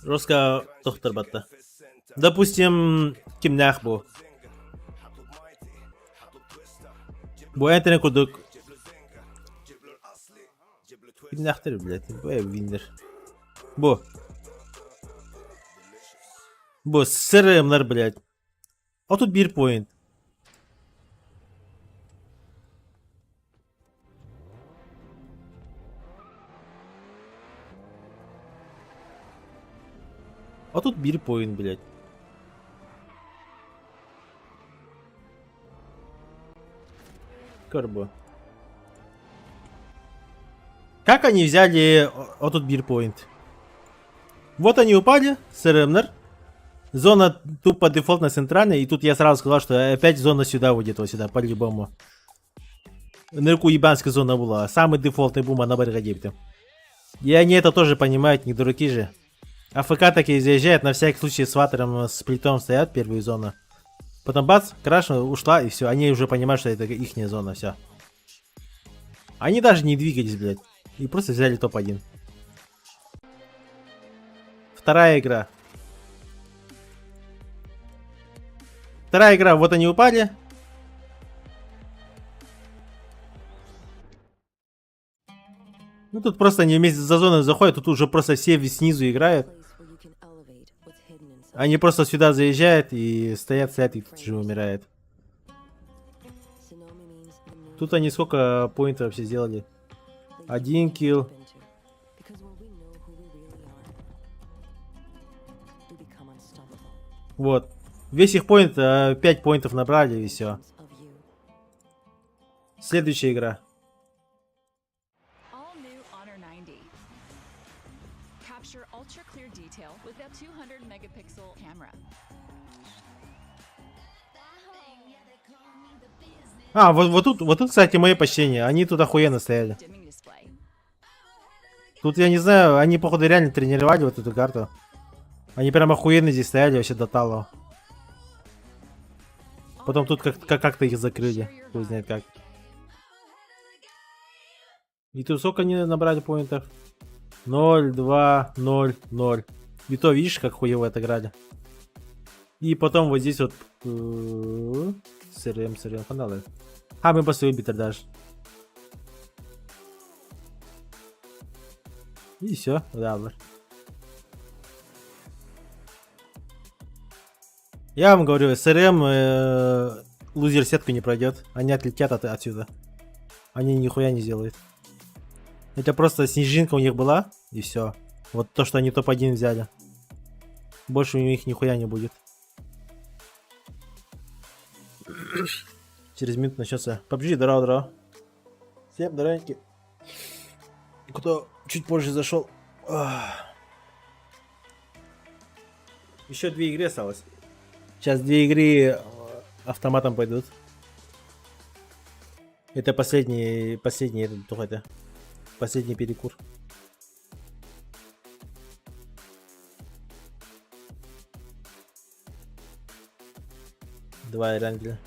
Жестко доктор батта. Допустим, кимнээх бу. Бу энтерен курдук кимнээхтэр блядь, бу виннер. Бу. Бу СРМлар, блядь. А тут бир point. А тут бир point, блядь. Карбо. Как они взяли этот бирпоинт? Вот они упали, СРМнер. Зона тупо дефолтная центральная, и тут я сразу сказал, что опять зона сюда уйдет, вот сюда, по-любому. Нырку ебанская зона была, самый дефолтный бум, она баррикадебит. И они это тоже понимают, не дураки же. АФК такие заезжают, на всякий случай с ватером, с плитом стоят, первую зону. Потом бац, краш ушла, и все. Они уже понимают, что это ихняя зона, все. Они даже не двигались, блядь. И просто взяли топ-1. Вторая игра. Вторая игра, вот они упали. Ну тут просто они вместе за зону заходят, тут уже просто все снизу играют. Они просто сюда заезжают и стоят, стоят и тут же умирают. Тут они сколько поинтов вообще сделали? Один килл. Вот. Весь их поинт, 5 поинтов набрали и все. Следующая игра. All new Honor 90. Capture ultra clear detail with a 200 megapixel camera. А, вот, вот тут, кстати, мои почтения. Они тут охуенно стояли. Тут, я не знаю, они, походу, реально тренировали вот эту карту. Они прям охуенно здесь стояли вообще до талого. Потом тут как-то их закрыли. Хуй знает как. И тут сколько они набрали поинтов? 0, 2, 0, 0. И то, видишь, как хуево отыграли. И потом вот здесь вот... СРМ, СРМ, каналы. А, мы после убитер даже. И все, да, Я вам говорю, СРМ лузер сетку не пройдет. Они отлетят отсюда. Они нихуя не сделают. Это просто снежинка у них была, и все. Вот то, что они топ-1 взяли. Больше у них нихуя не будет. Через минуту начнется. PUBG, здорово, здорово. Всем здоровеньки. Кто чуть позже зашел. Еще две игры осталось. Сейчас две игры автоматом пойдут. Это последний, последний этот, туох это. Последний перекур. Два Эрангеля.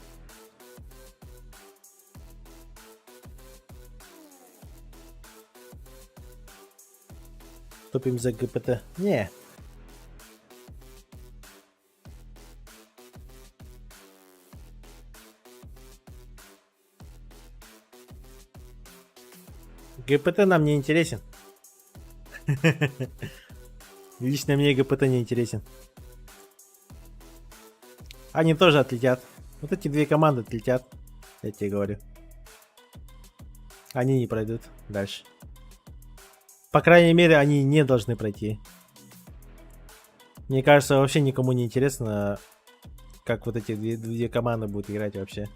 Топим за ГПТ. Не. ГПТ нам не интересен. Лично мне ГПТ не интересен. Они тоже отлетят. Вот эти две команды отлетят. Я тебе говорю. Они не пройдут дальше. По крайней мере, они не должны пройти. Мне кажется, вообще никому не интересно, как вот эти две команды будут играть вообще.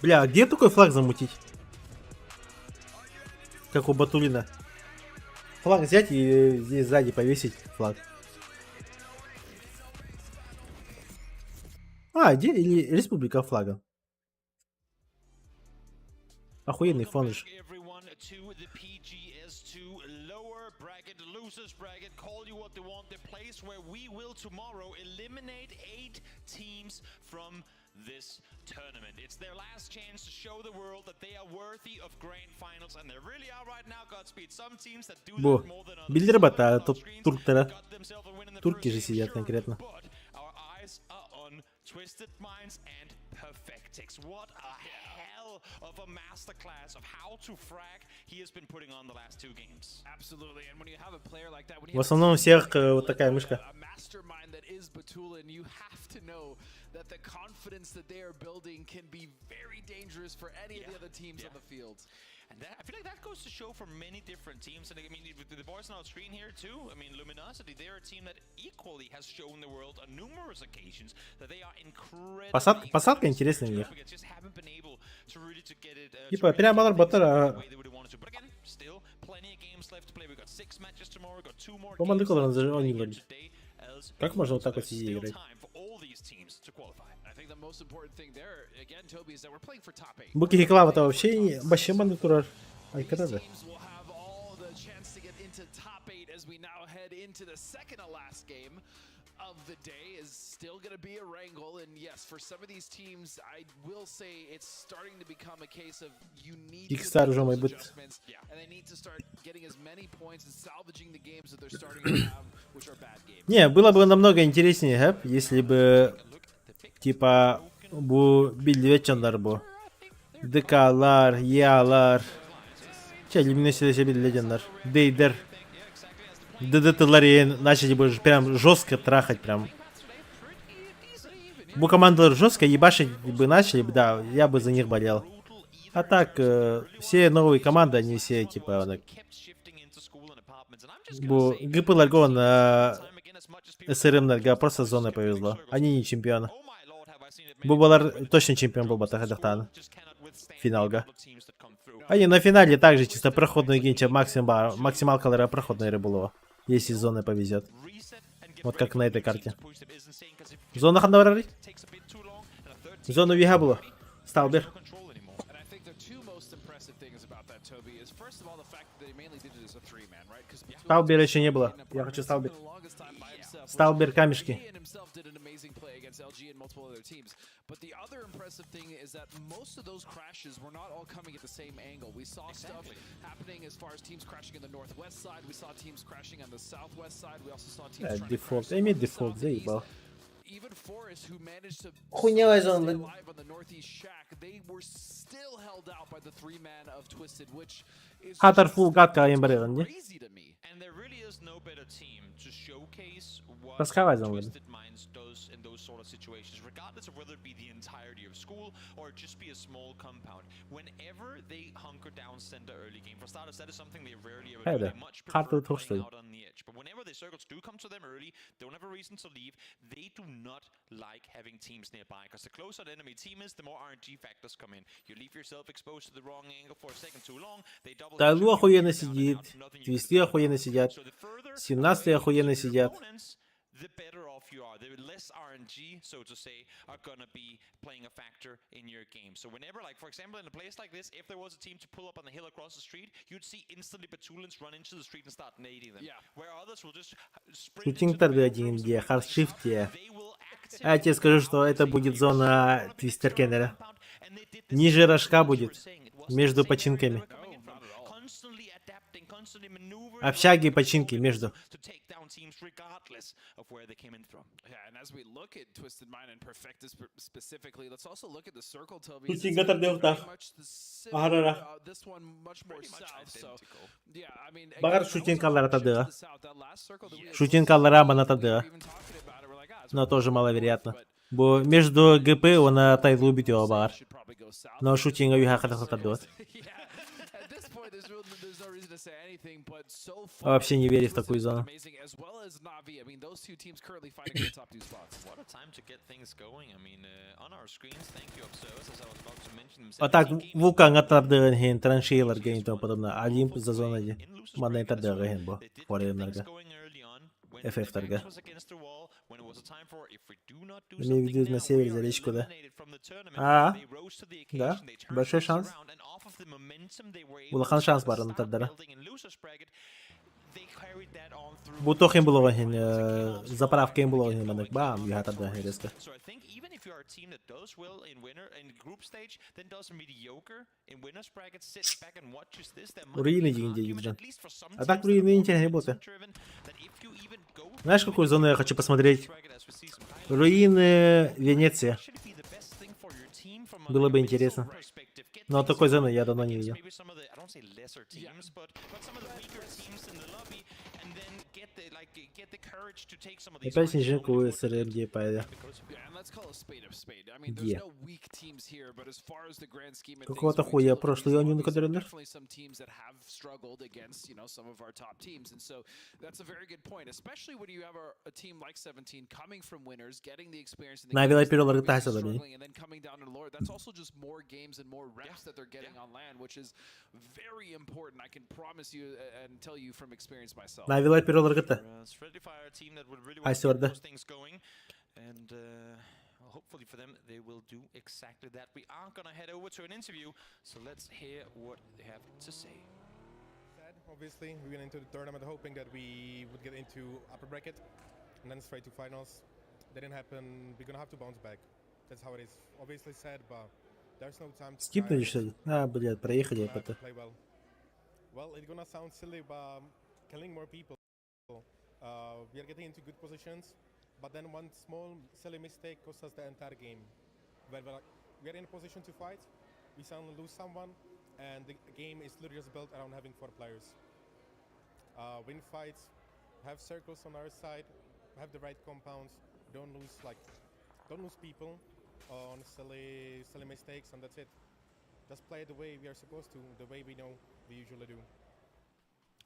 Бля, а где такой флаг замутить? Как у Батулина. Флаг взять и здесь сзади повесить флаг. А, где? Или Республика флага. Охуенный фон же. To the PGS2 lower bracket, losers bracket, call you what they want, the place where we will tomorrow eliminate eight teams from this tournament. It's their last chance to show the world that they are worthy of grand finals, and they really are right now, Godspeed. Some teams that do Бу. that more than others. Билдер бата, топ турктара. Турки же сидят конкретно. Our eyes are on Twisted Minds and Perfectix. What a hell of a masterclass of how to frag he has been putting on the last two games. Absolutely. And when you have a player like that, when you В основном у всех вот такая мышка. a mastermind that is Batulin, you have to know that the confidence that they are building can be very dangerous for any of the other teams on the field. And that, I feel like that goes to show for many different teams. And I mean, the boys on our screen here too. I mean, Luminosity, they're a team that equally has shown the world on numerous occasions that they are incredible. Посадка, посадка интересная у них. Типа, прям балар батар, Still, plenty of games left to play. We've got six matches tomorrow. We've got two more Команды games Колоран left to play они here говорят. today as Как можно вот так вот there's сидеть и still играть? time for all these teams to qualify. I think the most important thing there, again, Toby, is that we're playing for top eight. Буки Хиклава-то вообще не... Вообще манды турар. Айкарада. Teams will have all the chance to get into top eight as we now head into the second to last game of the day is still going to be a wrangle. And yes, for some of these teams, I will say it's starting to become a case of you need to Kickstarter make уже those мой быт. adjustments, and they need to start getting as many points and salvaging the games that they're starting to have, which are bad games. Не, было бы намного интереснее, гэп, если бы, типа, бу биллибэт дьоннор бу. ДКлар, Ялар. Чэ, Luminosity биллибэт дьоннор. Дейдер. ДДТлар начали бы прям жестко трахать, прям. Бу командалар жестко ебашить бы начали, бы, да, я бы за них болел. А так, все новые команды, они все, типа, так, бу ГП Ларгон на СРМ Нарга просто зона повезло. Они не чемпионы. Бу балар точно чемпион был Батахадахтан. Финалга. Они на финале также чисто проходной генча максималка проходная рыболова. Если зона повезет. Вот как на этой карте. Зона хандаварari? Зону виха было. Сталбер. And I think the two most impressive things about that, Toby, is first of all the fact that they mainly did it as a three-man, right? 'Cause Сталбера еще не было. Я хочу Сталбер. Сталбер камешки. He and himself did an amazing play against LG and multiple other teams. But the other impressive thing is that most of those crashes were not all coming at the same angle. We saw stuff happening as far as teams crashing in the northwest side. We saw teams crashing on the southwest side. We also saw teams Э, trying to дефолт. crash Имей on the дефолт, southeast. заебал. Even Forest, who managed to Хуйня stay зона. alive on the northeast shack, they were still held out by the three-man of Twisted, which Хатар фул гадка айан барыаҕын дии. Тасхавай зоналарын. Хайда, карта туохстай. Like having teams nearby because the closer the enemy team is, the more RNG factors come in. You leave yourself exposed to the wrong angle for a second too long, they double Тайлу охуенно сидит, Твисты охуенно сидят, 17 охуенно сидят. The better off you are. The less RNG, so to say, are gonna be playing a factor in your game. So whenever, like for example, in a place like this, if there was a team to pull up on the hill across the street, you'd see instantly Batulins run into the street and start nading them. Where others will just sprint Шутинг торды один, где хардшифте. А я тебе скажу, что это будет зона Твистер Кеннера. Ниже рожка будет, между починками. Общаги и починки между. Шутинга тардыахтаах. Аһарара. Баҕар шутинкалара тардыаҕа. Шутинкалара мана тардыаҕа. Но тоже маловероятно. Бу между ГП уонна Тайлу бүтүөҕэ баҕар. Но шутинга үһэ хатах тардыбат. Вообще не верю в такую зону. А так вулкаҥҥа тардыаҕын иһин траншеяларга и тому подобное. Олимп за зона дии. Манна тардыаҕа иһин бу. Фореннарга. FF-тарга. Имею в виду на севере за речку, да? А, да, большой шанс. Улахан шанс баар онно тардара. Бу туох иһин булуоҕун иһин, заправка иһин булуоҕун иһин маннык баам үөһэ тардыһан резко. Руины дигин дии Юджин. А так руины интереснее будет. Знаешь, какую зону я хочу посмотреть? Руины Венеции. Было бы интересно. Но такой зоны я давно не видел. Опять снежинку СРМД пайда. Где? Какого-то хуя прошлый он не контролер? Навила пиролар тахсала мени. Навила пиролар гыта. Айсорда. And hopefully for them, they will do exactly that. We are gonna head over to an interview, so let's hear what they have to say. Obviously, we went into the tournament hoping that we would get into upper bracket and then straight to finals. That didn't happen. We're gonna have to bounce back. That's how it is. Obviously sad, but there's no time to Скипнули, что ли? А, блядь, проехали это. Play well. Well, it's gonna sound silly, but killing more people. We are getting into good positions, but then one small silly mistake costs us the entire game. Where we're, like, we are in a position to fight, we suddenly lose someone, and the game is literally just built around having four players. Win fights, have circles on our side, have the right compounds, don't lose like, don't lose people on silly silly mistakes, and that's it. Just play the way we are supposed to, the way we know we usually do.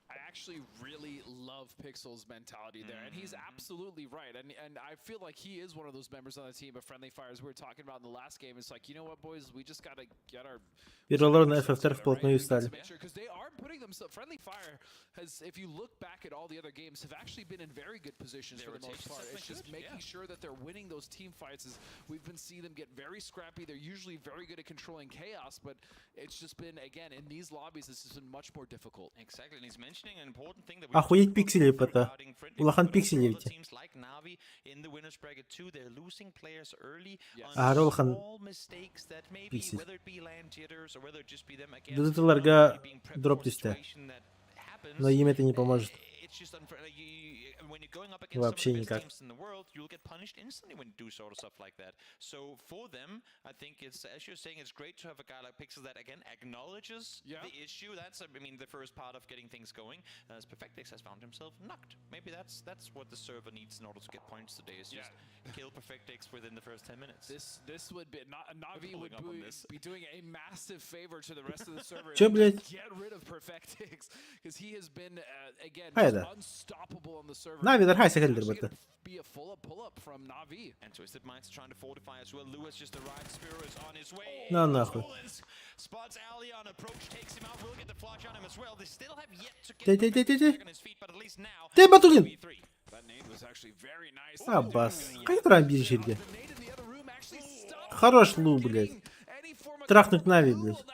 I actually really love Pixel's mentality there, and he's absolutely right. And I feel like he is one of those members on the team of Friendly Fires we were talking about in the last game. It's like, you know what, boys, we just gotta get our Пиролор на FFTR вплотную стали. because they are putting themselves. Friendly Fire has, if you look back at all the other games, have actually been in very good positions for the most part. It's just making sure that they're winning those team fights. As we've been seeing them get very scrappy. They're usually very good at controlling chaos, but it's just been again in these lobbies, it's just been much more difficult. Exactly, and he's mentioning an important thing that we Охуеть пиксели это. Улахан пиксели эти. teams like Navi in the winners bracket too, they're losing players early on Аһары улахан small mistakes that maybe пиксель. whether it be land jitters or whether it just be them again ДДТларга дроп түстэ. Но им это не поможет. It's just unfair. Like, when you're going up against some of Вообще the best никак. teams in the world, you'll get punished instantly when you do sort of stuff like that. So for them, I think it's as you're saying, it's great to have a guy like Pixel that again acknowledges the issue. That's I mean the first part of getting things going. As Perfectix has found himself knocked. Maybe that's what the server needs in order to get points today. Is just kill Perfectix within the first 10 minutes. This would be not Navi Pulling would up on be, this. be doing a massive favor to the rest of the server. Чё, if they блядь? Get rid of Perfectix because he has been again Хайда. just unstoppable on the server. Нави дархай It's сахалдер actually бата. gonna Be a full up pull up from Navi. And Twisted Minds trying to fortify as well. Lewis just arrived. Spiro is on his way. На нахуй. Rollins spots Ali on approach, takes him out. Will get the flush on him as well. They still have yet to get Ты, ты, ты, ты, ты. back on his feet, but at least now Ты, Батулин! 2v3. That nade was actually very nice. Аббас. Қай туран биир жерге? Хорош Лу, блядь. Трахнуть Нави, блядь.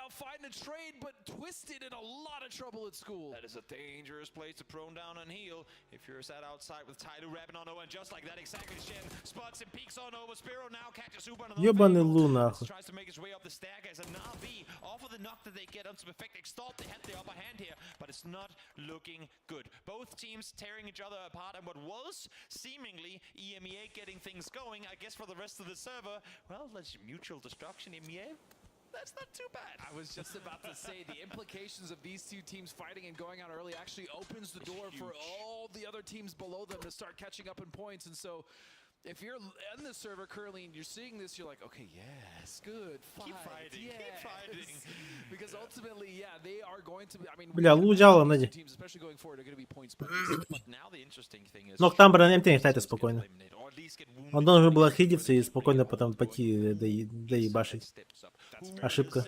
Twisted in a lot of trouble at school. That is a dangerous place to prone down and heal. If you're sat outside with Tyloo wrapping on over, and just like that, exactly, Shen spots him, peeks on over. Spiro now catches Uber on another Ёбаный angle. Лу, нахуй. Tries to make his way up the staircase, and Na'Vi, off of the knock that they get onto Perfectix, thought they had the upper hand here, but it's not looking good. Both teams tearing each other apart, and what was seemingly EMEA getting things going, I guess for the rest of the server, well, that's mutual destruction, EMEA. That's not too bad. I was just about to say the implications of these two teams fighting and going out early actually opens the door for all the other teams below them to start catching up in points. And so if you're in the server currently and you're seeing this, you're like, okay, yes, good, fight, Keep fighting, keep yes. fighting. Because ultimately, yeah, they are going to be, I mean, Бля, Лу жала, Нади. teams, especially going forward, are going to be points buddies. But now the interesting thing is Нок там бран МТ это спокойно. or at least get wounded. Он должен был отхилиться и спокойно потом пойти доебашить. Ошибка.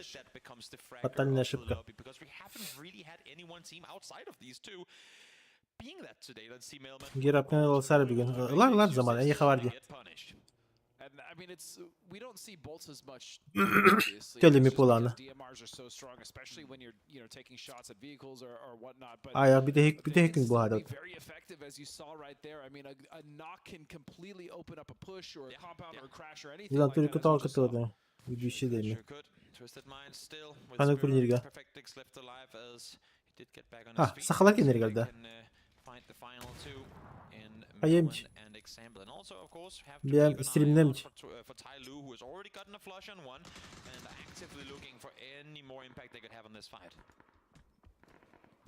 Фатальная ошибка. Because we haven't really had any one team outside of these two being that today. Let's see Mailman Герапнел Сарбиген. Лар лар заман, я хаварди. get punished. And I mean, it's we don't see bolts as much. Obviously, Теле it's ми just полана. because DMRs are so strong, especially when you're taking shots at vehicles or whatnot. But А, я бите they бите can хекинг still be бухадат. very effective, as you saw right there. I mean, a knock can completely open up a push or a compound or a crash or anything Дилан like только that. As we только just saw. то ведущий деми. Sure could. Twisted Minds still with Ханнык Spiro турнирга. Perfectix left alive as he did get back on А, his feet. сахалар So they кинергальда. can, find the final two in Поемте. Melon and Example. And also, of course, have to Бля, keep an eye out стримнемте. for Tyloo, who has already gotten a flush on one and actively looking for any more impact they could have on this fight.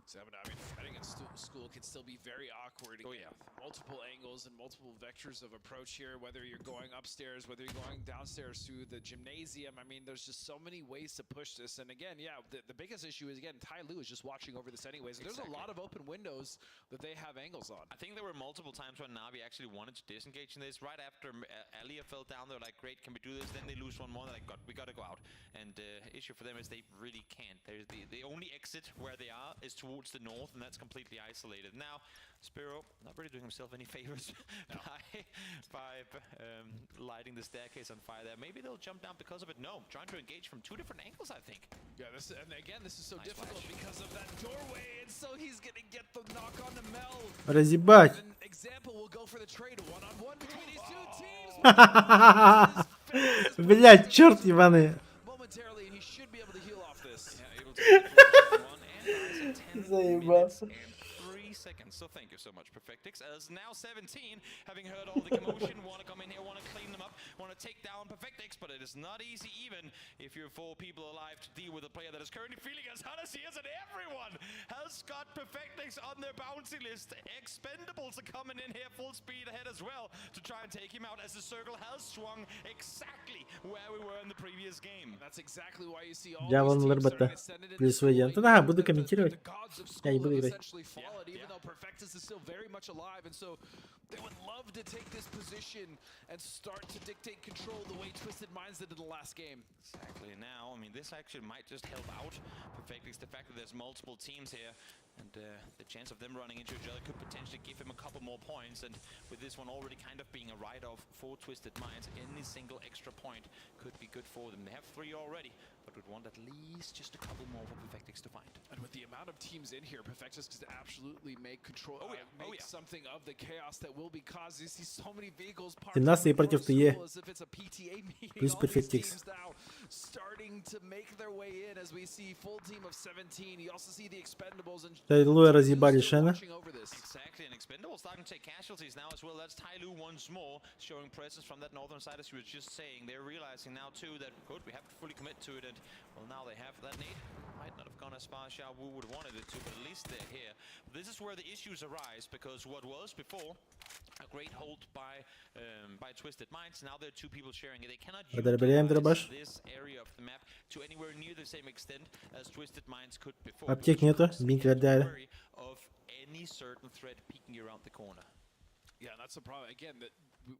Seven, I mean, fighting at school can still be very awkward. Oh, yeah. Multiple angles and multiple vectors of approach here, whether you're going upstairs, whether you're going downstairs to the gymnasium. I mean, there's just so many ways to push this. And again, yeah, the biggest issue is, again, Tai Lu is just watching over this anyways. And there's a Exactly. lot of open windows that they have angles on. I think there were multiple times when Navi actually wanted to disengage in this. Right after Alia fell down, they were like, great, can we do this? Then they lose one more. They're like, God, we gotta go out. And issue for them is they really can't. There's the only exit where they are is towards the north, and that's completely isolated. Now, Spiro not really doing himself any favors by lighting the staircase on fire there. Maybe they'll jump down because of it. No, trying to engage from two different angles, I think. Yeah, this and again, this is so Nice difficult flash. because of that doorway, and so he's gonna get the knock on the Mel. Разъебать. And example will go for the trade one on one between these two teams. Блядь, черт ебаный. Momentarily, and he should be able to heal off this. Yeah, able to get the one and buys it 10 Заебался. minutes and 3 seconds. So thank you so much, Perfectix. As now 17, having heard all the commotion, want to come in here, want to clean them up, want to take down Perfectix, but it is not easy even if you're four people alive to deal with a player that is currently feeling as hot as he is, and everyone has got Perfectix on their bounty list. Expendables are coming in here full speed ahead as well to try and take him out as the circle has swung exactly where we were in the previous game. That's exactly why you see all Дьявол these teams Лербета. starting to send it into Плюс school. воен. Да, буду комментировать. The gods of Я не school буду have играть. essentially fallen, even though Perfectus is still very much alive, and so they would love to take this position and start to dictate control the way Twisted Minds did in the last game. Exactly. Now, I mean, this actually might just help out Perfectix. The fact that there's multiple teams here, and the chance of them running into each other could potentially give him a couple more points. And with this one already kind of being a write-off for Twisted Minds, any single extra point could be good for them. They have three already, but would want at least just a couple more for Perfectix to find. And with the amount of teams in here, Perfectus could absolutely make control, Oh, yeah. Oh, make yeah. something of the chaos that will be caused. You see so many vehicles parked 17 in front против of ТЕ. school as if it's a PTA meeting. Плюс All these Perfectix. teams now starting to make their way in as we see full team of 17. You also see the Expendables and Тайлуя разъебали Шена. Exactly, and Expendables starting to take casualties now as well. That's Tyloo once more showing presence from that northern side, as you were just saying. They're realizing now too that good, we have to fully commit to it, and well, now they have that nade. Might not have gone as far as Xiao Wu would have wanted it to, but at least they're here. This is where the issues arise because what was before a great hold by Twisted Minds, now there are two people sharing it. They cannot Подробляем utilize дробаш. this area of the map to anywhere near the same extent as Twisted Minds could before. Аптек because you нету, constantly бинт have to дали. worry of any certain threat peeking around the corner. Yeah, and that's the problem. Again, that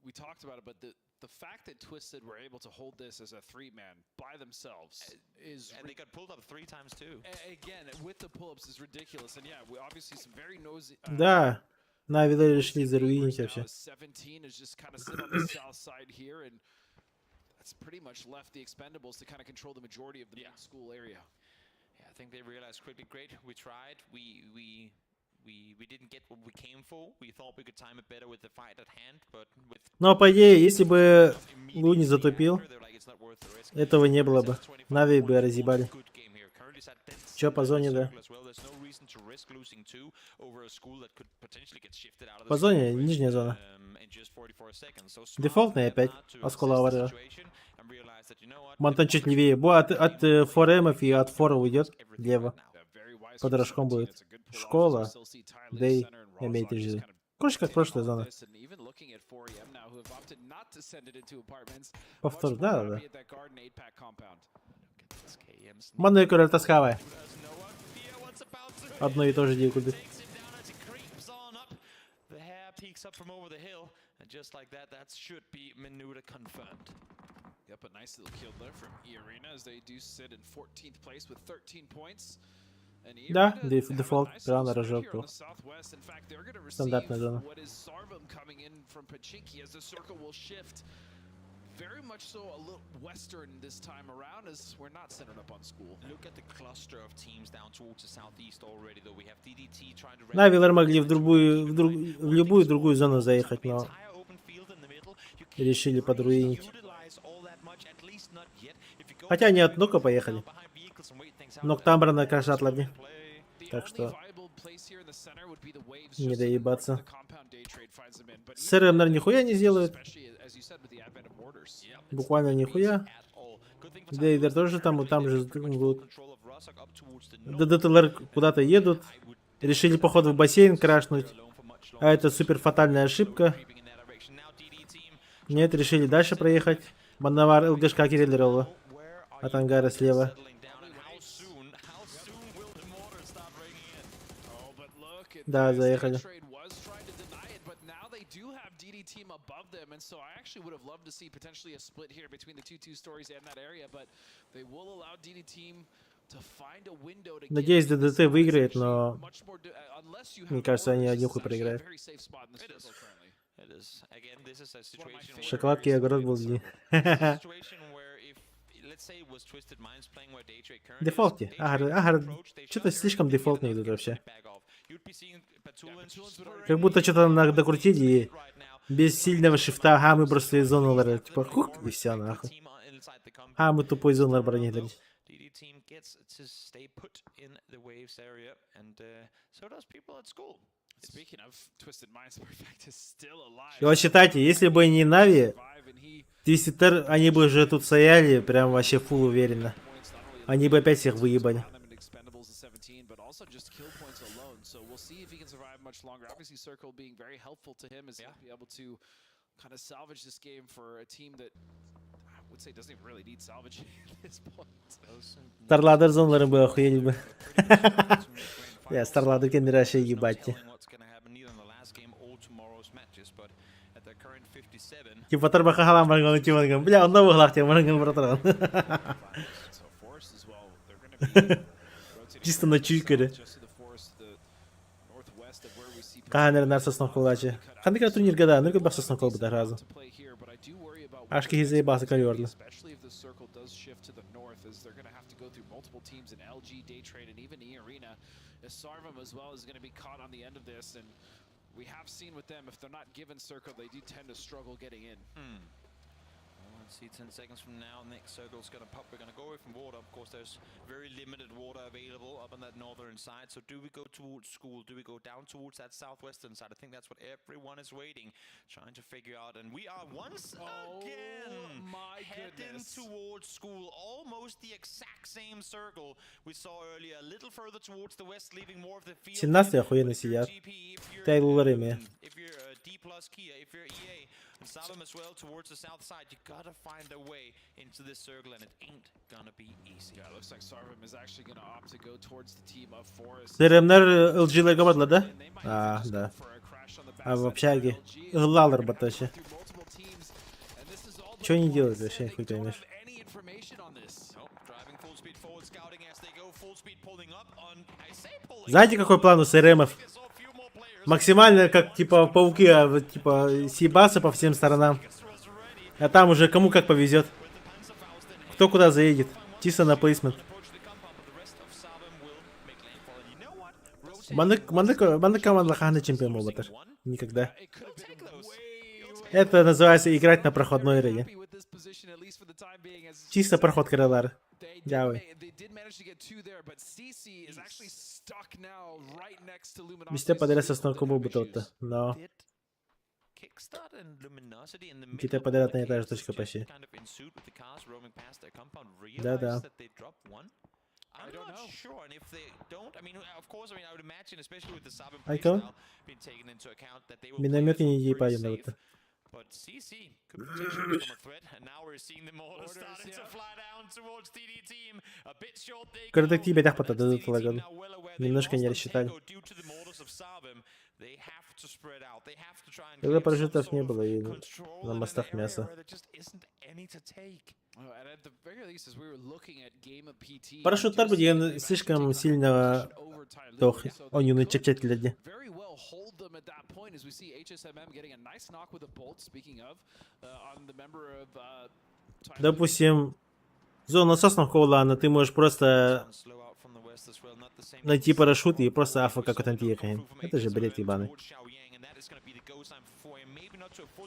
we talked about it, but the fact that Twisted were able to hold this as a three-man by themselves is And they got pulled up three times too. Again with the pull-ups is ridiculous. And yeah, we obviously some very nosy. Да, Нави решили заруинить Now вообще. 17 is just kind of sit on the south side here, and that's pretty much left the Expendables to kind of control the majority of the main school area. Yeah, I think they realized quickly. Great, we tried. We didn't get what we came for. We thought we could time it better with the fight at hand, but with Но по идее, если бы Лу не затупил, этого не было бы. Нави бы разъебали. Чё по зоне, да? as well, there's no reason to risk losing two over a school that could potentially get shifted out of the По зоне нижняя зона. in just 44 seconds. So Дефолтная опять. Оскола авария. and realize that you know what? Монтан чуть левее. Бо от 4М и от 4 уйдет лево. Под рожком будет. Школа. Дэй, М3. Короче, как прошлая зона. This and even looking at 4AM now, who have opted not to send it into apartments. Повтор, much more да, да, да. happy at that garden 8-pack compound. Манной король таскавая. Одно и то же дикуби. The hair peeks up from over the hill, and just like that, that should be Minuta confirmed. Yep, a nice little kill there from E Arena as they do sit in 14th place with 13 points. And E Да, Arena have a дефолт, nice прямо little на spread рожок here on был. the southwest. In fact, they're gonna Стандартная receive зона. what is Sarvam coming in from Pachinki as the circle will shift. Very much so a little western this time around as we're not centered up on school. Look at the cluster of teams down towards the southeast already, though. We have DDT trying to Нави могли в любую другую зону заехать, но решили подруинить. Хотя они от Нока поехали. Нок Тамбра на Крашатларде. Так что не доебаться. С РМ, наверное, нихуя не сделают. Буквально нихуя. Дейдер тоже там, и там же будут. ДДТЛР куда-то едут. Решили, походу, в бассейн крашнуть. А это супер фатальная ошибка. Нет, решили дальше проехать. Мановар ЛГшка Кириллерова. От ангара слева. Да, заехали. Trade was trying to deny it, but now they do have DD team above them, and so I actually would have loved to see potentially a split here between the two stories and that area, but they will allow DD team to find a window to get Надеюсь, in. ДДТ выиграет, но Much more unless you мне have кажется, они orders, однюху this is actually a проиграют. very safe spot in the circle currently. It is. Again, this is a situation where Шоколадки и огород был дни. situation where if let's say it was Twisted Minds playing where Daytrade currently is, Дефолте. Ага, ага, что-то слишком дефолтно идут вообще. you'd be seeing Batulins Как будто что-то надо докрутить и без сильного шифта, ага, мы просто из зоны лэр, типа, хук, и все, нахуй. А, мы тупой зону бронили. DD team gets to stay put in the waves area, and so does people at school. Speaking of Twisted Minds, Perfect is still alive. И вот считайте, если бы не Нави, Twisted, они бы уже тут стояли, прям вообще фул уверенно. Они бы опять всех выебали. And Expendables is 17, but also just kill points alone. So we'll see if he can survive much longer. Obviously, Circle being very helpful to him as he'll be able to kind of salvage this game for a team that I would say doesn't even really need salvaging at this point. Старладер зонларын бы охуели бы. Я Старладер кендер вообще ебать. What's gonna happen either in the last game or tomorrow's matches, but at their current 57, Типа тарбаха халам барган тиманган. Бля, он новый глав тем барган братан. So Forest as well, they're gonna be rotating Чисто на чуйкаре. just to the forest, the northwest of where we see Каханер нарса снохолачи. Хандыка турнир года, ну бахса снохол бы разу. play here, but I do worry about Ашки хизей баса калёрлы. especially if the circle does shift to the north, as they're going to have to go through multiple teams in LG, Day Trade, and even E Arena. Sarvam as well is going to be caught on the end of this, and we have seen with them, if they're not given circle, they do tend to struggle getting in. Let's see, 10 seconds from now, next circle's gonna pop. We're gonna go away from water. Of course, there's very limited water available up on that northern side. So do we go towards school? Do we go down towards that southwestern side? I think that's what everyone is waiting, trying to figure out. And we are once Oh again my heading goodness. towards school. Almost the exact same circle we saw earlier. A little further towards the west, leaving more of the field. 17 охуенно сидят. Тейлоры ими. If you're D plus Kia, if you're EA, and Salem as well towards the south side, you gotta find a way into this circle, and it ain't gonna be easy. Yeah, it looks like Sarvem is actually going to opt to go towards the team of Forest. СРМнер LG-лерге бардылар да? А, да. А в общаге. Ыллалар бат вообще. Чё они делают вообще, хуй поймешь. Oh, driving full speed forward, scouting as they go, full speed pulling up on, I say pulling Знаете, какой план у СРМов? Максимально, как, типа, пауки, а, вот, типа, съебаться по всем сторонам. А там уже кому как повезет. Кто куда заедет. Чисто на плейсмент. Маннык, маннык, маннык команда хаһан чемпион буолбатар. Никогда. Это называется играть на проходной арене. Чисто проход крылар. Дявы. Везде подряд сосновку был бы тот-то, но... Какие-то подряд на та же точка почти. Да-да. I'm not sure, and if they don't, I mean, of course, I mean, I would imagine, especially with the Sabin Айко? playstyle being taken into account, that they will play Миномет this one не pretty ебали safe. на это. But CC could potentially become a threat, and now we're seeing the mortars starting to fly down towards DD team. A bit short they go. Кардактив бедах потадут лаган. Немножко не рассчитали. Due to the mortars of Sabin, they have to spread out. They have to try and Тогда claim some парашютов sort не of было и control на in an мостах area мясо. where there just isn't any to take. Oh, and at the very least, as we were looking at game of PT, Парашюттар деген слишком сильно тох онюны чепчетилерди. very well hold them at that point as we see HSMM getting a nice knock with a bolt. Speaking of, on the member of Допустим, зона сосновкова, ты можешь просто найти парашют и просто афа как вот антиехать. Это же бред ебаный.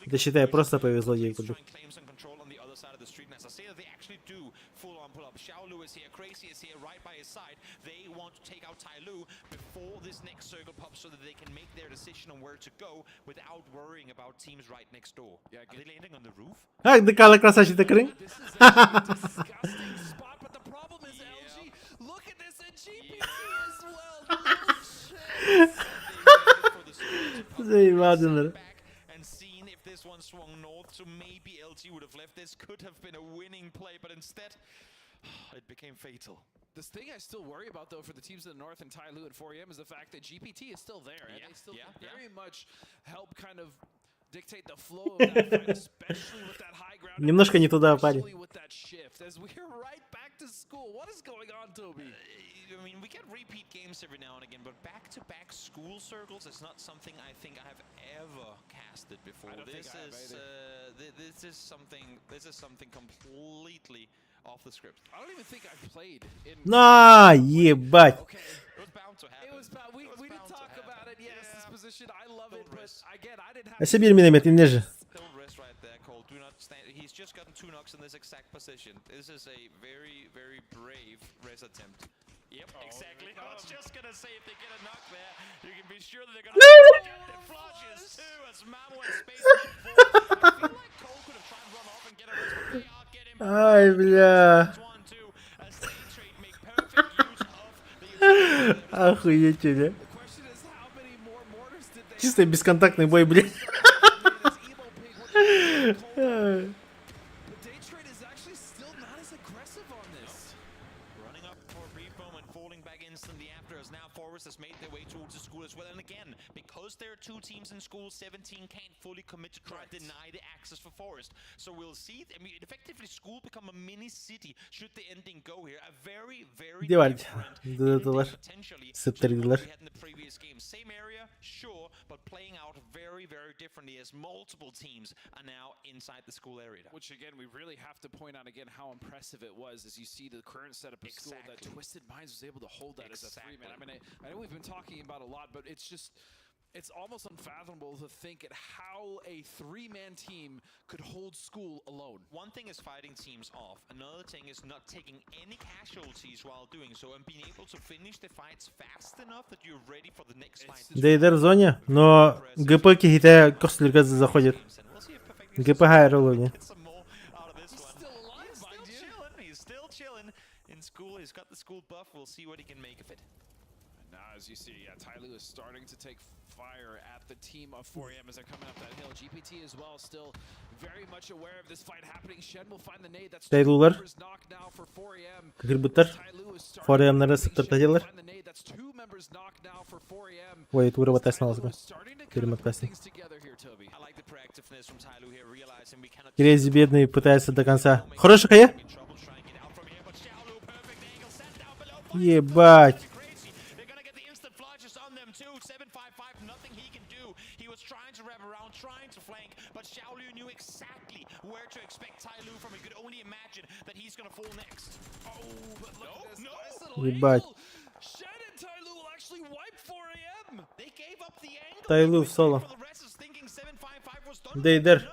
Это считай, просто повезло ей куда. Claim some control on the other side of the street. And as I say that they actually do full on pull up. Xiao Lu is here, Crazy is here right by his side. They want to take out Tai Lu before this next circle pops so that they can make their decision on where to go without worrying about teams right next door. Yeah, Are they landing on the roof? Ай, дыкала красавчик крын. Look at this and GPT as well. Заебал, And seen if this one swung north, so maybe LG would have left. This could have been a winning play, but instead, it became fatal. This thing I still worry about though for the teams in the north and Tai Lu and 4AM is the fact that GPT is still there and they still can very much help kind of dictate the flow of that fight, especially with that high ground. Немножко не туда упали. especially with that shift. As we're right back to school. What is going on, Toby? I mean, we get repeat games every now and again, but back-to-back school circles is not something I think I have ever casted before. I don't think this I have is either. this is something this is something completely off the script. I don't even think I've played in На, ебать. It was bound, we did talk about it. Yes, this position, I love it, but again, I didn't have А себе миномет, не же. Don't rest right there, Cole. Do not stand. He's just gotten two knocks in this exact position. This is a very, very brave res attempt. Yep, exactly. I was just gonna say if they get a knock there, you can be sure that they're gonna get the flushes too as Mamo and Space look forward. I feel like Cole could have tried and run off and get a res, but they are getting Ай, бля. Охуеть, бля. Чисто бесконтактный бой, блядь. Running up for a brief moment, falling back instantly after as now Forest has made their way towards the school as well. And again, because there are two teams in school, 17 can't fully commit to try and deny the access for Forest. So we'll see. I mean, effectively, school become a mini city should the ending go here. A very, very Деваль. different Дыдылар. potentially Сыптырдылар. we had in the previous game. Same area, sure, but playing out very, very differently as multiple teams are now inside the school area. Which again, we really have to point out again how impressive it was as you see the current setup of school that Exactly. Twisted Minds was able to hold that as a three man. I Exactly. mean, I know we've been talking about a lot, but it's just It's almost unfathomable to think at how a three-man team could hold school alone. One thing is fighting teams off. Another thing is not taking any casualties while doing so and being able to finish the fights fast enough that you're ready for the next fight. Дейдер в зоне, но ГП киһитэ көхсүлэргэ заходит. ГП хайрылыгы. He's still chilling. He's still chilling in school. He's got the school buff. We'll see what he can make of it. Now, as you see, yeah, Tyloo is starting to take fire at the team of 4AM as they're coming up that hill. GPT as well, still very much aware of this fight happening. Shen will find the nade. That's two Tyloo'лар. members knocked now for 4AM. Кырбыттар. 4AM-нары сыптыртадылар. That's two members knocked now for 4AM. Ой, тура батасналызга. Перемоткасный. Крейзи бедный пытается до конца. Хороший хая. Ебать. Ебать. Тайлу в соло. Дейдер.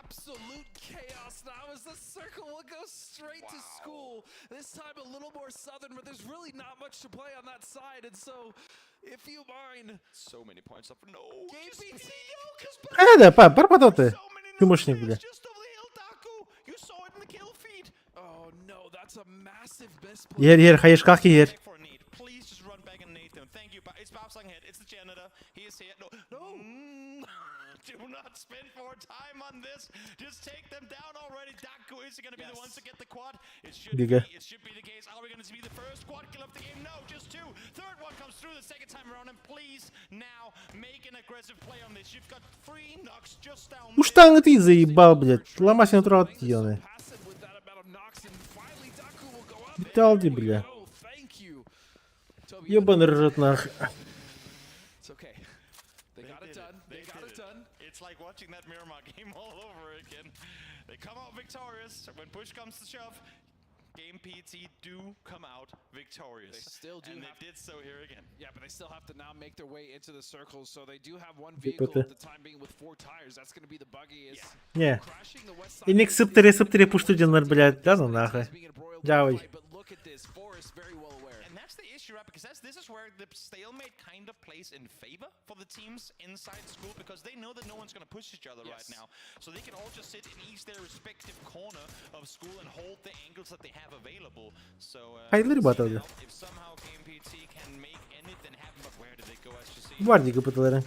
Absolute chaos now as the circle will go straight to school. This time a little more southern, but there's really not much to play on that side. And so, if you mind, So many points up. No. GPT, no, 'cause Э, да, па, барбадоты. Чумошник, бля. Oh no, that's a massive misplay. Ер, ер, хаешках ер. Please just run back and nade them. Thank you. But it's Babsang head. It's the janitor. He is here. No. No. Do not spend more time on this. Just take them down already. Daku is going to be the ones to get the quad. It should Giga. be. It should be the case. Are we going to be the first quad kill of the game? No, just two. Third one comes through the second time around. And please now make an aggressive play on this. You've got three knocks just down. Уж там ты заебал, блядь. Ломайся натурал ебаный. Виталди, бля. Ебаный ржет нах. It's okay. They got it done. They got it done. It's like watching that Miramar game all over again. They come out victorious. When push comes to shove, Game PT do come out victorious. They still do And have- they did so here again. Yeah, but they still have to now make their way into the circle, so they do have one vehicle GPT. at the time being with four tires. That's going to be the buggy. Is Не. Иник сыптыре сыптыре пуштудинлар, блядь. Да ну нахуй. Дявой. And that's the issue, right? Because that's, this is where the stalemate kind of plays in favor for the teams inside school because they know that no one's going to push each other right Yes. now. So they can all just sit in each their respective corner of school and hold the angles that they have available. So uh, Hayırlı we'll see batıldı. now if somehow Game PT can make anything happen, but where did they go as you see? Гвардии ГПТлары.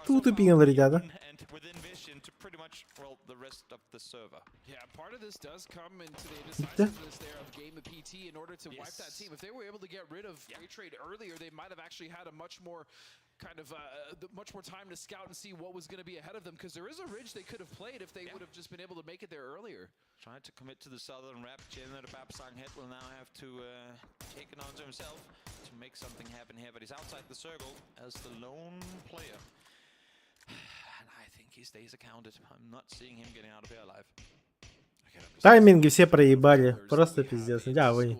Ту тупиңлар ребята. And within vision to pretty much, well, the rest of the server. Yeah, part of this does come into the Bitti. indecisiveness there of Game of PT in order to wipe that team. If they were able to get rid of Free Trade earlier, they might have actually had a much more kind of much more time to scout and see what was going to be ahead of them because there is a ridge they could have played if they would have just been able to make it there earlier. Tried to commit to the southern wrap. Janitor Babsang Head will now have to take it onto himself to make something happen here, but he's outside the circle as the lone player. And I think his days are counted. I'm not seeing him getting out of here alive. Тайминги все проебали. Просто пиздец. Дявой.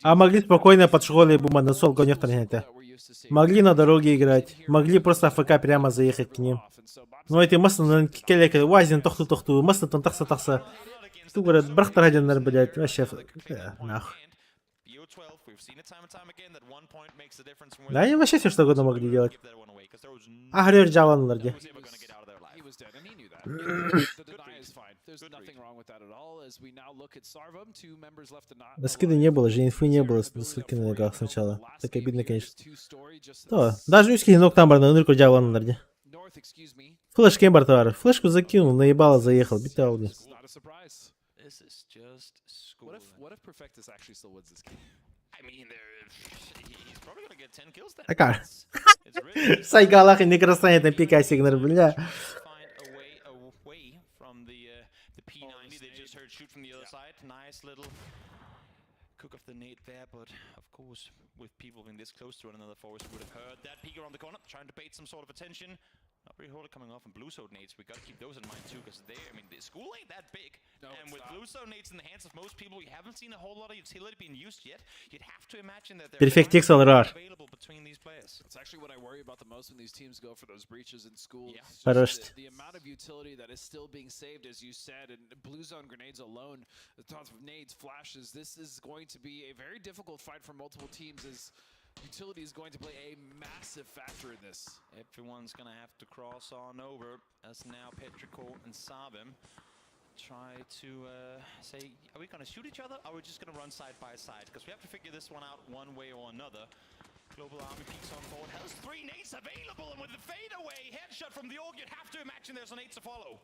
А могли спокойно под школой бума на сол Могли на дороге играть. Могли просто АФК прямо заехать к ним. Но эти массы келек вазин тохту тохту массы тон такса такса. Тугара брахтар блядь. Вообще нахуй. Да они вообще все что угодно могли делать. Ахрер жаланлар де. He was dead, and he knew that. The deny is fine. There's nothing wrong with that at all. As we now look at Sarvam, two members left to not. Да скида не было, же инфы не было с ссылки на ногах сначала. Так обидно, конечно. То, даже узкий ног там бар, нырку жаланлар де. Флешка кем бар товары. Флешку закинул, наебало заехал, битал де. Not a surprise. This is just school. What if what if Perfectus actually still wins this game? I mean, there, he's probably gonna get 10 kills then. Акар. Сайгалах и не красавец на пика сигнал, бля. Find a way away from the P90 they just heard shoot from the other side. Nice little cook of the nade there, but of course, with people being this close to one another, Forrest would have heard that peek around the corner, trying to bait some sort of attention. Not really whole coming off on blue zone nades. We gotta keep those in mind too, because they, I mean, the school ain't that big. No, and it's with not. blue zone nades in the hands of most people, we haven't seen a whole lot of utility being used yet. You'd have to imagine that there's Perfect Texel Rar. available between these players. That's actually what I worry about the most when these teams go for those breaches in school. Yeah. It's just Хорош. the amount of utility that is still being saved, as you said, and blue zone grenades alone, the tons of nades, flashes. This is going to be a very difficult fight for multiple teams as utility is going to play a massive factor in this. Everyone's gonna have to cross on over as now Petrichor and Savim try to say, are we gonna shoot each other? Or are we just gonna run side by side? Because we have to figure this one out one way or another. Global Army peeks on forward, has three nades available, and with the fadeaway headshot from the AUG, you'd have to imagine there's an nade to follow.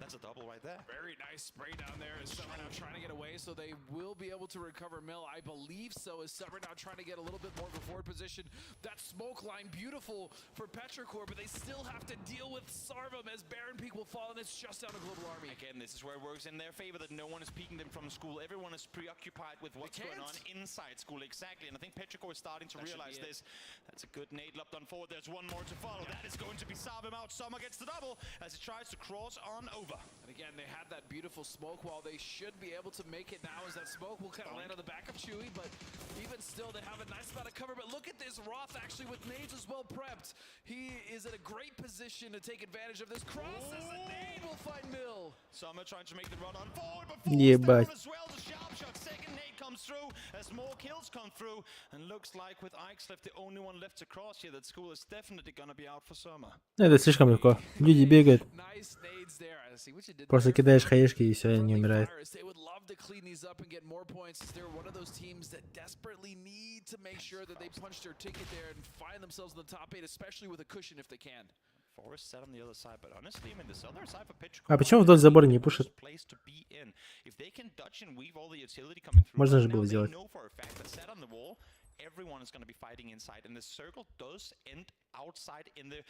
That's a double right there. Very nice spray down there as Summer now trying to get away, so they will be able to recover Mill. I believe so, as Summer now trying to get a little bit more of a forward position. That smoke line, beautiful for Petrichor, but they still have to deal with Sarvum as Baron Peak will fall, and it's just down to Global Army. Again, this is where it works in their favor that no one is peeking them from school. Everyone is preoccupied with what's going on can't. inside school. Exactly. And I think Petrichor is starting to That should realize be it. this. That's a good nade lobbed on forward. There's one more to follow. That is going to be Sarvem out. Summer gets the double as he tries to cross on over. And again, they had that beautiful smoke wall. They should be able to make it now as that smoke will kind of land on the back of Chewy, but even still, they have a nice amount of cover. But look at this, Roth actually with nades as well prepped. He is in a great position to take advantage of this cross as the nade will find Mill. Summer trying to make the run on forward, but falls Ебать. down as well. The sharp shot, second nade comes through as more kills come through, and looks like with Ike's left, the only one left to cross here, that school is definitely gonna be out for Summer. Ну, Это слишком легко. Люди бегают. Nice nades there. I see what you did Просто there. кидаешь хаешки и все, они умирают. Fires, They would love to clean these up and get more points. They're one of those teams that desperately need to make sure that they punch their ticket there and find themselves in the top eight, especially with a cushion if they can. Forest set on the other side, but honestly, I mean, this other side for Petrichor А почему вдоль забора не пушит? place to be in. If they can dodge and weave all the utility coming through, Можно же right было now, they сделать. know for a fact that set on the wall, everyone is going to be fighting inside, and the circle does end outside in the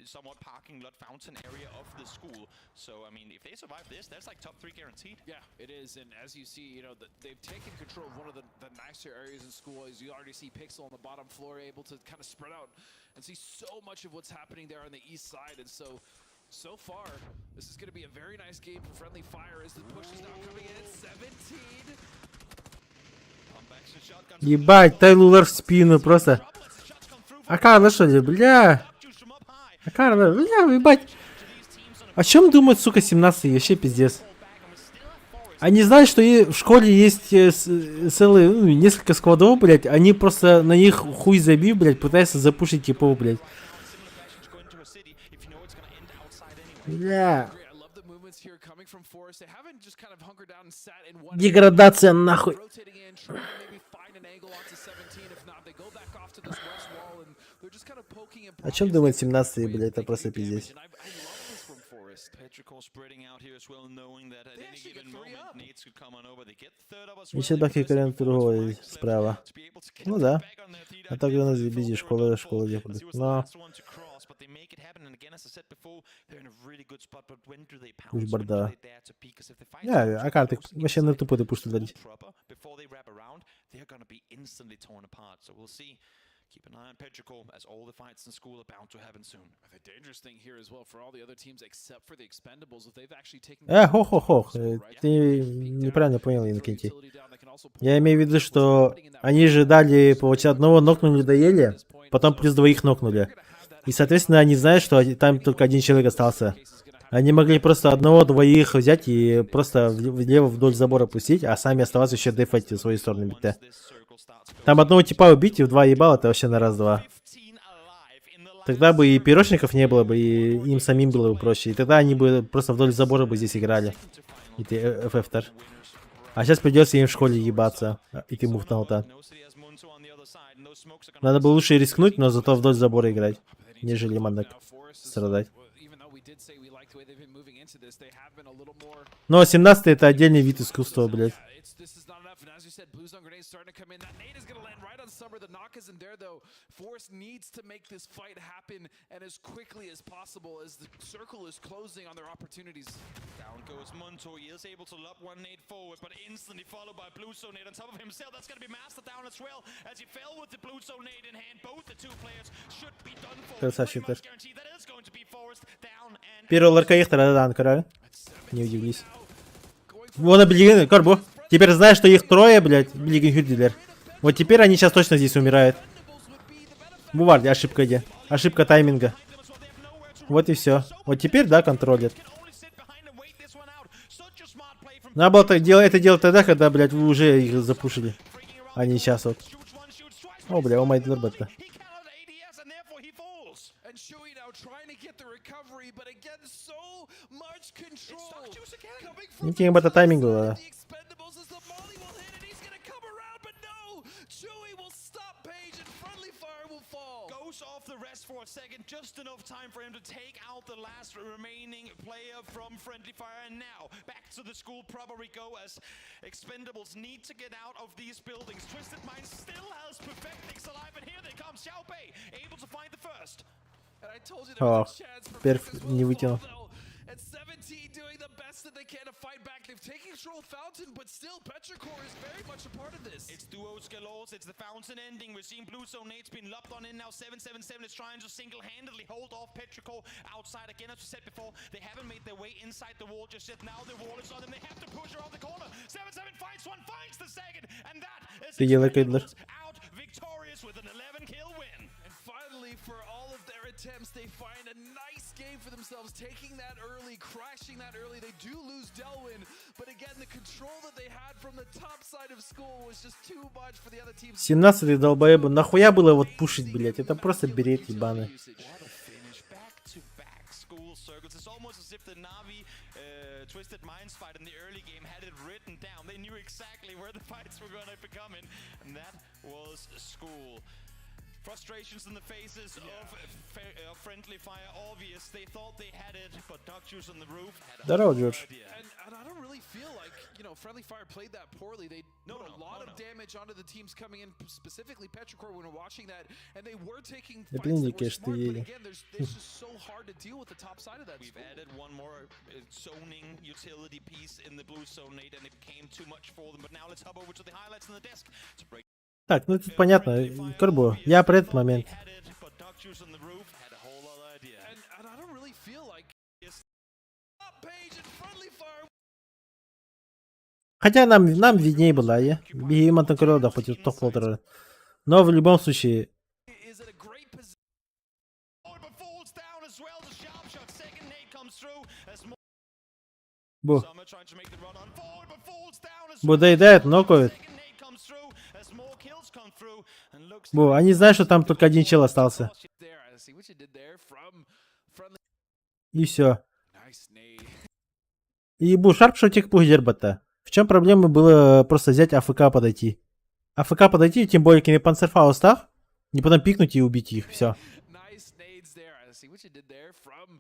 somewhat parking lot fountain area of the school. So, I mean, if they survive this, that's like top three guaranteed. Yeah, it is, and as you see, they've taken control of one of the nicer areas in school. As you already see Pixel on the bottom floor, able to kind of spread out and see so much of what's happening there on the east side. And so far, this is going to be a very nice game for Friendly Fire as the push is now coming in at 17. Pump action shotguns. Ебать, Тайлулар в спину просто. А Карла что ли, бля? А Карла, бля, ебать. О чем думают, сука, 17 вообще пиздец. Они знают, что и в школе есть целые, ну, несколько сквадов, блядь. Они просто на них хуй забив, блядь, пытаются запушить типов, блядь. Бля. I love the movements here coming from Forest. They haven't just kind of hunkered down and sat in one Деградация нахуй. rotating in, trying to maybe find an angle onto 17. If not, they go back off to this west wall and they're just kind of poking and О чем думают 17 блядь, это просто пиздец. And I love this from Forest. Petrichor spreading out here as well, knowing that at They any actually get given three moment, up. nades could come on over. They get the third up as well. Еще баки другого справа. Ну да. А так у нас везде школа, школа где As he was the Но last one to cross, but they make it happen. And again, as I said before, they're in a really good spot. But when do they pounce? Уж When do барда. they dare to peek? 'Cause if they find Не, someone а too карты close вообще на inside тупо ты пушку school дарить. proper, before they wrap around, they're gonna be instantly torn apart. So we'll see. Keep an eye on Petrichor as all the fights in school are bound to happen soon. The dangerous thing here as well for all the other teams except for the Expendables, if they've actually taken хо-хо-хо, ты неправильно понял, Иннокентий. Я имею в виду, что они же дали, получается, одного нокнули, доели, потом плюс двоих нокнули. И, соответственно, они знают, что там только один человек остался. Они могли просто одного-двоих взять и просто влево вдоль забора пустить, а сами оставаться еще дефать в свою сторону бить. Там одного типа убить и в два ебала, это вообще на раз-два. Тогда бы и пирожников не было бы, и им самим было бы проще. И тогда они бы просто вдоль забора бы здесь играли. И ты FF А сейчас придется им в школе ебаться. И ты муфнул-то. Надо было лучше рискнуть, но зато вдоль забора играть, нежели манек страдать. Even though we did say we like the way they've been moving into this, they have been a little more Но 17 это отдельный вид искусства, блядь. It's this is not enough, and as you said, blue zone grenades starting to come in. That nade is gonna land right on Summer. The knock isn't there though. Force needs to make this fight happen and as quickly as possible as the circle is closing on their opportunities. Down goes Monto. He is able to lob one nade forward, but instantly followed by Blue Zone nade on top of himself. That's going to be Master down as well as he fell with the Blue Zone nade in hand. Both the two players should be done for. Красавчик Pretty much тоже. guaranteed that is going to be Forest. Первый кайыктара даан көрөбүн. Не удивлюсь. Вон билигин, көр бу. Теперь знаешь, что их трое, блядь, билигин хүрдүлэр. Вот теперь они сейчас точно здесь умирают. Бу баар дии, ошибка где. Ошибка тайминга. Вот и все. Вот теперь, да, контролит. Надо было так делать, это делать тогда, когда, блядь, вы уже их запушили. А не сейчас вот. О, бля, о май бетта. And Shui now trying to get the recovery, but again, so much control coming from Никаких бата тайминг было. the Expendables as the molly will hit and he's gonna come around, but no! Chewy will stop Page and Friendly Fire will fall. Goes off the rest for a second, just enough time for him to take out the last remaining player from Friendly Fire. And now, back to the school proper we go as Expendables need to get out of these buildings. Twisted Minds still has Perfectix alive, and here they come. Xiao Bei able to find the first. And I told you there О, was a chance for перф Perfectix не will вытянул. fall, though. And 17 doing the best that they can to fight back. They've taken control of Fountain, but still Petrichor is very much a part of this. It's duos galores, it's the fountain ending. We're seeing Blue Zone 8's been lobbed on in now. 777 is trying to single-handedly hold off Petrichor outside again. As we said before, they haven't made their way inside the wall just yet. Now the wall is on them. They have to push around the corner. 7-7 finds one, finds the second, and that is Тыгелы кыйдылар. out victorious with an 11 kill win. And finally, for all of their attempts, they find a nice game for themselves, taking that early, crashing that early. They do lose Delwyn, but again, the control that they had from the top side of school was just too much for the other teams. 17 долбоебы. Нахуя было вот пушить, блядь? Это просто бред ебаный. What a finish. Back to back school circles. It's almost as if the Navi Twisted Minds fight in the early game had it written down. They knew exactly where the fights were going to be coming, and that was school. Frustrations in the faces of Friendly Fire, obvious. They thought they had it, but Duck Juice on the roof had a Здорово, whole Джордж. idea. And I don't really feel like Friendly Fire played that poorly. They No, put no, a lot no, of no. damage onto the teams coming in, specifically Petrichor when we're watching that, and they were taking Да fights that were блин, конечно, smart, but едем. again, there's, it's just so hard to deal with the top side of that We've school. added one more zoning utility piece in the blue zone, Nate, and it became too much for them. But now let's hop over to the highlights on the desk to break Так, ну тут понятно. Корбу, я про этот момент. had it, but Duck Juice on the roof had a whole other idea. And I don't really feel like Up Page and Friendly Fire Хотя нам виднее было, я. Биһиги мантан көрө да хоть тох болтар. Но в любом случае, is in a great position. But falls down as well. The sharp shot, second nade comes through as more бу. Summer trying to make the run on forward, but falls down as Бу доедает, нокают. Second nade comes through as more kills come through and looks Бу, они знают, что там только один чел остался. There, I see what you did there from Friendly. И все. Nice nade. И бу шарпшотик пугдербата. В чем проблема было просто взять АФК подойти? АФК подойти, тем более кини панцерфаустах, не потом пикнуть и убить их, все. Nice nades there. I see what you did there from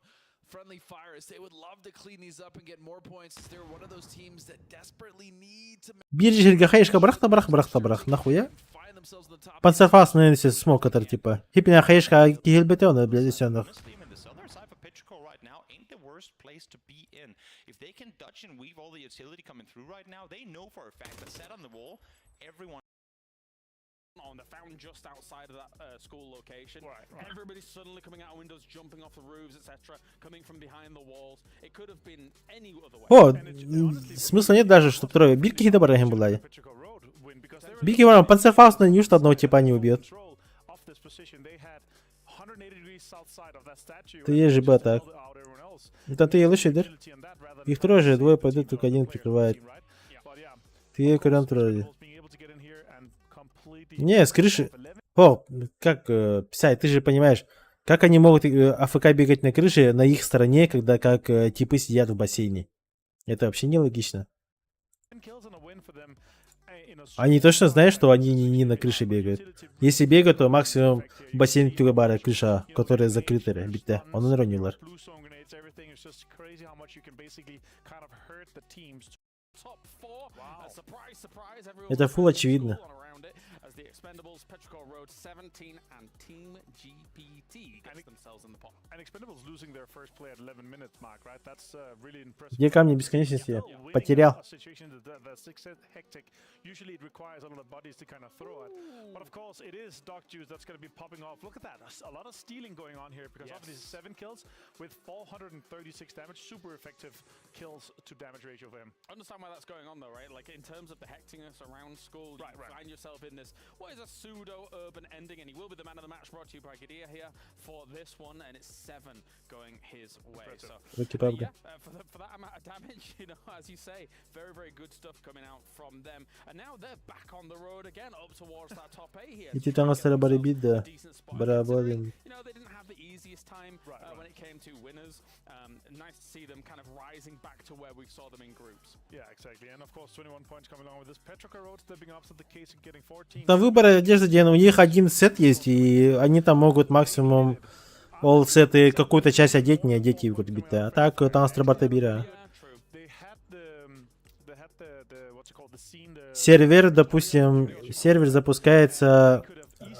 Friendly Fire. As they would love to clean these up and get more points. As they're one of those teams that desperately need to Биир сиргэ хаешка бырахта бырах бырахта бырах, нахуя? find themselves in the top. Панцерфауст на смог, который типа. Хипина хаешка кихельбете, он, блядь, все нах. Honestly, I mean, the southern side for Petrichor right now ain't the worst place to be in. If they can dodge and weave all the utility coming through right now, they know for a fact that sat on the wall, everyone on the fountain just outside of that school location. Everybody's suddenly coming out of windows, jumping off the roofs, etc., coming from behind the walls. It could have been any other way. О, смысла нет даже, чтобы трое. Биир киһи барар была. Биир киһи баран панцерфауст на неужто одного типа не убьет. Ты есть же Б так. Это ты лучше, да? Их трое же, двое пойдут, только один прикрывает. Ты көрөн трое. Не, с крыши. О, как, писай, ты же понимаешь, как они могут АФК бегать на крыше на их стороне, когда как типы сидят в бассейне? Это вообще нелогично. Они точно знают, что они не на крыше бегают. Если бегают, то максимум бассейн баар крыша, которая закрыта, бүттэ. Онон оонньууллар. Top four. Surprise, surprise, everyone Это was фул очевидно. on a around it as the Expendables, Petrichor Road 17, and Team GPT gets themselves in the pot. And Expendables losing their first play at 11 minutes mark, right? That's really impressive. Где камни бесконечности? Потерял. A situation that, that's hectic. Usually it requires a lot of bodies to kind of throw it. But of course, it is Dog Juice that's going to be popping off. Look at that. A lot of stealing going on here because obviously 7 kills with 436 damage. Super effective kills to damage ratio for him. Understand why that's going on though, right? Like in terms of the hectiness around school, you find yourself in this what is a pseudo-urban ending, and he will be the man of the match brought to you by Gadia here for this one, and it's 7 going his way. So Руки PUBG. yeah, for that amount of damage, as you say, very, very good stuff coming out from them. And now they're back on the road again, up towards that top 8 here. Эти там остали барабит, да. Барабан. They didn't have the easiest time when it came to winners. Nice to see them kind of rising back to where we saw them in groups. Yeah, exactly. And of course, 21 points coming along with this. Petrichor Road stepping up to the case and getting 14. Там выбор одежды, где у них один сет есть, и они там могут максимум all сеты какую-то часть одеть, не одеть и вот бить. А так там Астробарта Сервер, допустим, сервер запускается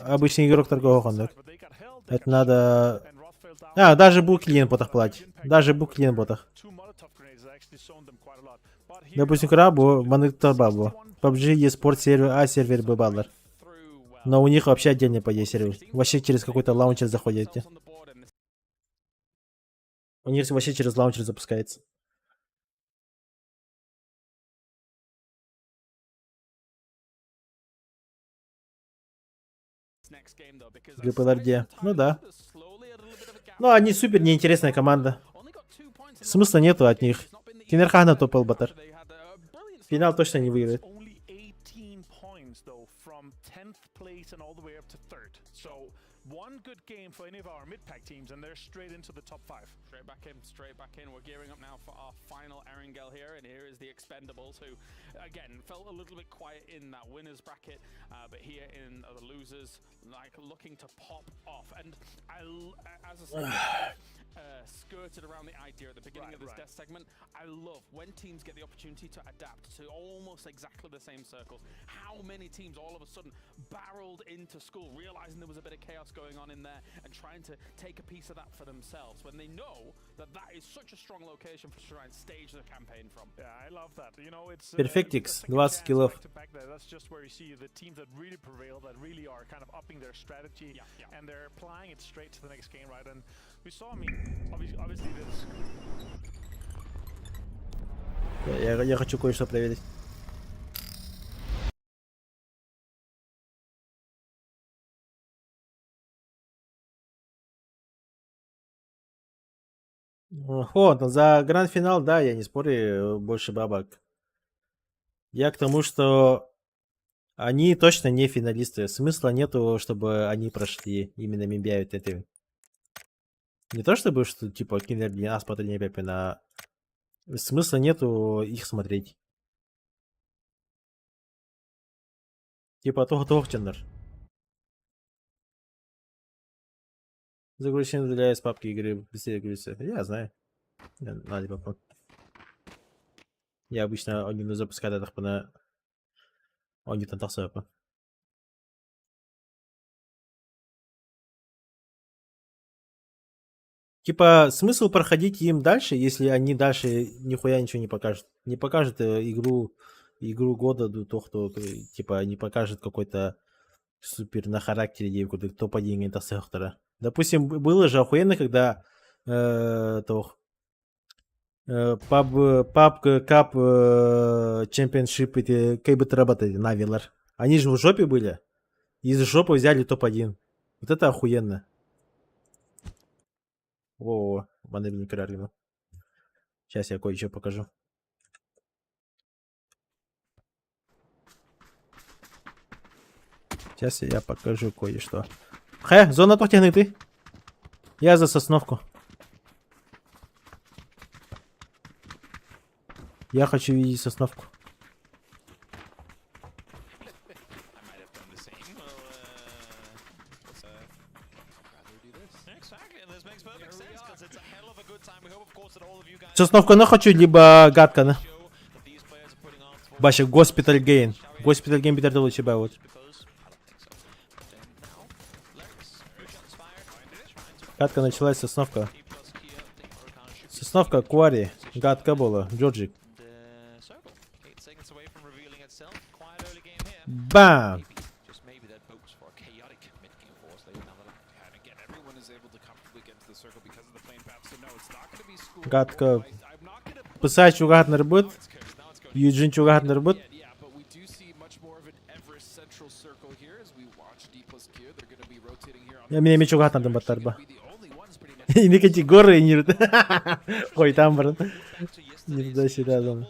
обычный игрок торгового хонда. Это надо... А, даже был клиент ботах платить. Даже был клиент ботах. Допустим, крабу, бабу. PUBG eSport сервер А, сервер Б баллар. Но у них вообще отдельный по сервер. Вообще через какой-то лаунчер заходите. У них вообще через лаунчер запускается. ГПЛРД. Ну да. Ну, они супер неинтересная команда. Смысла нету от них. Кинерхана топал батар. Финал точно не выиграет. Only 18 points though from 10th place and all the way up to third. So one good game for any of our mid-pack teams and they're straight into the top 5. Straight back in, straight back in. We're gearing up now for our final Erangel here, and here is the Expendables, who, again, felt a little bit quiet in that winners bracket, but here in the losers, like looking to pop off. And I, as I said, skirted around the idea at the beginning of this death segment. I love when teams get the opportunity to adapt to almost exactly the same circles. How many teams all of a sudden barreled into school, realizing there was a bit of chaos going on in there and trying to take a piece of that for themselves when they know that that is such a strong location for to try and stage the campaign from. Yeah, I love that. It's Perfectix, 20 киллов. back to back there. That's just where you see the teams that really prevail, that really are kind of upping their strategy, and they're applying it straight to the next game, right? And we saw, I mean, obviously this Я хочу кое-что проверить. Ого, ну за гранд-финал, да, я не спорю, больше бабок. Я к тому, что они точно не финалисты. Смысла нету, чтобы они прошли именно Мимбяют это. Не то чтобы, что типа Кинер для нас не а смысла нету их смотреть. Типа того Тохтенер. Загрузчик для из папки игры быстрее грузится. Я знаю. Надо попробовать. Я обычно они запускаю это на они там тахсапа. Типа, смысл проходить им дальше, если они дальше нихуя ничего не покажут. Не покажут игру года, ну, то, кто, типа, не покажет какой-то супер на характере какой-то топ-1 это сектора. Допустим, было же охуенно, когда паб кап чемпионшип эти как работали на Вилар. Они же в жопе были. Из жопы взяли топ-1. Вот это охуенно. Во-во-во, Сейчас я кое-что покажу. Сейчас я покажу кое-что. Хэ, зона ты. Я за сосновку. Я хочу видеть сосновку. Сосновку на хочу, либо гадка на. Баша, госпиталь гейн. Госпиталь гейн битер лучше вот. Катка началась, Сосновка. Сосновка, Куари, гадка была, Джорджик. Бам! Гадка. Пысай чугаһатнарбыт, Юджин чугаһатнарбыт. Я меня мечу чугаһатнардым баттарба. Иники горы не Ой, там, брат. Не туда-сюда, да.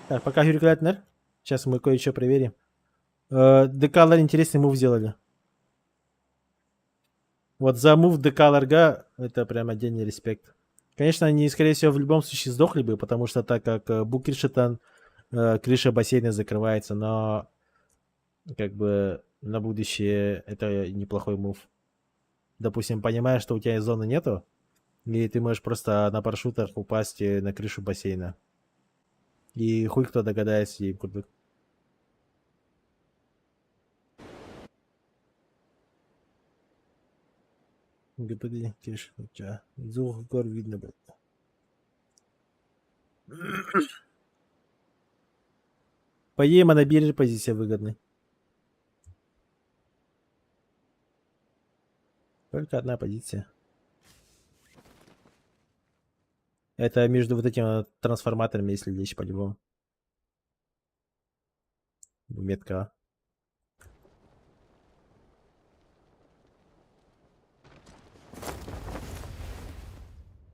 Так, пока Юрий Клятнер. Сейчас мы кое-что проверим. Декалар интересный move сделали. Вот за move Декаларга это прям отдельный респект. Конечно, они, скорее всего, в любом случае сдохли бы, потому что так как Букершитан, крыша бассейна закрывается, но как бы на будущее это неплохой move. Допустим, понимаешь, что у тебя зоны нету, и ты можешь просто на парашютах упасть на крышу бассейна. И хуй кто догадается, и куда. ГПД, тише, у тебя звук гор видно, блядь. По идее, на бирже позиция выгодная. Только одна позиция. Это между вот этими трансформаторами, если лечь по-любому. Метка.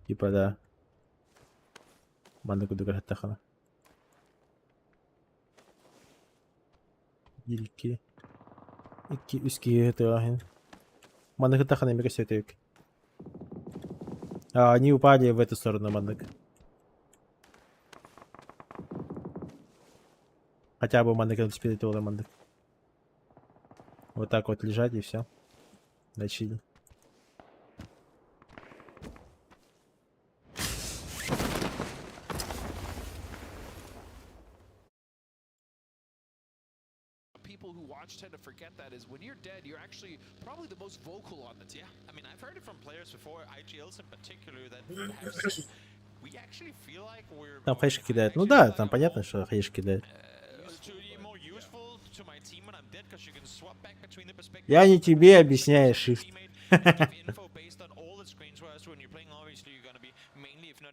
Типа да. Манна кудугар хаттахана. Илки. Икки үски тыахин. Манна хаттахана мега сөтөк. А, они упали в эту сторону, маннык. Хотя бы маннык спид мандык. Вот так вот лежать и все. Начали. People who watch tend to forget that is when you're dead, you're actually probably the most vocal on the team. Yeah, I mean, I've heard it from players before, IGLs in particular, that have said, we actually feel like we're Там хаешки кидают. Ну да, там понятно, что хаешки кидают. Я не тебе объясняю, shift.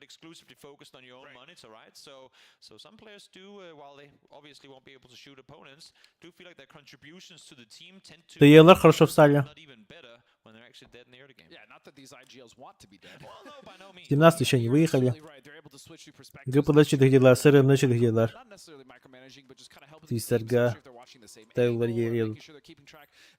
Exclusively focused on your own monitor, right? So some players do, while they obviously won't be able to shoot opponents, do feel like their contributions to the team tend to ТЛР хорошо встали. not even better when they're actually dead in the early game. Yeah, not that these IGLs want to be dead. Well, no, by no means. 17 еще не выехали. ГПД дела, СРМ начали дела. Твистерга, Тейлор едут.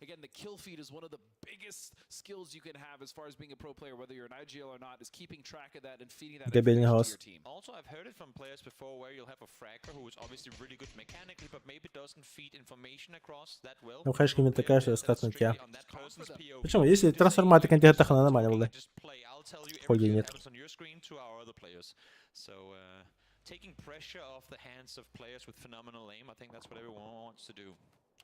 Again, the kill feed is one of the biggest skills you can have as far as being a pro player, whether you're an IGL or not, is keeping track of that and feeding that Габельный information to хаос. your team. Also, I've heard it from players before where you'll have a fragger who is obviously really good mechanically, but maybe doesn't feed information across that well. Ну, хаешка не такая, что скат на тебя. Почему? Если трансформаты контентах нормально было. Хуй нет. On your screen to our other players. So, taking pressure off the hands of players with phenomenal aim, I think that's what everyone wants to do.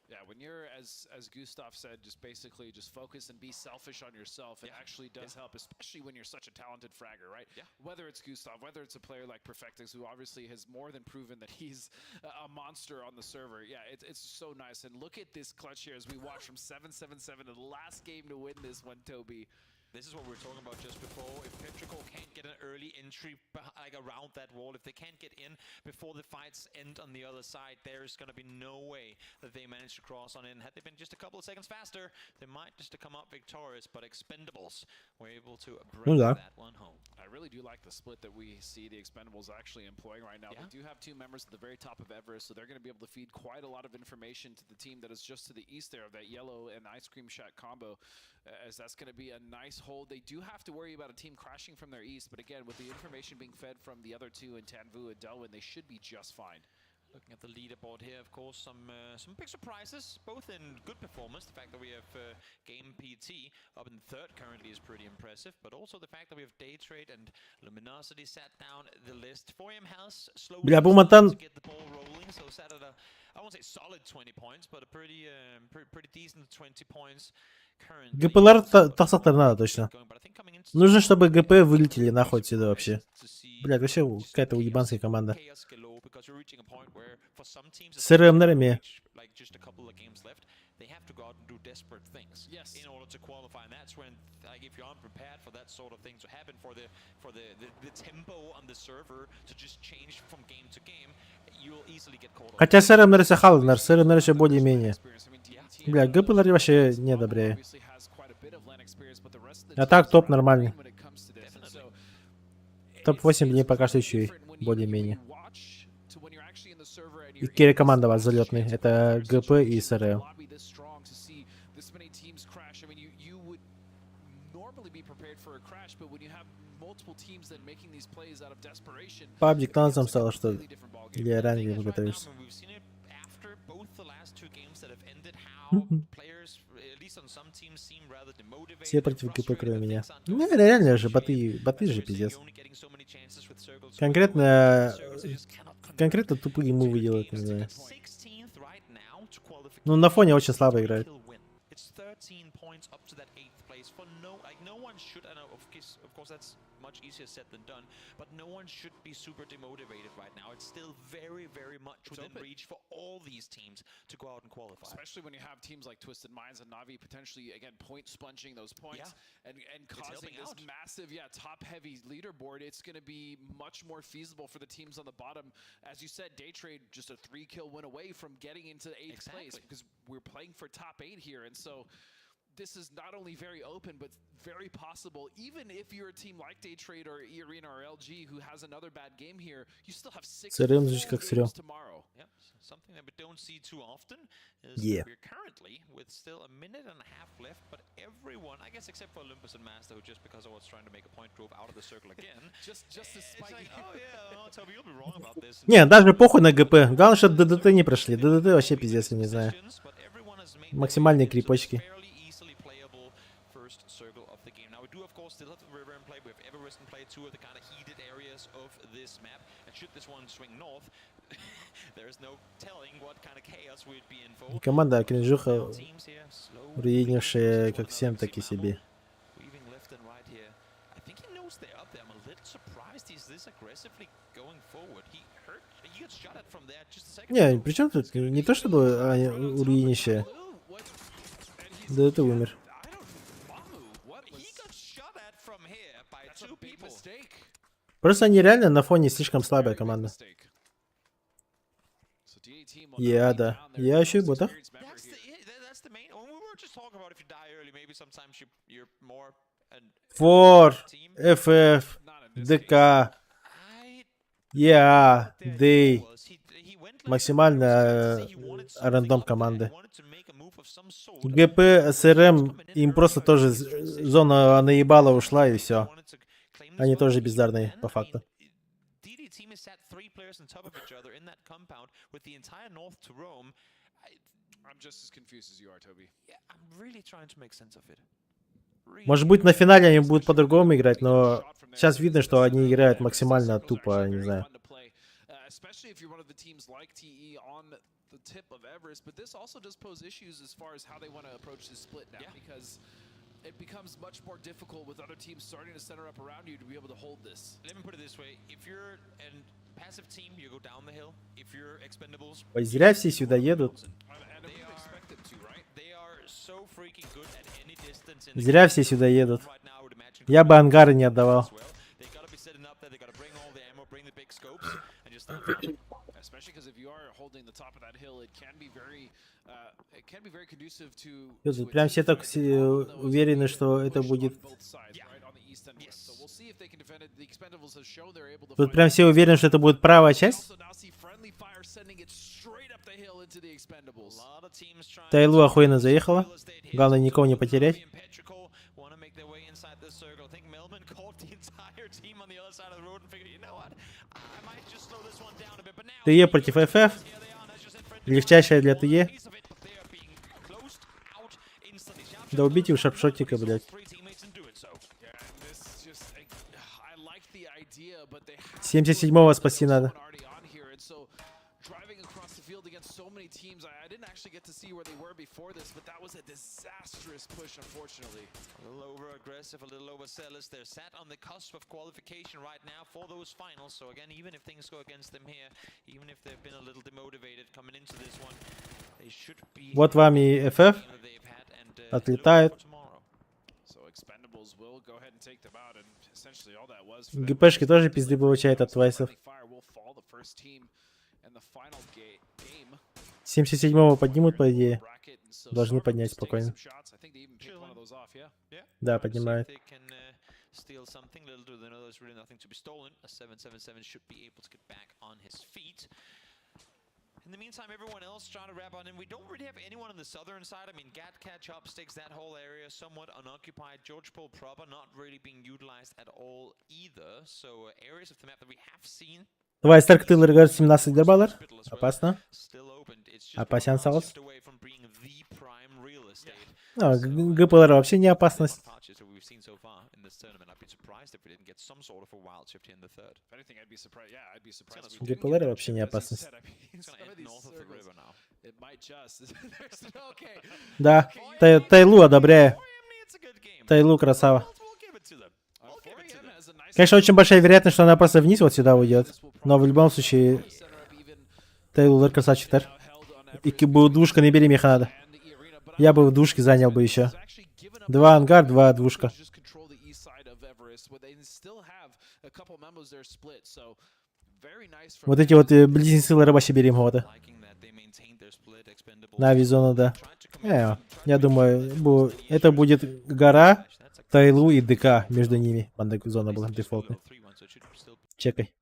Yeah, when you're, as Gustav said, just basically just focus and be selfish on yourself, it actually does help, especially when you're such a talented fragger, right? Yeah. Whether it's Gustav, whether it's a player like Perfectix, who obviously has more than proven that he's a monster on the server. Yeah, it's so nice. And look at this clutch here as we watch from 777 to the last game to win this one, Toby. This is what we were talking about just before. If Petrichor can't get an early entry like around that wall, if they can't get in before the fights end on the other side, there's going to be no way that they manage to cross on in. Had they been just a couple of seconds faster, they might just have come up victorious, but Expendables were able to bring Ну да. that one home. I really do like the split that we see the Expendables actually employing right now. They do have two members at the very top of Everest, so they're going to be able to feed quite a lot of information to the team that is just to the east there of that yellow and ice cream shack combo, as that's going to be a nice hold. They do have to worry about a team crashing from their east, but again, with the information being fed from the other two in Tanvu and Delwyn, they should be just fine. Looking at the leaderboard here, of course, some big surprises, both in good performance. The fact that we have Game PT up in third currently is pretty impressive, but also the fact that we have Daytrade and Luminosity sat down the list. 4AM has slowly Бля, бу мантан to get the ball rolling, so sat at a, I won't say solid 20 points, but a pretty decent 20 points currently. ГПлар тахсахтар надо точно. Нужно, чтобы ГП вылетели нахуй отсюда вообще. Блядь, вообще какая-то уебанская команда. С РМНерами. Like just a couple of games left, they have to go out and do desperate things in order to qualify. And that's when, like, if you aren't prepared for that sort of thing to happen, for the tempo on the server to just change from game to game, you'll easily get caught. off. Хотя СРМ халнер, СРМ еще более-менее. Бля, ГПлар вообще не одобряю. А так топ нормальный. Топ-8 мне пока что еще и более-менее. И керри команда у вас залетный. Это ГП и СРМ. Lobby this strong to see this many teams crash. I mean, you would normally be prepared for a crash, but when you have multiple teams then making these plays out of desperation, Пабдик танцем стало, что ли? Или ранее готовишься? We've seen it after both the last two games that have ended, how players, at least on some teams, seem rather demotivated. Все против ГП, кроме меня. Ну, реально же, боты, боты же пиздец. Конкретно, конкретно тупые мувы делают, не знаю. Ну, на фоне очень слабо играют. It's 13 points up to that eighth place for no, like, no one should, and of course that's much easier said than done, but no one should be super demotivated right now. It's still very, very much It's within open. Reach for all these teams to go out and qualify. Especially when you have teams like Twisted Minds and Navi potentially again point sponging those points and It's causing helping this out. Massive, yeah, top heavy leaderboard. It's going to be much more feasible for the teams on the bottom. As you said, Daytrade just a three kill win away from getting into eighth place because we're playing for top eight here, and so this is not only very open, but very possible. Even if you're a team like Daytrade or E Arena or LG who has another bad game here, you still have six СРМ full звучит как срём. games tomorrow. Yep, something that we don't see too often is Yeah. that we're currently with still a minute and a half left, but everyone, I guess except for Olympus and Master, who just because I was trying to make a point drove out of the circle again. Just to It's spite like, you. oh yeah, oh, Toby, you'll be wrong about this. Не, даже похуй на ГП. Главное, чтобы ДДТ не прошли. ДДТ вообще пиздец, я не знаю. Максимальные крипочки. Fairly easily playable first circle of the game. Now we do of course still have the river in play. We have Everest in play, two of the kind of heated areas of this map. And should this one swing north, there is no telling what kind of chaos we'd be in for. Команда кринжуха, Teams here, slow руинившая как всем, так и себе. weaving left and right here. I think he knows they're up there. I'm a little surprised he's this aggressively going forward. He hurt. He got shot at from there just a second Не, ago. при чем тут? Не то чтобы они руинищие. ДДТ умер. He got shot at from here by That's a two big people. mistake. Просто они реально на фоне слишком слабая команда. So DA team will Я, now be да. down there. Я еще и Most ботах. experienced member That's here. the, yeah, that's the main. When we were just talking about if you die early, maybe sometimes you're more an Фор, team. ФФ, ДК, ЕА, Дэй. Максимально э, рандом команды. ГП, СРМ, им просто тоже зона наебала ушла и все. Они тоже бездарные, по факту. DD team is sat three players on top of each other in that compound with the entire north to roam. I'm just as confused as you are, Toby. Yeah, I'm really trying to make sense of it. Может быть, на финале они будут по-другому играть, но сейчас видно, что они играют максимально тупо, не знаю. Especially if you're one of the teams like TE on the tip of Everest. But this also does pose issues as far as how they want to approach this split now, because it becomes much more difficult with other teams starting to center up around you to be able to hold this. Let me put it this way: if you're a passive team, you go down the hill. If you're Expendables, Ой, зря все сюда едут. they are so freaking good at any distance in the Зря все сюда едут. Я бы ангары не отдавал. They gotta be setting up there. They gotta bring all the ammo, bring the big scopes, and just start farming. Especially because if you are holding the top of that hill, it can be very conducive to Тут Прям все так все уверены, что это будет... both sides, right, on the east and west. So we'll see if they can defend it. The Expendables has shown they're able to Тут прям все уверены, что это будет правая часть. also now see friendly fire sending it straight up the hill into the Expendables. Тайлу охуенно заехала. Главное, никого не потерять. Wanna make their way inside the circle. I think Melman caught the entire team on the other side of the road and figured, you know what, I might just slow this one down a bit. But now ТЕ против ФФ. Легчайшая для ТЕ. Да убейте у шапшотика, блядь. 77-го спасти надо. Driving across the field against so many teams. I didn't actually get to see where they were before this, but that was a disastrous push, unfortunately. A little over aggressive, a little overzealous. They're sat on the cusp of qualification right now for those finals. So again, even if things go against them here, even if they've been a little demotivated coming into this one, they should be Вот вам и ФФ. Отлетает. So Expendables will go ahead and take them out, and essentially all that was for them ГПшки тоже пизды получает от Твайсов. Fire will fall the first team and the final game. 77-го поднимут, по идее. Должны поднять спокойно. Shots. I think they even picked one of those off, yeah? Да, поднимают. They can steal something. Little do they know there's really nothing to be stolen. A 777 should be able to get back on his feet. In the meantime, everyone else trying to wrap on in. We don't really have anyone on the southern side. I mean, Gatka, Chopsticks, that whole area somewhat unoccupied. George Paul proper not really being utilized at all either. So areas of the map that we have seen Давай, Старк Тейлор 17 баллар. Опасно. Опасен соус. Ну, ГПЛР вообще не опасность. departures that we've seen so far in this tournament. I'd be surprised if we didn't get some sort of a wild shift here in the third. If anything, I'd be surprised. Yeah, I'd be surprised. if we didn't ГПЛР get that вообще не shift. As you опасность. said, I mean, It's some gonna of end these north of the circles, river now. It might just. There's no okay. Да, Тайлу одобряю. Тайлу красава. Конечно, очень большая вероятность, что она просто вниз вот сюда уйдет. Но в любом случае, Тайлу красавчик. И двушка не бери, меха надо. Я бы в двушке занял бы еще. Два ангар, два двушка. Just control the east side of Everest, where they still have a couple memos there split. So very nice from Вот эти вот близнецы вообще бери вот. На Авизону, да. Я думаю, это будет гора, Тайлу и ДК между ними. Банда зона была дефолтная. Чекай.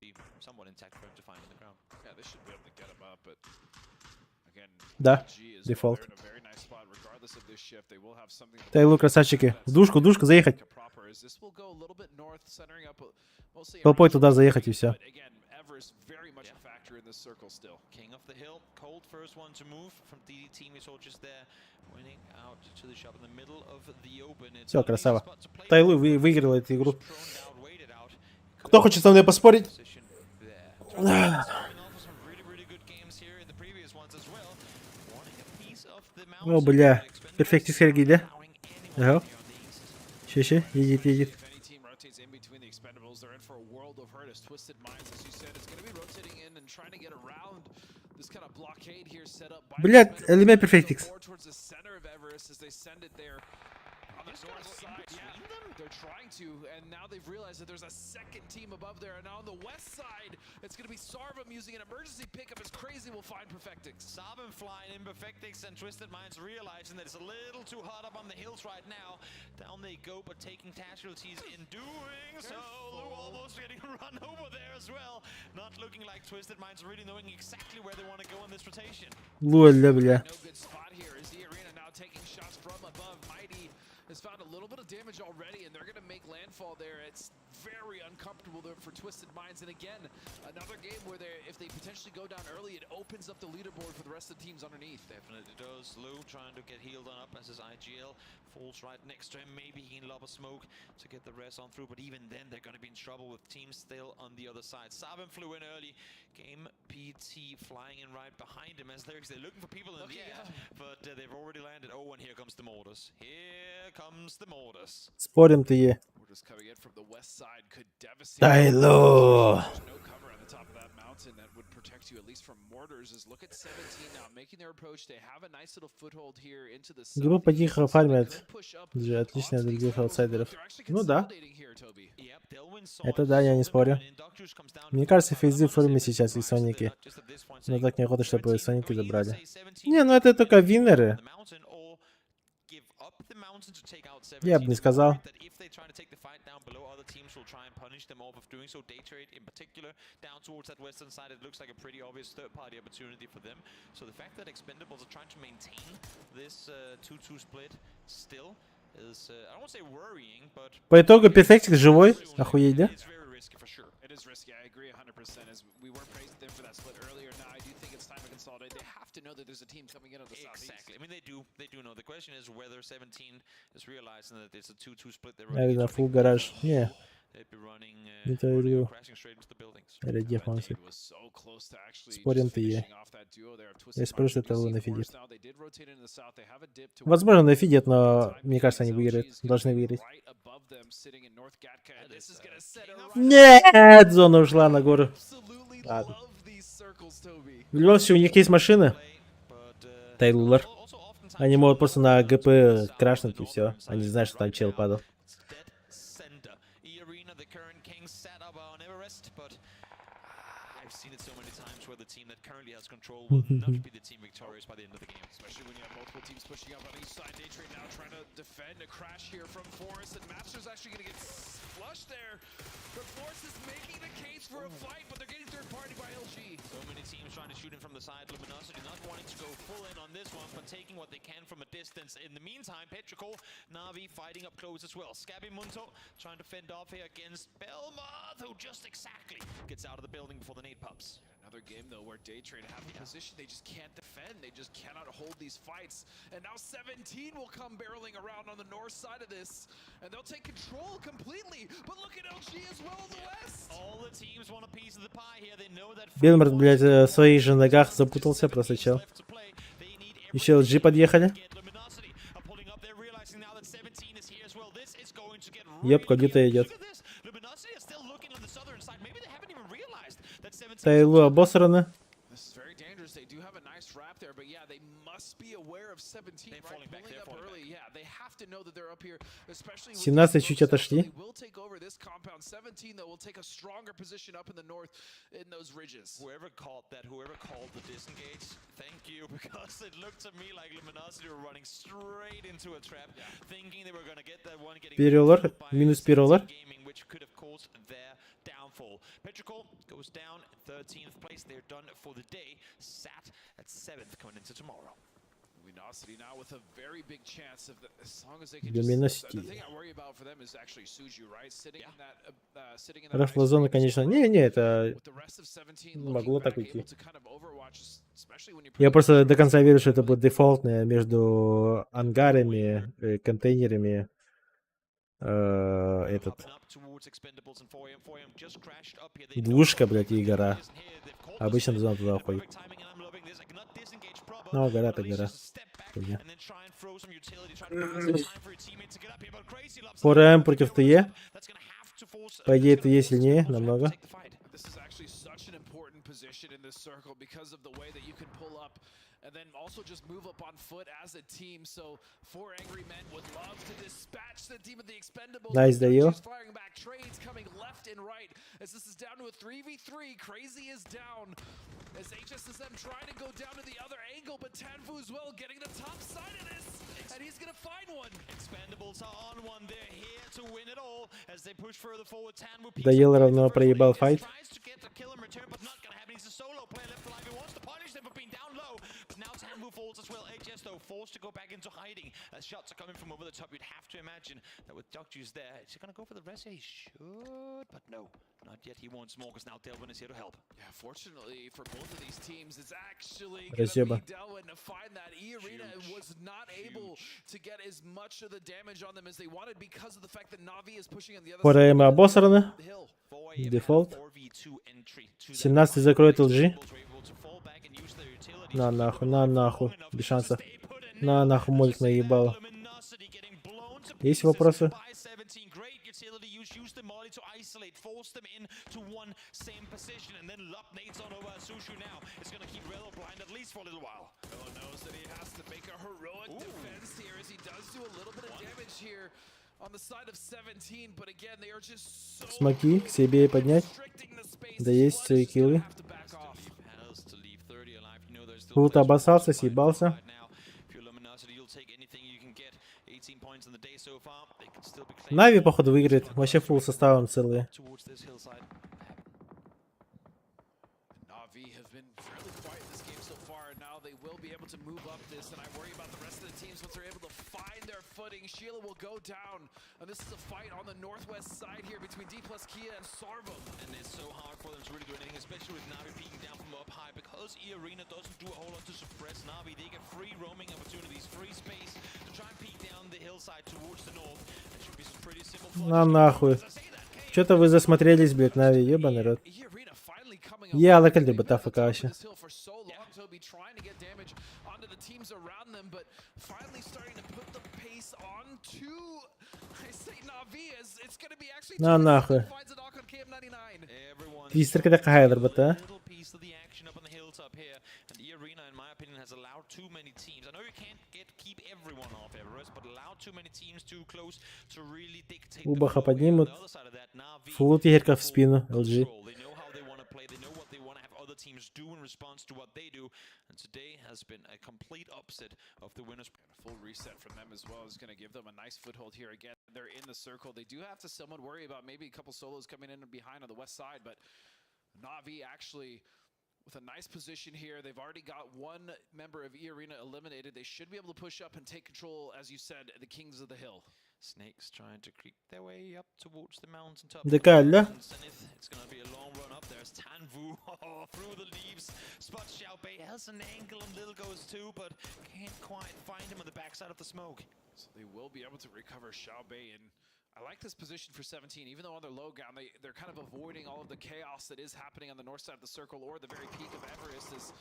Be somewhat intact for him to find on the ground. Yeah, they should be able to get him up, but again, Да, G is дефолт. they're in a very nice spot regardless of this shift. They will have something to Тайлу, красавчики. В душку, в душку заехать. proper as this will go a little bit north, centering up mostly Толпой туда заехать и все. But again, Everest very much a factor in this circle still. King of the hill, cold first one to move from DD team. We saw just there, winning out to the shop in the middle of the open. It's Все, not an easy красава. spot to play Тайлу выиграл эту игру. Кто хочет со мной поспорить? position there. Coming off of some really, really good games here in the previous ones as well. Wanting a piece of the О, mountain. бля. Перфектис да? Ага. Ща, ща, едет, едет. If any team rotates in between the Expendables, they're in for a world of hurt as Twisted Minds, as you said, is going to be rotating in and trying to get around this kind of blockade here set up by the Блядь, Expendables. элемент Перфектикс. More towards the center of Everest as they send it there. On the north side, yeah, they're trying to, and now they've realized that there's a second team above there, and now on the west side, it's going to be Sarvam using an emergency pickup as Crazy will find Perfectix. Sabin flying in, Perfectix and Twisted Minds realizing that it's a little too hot up on the hills right now. Down they go, but taking casualties in doing so. Lou almost getting run over there as well. Not looking like Twisted Minds really knowing exactly where they want to go in this rotation. Лоль, бля. No good spot here as the arena now taking shots from above. Mighty has found a little bit of damage already, and they're going to make landfall there. It's very uncomfortable there for Twisted Minds. And again, another game where they, if they potentially go down early, it opens up the leaderboard for the rest of the teams underneath. Definitely does. Lou trying to get healed on up as his IGL falls right next to him. Maybe he can lob a smoke to get the rest on through, but even then they're going to be in trouble with teams still on the other side. Sabin flew in early. Game PT flying in right behind him as they're looking for people in the air, but they've already landed. Oh, and here comes the mortars. Here comes the mortars. Спорим ты е. Mortars coming in from the west side could devastate. Тайлу. There's no cover on the top of that mountain that would protect you at least from mortars. As look at 17 now making their approach. They have a nice little foothold here into the Группа тихо фармит. Же отлично от других аутсайдеров. Ну да. Это да, я не спорю. Мне кажется, фейзы в форме сейчас и Соники. Но так неохота, чтобы Соники забрали. Не, ну это только виннеры. Я бы не сказал. If they try to take the fight down below, other teams will try and punish them off of doing so. Day trade in particular, down towards that western side, it looks like a pretty obvious third-party opportunity for them. So the fact that Expendables are trying to maintain this 2-2 split still По итогу Перфектик живой. Охуеть, да? It is risky. I agree 100%. As we were praising them for that split earlier, now I do think it's time to consolidate. They have to know that there's a team coming in on the southeast. Exactly. I mean, they do. They do know. The question is whether 17 is realizing that it's a 2-2 split. They're Наверное, running на full гараж. Не. They'd be running, Не то илью. crashing straight into the buildings. Или дефенсив. Спорим, ты е. Я спорю, что это на фидит. Возможно, на фидит, но мне кажется, они выиграют. Должны выиграть. Нет, зона ушла на гору. Ладно. В любом случае, у них есть машины. Тайлулар. Они могут просто на ГП крашнуть и все. Они знают, что там чел падал. Center. E Arena, the current king, set up on Everest, but I've seen it so many times where the team that currently has control will not be the team victorious by the end of the game. Especially when you have multiple teams pushing up on each side. Daytrade now trying to defend a crash here from Forest, and Master's actually going to get flushed there. But Forest is making the case for a fight, but they're getting third party by LG. So many teams trying to shoot in from the side. Luminosity not wanting to go full in on this one, but taking what they can from a distance. In the meantime, Petrichor, Navi fighting up close as well. Scabby Munto trying to fend off here against Belmoth, who just exactly gets out of the building before the nade pops. Another game though where Daytrade have the position they just can't defend. They just cannot hold these fights. And now 17 will come barreling around on the north side of this, and they'll take control completely. But look at LG as well on the west. All the teams want a piece of the pie here. They know that Белмарт, блядь, э, в своих же ногах запутался, просто чел. Еще LG подъехали. Ебка где-то идет. Тайлу обосраны. This is very dangerous. They do have a nice wrap there, but yeah, they must be aware of 17, right? Pulling up early. Yeah, they have to know that they're up here, especially with 17 чуть отошли. They will take over this compound. 17 though will take a stronger position up in the north in those ridges. Whoever caught that, whoever called the disengage, thank you, because it looked to me like Luminosity were running straight into a trap, thinking they were gonna get that one, getting Перелор, минус перелор. gaming, which could have caused their downfall. Petrichor goes down, 13th place. They're done for the day. Sat at 7th coming into tomorrow. Luminosity now with a very big chance of the, as long as they can just, Luminosity. the thing I worry about for them is actually Suju, right? Sitting in that sitting in that Рафла зона, конечно. Не, не, это могло так уйти. Я просто до конца верю, что это будет дефолтное между ангарами, э, контейнерами. э, этот. Двушка, блядь, и гора. Обычно зона туда уходит. Ну, а гора так гора. Хуйня. 4М против ТЕ. По идее, ТЕ сильнее намного. This is actually such an important position in this circle because of the way that you can pull up and then also just move up on foot as a team. So four angry men would love to dispatch the team of the Expendables. Nice, But Dayo. Dutchie's firing back trades coming left and right as this is down to a 3v3. Crazy is down as HSSM trying to go down to the other angle, but Tanfu as well getting the top side of this, and he's gonna find one. Expendables are on one. They're here to win it all as they push further forward. Tanwu Доел равно проебал файт. tries to get the kill in return, but not gonna happen. He's a solo player left alive. He wants to punish them for being down low, but now Tanwu falls as well. HS though forced to go back into hiding. As shots are coming from over the top, you'd have to imagine that with Duck Juice there, is he gonna go for the rest? He should, but no, not yet. He wants more because now Delvin is here to help. Yeah, fortunately for both of these teams, it's actually gonna Разъеба. be Delwyn to find that E Arena was not able to get as much of the damage on them as they wanted because of the fact that Navi is pushing on the other 4М обосраны. the hill. Дефолт. 17 закроет LG. На нахуй, на нахуй. Без шансов. На нахуй, молик наебал. Есть вопросы? Great utility use, use the molly to isolate, force them in to one same position, and then Lup nades on over Sushu now. It's gonna keep Relo blind at least for a little while. Relo knows that he has to make a heroic defense here as he does do a little bit of damage here on the side of 17, but again, they are just so Смоки к себе поднять. Да есть свои киллы. Тут обоссался, съебался. If you're Luminosity, you'll take anything you can get. 18 points in the day so far. They can still be claiming Нави, походу, выиграет. Вообще фул составом целые. towards this hillside. Navi have been fairly quiet in this game so far, and now They will be able to move up this, and I worry about the rest of the teams once they're able to find their footing. Sheila will go down, and this is a fight on the northwest side here between D plus Kia and Sarvum. And it's so hard for them to really do anything, especially with Navi peeking down from up high. Because E Arena doesn't do a whole lot to suppress Navi, they get free roaming opportunities, free space to try and peek down the hillside towards the north. It should be some pretty simple На нахуй. Что-то вы засмотрелись, блядь, Нави, ебаный рот. Я лакальды бы АФК вообще. This hill for so long, Toby, trying to get damage onto the teams around them, but finally starting to put the pace on to, I say Navi, as it's gonna be actually На нахуй. finds a knock on KM99. Твистер когда кахайлар бата. Little piece of the action up on the hilltop here, and E Arena, in my opinion, has allowed too many teams. I know you can't get keep everyone off Everest, but allowed too many teams too close to really dictate the Убаха flow here. On поднимут. the other side of that, Navi Фулл Егерка в спину, LG. control. They know how they want to play. They know what they want to have other teams do in response to what they do. And today has been a complete upset of the winners. A full reset from them as well is going to give them a nice foothold here again. They're in the circle. They do have to somewhat worry about maybe a couple solos coming in behind on the west side, but Navi actually with a nice position here. They've already got one member of E Arena eliminated. They should be able to push up and take control, as you said, the Kings of the Hill. Snakes trying to creep their way up towards the mountaintop. Декалля. Zenith, it's gonna be a long run up there. As Tanvu through the leaves spots Xiao Bei has an angle on Lil Goes too, but can't quite find him on the backside of the smoke. So they will be able to recover Xiao Bei, and I like this position for 17. Even though on their low ground, they're kind of avoiding all of the chaos that is happening on the north side of the circle or the very peak of Everest as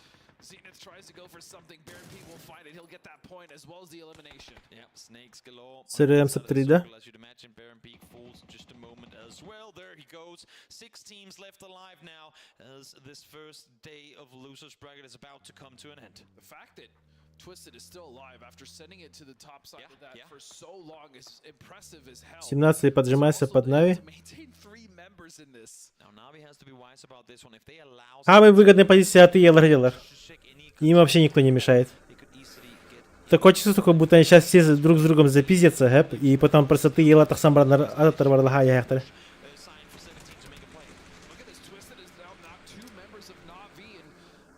Zenith tries to go for something. Baron Pete will find it. He'll get that point as well as the elimination. Yep, snakes galore. CRM On the sub side of the 3, да? circle, As you'd imagine, Baron Peak falls in just a moment as well. There he goes. Six teams left alive now as this first day of losers bracket is about to come to an end. The fact that Twisted is still alive after sending it to the top side of that for so long is impressive as hell. 17 поджимайся под Нави. Maintain three members in this. Now Navi has to be wise about this one. If they allow Самая выгодная позиция от ЕЛР. Им вообще никто не мешает. Такое чувство, такое, будто они сейчас все друг с другом запиздятся, гэп, и потом просто ты ела тахсан Look at this. Twisted is now knocked two members of Navi, and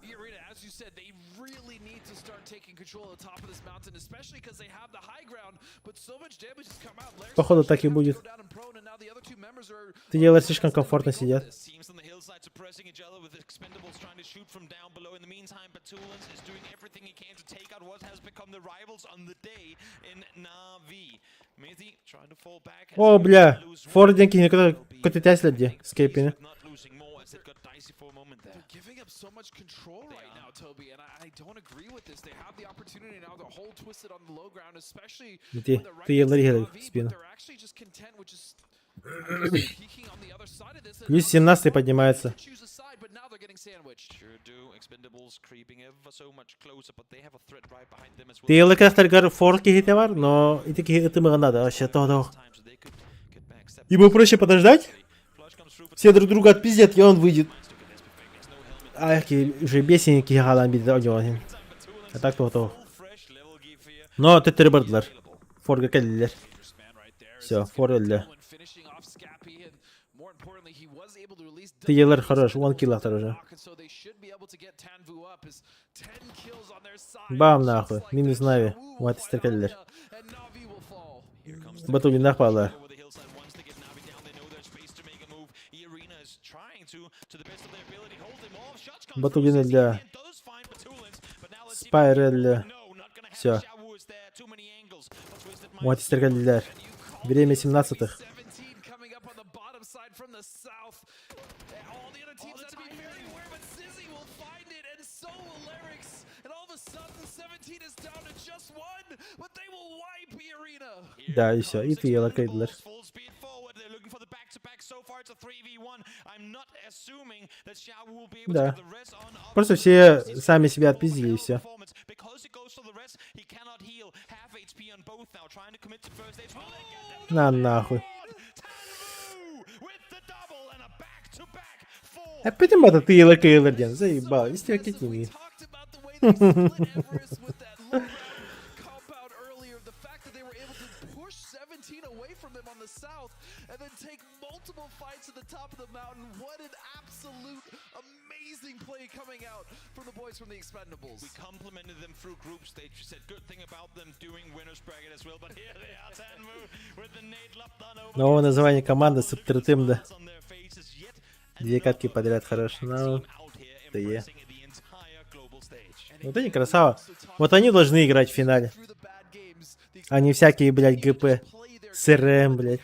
E Arena, as you said, they really need to start taking control of the top of this mountain, especially because they have the high ground. But so much damage has come out. Larry's Походу так и будет. down and prone, and now the other two members are Ты слишком комфортно сидят. Teams on the hillside suppressing each other with expendables trying to shoot from down below. In the meantime, Batulins is doing everything he can to take out what has become the rivals on the day in Navi. Mithy trying to fall back. О, бля, Фординки көтөтәслер скепини. Not losing more as it got dicey for a moment there. They're giving up so much control right now, Toby, and I don't agree with this. They have the opportunity now to hold Twisted on the low ground, especially Ты, when they're right ты next to ЕЛР Navi, в спину. but they're actually just content with just I guess, peeking on the other side of this. and Плюс 17 поднимается. choose a side, but now they're getting sandwiched. Sure do. Expendables creeping ever so much closer, but they have a threat right behind them as well. Ты ЕЛР форки бар, но и такие это надо, вообще то то. Ему проще подождать? Все друг друга отпиздят, и он выйдет. Ах, уже бесенький галан бит А так то то. Но төттөрү бардылар. Форга кэллилэр. Все, фор өллө. Finishing off Scappy, and more importantly, he was able to release Тыелар хорош, one kill автор уже. and so they should be able to get Tanvu up as 10 kills on their side. Бам нахуй, минус Нави. Вот истеркеллер. Батулин нахпала. Over the hillside once they get Navi down, they know there's space to make a move. E Arena is trying to the best of their ability, hold them off. Shots come Батулин өллө. Спайр өллө. Все. Вот истеркеллер. Время 17-х. coming up on the bottom side from the south. All the other teams have to be very aware, but Sizzy will find it, and so will Larix. And all of a sudden, 17 is down to just one, but they will wipe the arena. Да, и все. И ты ЕЛР Full speed forward. They're looking for the back-to-back. So far, it's a 3v1. I'm not assuming that Xiao will be able to Да. get the rest on up Просто все сами себя отпиздили и все. performance. Because it goes for the rest, he cannot heal. Half HP on both now, trying to commit to first aid. Will they get them? На нахуй. With the double and a back-to-back four. Опять это ты ЕЛР ден, заебал. Истеркетини. Compound earlier, the fact that they were able to push 17 17 away from them on the south, and then take multiple fights at the top of the mountain. What an absolute amazing play coming out from the boys from the Expendables. We complimented them through group stage. We said good thing about them doing winners bracket as well. But here they are, Tanmu with the nade locked on over. Новое название команды Саптертымда. Две катки подряд хорошо. Ну, да е. Вот они красава. Вот они должны играть в финале. А не всякие, блядь, ГП. СРМ, блядь.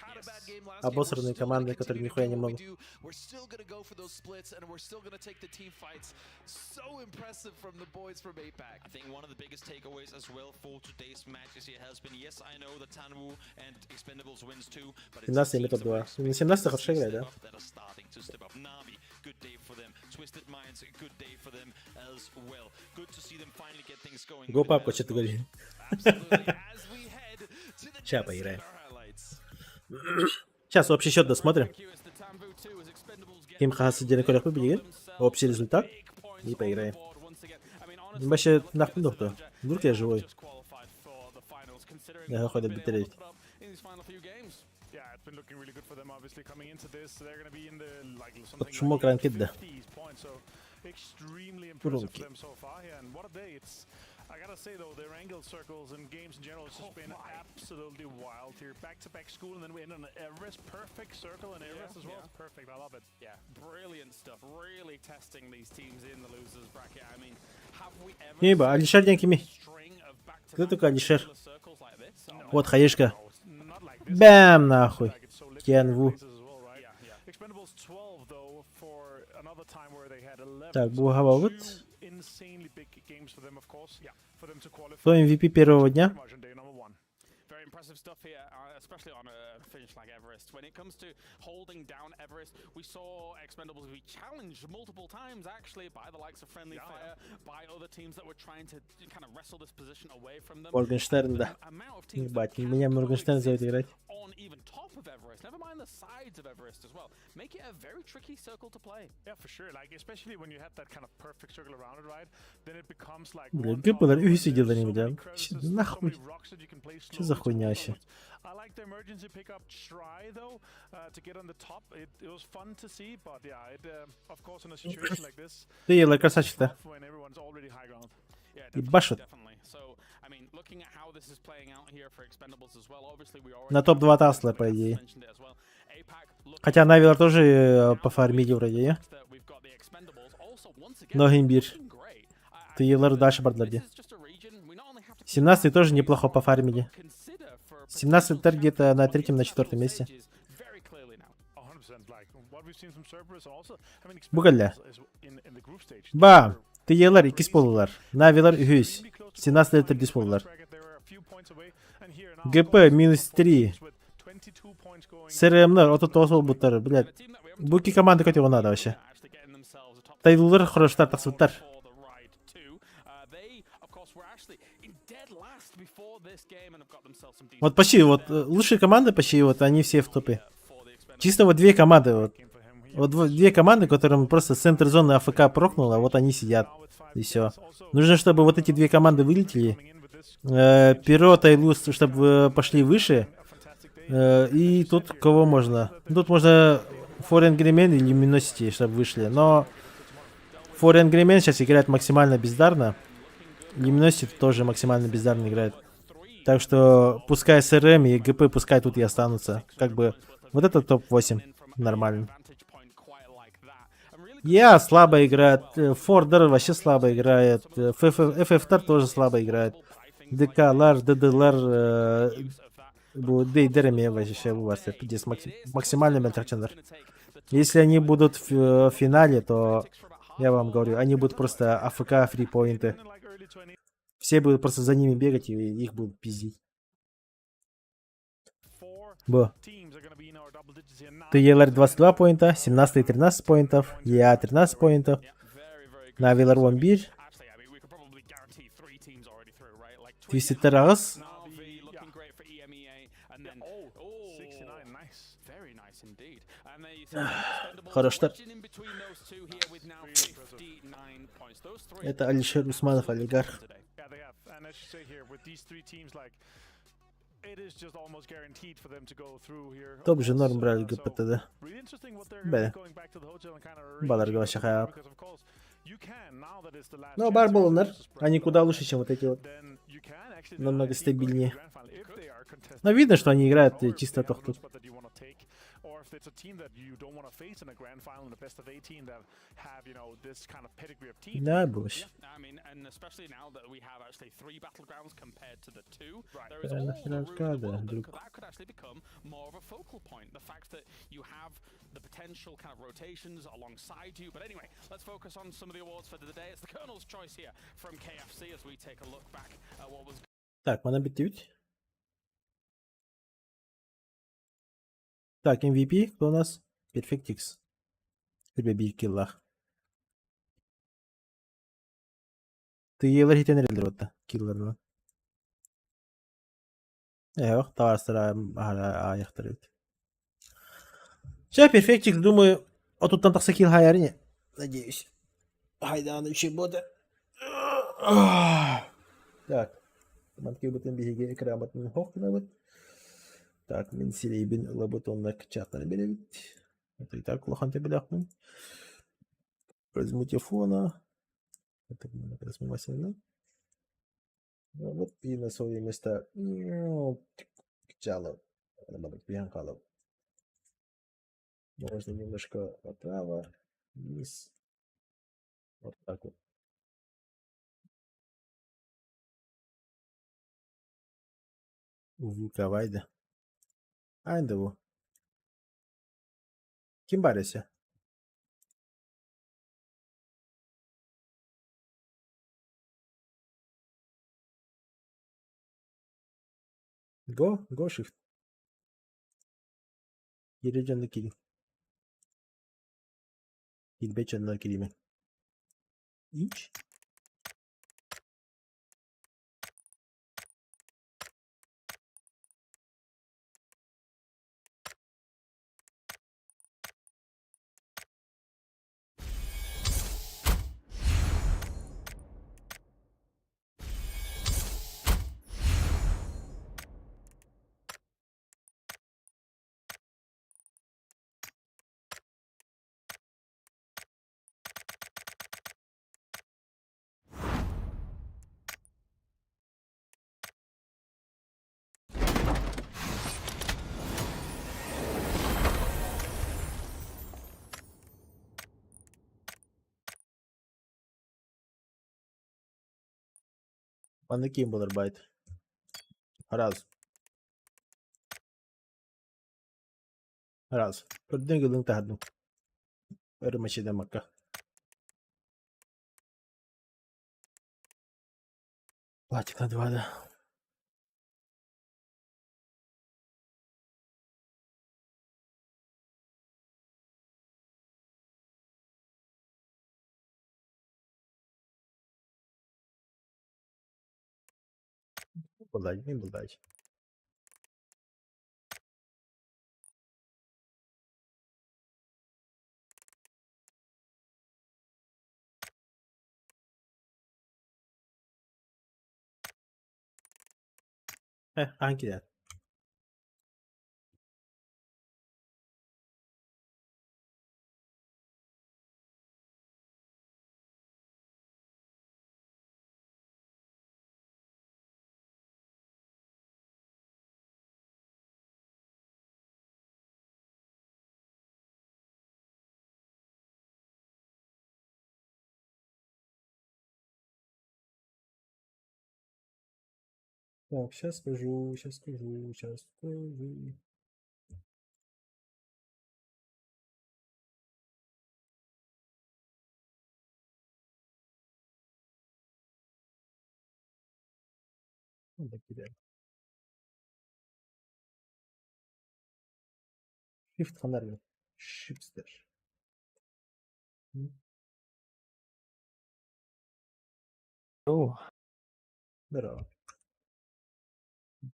Обосранные команды, которые нихуя не могут. We're still gonna go for those splits and we're still gonna take the team fights. So impressive from the boys from 8-Pack. I think one of the biggest takeaways as well for today's matches here has been yes, I know that Tanwu and Expendables wins too, but it's 17 или топ-2. На 17 хорошо играет, да? that are starting to step up. Navi, good day for them. Twisted Minds, good day for them as well. Good to see them finally get things going. Го папка, что ты говоришь? Сейчас поиграем. Сейчас общий счет досмотрим. Ким хаһыс диэн көрүөхпүт билигин. Общий результат. И поиграем. Вообще нахуй доктор. Вдруг я живой. Я ходит биттереть. Yeah, it's been looking really good for them obviously coming into this. They're going to be in the like something Под шумок like ранкет, да. 50s points, so extremely impressive for Громкий. them so far here. And what a day. It's I gotta say though, their angle circles and games in general has just been absolutely wild here. Back to back school and then we end on Everest. Perfect circle and Everest as well. yeah. It's perfect. I love it. Yeah, brilliant stuff. Really testing these teams in the losers bracket. I mean, have we ever Кими Алишер диэн кимий. Кто такой Алишер? Вот хаешка. Бэм нахуй. Кенву. Expendables 12 though for another time where they had 11. Так, бугавабыт. Insanely big games for them of course. Yeah. For them to qualify. Кто MVP первого дня? Pretty much on day number one. Very impressive stuff here, especially on a finish like Everest. When it comes to holding down Everest, we saw Expendables be challenged multiple times actually by the likes of Friendly Fire, by other teams that were trying to kind of wrestle this position away from them. Моргенштерн, да. Ебать, меня Моргенштерн зовет играть. On even top of Everest, never mind the sides of Everest as well. Make it a very tricky circle to play. Yeah, for sure. Like especially when you have that kind of perfect circle around it, right? Then it becomes like Бля, ГПлар үһүс сидел бля. Че Нахуй. Че за хуйня вообще? I like the emergency pickup try though to get on the top. It was fun to see, but yeah, it of course in a situation like this, Ты ела красавчик-то. when everyone's already high ground. Ебашит. Definitely. So, I mean, looking at how this is playing out here for Expendables as well, obviously we already На топ-2 Тасла, по идее. Хотя Навилар тоже пофармили вроде, не? Но имбирь. Тейлор дальше бардылар дии. 17 тоже неплохо пофармили. 17 тер где-то на третьем, на четвертом месте. 100% like what we've seen from Cerberus also. I mean, Бу кэллэ. Expendables is in the group stage. Бам! Тейлор иккис буоллулар. Навилар үһүс. 17 төрдүс буоллулар. ГП минус 3. СРМнар 39 буолбуттар, блядь. Бу икки команда көтөҕө надо вообще. Тайлылар хороштар тахсыбыттар. They, of course, were actually in dead last before this game and have got themselves some decent Вот почти, вот лучшие команды почти, вот они все в топе. Чисто вот две команды, вот. Вот две команды, которым просто центр зоны АФК прокнуло, а вот они сидят. И все. Нужно, чтобы вот эти две команды вылетели. Перо, Тайлус, чтобы пошли выше. И тут кого можно? Ну, Тут можно Foreign Agreement или Luminosity, чтобы вышли. Но Foreign Agreement сейчас играет максимально бездарно. Luminosity тоже максимально бездарно играет. Так что пускай СРМ и ГП пускай тут и останутся. Как бы вот это топ-8 нормально. Я слабо играет, Фордер вообще слабо играет, FFTR тоже слабо играет. ДК, Лар, ДДЛР, бу Дейдерами вообще у вас пиздец максимально мельтарчендар. Если они будут в финале, то я вам говорю, они будут просто АФК фрипоинты. Все будут просто за ними бегать и их будут пиздить. Б. ТЛР 22 поинта, 17 13 поинтов, ЕА 13 поинтов, Навилар 11, Twisted аҕыс, 69, nice. Very nice indeed. And there you see Хороштар. Expendables in between those two here with now 59 points. Those three Это Алишер Усманов, олигарх. Yeah, they have. And as you say here, with these three teams, like Топ же норм брали ГПТ, да? Бля. Баларга вообще хаяп. Ну, бар болоннор, они куда лучше, чем вот эти вот. Намного стабильнее. Но видно, что они играют чисто тохту. Or if it's a team that you don't want to face in a grand final in the best of 18 that have, you know, this kind of pedigree of team. Да, было. I mean, and especially now that we have actually three battlegrounds compared to the two, right. there is all the room in the world that could, that could actually become more of a focal point. The fact that you have the potential kind of rotations alongside you. But anyway, let's focus on some of the awards for the day. It's the Colonel's choice here from KFC as we take a look back at what was Так, манан бүттүбүт. Так, MVP кто у нас? Perfect X. Биир киллах. Тыйылар хитен эрэллэр отта килларынан. Ээх, табаарыстара аайахтар эбит. Чэ, Perfect думаю, отуттан тахса килл хайар ини. Надеюсь. Хайдаан үчүгэй буолуо. Так, манкыбытын биһиги экранбытын хоох гынабыт. Так, мин сирэйбин ылабыт уонна чааттан биэрэбит. Это и так улахан төбөлөөхпүн. Возьмите фона. Это мы Вот и на свое место хаалабыт. Можно немножко направо, вниз. Вот так вот. Увуковайда. Айндову. Ким баар өссө? Го, го shift. Киирэ дьонно киириҥ. Киирбэт дьоннор кииримэҥ. Ич. Манна ким буолар байт? Раз. Раз. Көрдүн гылын таһардым. Өрүмэчидэмакка. Платина 2, да. Булдач, мин булдач. Э, хаһан киирэр? Так, сейчас скажу, сейчас скажу, сейчас скажу. Ну, так киирэр. Shift ханар Shipster. О. Здорово.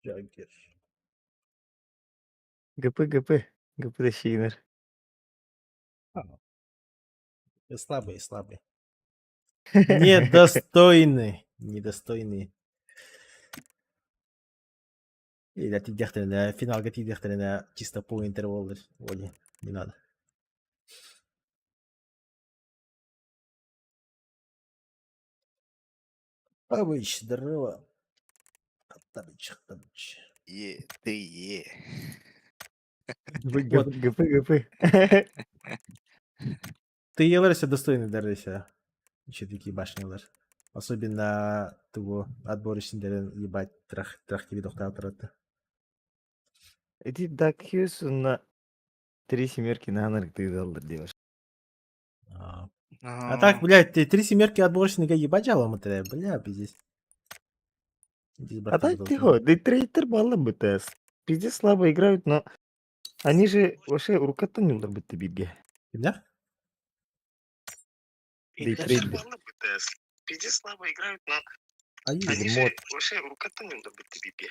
Джаггер. ГП, ГП. ГП Щинер. А. Слабый, слабый. Недостойный. Недостойный. Или тиийдэхтэринэ, финалга тиийдэхтэринэ чисто поинтер буоллар. Ой, не надо. Абыч, здорово. Хоттабыч, Хоттабыч. Е, ты е. Вот. ГП, ГП. Тыйылар все достойны дәресе. Еще такие башнялар. Особенно того отборочныйдарын ебать трах трах тебе доктор Эти Dark Hughes на три семерки на тыдаллар девушка. А так, блядь, ты три семерки отборочныйга ебать жалом это, бля, пиздец. Здесь А так тихо, Дейтрейтер баллы БТС. Пиздец слабо играют, но они же вообще рукаттан юлдар бітті бирге. Кимдер? Дейтрейдер. Пиздец слабо играют, но они же вообще рукаттан юлдар бітті бирге.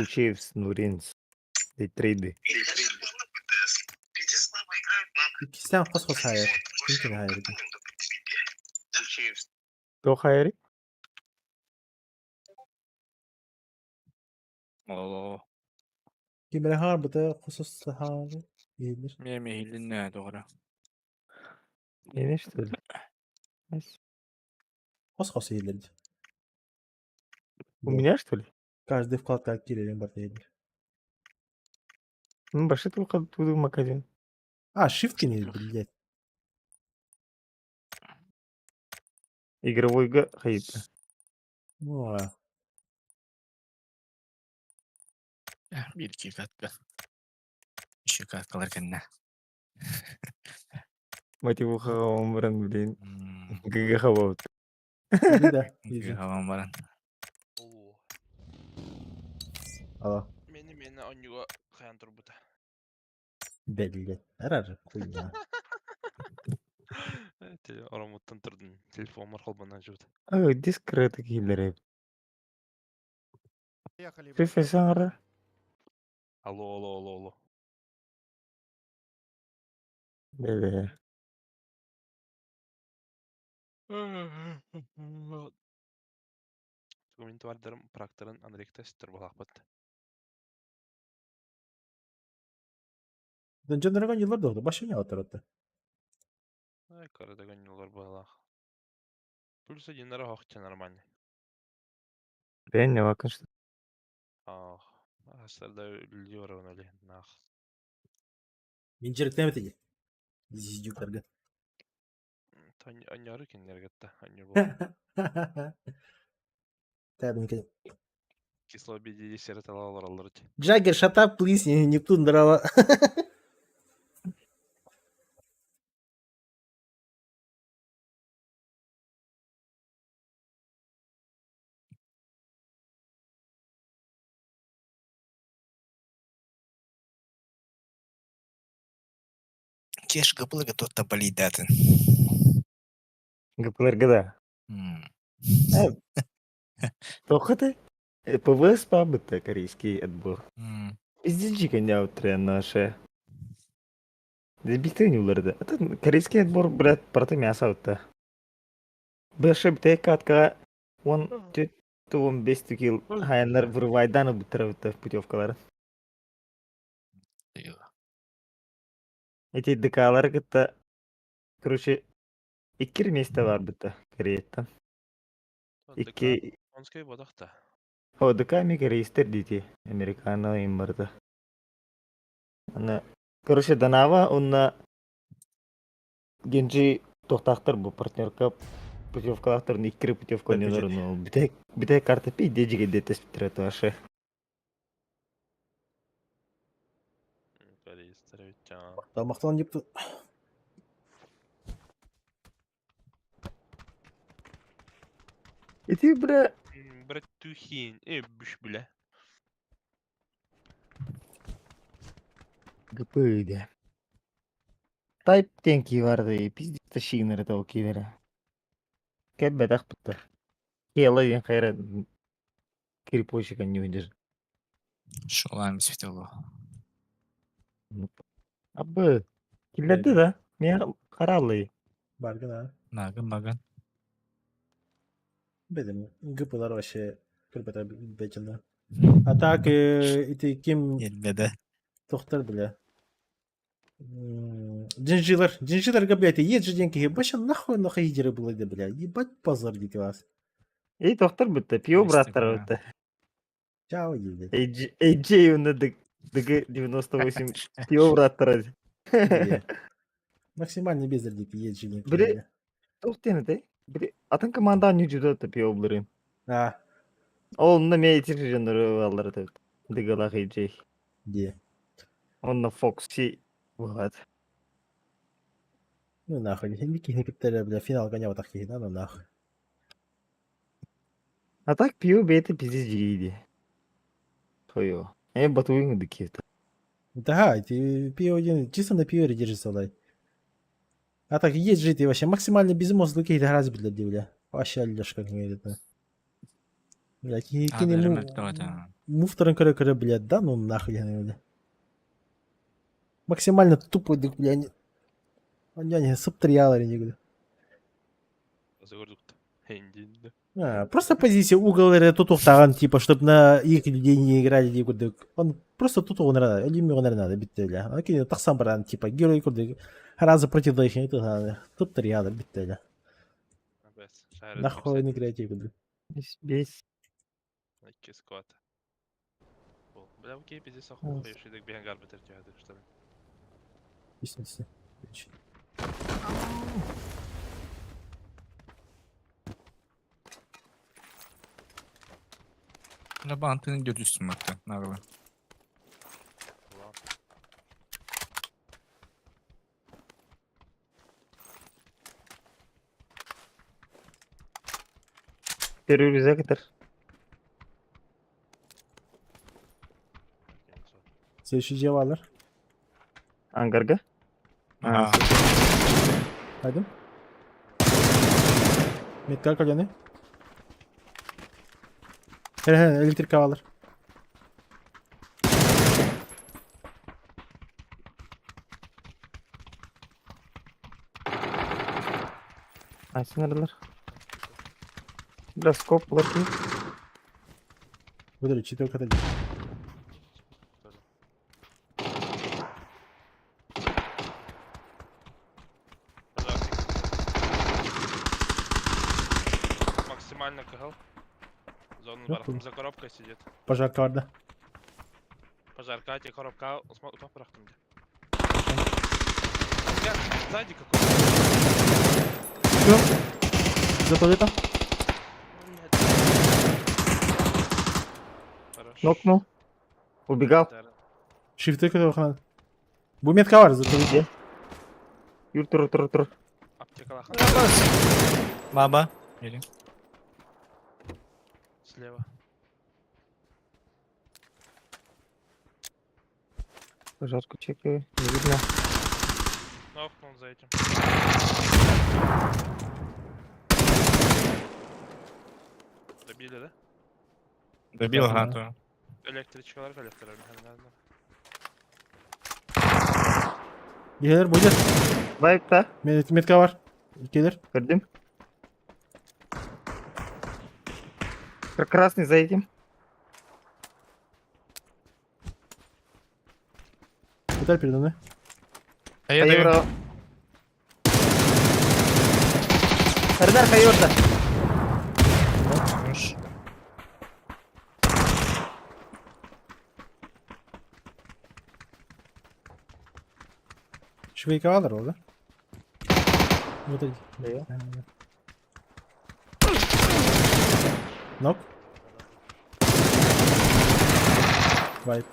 Учевс, Нуринс, Дейтрейды. Иккистээн хос-хос хайар. Ким кини хайарый? Кто хайари? Олоо. Ким эрэ хаарбыта хос-хос хаары иһиллэр. Мен мехилинне doğru. Не что ли? Хос-хос иһиллэр. У меня что ли? Каждый вкладка киирэрин барыта иһиллэр. Ну, башит туду магазин. А, shift кини, блядь. Игровойга хайыта. Ну, а. Bir iki katka. Үш каткалар кэннэ. Мотивуха омран, блин. ГГ хабаут. Да, Хаван баран. Алло. Мени мени онньуга хайан турбута. Блядь. Арар, хуйня. Оромуттан турдун. Телефон холбанан жут. А, дискрет киллеры. Фифа саңара. Алло, алло, алло, алло. Бе-бе. Комментарийдарым практорын Андрейкта ситтер балаахпат. Донжон йыллар доҕду, башня алатар Ай, карадаган юлар балах. Плюс один рахча нормальный. Реально вакан что? Ах, астарда үлдү али нах. Мин жеректемети. Зиздюктарга. Аньяры киннергетта, аньяр бол. Табинка. Кисло беди сереталалар аллар. Джаггер, shut up, please, Нептун, здорово. Кеш гыпылыга тотта балидатын. ГПЛРГ, да. Тоқыты? ПВС пабыта корейский отбор. Пиздец жикеня наши. Дебиты не уларды. Это корейский отбор, блядь, парты мясо вот Бэшеп катка он он бес кил хаяннар вырвайданы бутырабыта путевкалары. Эти ДКлар кытта, короче, иккир месте бар бутта Кореяттан. Икки Онской бодахта. О, ДК ми корейстер дити, американо им барда. Ана, короче, Данава онна Генджи тохтахтар бу партнерка путевкалахтар иккир путевка ойнолор, но бите бите карта пи дежиге детес битрет вообще. Корейстер ведь. Тамактан Нептун. Ити бре Братухин, э, бүш биле. ГП де. Тайп тенки барды, пиздец ташигнер это окидера. Кеп бетах бутта. Кела ден хайра кирпочика не выдержит. Шолан бисфитолу. Абы, киллерди да. Мен каралы. Баргын а. Нагын багын. Бедем, ГПлар вообще көрбөтө бечена. А так ити ким Елбеде. Тохтор бля. Джинжилер, Джинжилерга, блядь, есть же деньги. Вообще нахуй нахуй лидеры было, да, бля. Ебать позор дети вас. Эй, тохтор бүтті, пио браттар бүтті. Чао, блядь. AJ уна ДГ-98 пио браттар. Максимально бездер дети есть же деньги. Били, тоқтен этэй. Били, атын команда не жүдө пио булырын. А. Ол онна ме итир жоннору аллар этэй. ДГ-лах AJ. Где? Онна Фокси вот. Ну нахуй, Ники киттер, бля, финал гонял так да, ну нахуй. А так пио бейте пиздец жиги. Хойо. Батуин дикет. Да, ты пио один, чисто на пиоре держится, лай. А так есть же ты вообще максимально безмозглый какие-то раз, бля, бля. Вообще Лешка как говорит. Бля, кини муфторын көрө-көрө, блядь, да ну нахуй, бля. Максимально тупой, бля, не... Не, субтриалы, не говорю. А, просто позиция угол тутуктаган, типа, чтобы на их людей не играли, типа, он просто тут он надо, или мне надо, битте, бля. Окей, тахсан баран, типа, герой курдук, раза против их, тут триада, битте, бля. Нахуй не играйте, курдук. Бес. Икки сквад. Бля, окей, пиздец, охуй, шидек беган бетер тяды, что ли. Естественно. Лабантын görürsün hatta. Nagla. Первый рюкзак Следующий дьяволар. Ангарга? А. Пойдем. Метка кальяны. Электрика алыр. Айсыңарлар. Бля, скоп лаки. Выдали, четверка один. Максимально КГЛ. Зону барахтым. За коробкой сидит. Пожарка бар да. Пожарка, те коробка. Утоп барахтым. Сзади какой-то. Все? За туалетом? Нокнул. Убегал. Шифты которых надо. Бу метка бар за туалет. Юр, тур, тур, тур. Аптека Баба. Или? Слева. Пожарку чекаю. Не видно. Нокнул за этим. Добили, да? Добил гранату. Электричкалар коллекторы. Gelir будет. Вайпта. Метка бар. Келер. Көрдüm. Красный за этим. Виталь передо мной. А я даю. Сардар Хайорда. Хорош. Швейка алыр да? Вот эти. Да. Нок. Вайп.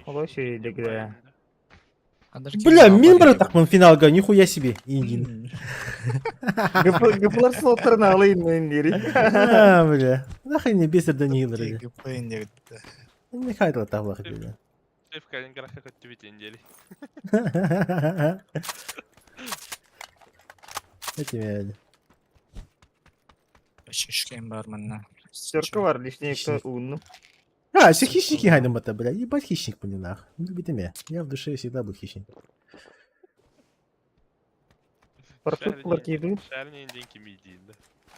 Олой да. Бля, мин бар тақмын финалга, нихуя себе. Индин. Гыплар слоттарын алайын мен дери. А, бля. Нахуй не бесер да не гидр. ГП не Не хайдла таблах, бля. Ты в Калининград как тебе дели. Эти меня. Шишкем бар манна. Терка бар, лишний унну. А, все хищники гайдам это, бля. Ебать хищник, блин, нах. Не любите меня. Я в душе всегда был хищник. Паркур Шарни день кимидин,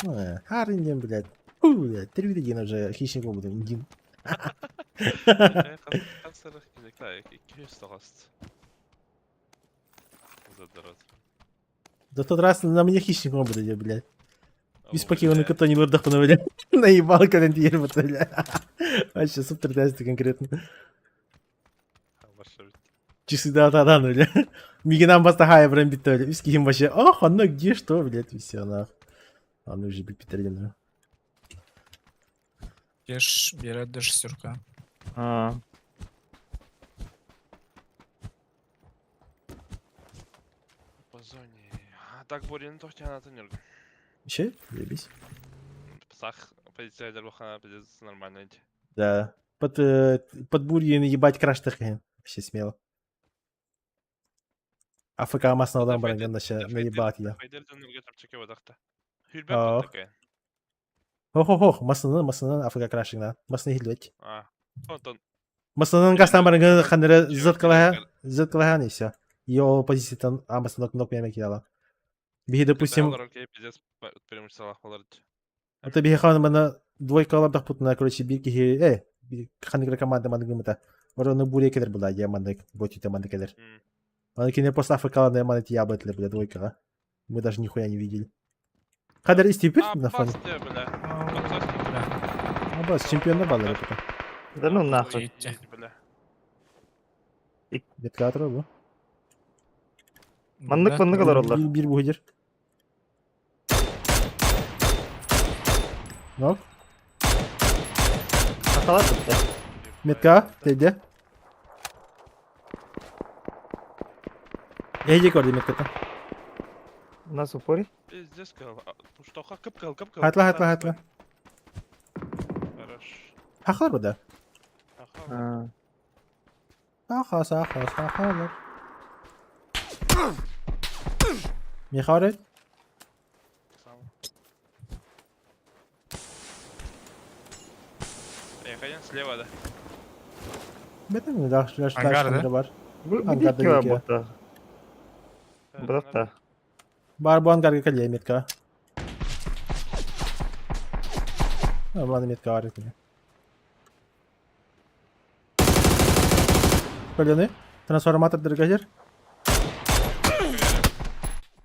да. Харин, блядь. Бля, 3-1 уже хищник буолбутум, индин. Да тот раз на мне хищник буолбута дии, блядь. Үс покемоны кытта не вырдахпына, блядь. Наебал кэлэн тиийэр бля. Вообще супер конкретно. Часы да, бля. Мигинан бастахая прям битті, бля. Үс киһим вообще, ох, оно где что, блядь, и все, нах. Аны уже бипитерден. Кеш берет до шестерка. А. По зоне. Так, Борин, то хотя надо Еще? Заебись. Сах, позиция дербаха, пиздец, нормально. Да. Под бурью ебать краш Вообще смело. АФК масналардан баран наша наебать я. Хо-хо-хо, масынан, масынан АФК крашигна. Масны хилбет. Масынан гастан баран ханера зыткалаха, зыткалаха и все. Ее позициятан амасынок нок меме кидала. Биһи, допустим, это биһи хан мана двойка алардах путна, короче, бир киһи, ханныгра команда маны гымыта. Орону буря келер була, я маны, вот это маны келер. Маны кине просто АФК маны тиябытлы, бля, двойкага. Мы даже нихуя не видели. Кадр истепир на фоне. Абас, чемпион баллы пока. Да ну нахуй. Веткатор бу. Маннык маннык олороллор. Бир бир буһудер. Нок. Сахалар бітті. Метка, тейде. Эйди көрдү метката. У нас упори. Пиздец, что кып кыл, кып кыл. Хатла, хатла, хатла. Хорош. Хахлар бу да. А. Аха, саха, сахалар. Михарет? Ехали слева, да. Бетен даш даш Ангар, да? бар. Бу Ангарда бу дике. бота. Братта. Бар бу ангарга кэллэ метка. Нормально метка бар этине. Көлөні? Трансформатор дыргазер?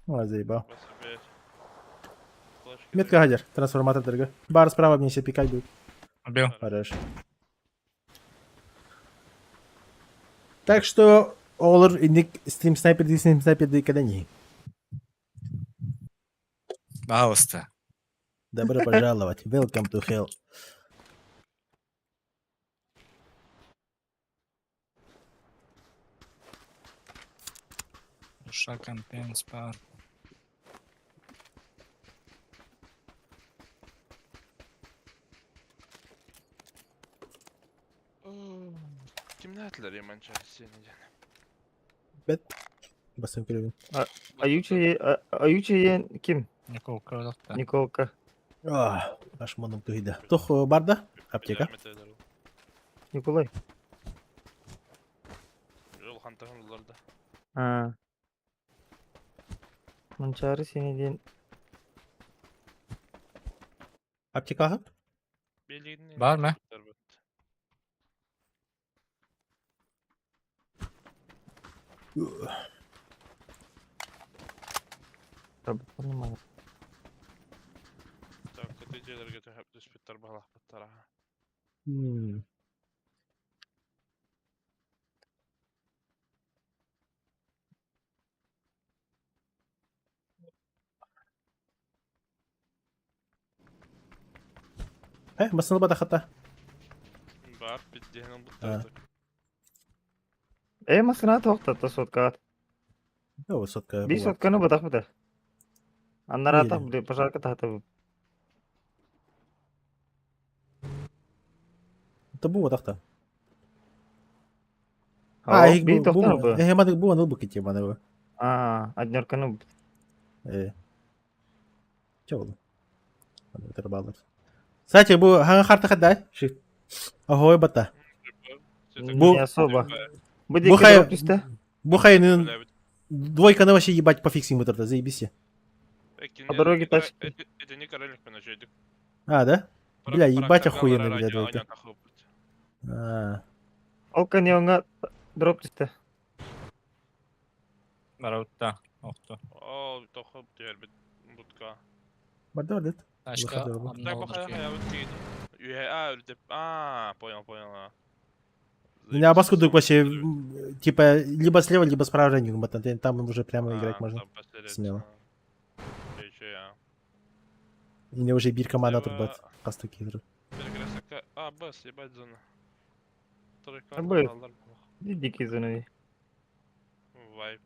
Ой, заебал. Метка газер, трансформатор дырга. Бар справа мне все пикать будет. Убил. Хорошо. Так что, олар инник стрим снайпер ди стрим снайпер ди не. Пожалуйста. Добро пожаловать. Welcome to hell. Душа контент спар. Кимнәтләр яманча сені Бет. Басым көрөбүн. Аютча Аютча ким? Николка да. Николка. Аш муным кыйды. Тох барда? Аптека. Николай. Жол хантахын буларда. А. Манчары сенеден. Аптека Бар ма? Понимаю. Так, это делерге төһөп түспүттэр балахпыттара. Басын бата хата. Бар, биддиһин буттар. Масына тоқтатты сотка. О, сотка. Би сотканы бытах быта. Аннаратах бile пожарка тахта. Табу тахта. А, их би бу тоқтар бу. маны бу аны бу ките маны бу. А, однерканы. Че болду? Аны өтөр Кстати, бу хаңа карта хада? Ши. Охой бата. Бу не особо. Бу Бу хай түсті. Бу хайнын двойканы вообще ебать пофиксим өтөрдө, заебись. По дороге тачки. Это не королек мен жейдик. А, да? Бля, ебать охуенно, бля, двойка. А, Ол каньоҥҥа дроп түстэ. Барабытта. Охто. О, тохо түһэрбит будка. Барды барды. Тачка Так бахая хаябыт киин. Үһэ а үрдеп. А, понял, понял. а. Меня баску курдук вообще, типа, либо слева, либо справа раннинг, там уже прямо играть можно. Смело. Или уже бир команда турбат. Хастык игры. Перекресток. А, Б, съебать зона. Тройка. Б. алар. Дикий зона. Вайп.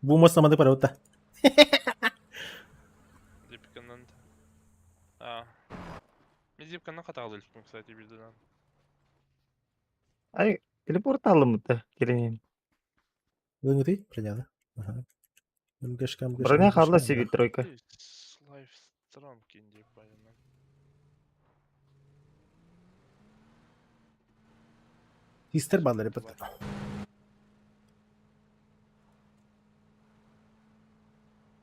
Бу мостамады параута. Зипканан. А. Мен зипканан хатаҕыл илпин, кстати, билдинан. Ай, телепорт алымыта киренин. Выңытый, броняны. Ага. МГшка, МГшка. Броня халла себе тройка. Лайф Стронг инди понятно. Истер баллары бат.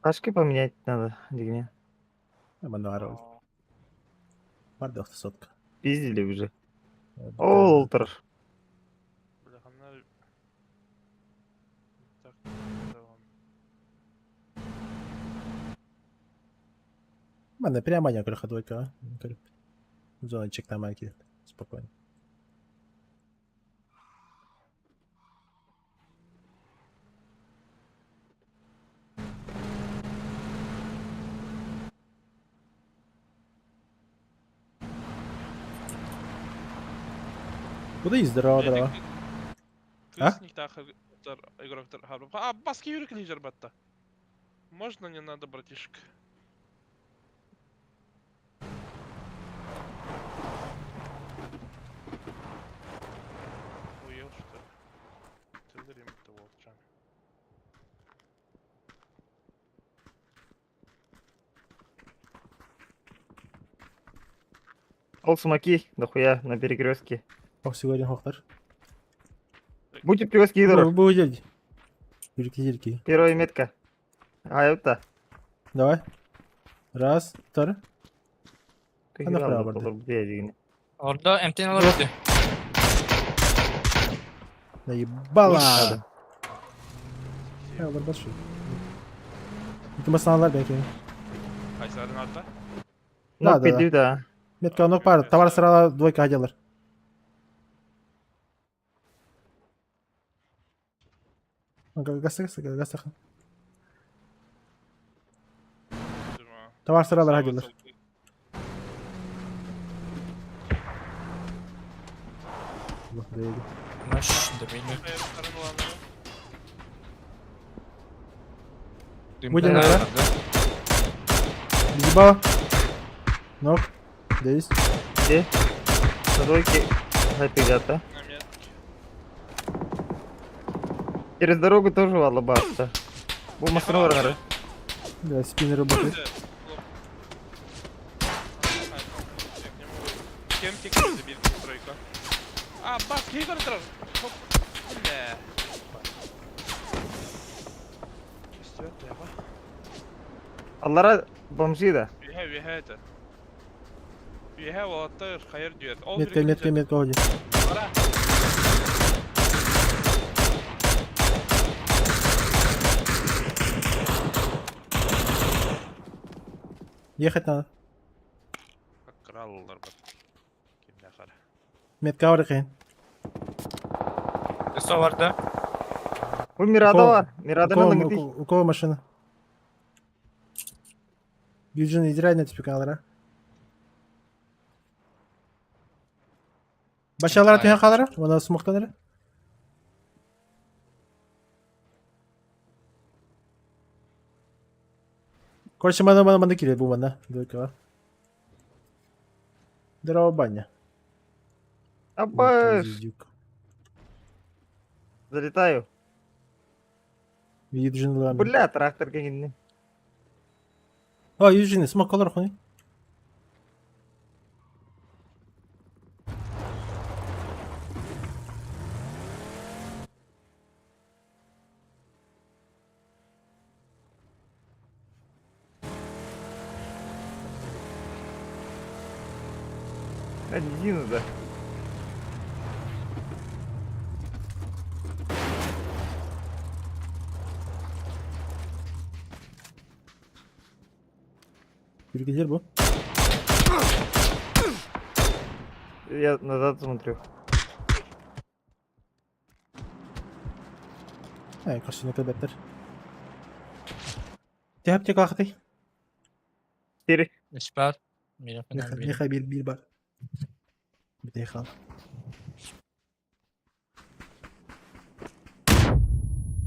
Ташки поменять надо, дигне. Мануарол. Барды сотка. Пиздили уже. Ол олтыр. Бляхана. Так, давай. Мана прямо не крыха двойка. Зоночек там маки. Спокойно. Куда есть? Здорово, здорово. А? Игроктар А, баски юрик лидер батта. Можно не надо, братишка? Уел, что ли? Тылырим это волчан. Ол смоки, дохуя, на перекрестке. Ох, сегодня хохтар. Будьте перекрестки идоров. Будет. Юрки, юрки. Первая метка. А это. Давай. Раз, второй. Ана право барды. Orada MT'ni alabilir. Наебала. Я олар бар şu. Итимасаналар бәки. Кайсарын арта? Да, да, пиздю, да. Метка нок пар, товар сырала двойка аделар. Газ газ газ Товар сыралар аделар. Маш, добили. Будем, да? Ебало. Нок. Здесь. Где? На двойке. Запигата. Через дорогу тоже улыбаться. Бу машина варгары. Да, спины работает. Кем текст бир тройка? А, баски игрок. Бля. Аллара бомжи да. Үһэ, үһэ это. Үһэ волоттар хайыр дүйет. Ол Метка, метка, метка, ходи. Ехать надо. Краллар бар. Кимде қара. Метка бар екен. Кесо бар да. Бу Мирада бар. Мирада У кого- налыңды. У кого машина? Юджин, иди на тебе каналара. Башалар түһэн халара, она смохтанара. Короче, мана мана мана кире бу мана. Двойка. Здорово, баня. Абаш. Залетаю. Юджин лами. Бля, трактор кегинни. А, Юджин, смок колор хуни. А, низину, да. Бригадир бу. Я назад смотрю. Ээ, көрсүнэ кэлбэттэр. Тэһэп текаахтый. Тири. Үс баар. Миэхэ биир. Миэхэ биир биир бар. Бүтей хаал.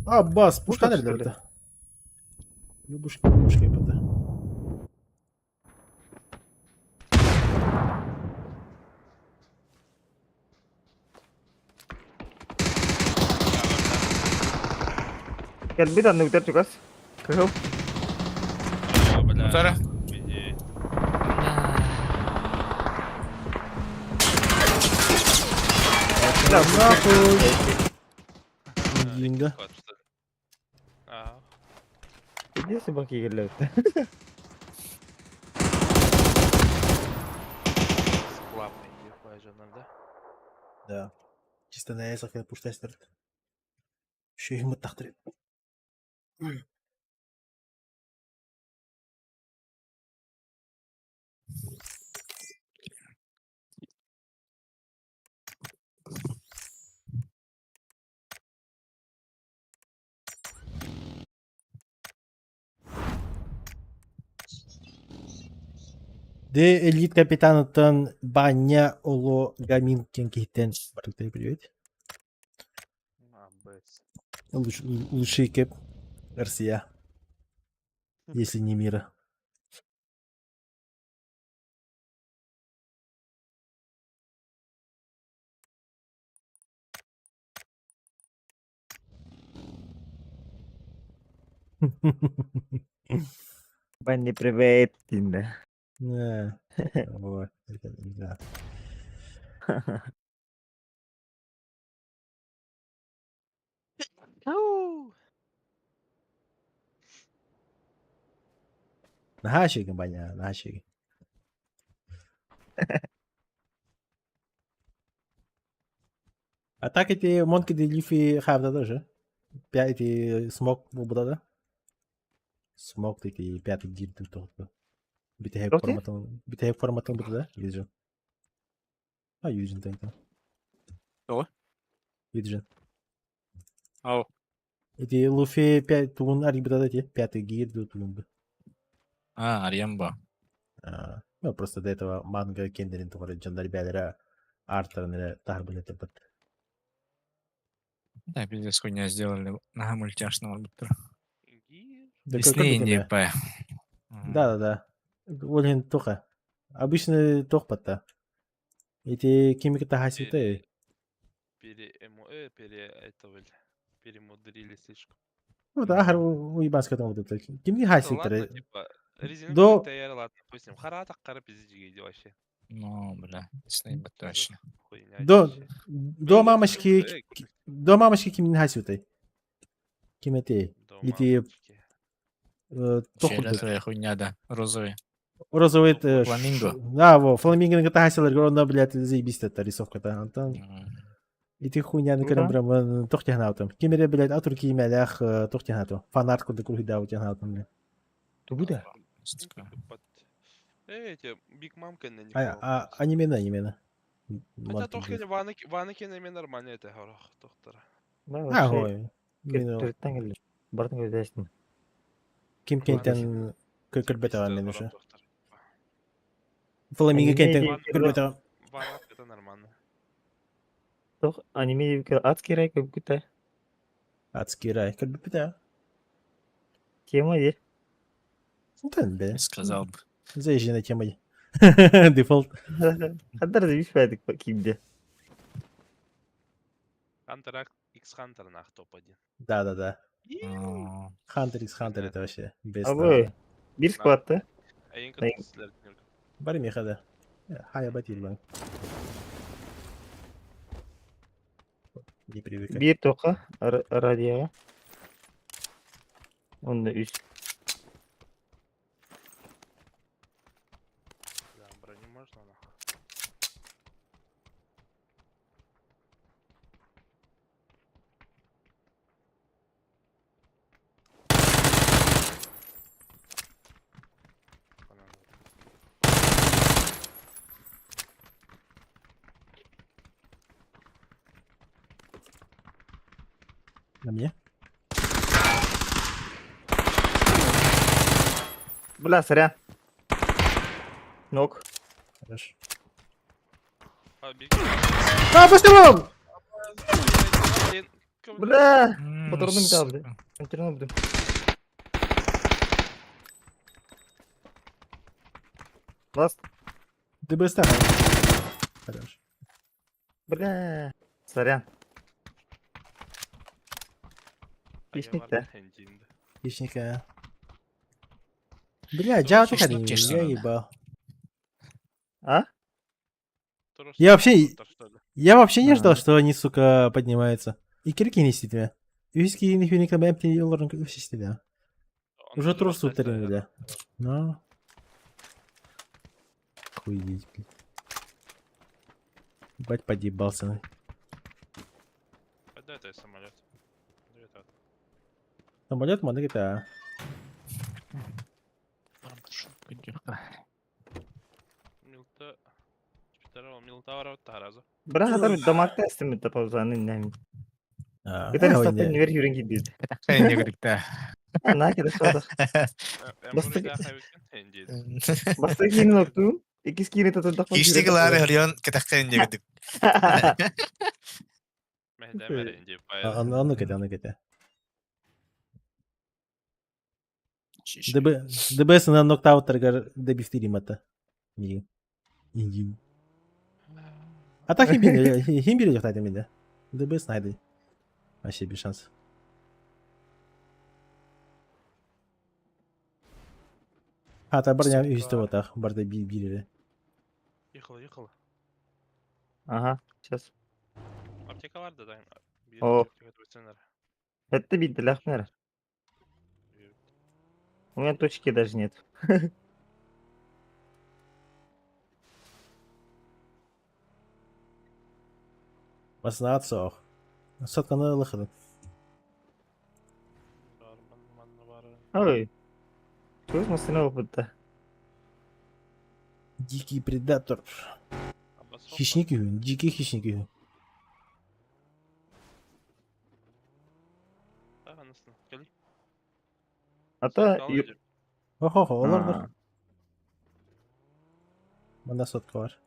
Аббас, пушка Пушка, что ли? nerede? Пушка, пушка епата. Кэлбит анныгытар чугас. Кыһыл. Утары. Нахуй. Динго. Иди собаки кэллэбит. Главный дьоннор да? Да. Чисто на яйцах я пушта стерт. Еще их мыттахтырып. Де элит капитаныттан Баня Оло Гамин киһиттэн барытай привет. Лучший кеп Россия. Если не мира. Банни привет, Тинда. Не, вот, это да. Наһаа үчүгэй Баня, наһаа үчүгэй. А так эти Монки Ди Лифи хавда тоже. Пять эти смог буолбута да. Смог эти пятый гир тоҕуту. Бүтэһик Тоҕо ти? форматын бүтэһик форматын бута да Юджин. А Юджин тэнтэн. Тоҕо? Юджин. Ау. Эти Луфи пять тугун арыйбыта да эти пятый гир тугун бу. А, Арьямба. А, Ну, просто до этого манга кендерин тухары дьоннор бээлэрэ аартарын эрэ таһарбын этэрбит. Да, пиздец, хуйня сделали. Ага, мультяшного будто. Да Дисней какой не по. Да-да-да. Ол тоха. Обычно тохпатта. Эти кимик тахаситы. Пере, пере, этого, перемудрили слишком. Ну да, ахар уебанская там вот это. Кимни Ну хаситтер. ладно, типа, резинку До таяр, ладно, пусть с ним. Хара так кара пиздец вообще. Ну, бля, Дисней бытты вообще. Хуйня до до мамочки до мамочки кимни хаситы. Ким эти? Эти тохурдук. Фиолетовая хуйня, да. Розовый. Розовый это Фламинго. Да, во, фламинго на хасилар, он, блядь, заебись это рисовка-то. Антон. Ити хуйняны Ну көрөн да. баран туох тиһанаатым. Ким эрэ, блядь, атур киимэлээх туох тиһанаатым. Фанат курдук уруһуйдаабыт тиһанаатым, блядь. Тугу да? Эти, Биг Мам кэннэ А, а, анимена, анимена. Хотя тохкене ваны кэннэ нормально это хорох тохтара. Да, А, вообще. ой. Мин Төрттен келди. Бартын көздөстүн. ким кентен көрбөтөҕүм мен уже. Фламинго Аниме кентен диэки көрбөтөҕүм. Вана это нормально. Тох аниме диэки адский рай көпкүтэ. Адский рай көрбүппүтэ. Тема дии. Тэн бе. Сказал бы. Заезженная тема. Дефолт. Хандар завис кимде. Хантер X Хантер нах топ-1. Да-да-да. Хантер X Хантер это вообще без. Абы. Бир скватты. Бары меха да. Хая батил бан. Не привыкай. Бир тока радиоға. Онда үс. Да, броню можно нах. На мне. Бля, сорян. Нок. Хорош. А, беги. А, пострел! Бля! Батырдым табды. Интернет Ласт. ДБ ставь. Хорош. Бля. Сорян. Хищник, да? Хищника. Бля, Джава ты Хищник чешется я надо. ебал. А? Я вообще не ждал, что они, сука, поднимаются. И кирки не тебя. Виски не финик на empty лорн все. Уже трус утренний, бля. Ну. Охуеть, блядь. Бать подъебался. Куда это самолет? Где это? Самолет маны GTA. Милта... Милтавара тараза. Бра, дамакта эстемит паузаны нами. А, Это не стопы не верю ренги На, кеда шода. Баста кийин окту. Икис кийин татын Хищник лары хрен катахтен дегдик. Аны кете, аны кете. ДБ ДБС на нокаутергар дебифтири мата. Мигин. Ингин. А так химбири жактайды менде. ДБС найды. Вообще без шансов. А, та барня үсті отақ, барда би бири. Ехала, ехала. Ага, сейчас. Аптека бар да, О. Это бит ляхмер. У меня точки даже нет. Баснаат соқ. Сотканы лықыды. Ой. Чего машина опыта? Дикий предатор. Хищник үхүн, дикий хищник үхүн. А то... Охо, олар бар. Мында сотка бар.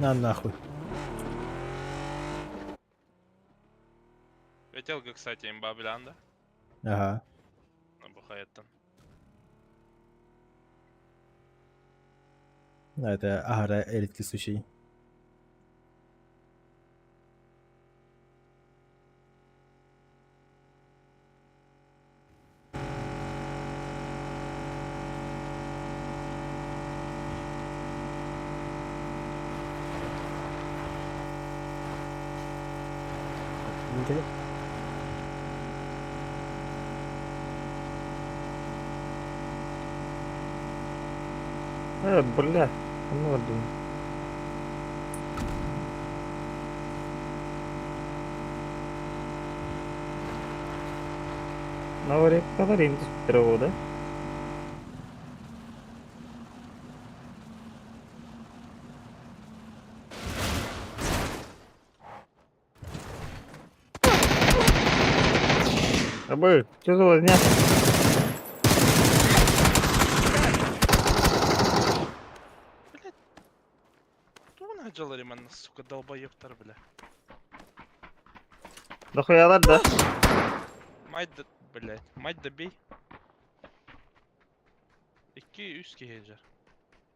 На нахуй. Ветелга, кстати, имба биланда. Ага. Бухаяттан. Ну, это ага, редкий случай. Никогда. Бля, ну блин. На говорим первого, да? Абы, что за возня? Тугун хаджалары манна, сука, долбоебтар, бля. Дохуялар, да? Мать да, блядь, мать добей. Икки үс киһи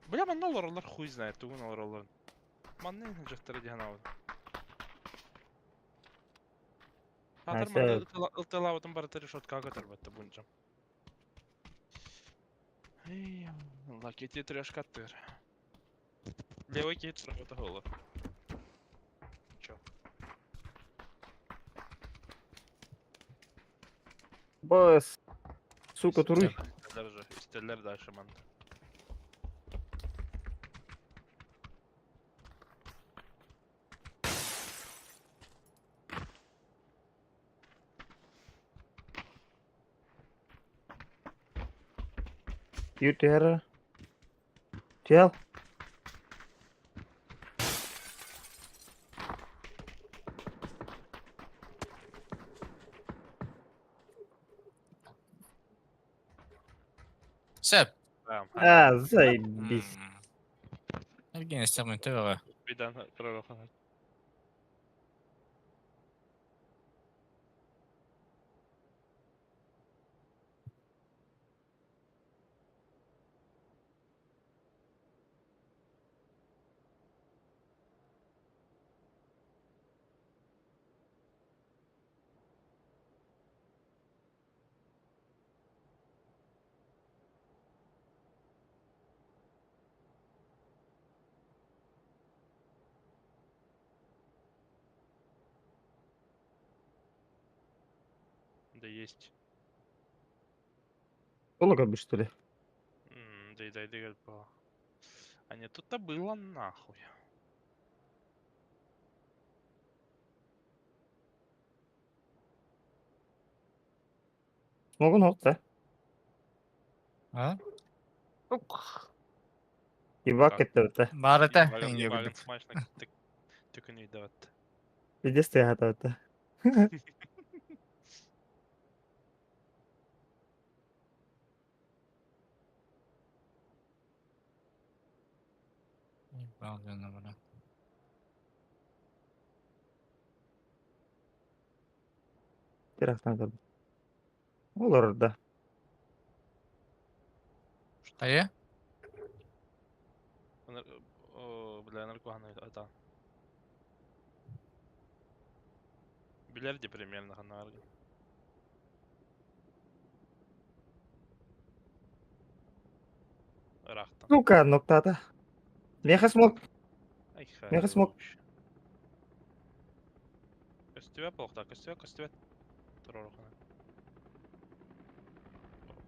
Бля, манна олороллар хуй знает, тугун олороллар. Манна жактары диһан абын. Хатыр манна ылтылабытын барыта решеткага көтөрбөттө бунчам. Лаки те трешка тыр. Левый кейт сработа голо. Бас. Сука, туруй. Истэллэр уже, истэллэр дальше манна. Түһэр. Чел. Сөп. А, заебись. Евгений Степанович, төбөҕө. Бидан пророхана. Да есть. Олого бы, что ли? Да и дай было. А не тут-то было нахуй. Могу да? А? Ибак это. Баар этэ. Ебалин смачно түкүн өйдөбөт. Пиздец ты это. Ебал бля. Терахтан көрдüm. Olur да. Хайа? Бля, наркохан это. Билерди примерно ханарга. Рахтан. Сука, ноктата. Меха смог. Ай, Меха смог. Көстүбэ полохта, көстүбэ, көстүбэ. Туророхана.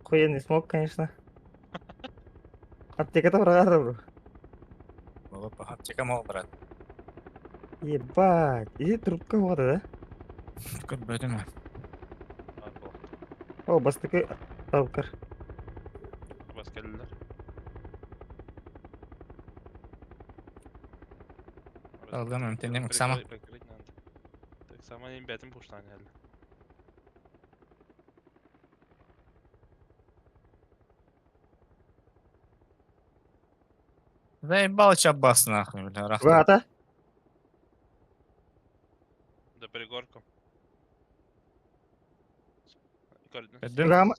Охуенный смог, конечно. Аптека там бро. Аптека мол, брат. Ебать. Иди трубка вот, да? Көрбөтүм. О, бастакы талкар. Бас келдилер. Алгам эмтенем ыксама. Прикрыть надо. Так само не бэтим пуштан әле. Заебал чабас нахуй, бля, рахтан. Вата. До пригорку. Рама.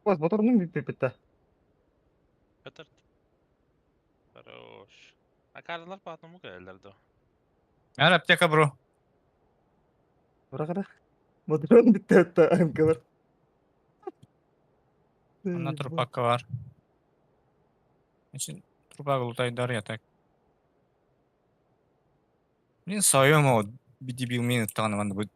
Бас моторның бит-битте. Петр. Хорош. А карлар по одному келдер да. Ар аптека, бро. Бара Моторын битте атта МК бар. Онна трупакка бар. Için трупак лутайдар я так. Блин, своем о дебил мин тагын ванда будет.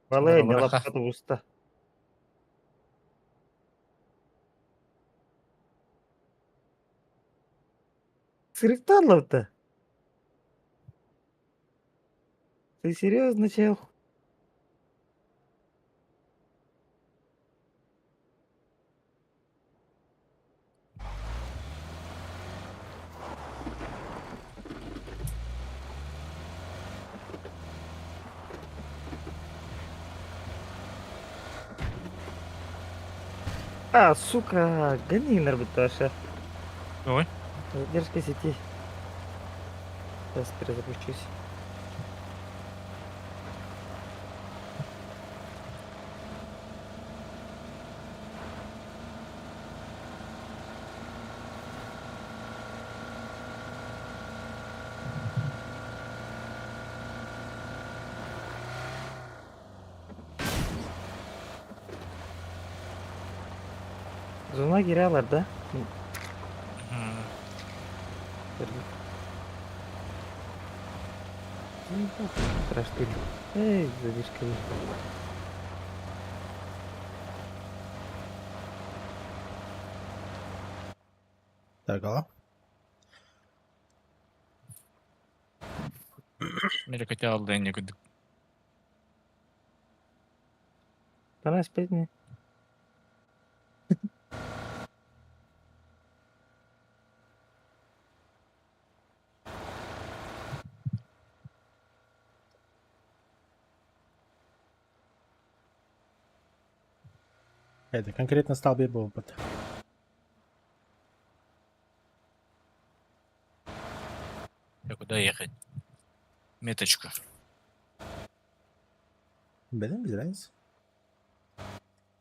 Вале, не лапката уста. Скрипталов-то? Ты серьезно, чел? А, сука, гони Нарбиташа. Ой. Задержка сети. Сейчас перезапущусь. Зона киирэлэр да? Страшный. Эй, задержка. Так, алло. Мэрикэтэ алда инне курдук. Пора спать мне. Это конкретно столбе был опыт. Я куда ехать? Меточку. Блин, без разницы.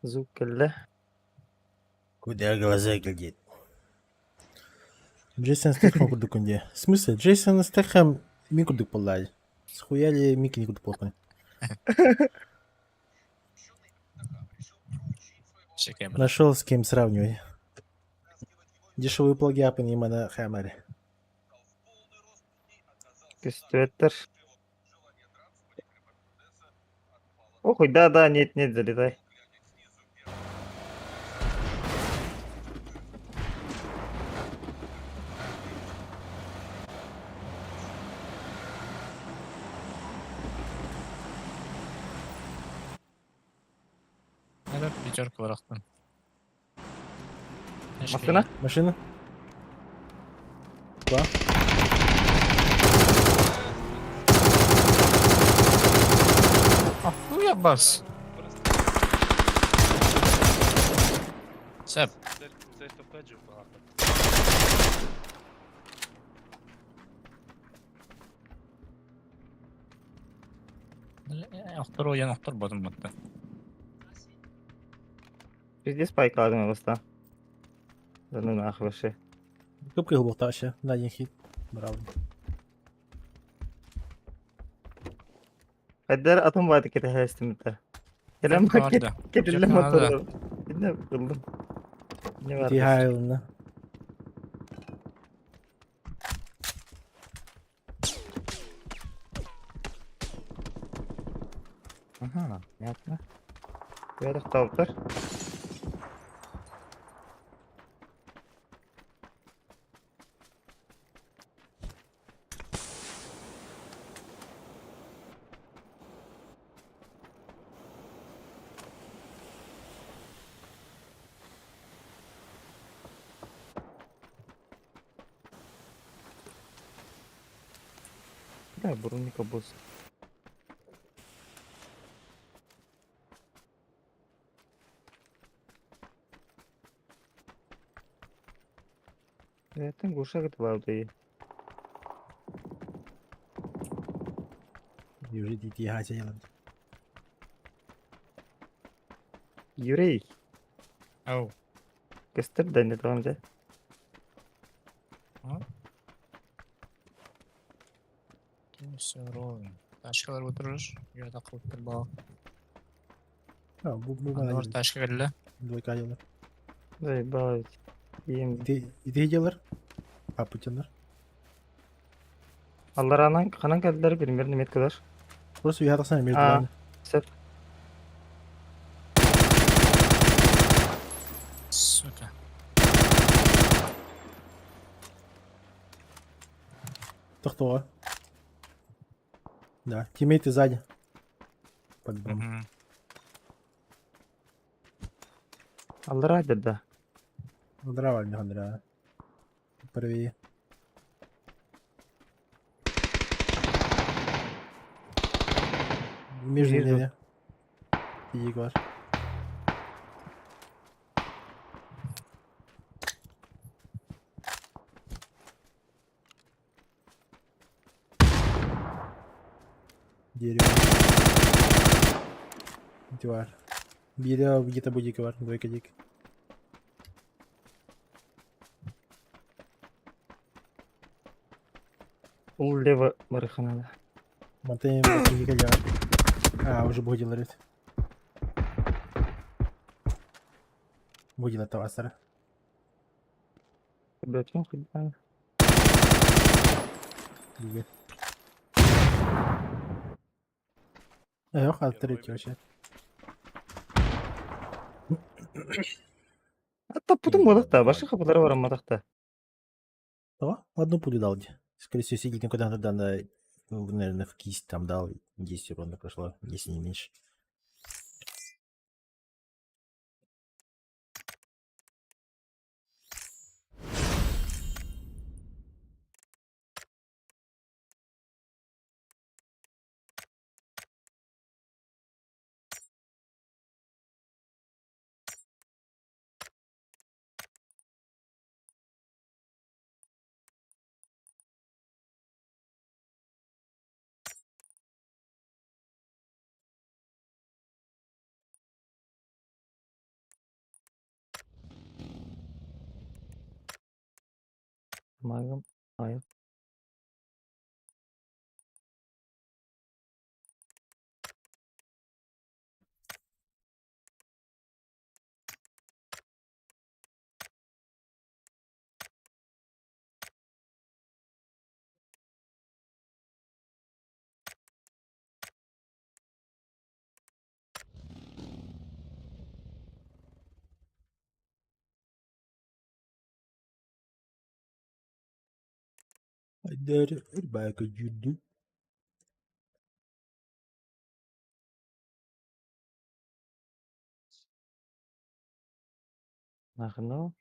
Звук кэллэ. Куда глаза глядит? Джейсон Стэтхэм курдук дии. В смысле? Джейсон Стэтхэм мин курдук буолла. Схуяли мин кини курдук буолбун. Нашел с кем сравнивать. Дешевый плагиат на Хаммере. Көстүөттэр. Охуй, да, да, нет, нет, залетай. Надо пятерку барахтан. Машина? Машина. Два. Ахуя бас. Сеп. Охтор уйан охтор ботум ботта. Везде спайк ладно баста. Да ну нахуй вообще. Кубка глубока вообще. На один хит. Браво. Хайдар атын бааты кэтэһээстимитэ. Кэлэн Барда. кэтиллэ Дьэ, мотору. Инне ыллым. Не бар. Тихайловна. Ага, понятно. Үөрэх топтор. Да, Буруника босс. Это глушак два. Уже тихо Юрий. Ау. Көстөр да не там же. Все ровно. Тачкалар отырыр. Я кылып баа. А, бу бу Анар тачка келе. Двойка делар. Заебал ведь. Им. Иди делар. А путиндар. Алларанан ханан келдилер примерно меткалар. Просто я тасана между А, нами. Сөп. Сука. Тохтоо. Да, тиммейты сзади. По-любому. Аллара да. Здраво, Александра. Привет. Между Вижу. ними. Егор. Дерево. Дивар. Бире где-то будет бар, двойка дик. Ол лево барыханада. Монтаем А, уже будет ларит. Будет этого сара. Көрбөтүм кырдьаҕас. Бигэ. Эх, а третий вообще. Таппытым буолах та, башка хапылара барамматах та. О, одну пулю дал. Скорее всего, сидит никуда да, на, ну, наверное, в кисть там дал, 10 урона прошло, если не меньше. Магым айық. Айдар Рыбака Юду. Нахно.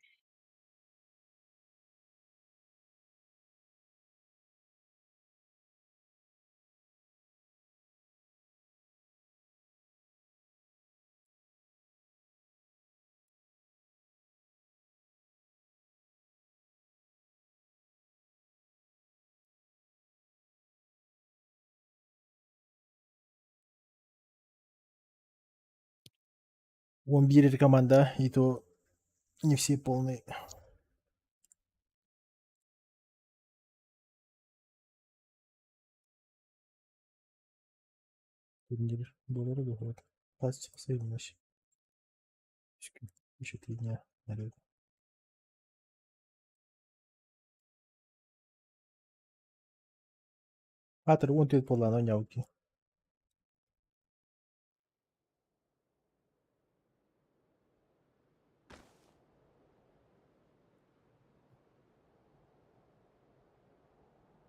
Вон биир команда, и то не все полные. Турнир доллара выходит. Пластик соединился. Еще 3 дня налет. Атыр 14 буоллаҕына оонньообут дии.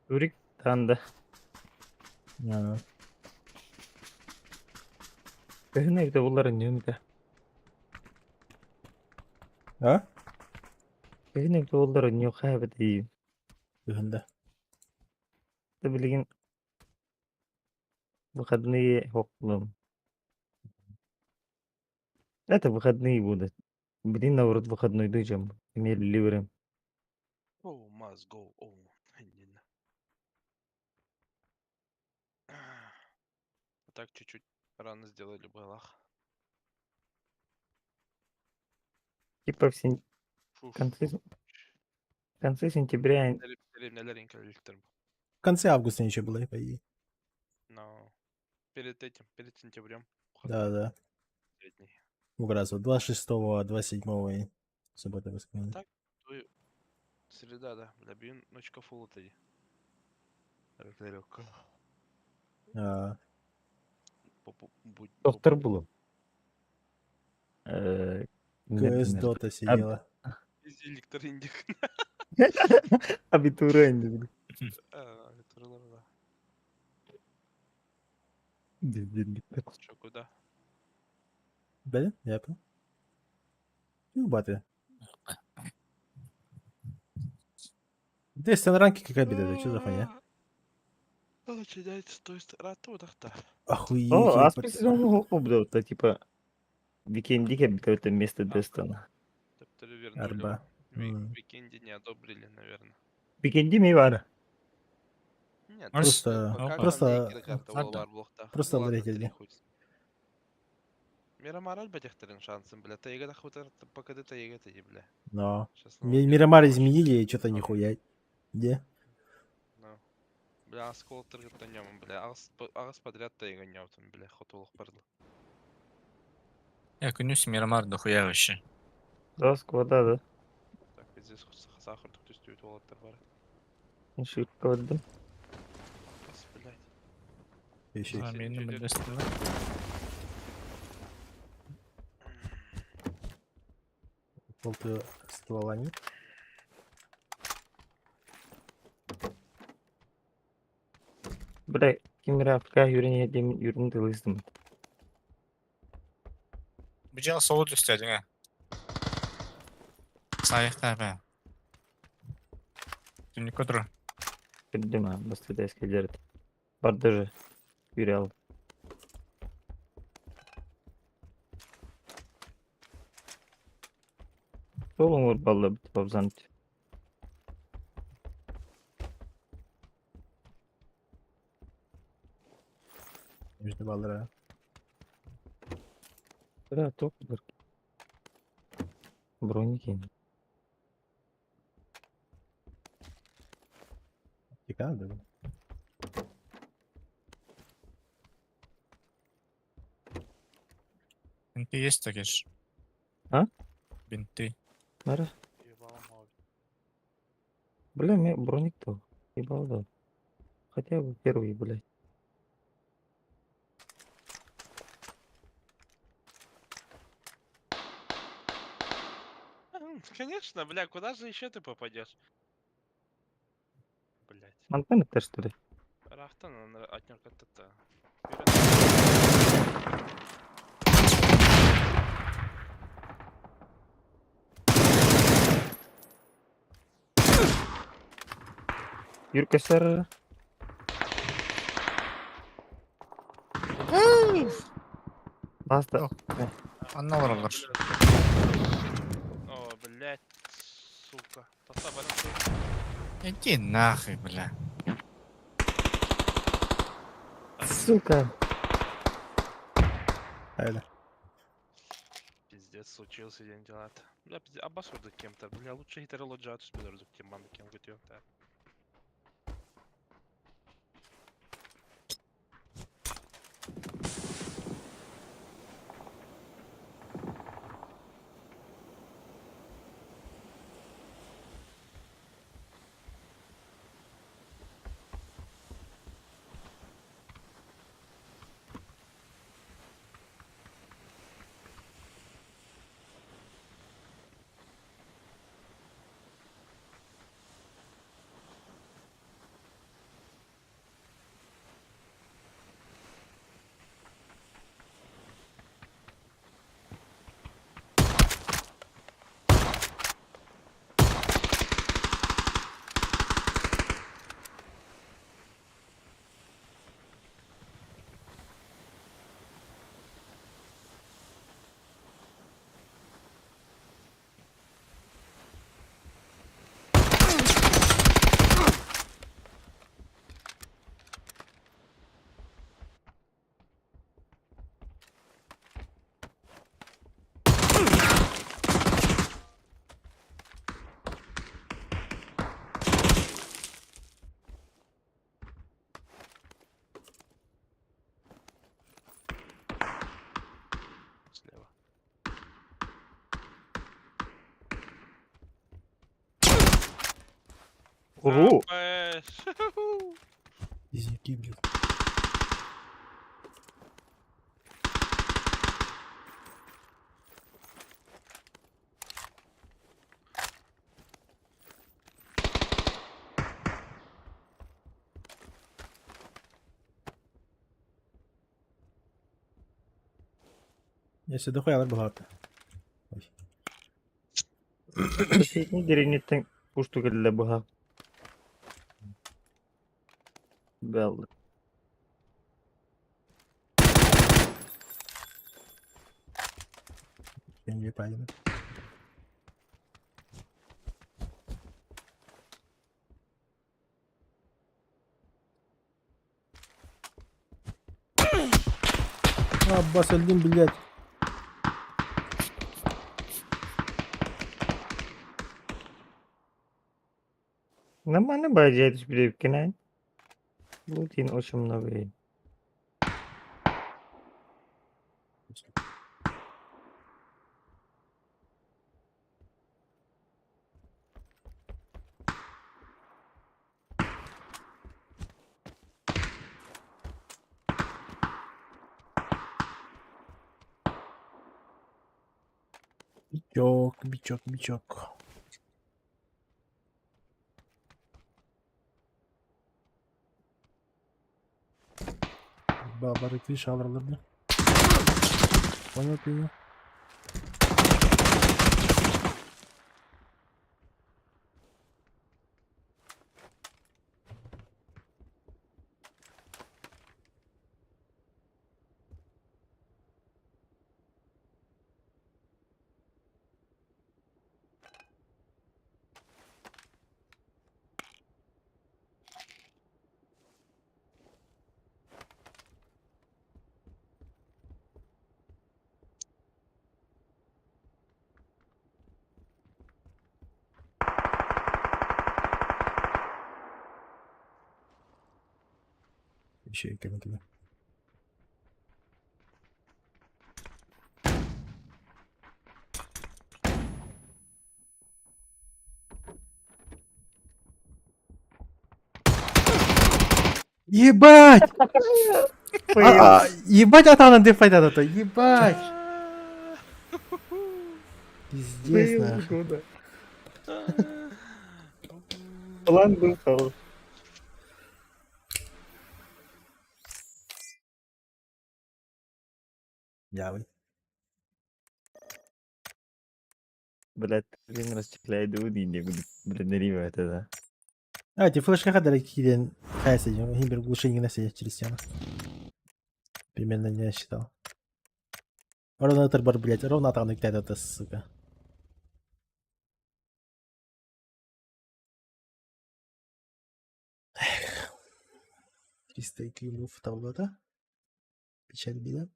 Турик танда. Аа. Көһүн эбитэ буллар ньүм этэ. А? Көһүн эбитэ буллар ньүхэ эбит дии. Күһүн да. Да билигин выходные хоклум. Это выходные будут. Блин, наоборот, выходной дойдем. Имели ливеры. Oh, must go on. Иннинэ. А так чуть-чуть рано сделали быһыылаах. Типа в сен... конце... в конце сентября Дэриэбинэлэр кэлэллэр. В конце августа еще было, по идее. Но перед этим, перед сентябрем. Да, да. Средний. Ну, как раз вот 26-го, 27-го и суббота, воскресенье. Так, то и среда, да. Бля, бүгүн ночка фул этэй. Легко. А, Доктор был. Э, КС Дота сидела. Электр индик. Абитуриент. А, абитуриалар, да. Бездельник. Чё, куда? Бля, я понял. Ну, баты. Здесь на ранке какая беда, это что за хуйня? Начинается, то есть, рату, да. Охуеть. О, я а сезон это типа Викендике какое-то место Дестона. Төптөрү вернули. Арба. Викенди не одобрили, наверное. Викенди ми бар. Нет, Просто, пока просто, там карта буолар буолуохтаах. просто Ладно, вредители. хуй с ним. Мирамар альбатехтерин шансом, бля. Тайга да хутар, пока ты тайга ты, бля. Но. Сейчас Мирамар изменили, и что-то нихуя. Где? Ну. Бля, осколок нем, бля. Аҕыс подряд тайга нем, бля, хотулук барды. Я күнүс Мирамар дохуя вообще. Да, сквада, да. Так, пиздец, сахар тут. Көстүбүт уолаттар бары. Шутка көрдүм. Бас, блядь. Еще. А, мені білесті. Полты ствола нет. Бля, ким Африка юрин дем юрин тылыздым. Бу солу түстәдиң ә. Сайықта бә. Түнік көтір. Көрдүм а, басты эскелерди. Бар даже юрел. Солоңор балла бит бабзант. Между баллара. Да, топ бар. Броники. Тика, да? Бинты есть такиш? А? Бинты. Нара. Ебало мол. Бля, мне броник то. Ебал да. Хотя бы первый, блядь. Конечно, бля, куда же еще ты попадешь? Блять. Мантан это что ли? Рахтан отнер катта. Юрка сэр. Баста. Анна олар. О, блять, сука. Тоста барым. Иди нахуй, бля. Сука. Айда. Пиздец, случился день дела. Бля, пиздец, аббас ордук кем-то. Бля, лучше гитары лоджат, что ордук кем ман кем гутио. Слева. Ого! Апэш. Изники бьют. Если дохуя багато. Ой. Соседней деревнеттен пушту келді бұға. Белді. Я не правильно. Аббас один, блядь. Нормально бажает билепкин, Лутин очень много. Бичок, бичок, бичок. Бары крыша алар да. Понял, принял. Еще и комментарий. Ебать! А, ебать, атана дефайта то ебать! Пиздец, нахуй. План был хорош. Дяволь. Блядь, блин, расчехляй не блин, это да. А, ти флешка хадара киден хайса, химбер глушение на через стену. Примерно не считал. Ровно бар, блядь, ровно там это, сука. Эх. 300 килов таблота. Печаль беда.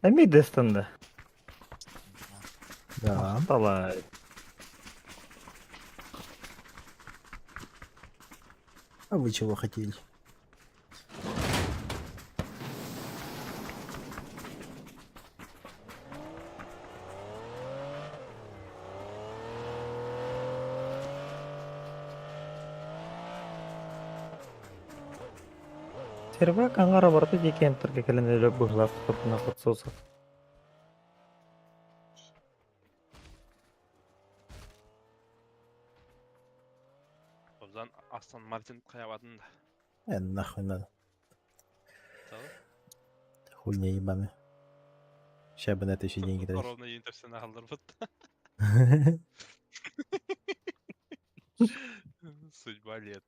Эми дестанда. Да. Махталай. А вы чего хотели? Сервак аңара барда декемптерге кэлэн өлө быһылаах туппуна хотсуусат. Озан Астон Мартин хайабатын да. Нахуй надо. Tamam. Хуйня ебаная. Сейчас бы на это еще деньги тратить. Ровно интернационал Судьба лет.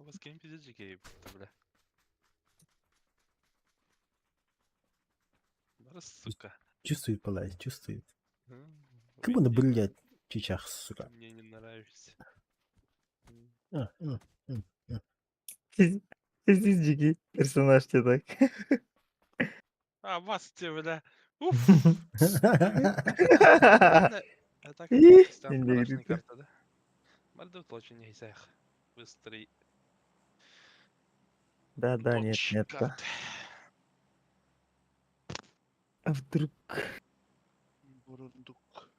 У вас кем пиздец жигей, бля. Бара, сука. Чувствует, блядь, чувствует. М, Как будто, уйди. блядь, чичах, сука. Мне не нравишься. А, м, м, м. Здесь дикий персонаж тебе так. А, вас тебе, бля. Уф. А так, И, там не страшная говорит. карта, да? Мордут очень нельзя. Быстрый. Да, да, нет, Дочь нет, да. карты. А вдруг? Бурундук.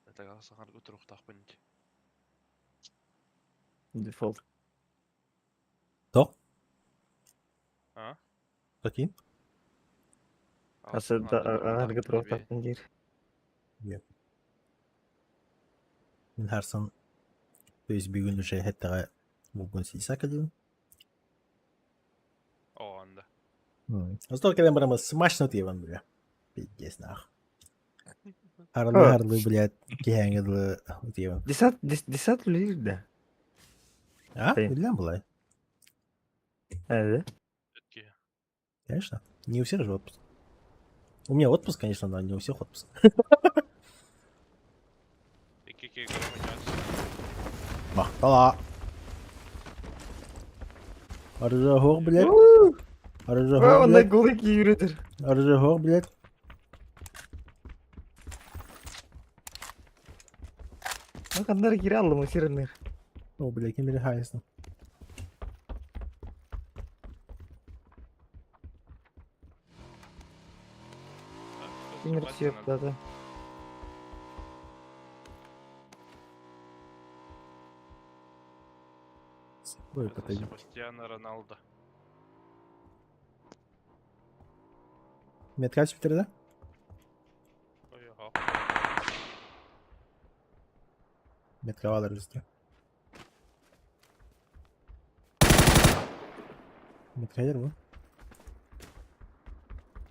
Это сахар утрух тахпынь. Дефолт. Кто? А? Какие? Асы аргы туруктаахпын диир. Нет. Мин харсан, то есть бүгүн уже хэттага булгун сисака диэн. О, анда. Остол кэлэн барамы смачно тиеван бля. Пиздец нах. Харлы харлы, блядь, киһээҥҥэ дылы утуйабын. Десят, десят үлэлиир да? А? Ты. Үлэлээн булай. Э, да? Конечно. Не у всех же отпуск. У меня отпуск, конечно, но не у всех отпуск. Махтала. Аржа блядь. Оружие хоох, Онно блядь. голый кииритер. Оружие хоох, блядь. Ханнар кире аллым сиреннер. О, блядь, ким били хайысны. Кимир съептады. Ой, потайди. Себастьяна Роналдо. Метка сүптер да? Ой, ага. Метка алар үстө. Метка ер бу.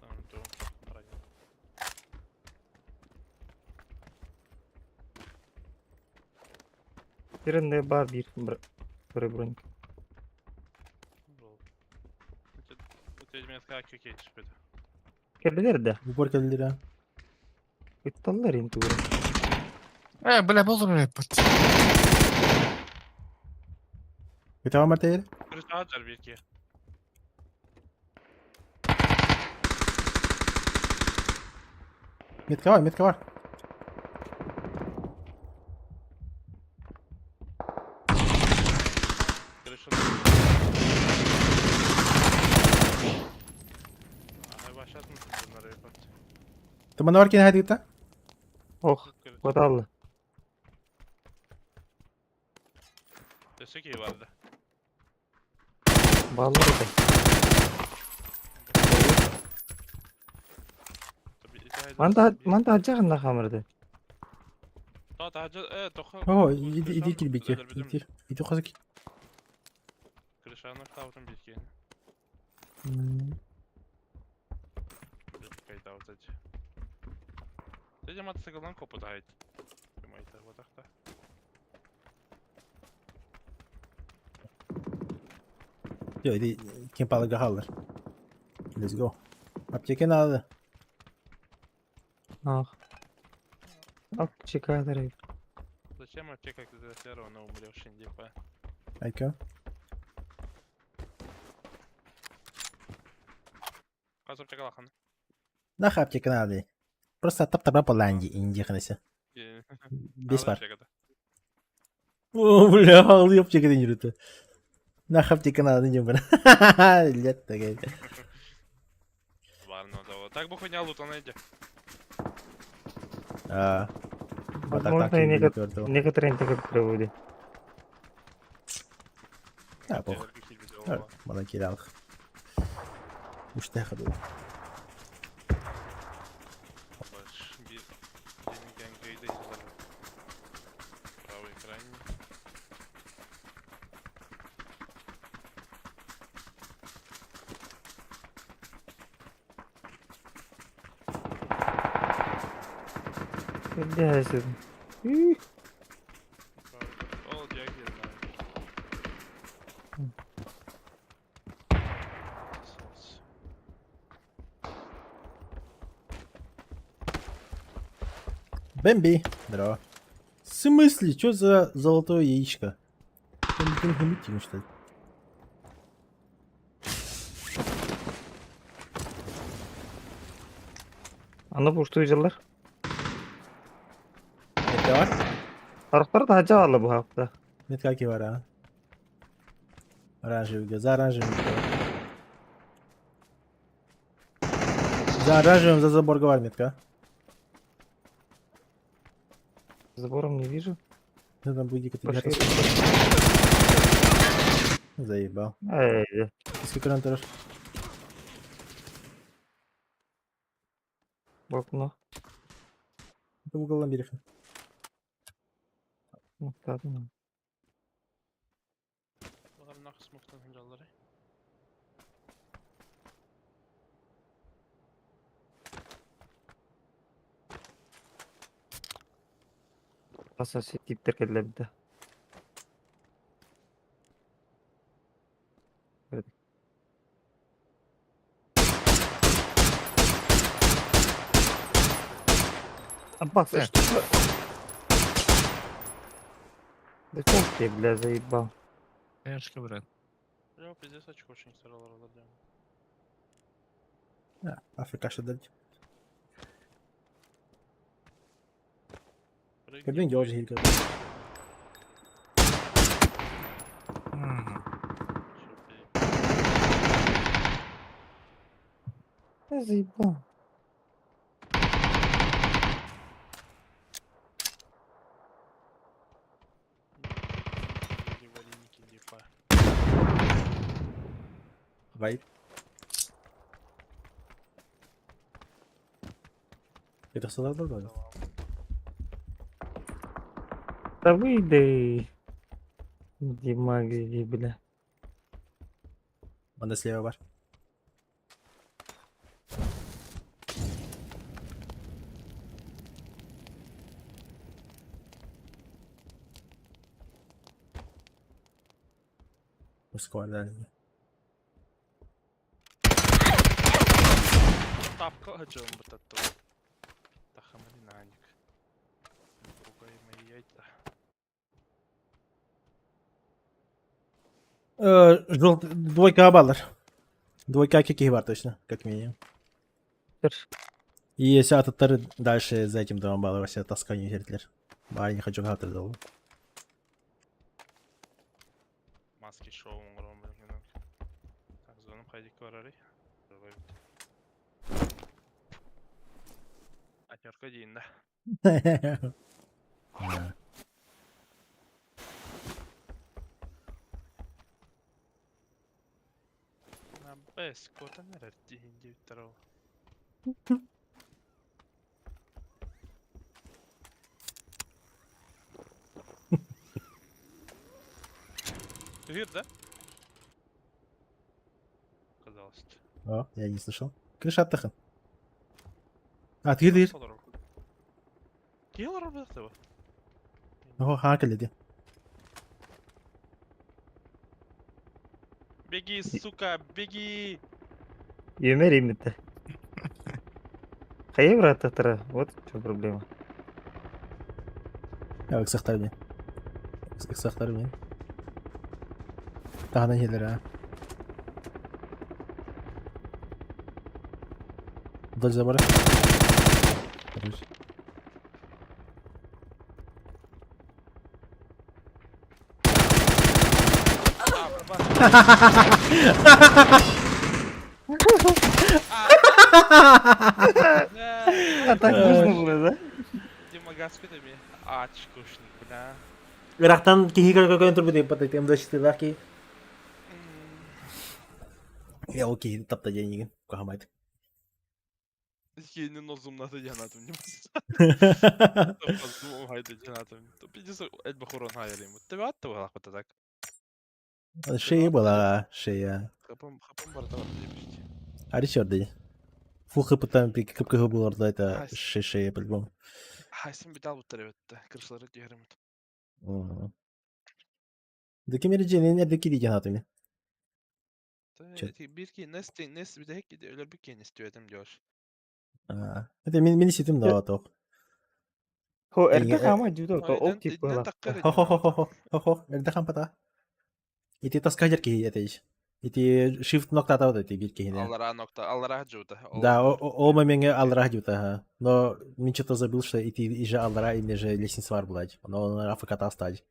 Там то броня. Сиренне бар бир бир бронь. Был. Это метка кекей түспеді. Келдилер да. Упор келдилер а. Ытталлар инти бу. Э, бля, болду бля, пот. Метка бар тейер? Короче, аджар бирки. Метка бар, метка бар. Короче, Ай, башатын bunları yapart. Тумана бар кин хайдыта? Ох, баталлы. Өссө ки барды. Баллар да. Манда манда аджагында хамырды. Та та э тоха. О, иди иди килбики. Иди. Иди хозак. Крышаны тавтын бирки. Кайда вот эти. Ты мотоциклдан копыт айт. Кымайта вот ахта. Yo, иди кем палыга халлар. Let's go. Аптека надо. Ах. Ак чекадыр. Зачем аптека, когда все равно умрешь, индипа? Айка. Қазір аптека лахан. Нахуй аптека надо. Просто тап-тапа по ланди инди ханася. Бес бар. О, бля, ал аптека ден жүрөтө. Нахуй аптека надо дем бар. Лет такая. Барно да. Так бы хуйня лута найди. А. Возможно, и некоторые так проводят. А, похуй. Мана киралых. Ушта ходу. Баш bir yeni gengeyde izledim. Правый крайний. Бля, Ол дягил. Бэмби. Здорово. В смысле? Что за золотое яичко? Что ли? Аны бу что жыллар? Метка бар? Арықтар да хажа алы бу хакта. Метка ки бар, а? Оранжевый, за оранжевым. За оранжевым, за забор бар метка. Забором не вижу. Ну там будет Пошире. Заебал. Эй, Сколько ран тараш? в окно. Это угол берег. Ну, ладно. Олар нақыс мықтан жалдары. Асасы типтер келді. Аббас, а что за... Да как ты, бля, заебал? Конечно, брат. Бля, пиздец, очко очень старалар алар. Африка дать. Кабин Георгий Хильков. Я заебал. Вайп. Это солар бар Да выйди. Дима, иди, бля. Манда слева бар. Москва, да. Тапка хачым бутатты. Тахамани наник. Пугай мои яйца. Желтый, двойка баллар. Двойка каких бар точно, как минимум. И если ататтар дальше за этим домом баллар, вообще тасканию хертлер. Бар не хочу хатыр дал. Маски шоу оңорон билген. Так, зоным хайдик барары. Атерка дейін да. Да. На бэс, кота нерер дейін деп тарау. Вир, да? Казалось. О, я не слышал. Крыша аттахан. А, тигир тигир. Киелер орбадықты Ого, ха келеди. Беги, сука, беги! Юмер именно. Хайа брат, вот в чем проблема. Я ыксахтар мен. Ыксахтар мен. Таханан хелер а. Вдоль забора. Короче. А так можно было, да? Дима Гаспидами. Ачкушник, бля. Ирактан киһи көргөн турбут иппат М24 лаки. Я ол киһи тапта деньги. Кахамайт. Кейинен озумнаты жанатым не Хайда жанатым. Пиздец, эльба хурон хайалим. Тебе атты балак так. Шея была, шея. Хапым, хапым бар табар депишти. А Ричард Фул хп там кп было да это шея по-любому. Хайсын бит алып тарабетте. Кыршлары дигеремит. Да кемери жене не ки деген атыми. Bir ki nest nest bir de hek öyle bir ki nest diyor diyor. Это мен мен ситим да ток. Хо, эрде хама дюдо, то ол тип была. Хо хо хо хо хо хо эрде хам пата. Ити таскажер ки это иш. Ити shift нокта та вот бир кихине. Аллара нокта, аллара жута. Да, ол моменте аллара жута, ха. Но мен что-то забыл, что ити же аллара и же лестница бар булать. Но он АФК тастать.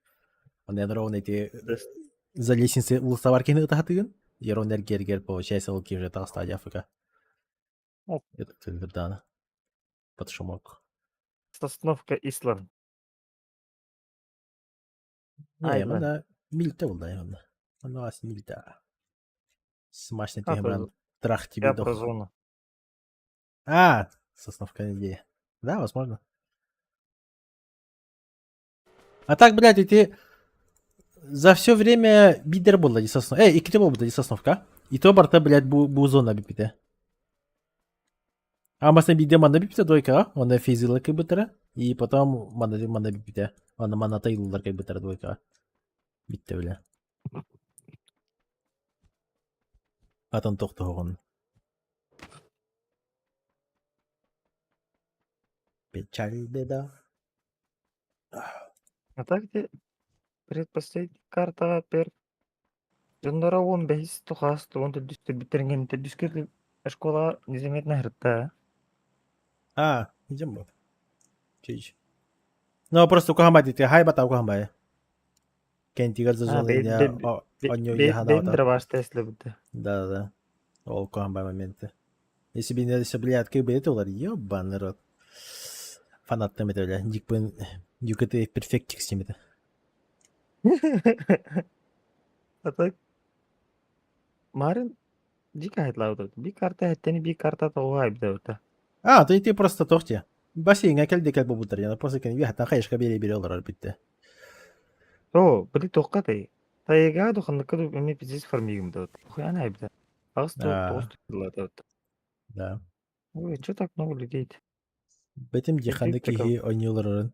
Он ровно эти за лестницей улыстабар кихине тахатыгын. Ерон гергер получается ол ким же тастать АФК. Это да. Под шумок. Сосновка Исланд. Не, манда мильта был, да, он. Оно ас мильта. Смачный А, ты, брат. Трах тебе Я дох. про зону. А, сосновка идея. Да, возможно. А так, блядь, эти за все время бидер был, ди соснов. Эй, иките был, ди сосновка. И то барта, блядь, бу, бу зона бипите. А масна биде манда бипите двойка, он физила как бы И потом манда манда бипите. Он манда тайлар как бы двойка. Битте, бля. Атын тохтоҕун. Печаль беда. А так где предпоследняя карта пер. Дьонноро уон бэһис тухаас тугун төрдүстэ бүтэрин төрдүскэ Школа незаметно гырта. А, идем вот. Чич. Ну, просто укахамбай дите, хай бата укахамбай. Кентигер за зону онё Бен дробашта если будто. Да, да. Ол укахамбай моменты. Если бы не все, блядь, как бы это улар, ёбаный рот. Фанаттым это, бля, дикпын, юкты перфектик с ними это. А так Марин дико хайтлаабыт Би карта хэттени би карта тоҕуһа эбитэ А, то ты просто тохте. Бассейнҥа кэлди кэл буолбуттар дьоно просто кини биһаттан хайышка биэрэ-биэрэ олорор бүттэ. Оо, били туохха этэй? Тайга ду ханныкка ду эмиэ пиздец фармигым да хуяна эбитэ. Аҕыс А. тоҕус тыллаата. Да. Ой, чё так много людей Бэтим дии ханнык киһи оонньуу олорорун.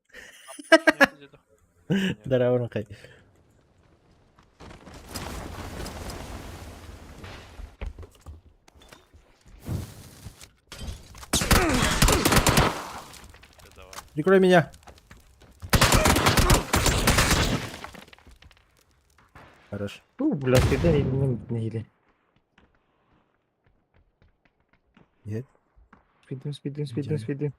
Дарабын хай. Прикрой меня. Хорош. Бу, бля, сирдэн илинэн нэһилэ. Нет. Спидим, спидим, спидим, спидим.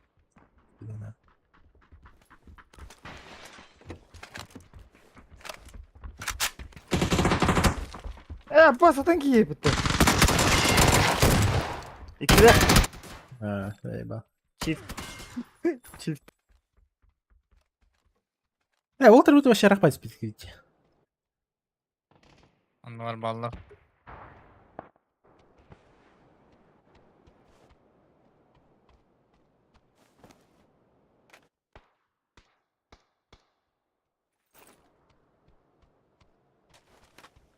Э, басатан киһи Иккилэ. А, заебал. Чифт. Чифт. Э, ол трубы вообще рахмат спит. Оннугар баллар.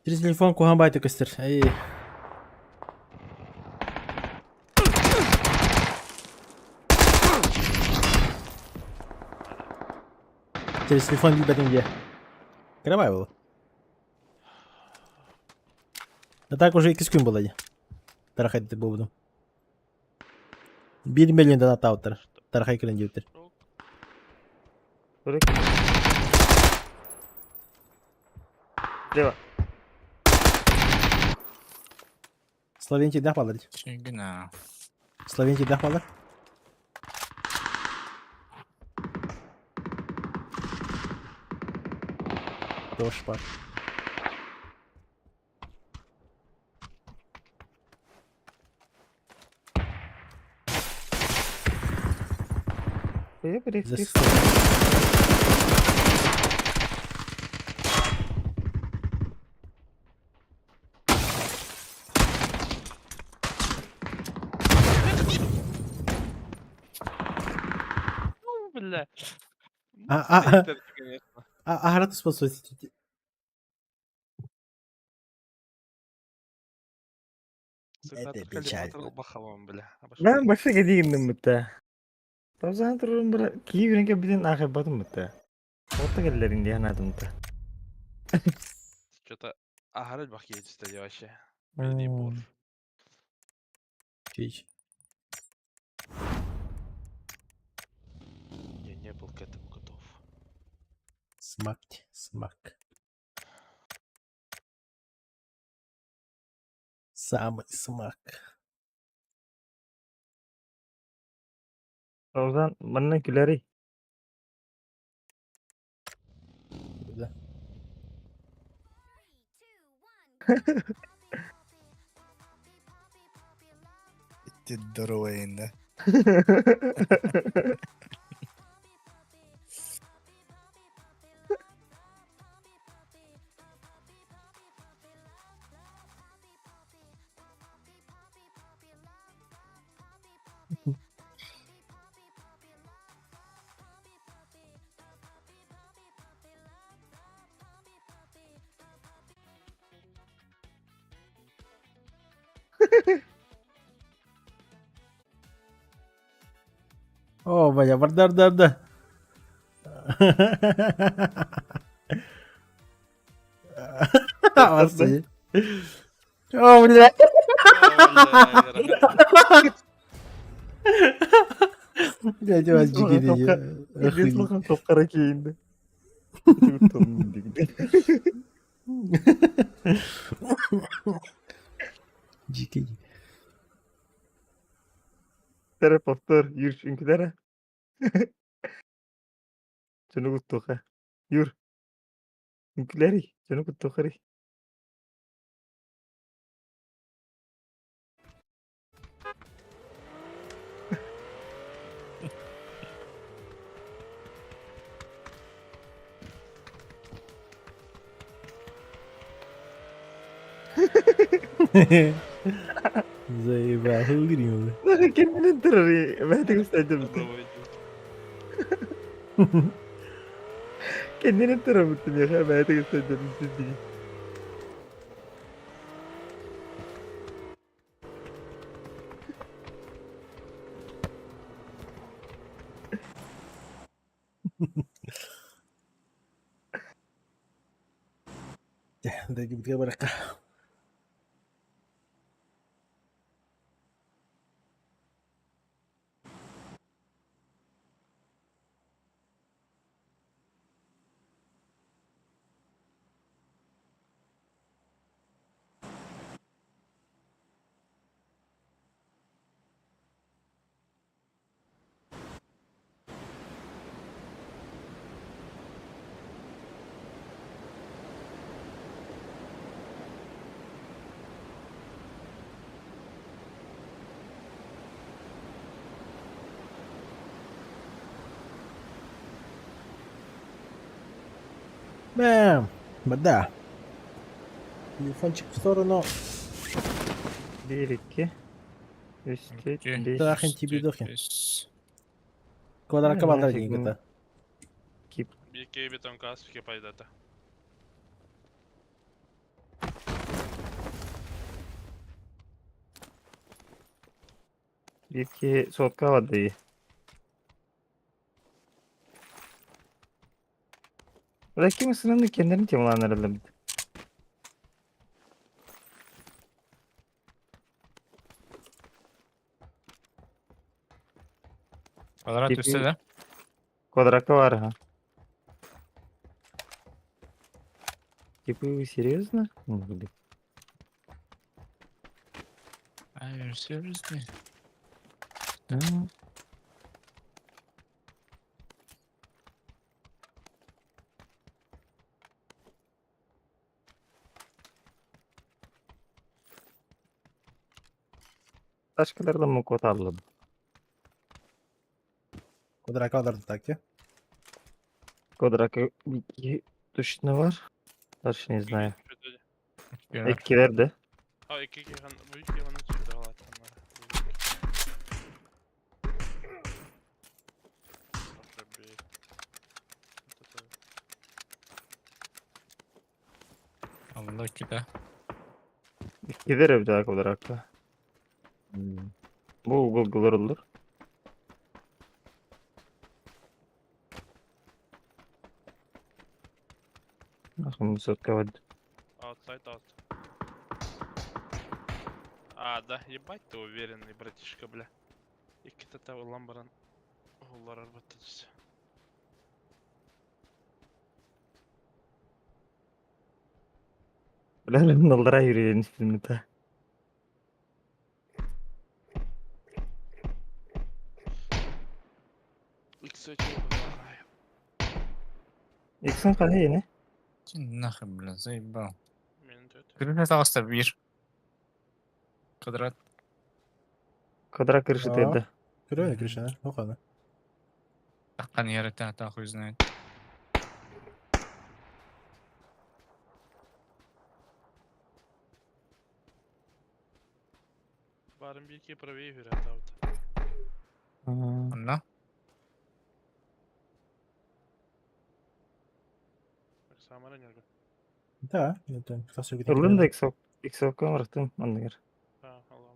Через телефон куһаҕан баайта көстөр. Эй. Через телефон билбэтим диэ. Кырамай буолуо. А так уже иккис күн буолла дии. Тарахайдык буолбутум. Биир миллион донаттаабыттар. Тарахай кэлэн диэбиттэр. Слева. Словентий дах балар. Чигина. Словентий дах балар. Дош бар. Ну, бля. А, а, Это, конечно. а, а, рад способствовать. Сука, Это открыли печально. патрол бахалом, бля. Мен башка кедигинним бутта. Тавзан турун бир кии бүренке бидин ахайбатым бутта. Орта келлерин диэн атым бутта. Что-то аһары бах киһи вообще. Чич. Я не был к этому готов. Смак, смак. Самый смак. Тавзан манна күлэри. Да. Ити здоровайын да. О, бля, бардар да да. Господи. О, бля. Блядь, у вас джигири. Охуеть. Топкара кийинди. Джигири. Тере повтор, Юр, үҥкүлэрэ. Дьону куттуоха. Юр, үҥкүлэрий, дьону куттуохарый. Заебал, грилы. Kendini durur. Ben de gösterdim. Kendini durur. Ya ben de gösterdim. Дойдубутугар барыахха. Бэм! Вода. Телефончик в сторону. Биир, икки, үс, түөрт, биэс. Дахин тебе дохин. Квадракка бааллар диэн кытта. Биир бетон каспике пайдата. Биир киһи сотка барда дии. Ким ысынаны кеннерин темалаан эрэллэр Квадрат түстэ да? Квадракка бар ха. Типа вы серьезно? Ну, блин. А, серьезно? Да. Ташкалардан мукоталлым. Квадракка аларды так те. Квадракка точно бар. Дальше не знаю. Иккилэр да. А, икки киһи бу икки ханна түсүдэ халааттаннара. Алла иккитэ. Иккилэр эбит квадракка. Бу угол олор. Сотка вот. Outside out. А, да, ебать ты уверенный, братишка, бля. Иккитэ ылан баран уһулларар баттатыс. Бля, налдара yürüyelim üstümde. Иксын қане ене? Нахуй, бля, заебал. Крыша таҕыста биир. Квадрат. Квадрат крыша тыырда. Көрөйүн крышаны, ну Таххан иһэр та хуй знает. Барым биир правее хүрэ аут. Онно? Самара нерге. Да, это Ылын да иксокка барытым анныгар.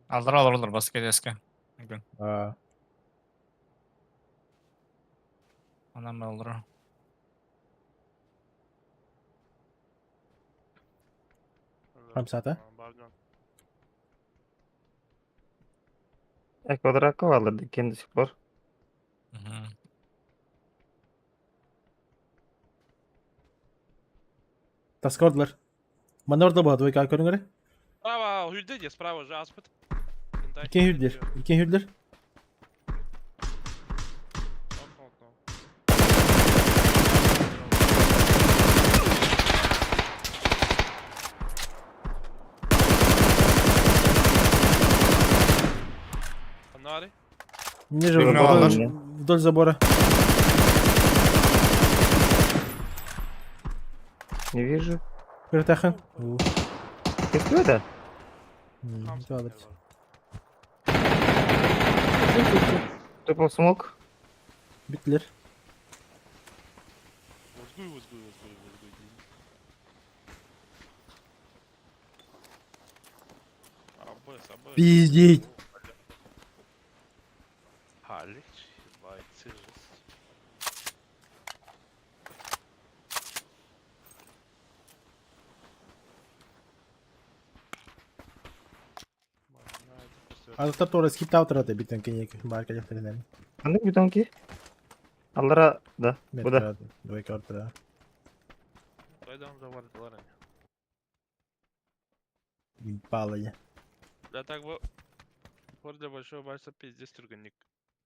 Алдыра олороллор бас кэдиэскэ. А. Онон олорор. Хамсата. Э, квадракка баалар иккиэн до сих пор. Таскордлар. Манна орда буһа двойка көрүҥ эрэ. Справа, хүрдэ дии, справа же аспыт. Иккиэн хүрдэр. Иккиэн хүрдэр. Ниже Вдоль, вдоль забора. Не вижу. Вертахан. Ты кто это? Ты смог? Битлер. Возгуй, возгуй, возгуй, возгуй. АБС, АБС. Пиздеть. А, легче, ебать, жесть. Азаттар туора скиптаабыт турата бүтэн киниэки баар кэлэхтэринэн. Ханнык бүтэн ки? Аллара да, бу да. Двойка ортора. Қайдан завардылар они? Импала. Да так вот. Фор для большого бальса пиздец турганник.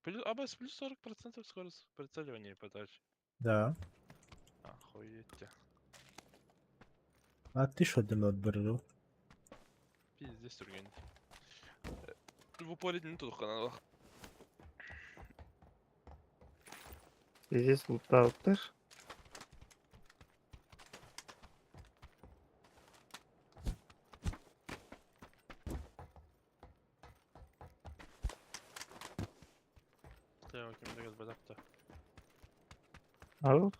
Плюс, АБС плюс 40% скорость прицеливания подачи. Да. Охуеть. те. А ты что делал, бру? Пиздец турганник. В упоре не тут хана. Здесь лутаутер. Стоял кем дагаз бадапта. Алло.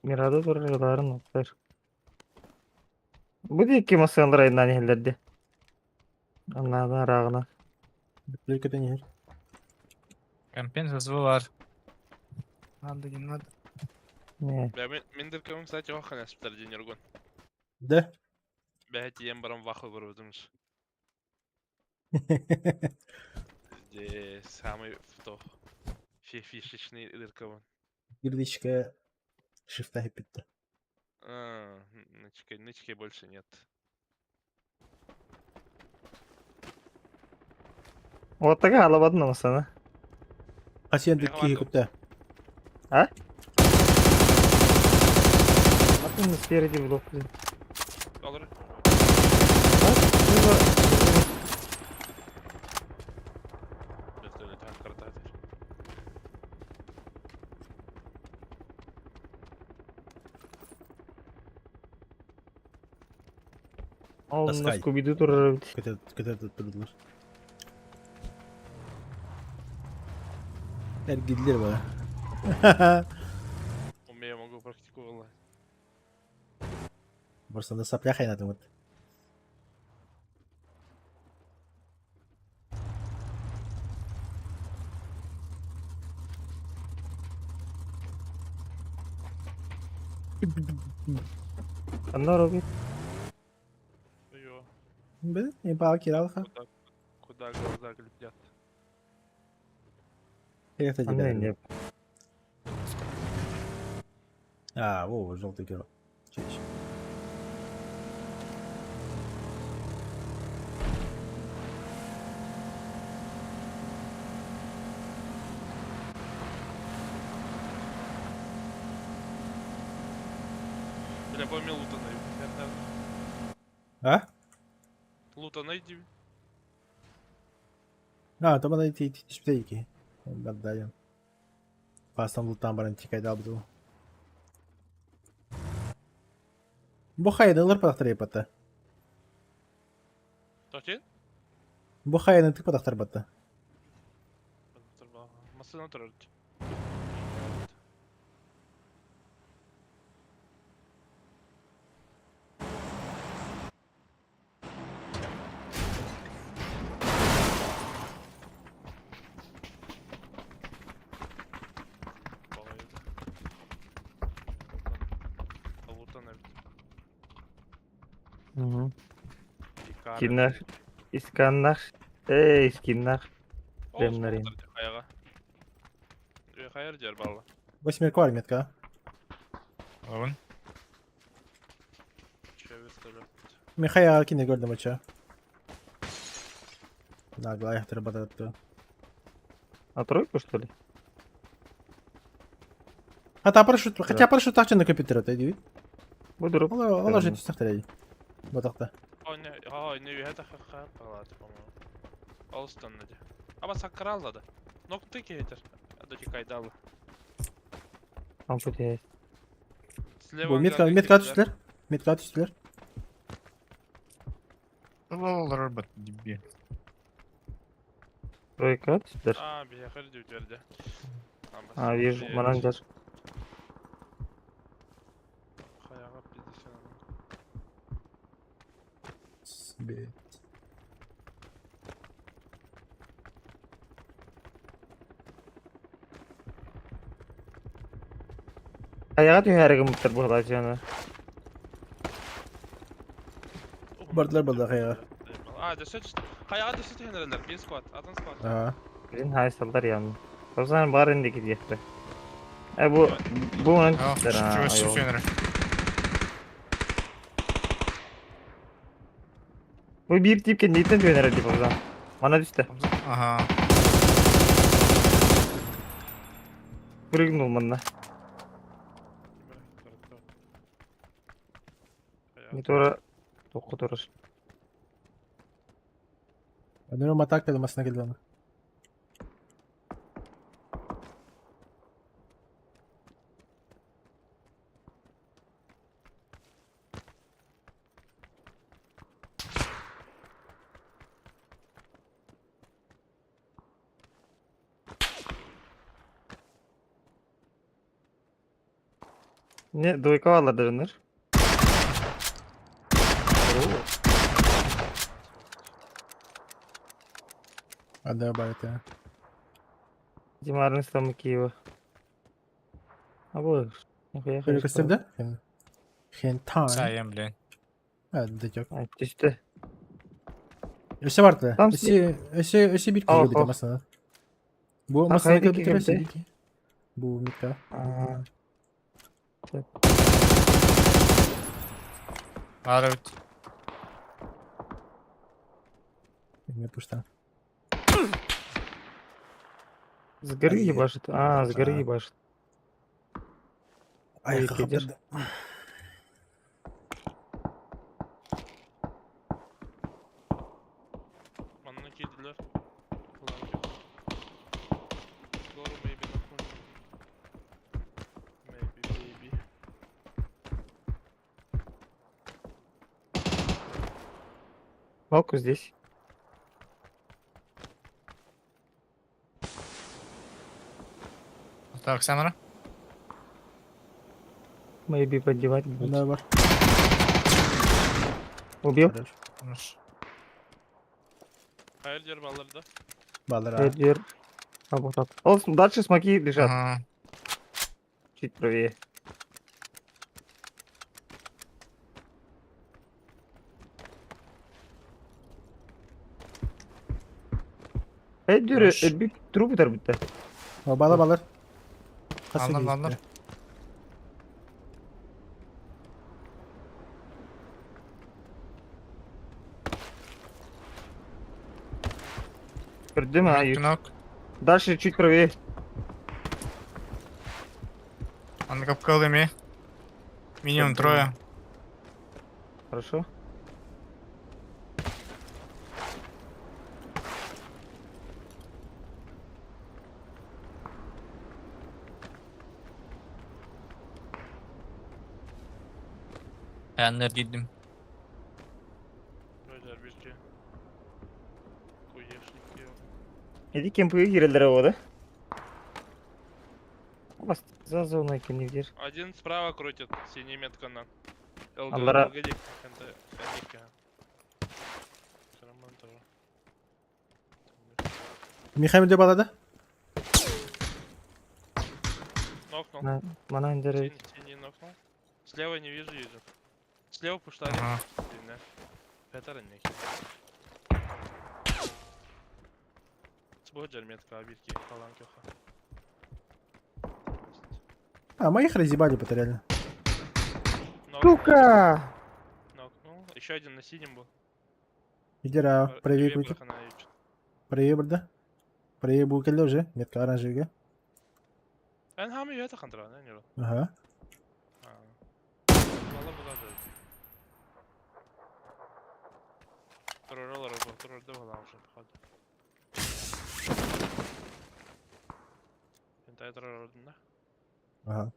Мирада турар оттар. Бу диэки массыналар айнаан иһэллэр дии. Аннаада арааҕына. Бүттүлэр көтөн иһэр. Компенсация бар. Надо, не надо. Не. Бля, мен дыркамым, кстати, охана спитар день ургон. Да? Бля, тием барам ваху барбытымш. Здесь самый в Фишечный дыркабын. Гирдичка шифта хиппитте. А, нычки, нычки больше нет. Вот такая алабадна масана. А сен киһи көптө. А? А ты не спереди в лоб, блин. Алыр. Вертолет картатыр. Ол Таскай. Скуби-Ду турар эбит. Көтө көтө турдулар. Эргиллер бара. Умею, могу практиковала. Барсанда сапля хайнатын вот. Анна робит. Ё, Бе, импала киралха. куда, куда глаза глядят. Это Анна тебя. не. А, во, желтый кирал. Чуть. Бля, по мне лута найди. А? Лута найди. А, то бана ти ти ки. Бардайын. Фастан луттан баран тикайда буду. Бу хайдылар патахтар епата. Точин? Бу хайдын тик патахтар батта. Масына турар. Лутан эбит. Угу. Икар. Киннах. Исканнах. Эй, искиннах. Ремнарин. Хайга. Хайыр жер балла. Восьмерка арметка. Вон. Че вертолет. Михаил кине көрдüm оча. Нагла яхтыр бататты. На тройку, что ли? Хата парашют, хотя парашют тахча на компьютер это иди. Буду Ола, ола же тахтар иди. Батакта. Не, не, это ХХ палаты, по-моему. Олстон наде. Аба сакрал да. Нок ты кетер. А кайдалы. Там что есть. Слева Бу метка, метка түстүлэр. Метка түстүлэр. Олар бат диби. Тройка түстүлэр. А, бияхар дүйдерде. А, вижу, мананжар. Хаяга 50. Бе. Аяға түһәрігім бұттыр бұл жаны. Бардылар балда хаяга. А, дөсө Хаяга дөсө тенерелер. Bir squad, атын squad. Ага. Блин, хайсалдар яны. Тоқсан бар инде кидияхты. Ә бу бу onun түстер. Бу бир типке нетен төнер деп оғзан. Мана түсті. Ага. Прыгнул манна. Не тура тоққа турар. Анырым атака масына келди аны. Не, двойка алар Ада байта. Димарын Стамакиева. А бу нихуя Көстөрдө? Хентай. Сайым, блин. А, дечок. Түстү. Өсө барды. Там Өсө өсө өсө бир Ох, киши бит ох. масына. Бу А, масына кайда келип кирди? битиресиң. Бу митка. Ары бит. Эме пушта. С горы ебашит. А, с горы ебашит. Ай, Ой, кидешь. Манна кидилер. Гору maybe нахуй. Maybe, baby. Палку здесь. Так, Самара. Maybe поддевать будет. Да, бар. Убил? Хорош. Хайыр жер балларда. Баллар. Дверь. А, вот так. О, дальше смоки лежат. Чуть правее. Эй, дюры, бит трубы тарбытта. Балар балар. Алар, алар. Көрдүм, а, Дальше чуть правее. Аны капкалыми. Минимум трое. Хорошо. Аяннар дидим. Бөжөр бирке. Куешники. Иди кемпіге кирелдер ода. Бас за зоной кемнедер. Один справа крутит, синий метка на. ЛГ, Аллара. ЛГД, НТ, НДК. Роман тоже. Михаил де балада? Нокнул. Мана индер. Синий, синий нокнул. Слева не вижу, вижу. Слева пуштали. Ага. Длинная. Петр не. Сбоджер метка обидки, паланкиха. А, моих разъебали это реально. Сука! Нокнул. Еще один на синем был. Идера, правее Левее крути. Браханович. Правее барда. Правее бу келди уже. Метка оранжевый. Эн хами юэта хантра, не не Ага. Мало было да. походу. Пентайдер ордунна. Ага.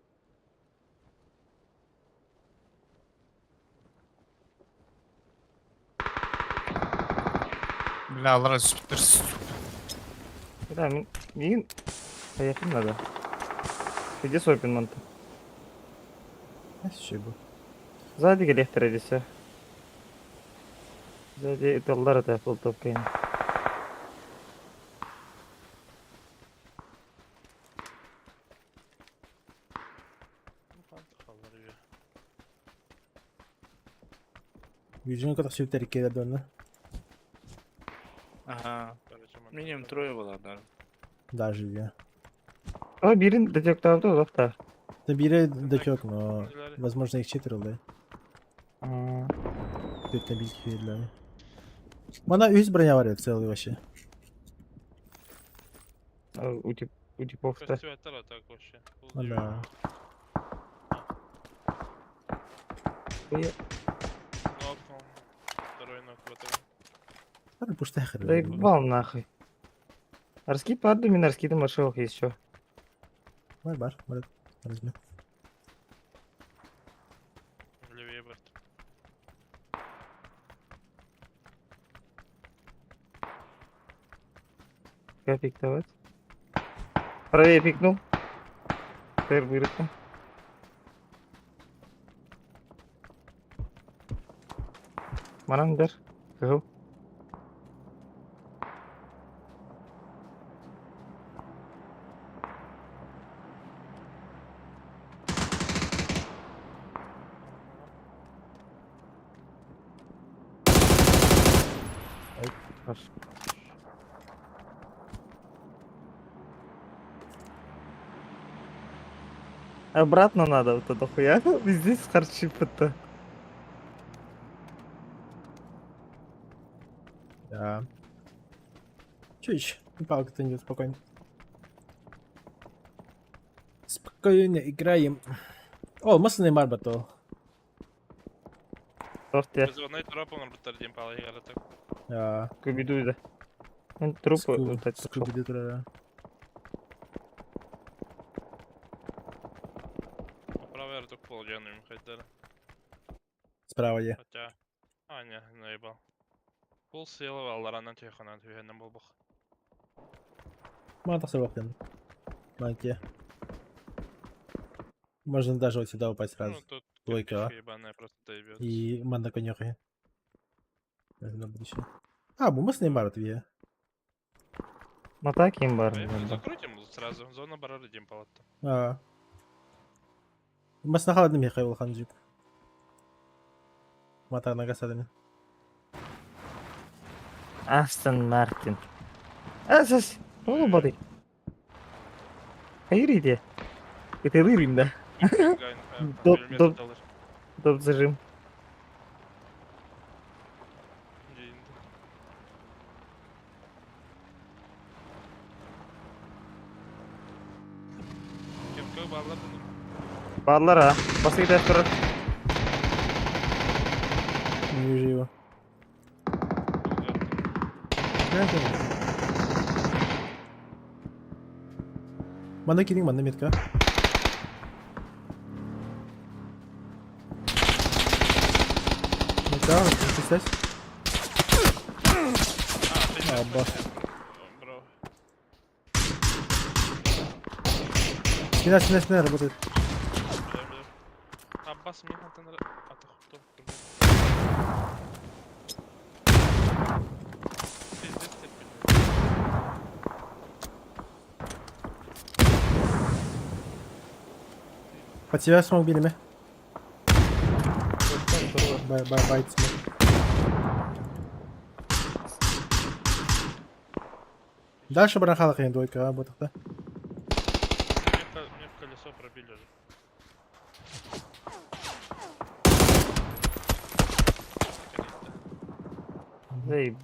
Бля, аллара түспүттэр. Бля, мин миигин поехать надо. Где Сопин манта? Спасибо. Сзади кэлиэхтэрэ десэ. Сзади ыталлар этэ болтовкайын. Южин кытта сүптэр иккиэлэр донна. Ага. Минимум трое было, да. Даже я. О, бирин детектавды олохта. Да бире датек, но возможно их четверо, да. Төрт на биир киһилэр. Мана үс броня бар целый вообще. У тип у типов-то. Костюм так вообще. Да. Нокнул. Второй нок в этом. Надо пуштахер. Заебал нахуй. Арски падду мин арскиды маршалах еще. Бар бар, бар. Возьми. Левее борт. Как пиктовать? Правее пикнул. Теперь вырытым. Манан дер. Кыһыл. Хорошо. Обратно надо вот это хуя. Здесь харчи-то. Да. Че еще? Палка-то идет спокойно. Спокойно играем. О, мысленный марбатол. Торт я. Вызывной троп он диэн палайгара так. Да. Скуби-Ду да. Мен трупы вот эти Скуби-Ду, да. Правый артук полденным хотели. Справа я. Хотя... А, не, наебал. Пол съела аларанан техонан түһэннэн болбох. Мана тахсыр Манке. Можно даже вот сюда упасть сразу. Ну, тут Двойка, а. кирпичка ебаная просто доебет. И манда конёхи. На будущее. А, бу мысленный марат вие. Матак им бар. Поехали, закрутим сразу. Зона барары диэн палатта. А. Масна халадны Михаил Ханджип. Мата нагасадами. Астон Мартин. Асас. Ну, боди. Хайыр иди. Это вырым, да? Доп, доп, доп зажим. Кемке баллар bunu. Баллар а. Басы gider тұрыр. Не вижу его. Манда кидing, манда метка. Метка, представь. А, бах. Бро. Спина, спина, спина работает. Аббас мне хантан атахутту. Пиздец терпит. Под себя смог били ме. Бай, бай, бай, смог. Дальше барахала хрен двойка, а, вот да. Мне в колесо пробили же. Заеба.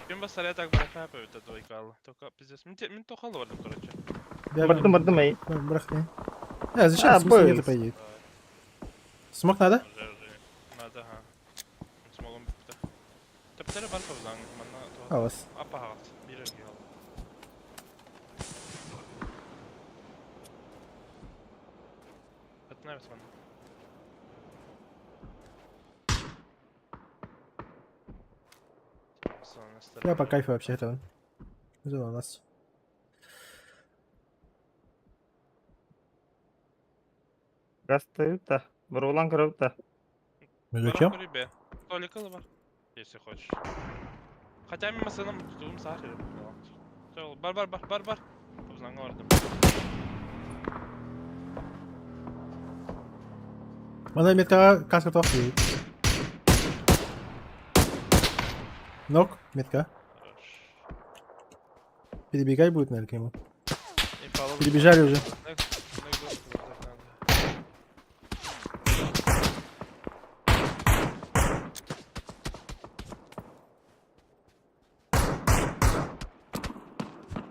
Кем бассаря так барахап это двойка Только пиздец. Мин тохал бардым, короче. Бардым, бардым, эй. Бырах, не. Зачем? А, Смысла нету, быс. по идее. Смок надо? Уже, уже. Надо, ага. Смогом битте. Тэптере бар пабзаң, манна Алас. Апа хагат. Бир гел. Это нравится манна. Я по кайфу вообще этого. Это у нас. Гастают да. Барулан көрөбүт да. Зачем? Толик бар, если хочешь. Хотя мимо сыном тугум сахар. Бар бар бар бар бар. Пабзаңга бардым. Мана меткаҕа каска туох диэбит. Нок, метка. Перебегай будет, наверное, к нему. Перебежали уже.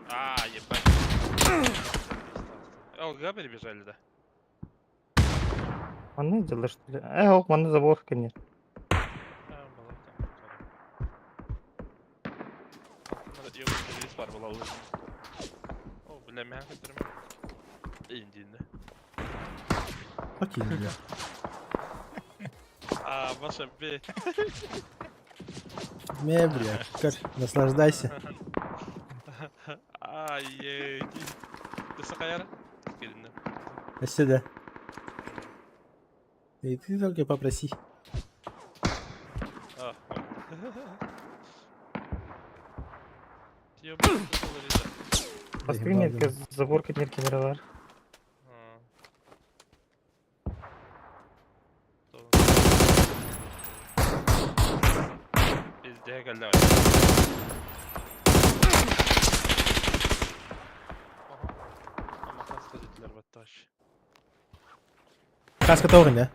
А, ебать. ЛГ перебежали, да? Манна дьыллар что ли? Э, ох, манна забор конечно. Бар була О, бля, мягко Индин, да? Окей, бля. А, ваша б. Не, бля, как, наслаждайся. Ай, Ты сахаяра? А сюда. И ты только попроси. А. Бастыгы нерке забор нерке бар. Пиздец, галя. Каска тоҕун да?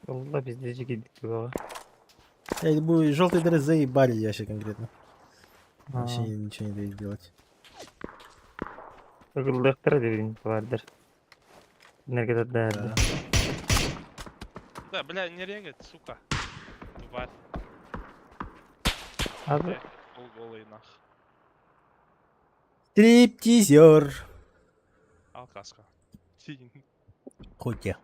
Алла пиздец кийдик буга. Эй, бу желтые дыры заебали я вообще конкретно. Вообще ничего не дают делать. Ыгыллыктар дебин бардыр. Нерге да. Да, бля, не регать, сука. Тварь. Abi. Полголый нах. Стриптизер. Алкаска. Хоть я.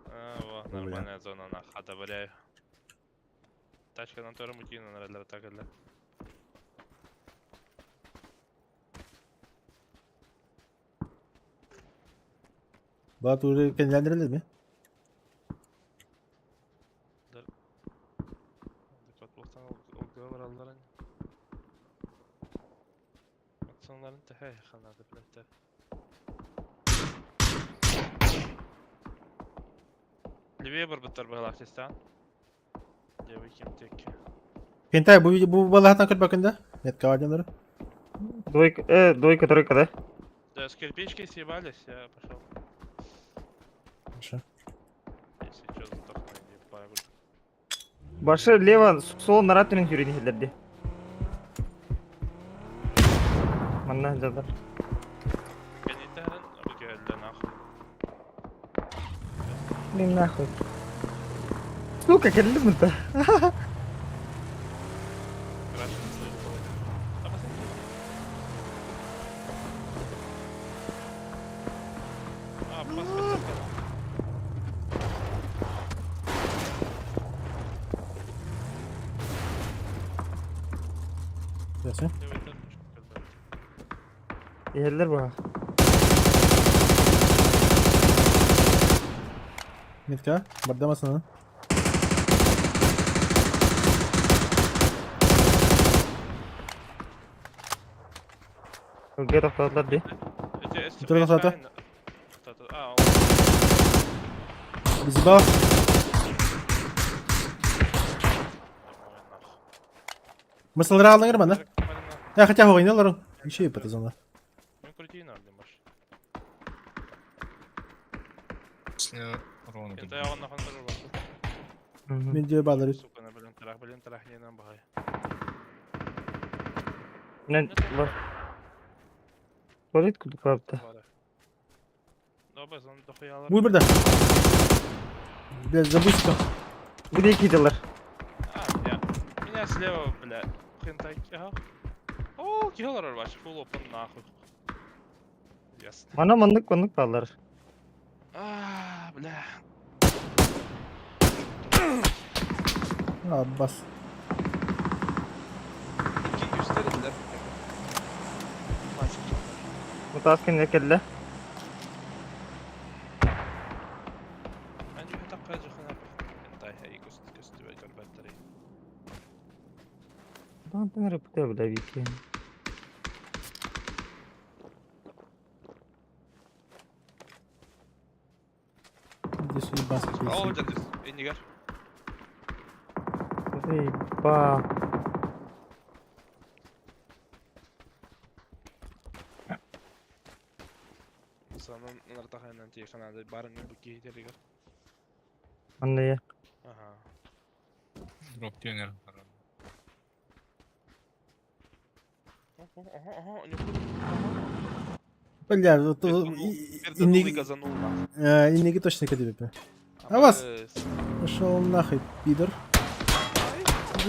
А, во, нормальная зона, нах, одобряю. Тачка на втором утина, наверное, так или. Бат уже кенлендирилер ми? Левее барбаттар быһалаах Левый ким тек. Кентай, бу бу балаһатан көрбөкүн да? Метка бар Двойка, двойка, тройка, да? Да, с кирпичкой съебались, я пошел. Хорошо. Если что, сдохну, не пару. Башы лево сол наратырын жүрген хелерди. Манна жазар. Блин, нахуй. Сука, келдим да. Здравствуй. Yerler bu. Метка, бардамасына. Ылга тоқтатылар ди. Тур тоқтаты. Безбал. Мысылдыра алдыңыр мана. Я хотя бы ойнал. Еще и по зона. Ну крути надо, маш. Ровно. Это я он нахуй тоже Мен дьэ баалар. Сука, на блин трах, блин трах не нам бахай. Мен бар. Туалет курдук барбыта. Добы, зон дохуялар. Буй бирде. Блядь, забудь-ка. Где кидалар? А, я. Меня слева, бля. Хентайки, ага. О, киллер ваш, фул опен нахуй. Ясно. Мана маннык маннык баалар. А, бля. А, бас. İki gösterdiler. Мутаас кэннэ кэллэ. عندي حتى قاجة خنا хентай хай кост кост батарея. Тантан эрэ бля бля вики. Здесь уебанский О, песни. дядя, инигар. Эй, ба. Санын нартахайнан тиханады барын бу кейтеригер. Манна я. Ага. Дроп тюнер. Ага, ага, у него Бля, вот Перданул и газанул нахуй. Инниги точно кадебе. А вас? Пошел нахуй, пидор.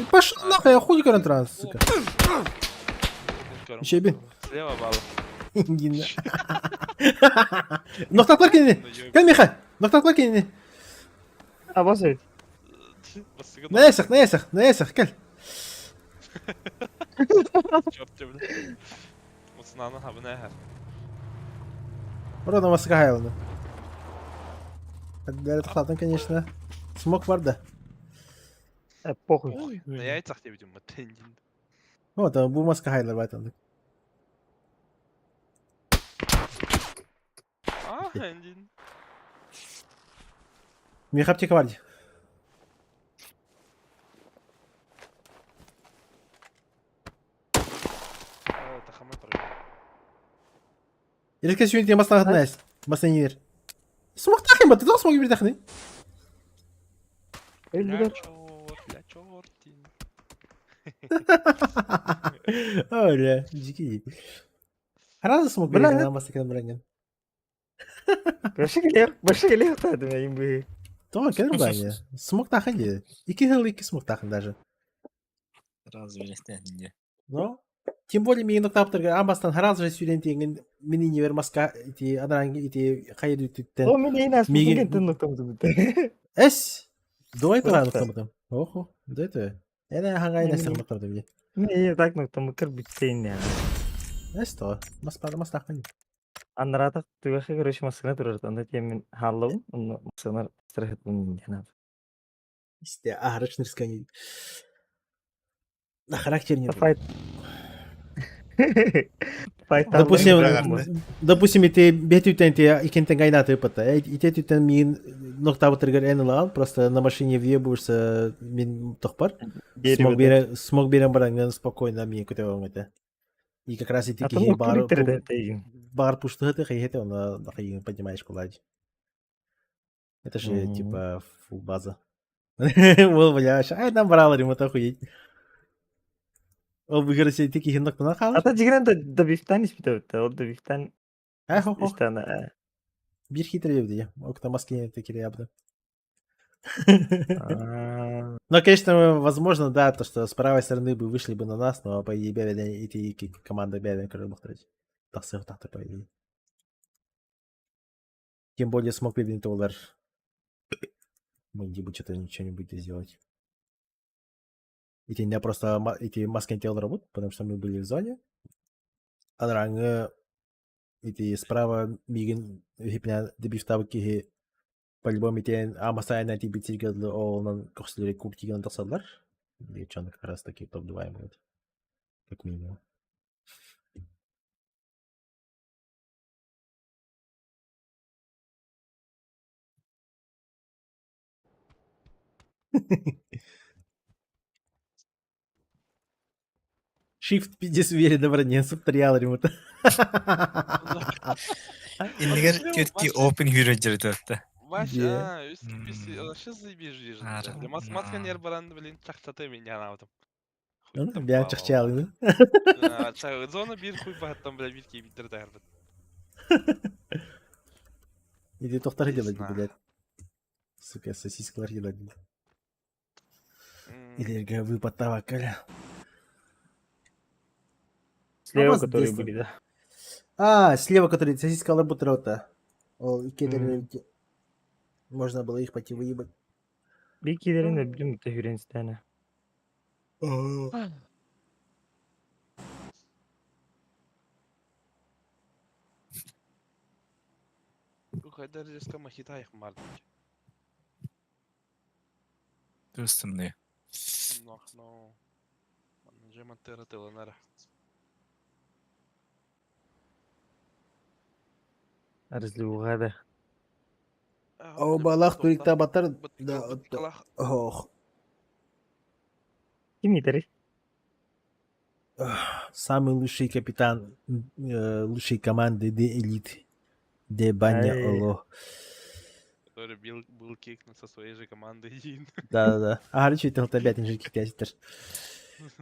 Пошел нахуй, я хуй транс, сука. Еще бин. Слева бал. Гинна. Нохтаклар кини. Кел Миха. Нохтаклар кини. А бас эбит. На ясах, на ясах, на ясах, кел. Черт тебя, бля. Муцнаны хабына хар. Урона вас кахайлны. Для конечно. Смог бар да. Э, похуй. На яйцах тебе видимо, тендин. Вот, бу маска хайлар байтанды. А, тендин. Миха аптека бар ди. О, тахамай прыгай. Ирке сүйін тем басына хатнайс. Басына нер. Смог тахын ба, ты смог бир тахны. Бля, черт, бля, чертин. Ой, бля, дикий. Сразу смог бир Бля, на басына кенен бранген. Башы келе, башы келе тады мен бы. То, кенен бранген. Смог тахын ди. Ики хыл ики смог тахын даже. Сразу не. Но, тем более мен ноктаптырга амбастан сразу же сүйден теңин мени не маска ити адран ити хайыр үтүттен. О, мен эйнас Миги- миген ноктамды бит. Эс. До этого Просто. ноктамдым. Охо, до этого. Эне хангай несер ноктамдым би. Мен так ноктамы кыр битсейн я. Эс то. Мас пара мас тахын. Аннаратак түгәхе короче маскына турар. Анда тем мен халлабын, онно маскына страхет бун яна. Исте ахрачнырскани. На характер не. Файт. Файт. Допустим, допустим, ити бетүтен те икентен гайнаты пата. Ите түтен мин ноктабытыргар эн ылаан, просто на машине въебываешься мин тохпар. Смог бере, смог берем баранган спокойно мин көтөбөң это. И как раз ити А кихи то бар бар бар пуштыгы хайхете он хайын поднимаешь кулади. Это же Мгм. типа фул база. Ол бля, ай нам брал ремонт охуеть. Ол выиграть ити кихи ноктана халар. Ата жигрен да да бифтан испитебит. Ол да бифтан Э, хо, хо. истана. Бир хитрее бди. Окта маски такие ябды. Но, конечно, возможно, да, то, что с правой стороны бы вышли бы на нас, но по идее Бевин эти команда Бевин, который мог Тахсыр тахты, по идее. Тем более смог Бевин Толлар. Мы не что-то ничего не будет сделать. Эти не просто эти маски не делал работу, потому что мы были в зоне. А ранг эти справа мигин хипня дебифтабы по-любому эти амасайна ти битигел ол кохслери куртиген тасалар. И чё, как раз таки топ-2 будет. Как минимум. Shift пиздец уверенно броне субтриал ремонт. Иннигэр түөрти open hero дьарытыатта. Вася, а, үс киписи, вообще заебись же. Мас масканер баран, блин, чахчаты меня навытым. Ну, бля, чахчалыны. Зона бир хуй бахаттан, бля, бир кейбиттер таарбыт. Иди тохтар делать, блядь. Сука, сосискалар делать. Илэргэ выпаттаабакка Слева, которые были, да? А, слева, которые сосискалар бутерота. Ол иккилэрин можно было их пойти выебать. Бикилерин өбдүм төһүрэнстэне. Хайдар резко махитаях мардык. Тыстымны. Но, но. Манна тыланара. Разлюгада. О, балах турикта батар да ох. Ким итери? Самый лучший капитан лучшей команды Д Элит. Д Баня Оло. Который бил, был кикнут со своей же команды Йин. Да-да-да. А, речи, это опять не кикнет.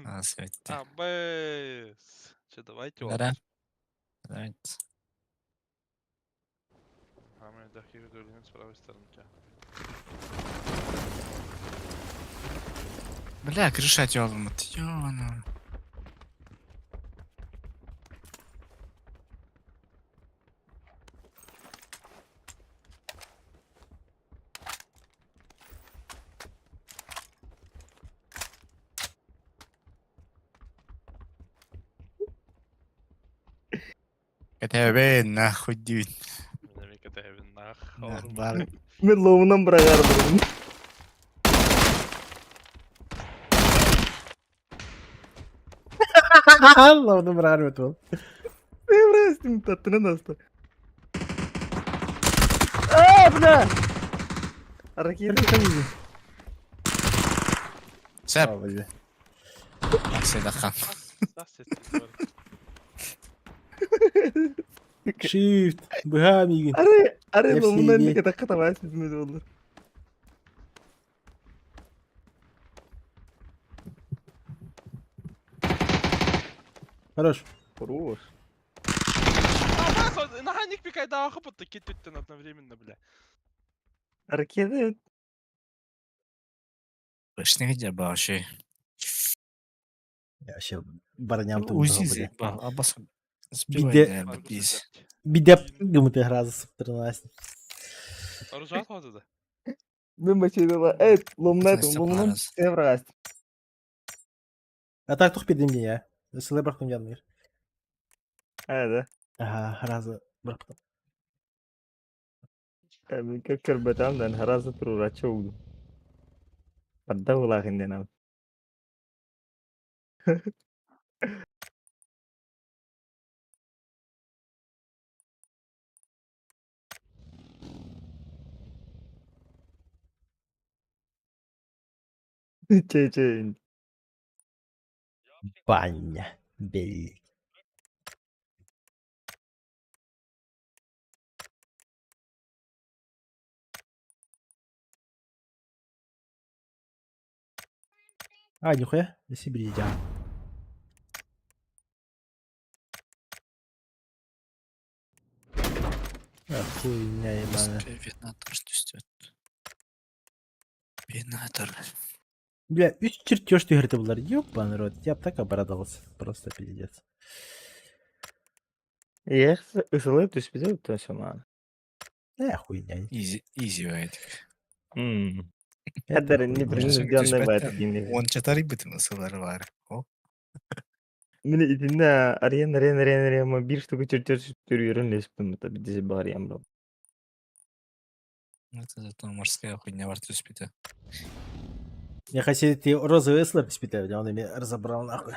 А, свет. А, бэс. Че, давайте Да. Давайте. А, мы с правой стороны. Бля, крыша тёлмут. Ёна. КТБ нахуй дүйн. КТБ нахуй. Бар. Мен лоунан бырагардым. Лоунан бырагар ол. Мен бырастым таттынан аста. А, бля! Ракета. Сәп. Седахан. Shift, быһа миигин. Ары, ары лоунан не ката ката болду. Хорош. Хорош. Наха пикай да хапыт кетүттен одновременно, бля. Ракета. Вышны где вообще. Я вообще броням тут. Узи абас. Биде. Биде гымыты гразы 13. Оружие да? Мен бачыдыла. Эй, ломнайтым, ломнан севраст. А так тух пидем я. Сылы брахтым янмыр. А, да. Ага, разы брахтым. Мен көп көрбөтам разы турурачы угду. Барда улахын ал. Че, че. Баня. Блядь. А, нихуя, на Сибири идем. А, хуйня ебаная. Винатор түстөт. Винатор. Бля, үс чертеж түһэртэ булар. Ёбаный рот, я б так обрадовался. Просто пиздец. Эх, ысылып түспүтэ өттө мана. Э, хуйня. Изи, изи байтик. Хаддар не принужденный байтик. Он чатары бытын ысылары бар. О. Мин итинне арен арен арен арен бир штука чертеж түрүрүн леспим это биздесе бар ям бро. Это зато морская хуйня бар түспүтэ. Я хотел ты розовый слэп спитать, он ими разобрал нахуй.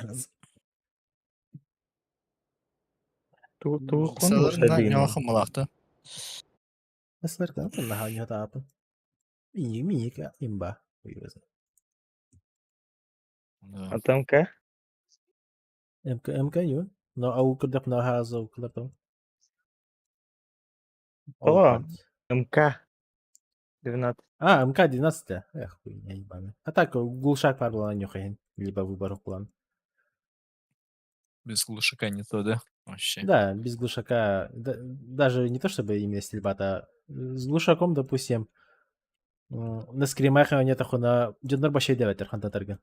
Ту ту Сыларына нялахын малакта. Слэр да, наха не тапын. Мини мини имба. А там ка? МК МК юу? Но ау көрдөхпүнэ аһаҕас аукалар Тоҕо? МК 12. А, МК-12 Эх, хуйня ебаная. А так, глушак пар была нюхаин, либо выбор план. Без глушака не то, да? Вообще. Да, без глушака, да, даже не то чтобы именно стрельба, а с глушаком, допустим, на скримах нет на дьоннор башай диэбэттэр хантатарга.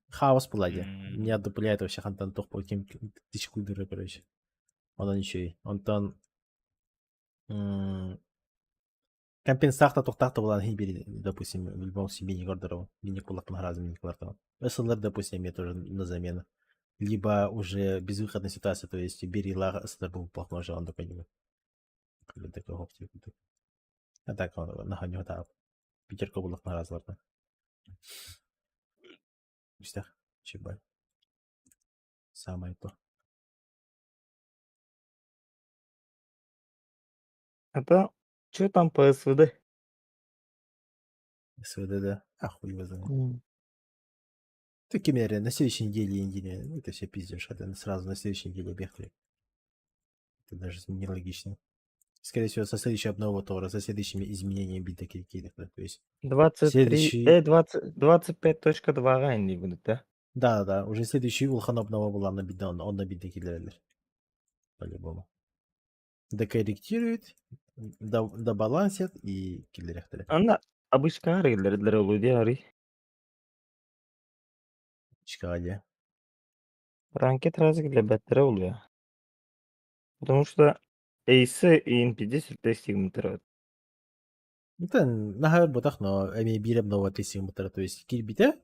Хаос була дии. Не отдупляет вообще хантан туох ким тысячу куйдуры, короче. Онон үчүгэй. Онтон компенсаах да туохтаах да буолан иһин допустим, в любом случае миник ордоробун. Миник буллахпына сразу миник ылартабын. СЛР, допустим, мне тоже на замену. Либо уже безвыходная ситуация, то есть бери СЛР был уже он такой не А так наха ньуһатаап. Пятерка буллахпына сразу ылартан. Истэх, чебай. Самое то. Это что там по СВД? СВД, да. А хуй его знает. Ты кемере, на следующей неделе, неделе, ну это все пиздешь, это сразу на следующей неделе бехли. Это даже нелогично. Скорее всего, со следующей обновы Тора, со следующими изменениями бита какие-то, то есть 23, следующий... 20, 25.2 они будут, да? Да, да, уже следующий улахан обнова была на бита, он на бита киллерер. По-любому. Докорректирует, добалансит и киллерехтер. Анда обычка арыйлар олуйди арый. Чикаге. Ранкет разы для oluyor. Потому что Ace и NP10 тестигмтер. Это наһаа ботах, но эми биир обнова тестигмтер, то есть кирбите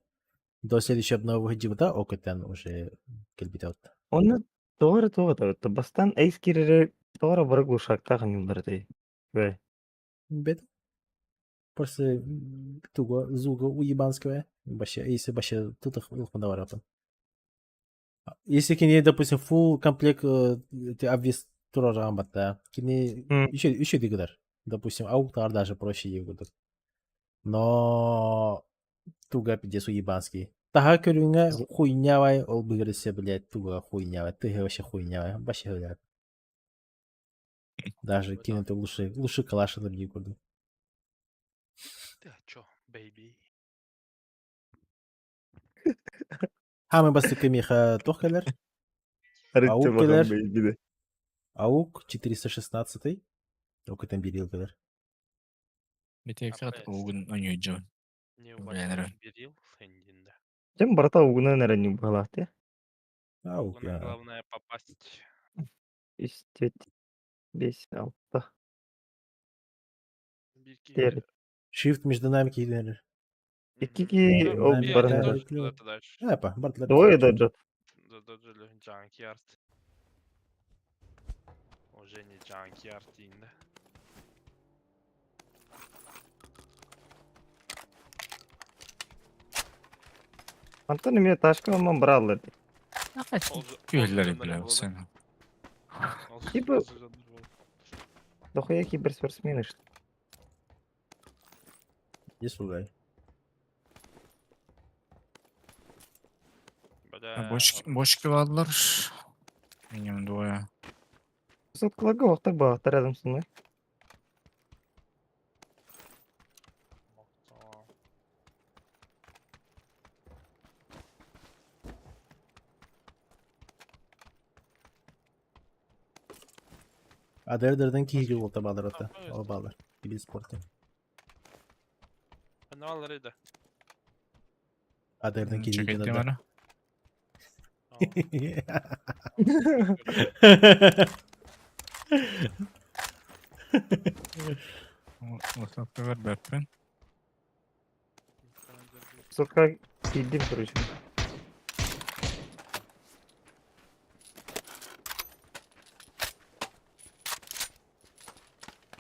до следующей обновы выходибыта, окытан уже кэлбите от. Оны тоҕо тоҕо то бастан Ace кирире тоҕо бары глушактаах ньыллар Бе. Бет. Просто туго зуго уебанское. Вообще, если вообще тут их барапан. Если кини, допустим, full комплект обвес тураран батта, кини еще еще дигдар. Допустим, ауктар даже проще егудыр. Но туга пиздец уебанский. Таха көрүҥэ хуйнявай, ол быгырысе, блядь, туга хуйнявай. Ты вообще хуйнявай, вообще, блядь. Даже кинути лучше, лучше калаша на курду. Ты а чё, бэйби? Хамы бастыкы миха туох кэлэр? Аук кэлэр. Аук 416 Окытан берил кэлэр. Битекат угун оньюйджон. Берил Сэндин, да. Чем брата угунан эрэ ньубалаахтыа? Аук, Главное попасть. Истет бес алта. Тэр. Shift между нами киирэр. Икки ол барына. Эпа, бардылар. Двое доджат. Задоджили Junkyard. Уже не Junkyard инде. Антон эмиэ ташка ылман бырааллар дии. Күөллэри билэ сен. Типа дохуя киберспортсмены что Не слугай. Бочки, бочки бааллар. Минимум двое. Соткаларга уохтар баҕахтар рядом со мной. Адердерден киһи уолта баалар ота. Ол баалар. Киби спорты. Каналлар иде. Адерден киһи Чекайте мана. Отаптыгар бэппин. Сотка киирдим короче.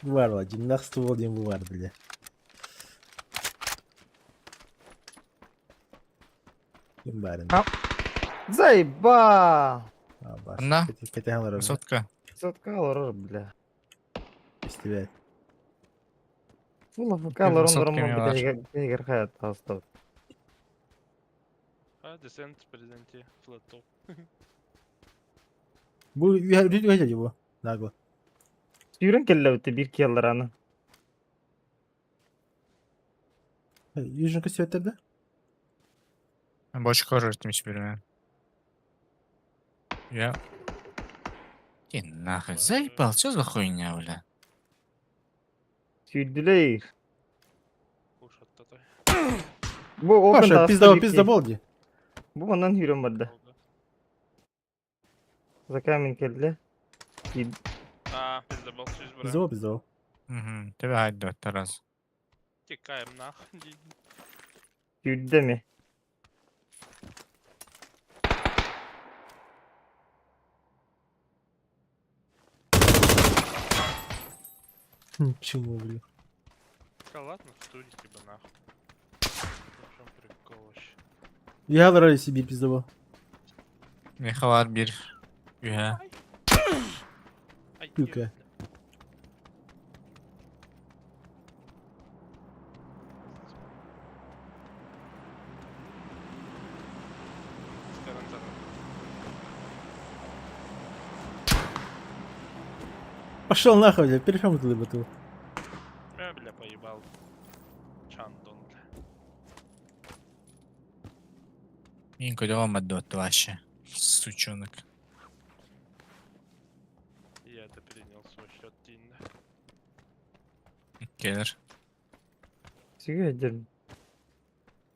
Бывало, дьиҥнээх ствол диэн бу баар бile. Ким баарын? Заебал! Анна? Кэтэһэн олорор. Сотка. Сотка олорор, бля. Истибэт. Фул АФК олорон Сотка бараммын эмиэ баар. бүтэһигэр хайат таҕыстыбыт. А, десент президенти флэт топ. Бу үһэ дии бу. Нагло. Сүүрэн кэллэбит биир киэллэраны. Южинка сүөттэрдэ? Бочка өртүм hiçbirine. Я... Иди нахуй, заебал, что за хуйня, бля? Сүүрдүлэй. Бу open Паша, таҕыста пиздабол, биир киһи. пиздабол дии. Бу манан сүүрэн барда. За камень кэллэ. А, пиздабол, сүз бара. Пиздабол, пиздабол. Угу, тебе хайда Тарас. Текаем нахуй. Сүүрдэ ми? Чему, блин? Да ладно, в студии типа нахуй. В чем прикол вообще? Я вроде себе пиздабол. Меха бар bir. Үһэ. Юка. Пошел нахуй, блядь, перейдем туда бату. Я, бля, поебал. Чандон, бля. Мин көдөҕө маддуотtu вообще. Сучонок. Я это перенял свой счет Тинда. Келер. Сүгэ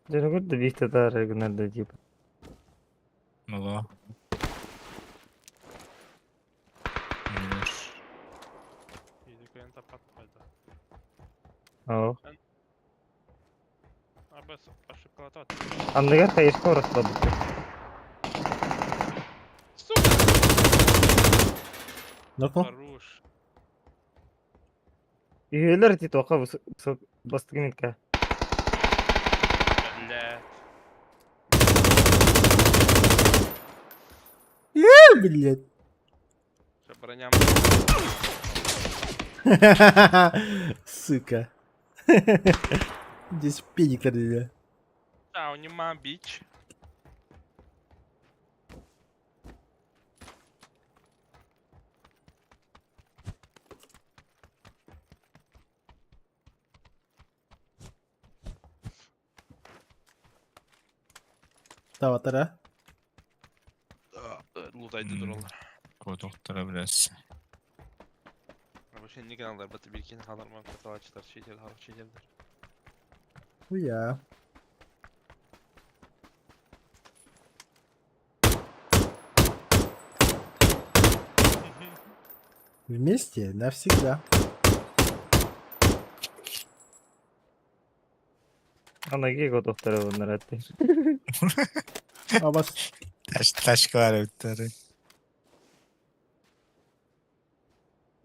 Дьонугар да биир татаар гынар да типа. Мало. Келер. Иди тапат пайда. Оо. Абас ошибка Анныгар хайышка ороспобут. Нокнул? Хорош. Үһүөлэр ити туохха бастакы минутка. Бля. Блядь. Всё, броня. Сука. Здесь педик для. А, у нема бич. Таватара. Лутайды durallar. Kodoktora biraz. Вообще не каналдар, баты биркин халарман каталачтар, чейтер, халар чейтердер. Хуя. Вместе навсегда. Анаги готовтара bunlar hatta. Абас. Taş, taş var öpteri.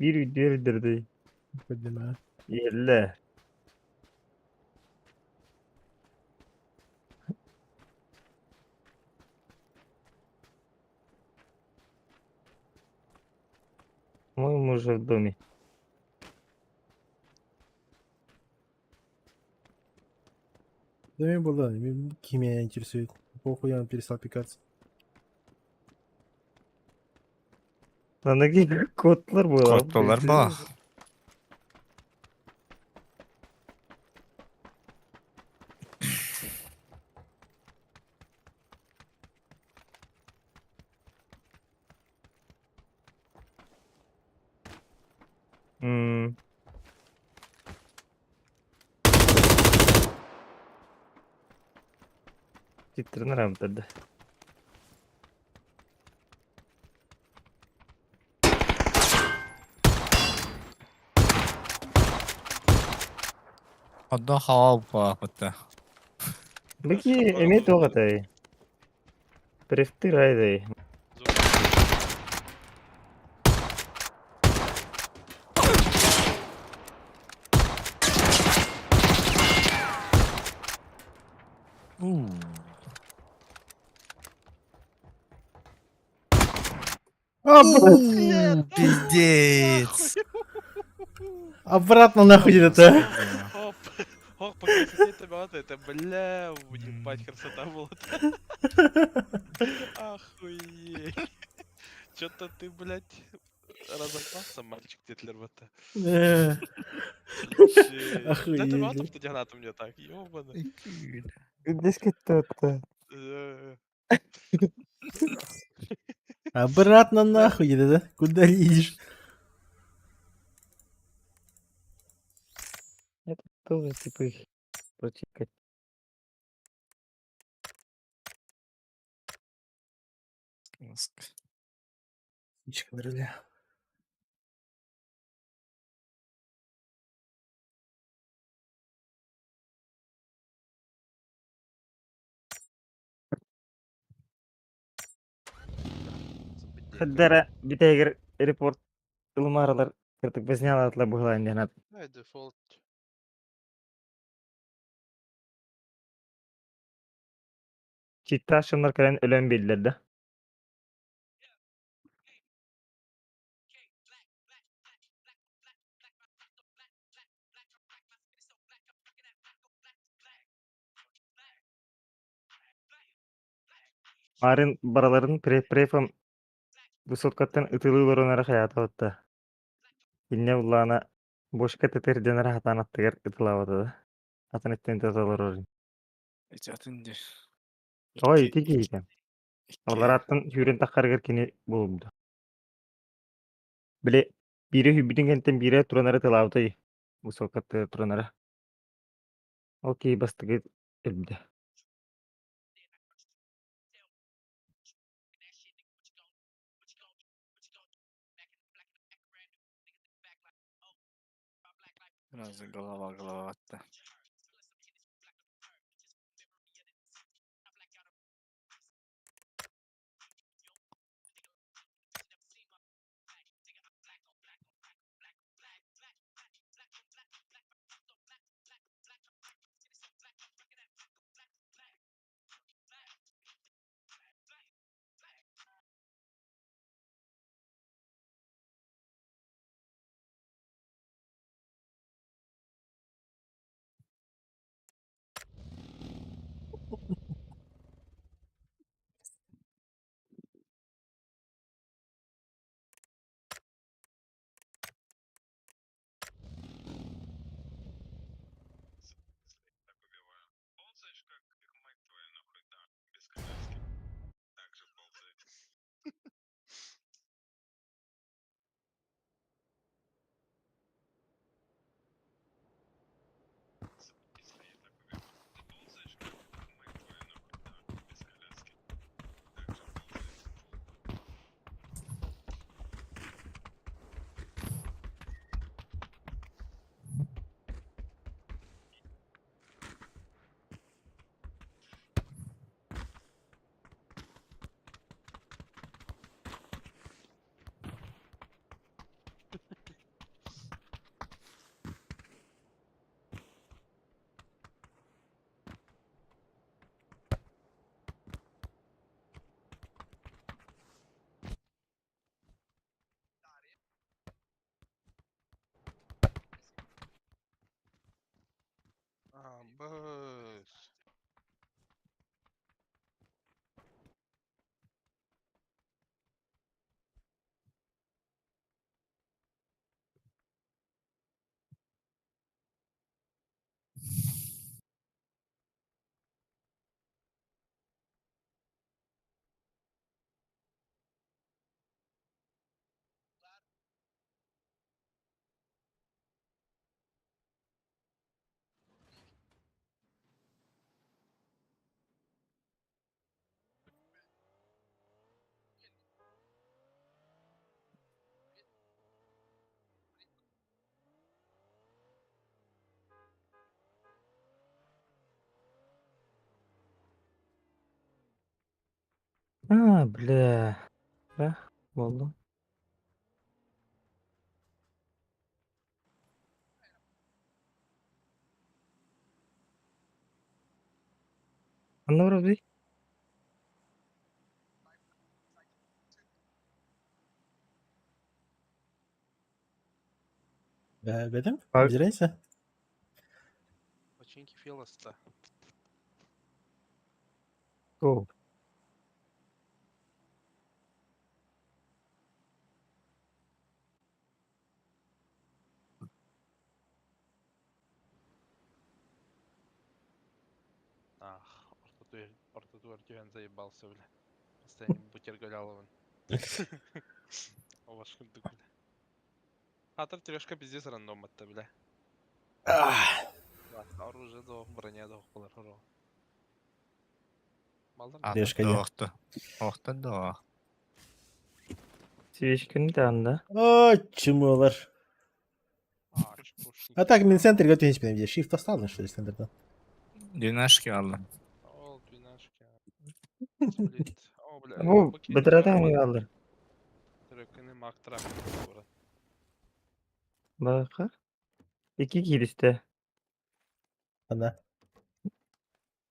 Bir video öldürdü. Поднимаю. Yerle. По-моему, уже в доме. Да мне было, меня интересует. Похуй, я перестал пикаться. Анаги kodlar bu. Kodlar bu. Hmm. चित्र रामतद. Одно hava bu. Бики эмиэ туох этэй? Префты райдай. А, блядь. Пиздец. Обратно нахуй это. Оп, ох, по красоте это было, это, бля, ебать, красота была. Охуеть. Что-то ты, блядь, разогнался, мальчик, диэтилэр батта. Э. Да ты Охуеть. ротов ты у меня так, ёбаный. Дискетте Обратно нахуй, да? Куда едешь? Это тоже типа их прочекать. Птичка на руле. Хаддара бүтэһигэр репорт ылымаарылар кырдык бэсинялаатылар быһылаан диэн Ай, дефолт. Читтаах дьоннор кэлэн өлөн биэрдилэр да? Марын барыларын префом высоткаттан ытылыы олорон эрэ хайаатабыт да, инньэ буллаҕына бошка тэтэрдэн эрэ сатаан аттыгар ытылаабата да, атын өттүн ыта олорор Ити атын дии. Тоҕо ити киһитэ? Алларааттан сүүрэн таххарыгар кини булумда. Били биирэ сүүрбүтүн кэнниттэн биирэ туран эрэ тылаабытай высокаттыгар туран эрэ. Ол киһи бастакы өлбүтэ. Сразу голова голова атта. А, бэс. А, бля. Да, буоллум. Ханна барабытый? Да, в этом? А- Без разницы? Починки Фелоста. Go. Ортотугар түһэн заебался, бля. Постоянно бутергаляловын. Оваш курдук, бля. Хатыр трешка пиздец рандом атта, бля. Оружие да, броня да болар. Трешка не. Охто. Охто да. Свечканы да. Ой, чмолар. А так, мен центрге түһүспүн дии. Shift осталось, что ли, центрда? Двенашки алла. Ол двенашки. Сплит. О, бля. Бу бытырата алды. Трекini мактыра. Бака. Ики киристе. Ана.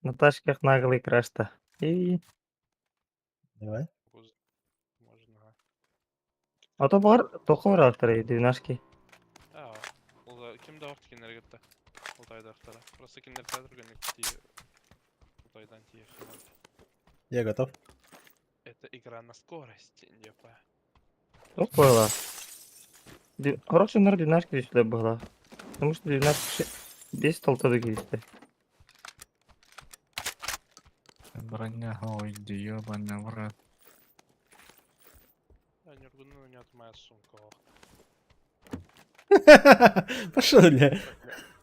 Наташках наглый крашта. И Давай. Можно. А то бар тоқы бар артыры двенашки. А, ол ким да вакыт киндер кетти. Алтайда актара. Просто киндер тәдірген ти Алтайдан тие. Я готов. Это игра на скорость, депа. Тоқ қойла. Хороший нар двенашки үстіле была. Потому что двенашки бес толтады киристе. Броня, ой, да ебаный в рот. А, Нюргуну у него моя сумка. Пошел, бля.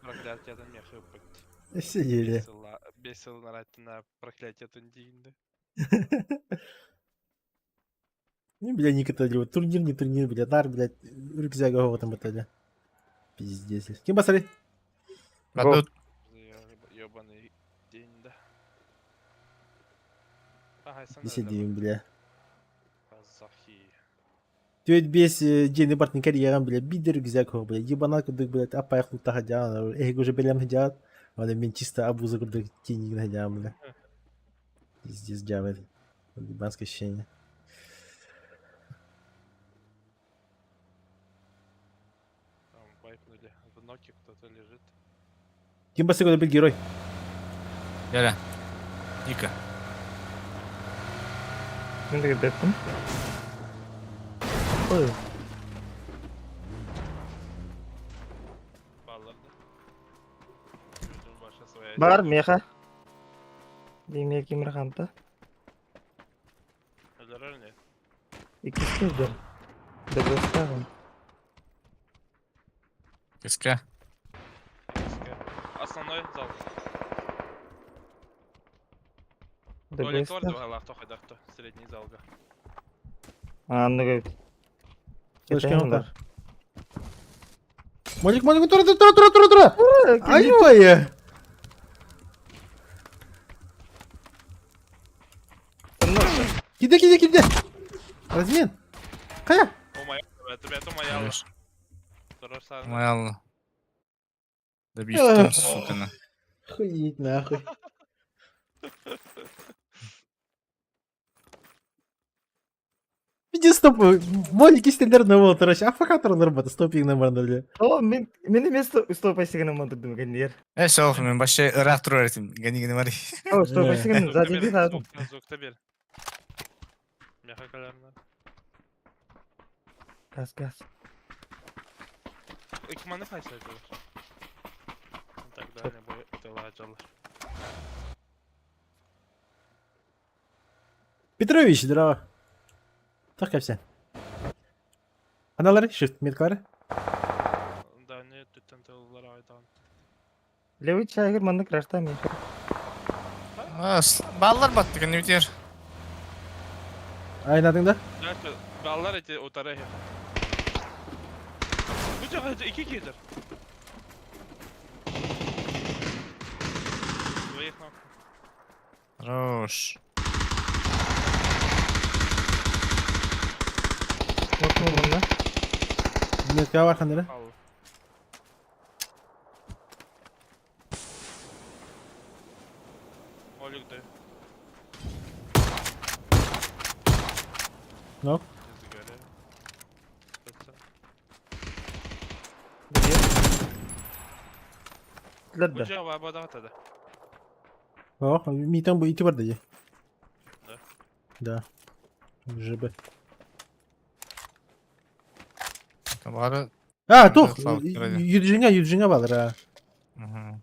Проклятие это мех выпать. Сидели. Бесил на проклятие Тундинда. Ну, бля, никогда не турнир, не турнир, бля, нар, блядь, рюкзак в этом отеле. Пиздец. Кем басали? А тут Ебаный день, да. Ага, Сидим, бля. Казахи. Түйет бес жени бартын карьерам, бля, бидер рюкзак, бля, ебанат кудык, блядь, апай хлута хадян, эх, уже белям хадян, аны мен чисто абуза кудык тени хадян, бля. Пиздец, дявол. Ебанское ощущение. Там вайпнули. В ноке кто-то лежит. Кем басты бил герой? Яля. Ника. Мен де кеттім. Ой, Балларды. Өзің баша своя. бар меха. Демек кемір қанта. Өлерер не? Икisi de. Дебестагын. Киска. Киска. Основной зал. Туалет бар Дебеста. деп алақ тоқайдақ средний залға. Анны көп. Слышь, Молик, молик, тура, тура, тура, тура, тура! Ай, Киде, киде, киде! Размен! Кая? Омай, бәті омай алла. Тұрар сарын. Ой, алла. Добить там, сука, на. Хуеть нахуй. Иди стоп, молик истендер на бол, короче, афакатор нормально, стопинг нормально, бля. О, мен мен емес стоп айсыгын мандырдым генер. Э, соқ, мен башы ырақ тұрар етім. Гани гани бари. О, стоп айсыгын сзади бит алдым. Звукта бер. Меха каларына. Газ, газ. Ekmanı kaç acılar? Так, да, не бой, это acılar. Петрович, здорово. Так, все. Аналары, shift меткалары. Да, не, түттен тыллар айдан. Левый чайгыр манды крашта меха. Баллар батты, гани битер. Айнадың да? Дальше, баллар эти утары. Bu cahil iki kişidir. Двоих ног. Хорош. Нокнул мында. Метка бар хандары. Ал. Молик да. Нок. Bu cevabı da atadı. О, ми там бы идти бар да. Да. Да. ЖБ. Бары... А, тух, юджинга, юджинга балар, а. Мгм.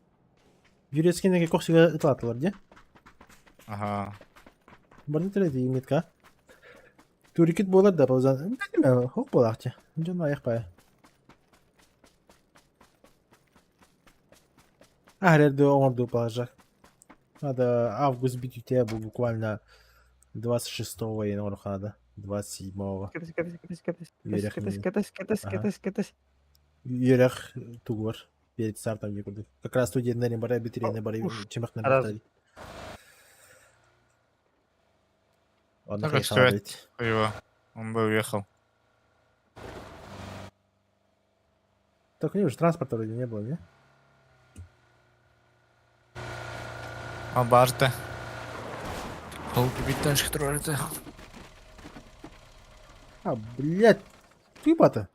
Юрецкенеге кохсига ытлатылар, де? Ага. Барды третий метка. Турикит буолар да пауза. Билмэ, хоп буолаахчы. Дьон айах бая. Ахрерді оҥорду положак. Надо август бүтүтэ бу буквально 26-го оҥоруохха надо. 27-го. Кэтэс, кэтэс, кэтэс, кэтэс, Үөрэх кэтэс, иннинэ. кэтэс, кэтэс, Ага. кэтэс, кэтэс. Үөрэх тугур. Перед стартом дии курдук. Как раз студенттэрин бары абитуриеннэр бары чемэхтэн Раз. барта. Онно Так хайхалар отставать эбит. его. Он бы уехал. Так у него же транспорта вроде не было, не? А барта. Ол биташка троллите. А, блядь, ты бата.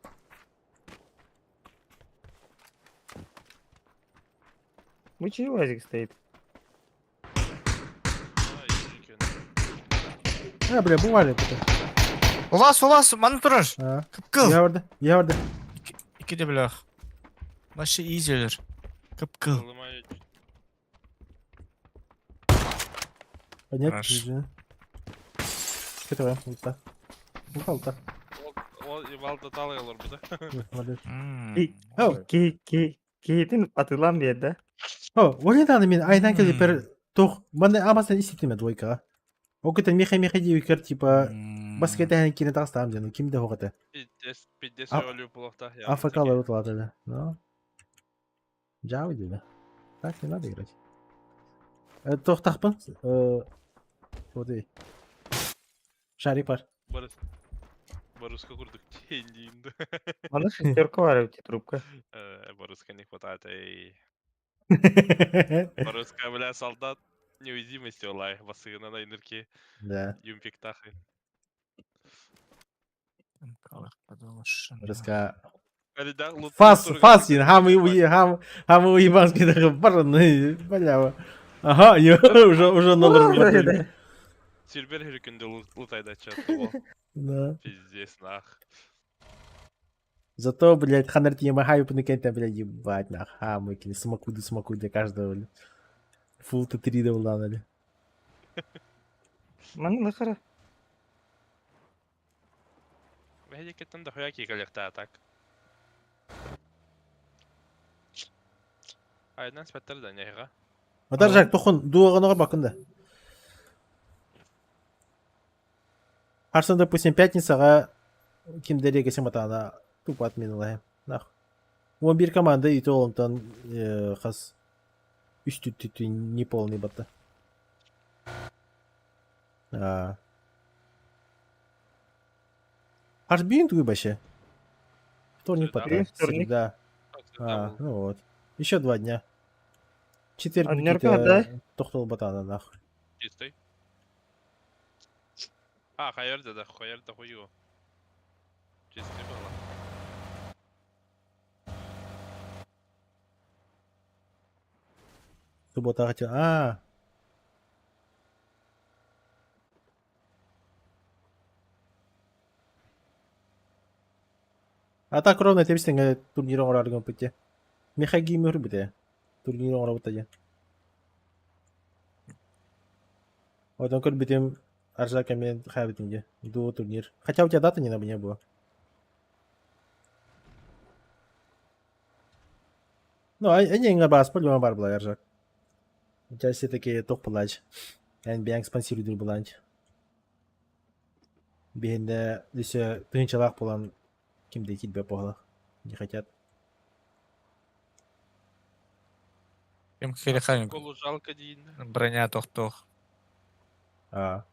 Мучи УАЗик стоит. А, бля, бывали это. У вас, у вас, маны турар. Кыпкыл. Я барда, я барда. Ики де блях. Вообще изелер. Кыпкыл. Понятно, Хорош. извини. Кетове, лута. Лута, лута. Ол Ивалда талай олор бу да. Молодец. Ки, Оу. ки, ки, киһитин атыылаан биэрдэ. О, ол дааны мин айдан келипер туох манна амасан иститиме двойкаҕа. Ол кытта миэхэ миэхэ диэбиккэр типа баска тэһэн киирэн таҕыстаҕым диэн ким да суох этэ. Пиздец, пиздец А- өлүү буолуохтаах я. АФК ларуталаата да. Но дьаабы диэтэ. Так не надо играть. Э, туохтаахпын? Э, вот и. Шарик бар. Барыс. Барыска курдук тиэйин да. Манна шестерка бар эбит трубка. Э, Барыска не хватает, эй. Барыска, бля, солдат неуязвимости олай. Басыгына на инерки. Да. Юмпиктахы. Барыска Алида, лут. Фас, фас, хам и хам, хам уебанский такой бараны, бля. Ага, я уже уже номер заплатили. Сильбер хүрүкүндө лутайда чат. Да. Пиздец, нах. Зато, блядь, ханар Ямахаю панукента, блядь, ебать, нах, хамы, смакуды, смакуды для каждого, блядь. Фул Т3 довланали. Манна нахара. Бэһэдиккеттэн дохуя киикэлиэхтээ так. Айдан спэттэр да нэһиҕэ. Атар жак, тохун, дуоҕаноҕор бакында. Харсан, допустим, пятницаҕа ким дэриэгэ матаана тупо отменила. Нах. Уон биир команда и то онтон хас үс түттү не полный батта. А. Аж бин тугуй вообще. Вторник Среда. потом. Вторник. Среда. А, ну вот. Еще 2 дня. Четверг А Нерка, да? тохтол батана нахуй. Чистый. А, хайыр да, хайыр да хую. Чистый было. Суббота хотел. А. А так ровно тэбистен турнир оҥороргун пути. Мехагими үрбүтэ. Турнир оҥоробут диэн. Отон көрбүтүм Аржака мен хайбытым де. Дуо турнир. Хотя у тебя даты не на не было. Ну, а не бас, по-любому бар была Аржак. У тебя все такие топ палач. Эн бианг спонсируйдур буланч. Биһиэннэ өссө тыһыынчалаах буолан ким да киирбэт буолла. Не хотят. Ким хереханин. Колу жалко диин. Броня тохтох. А.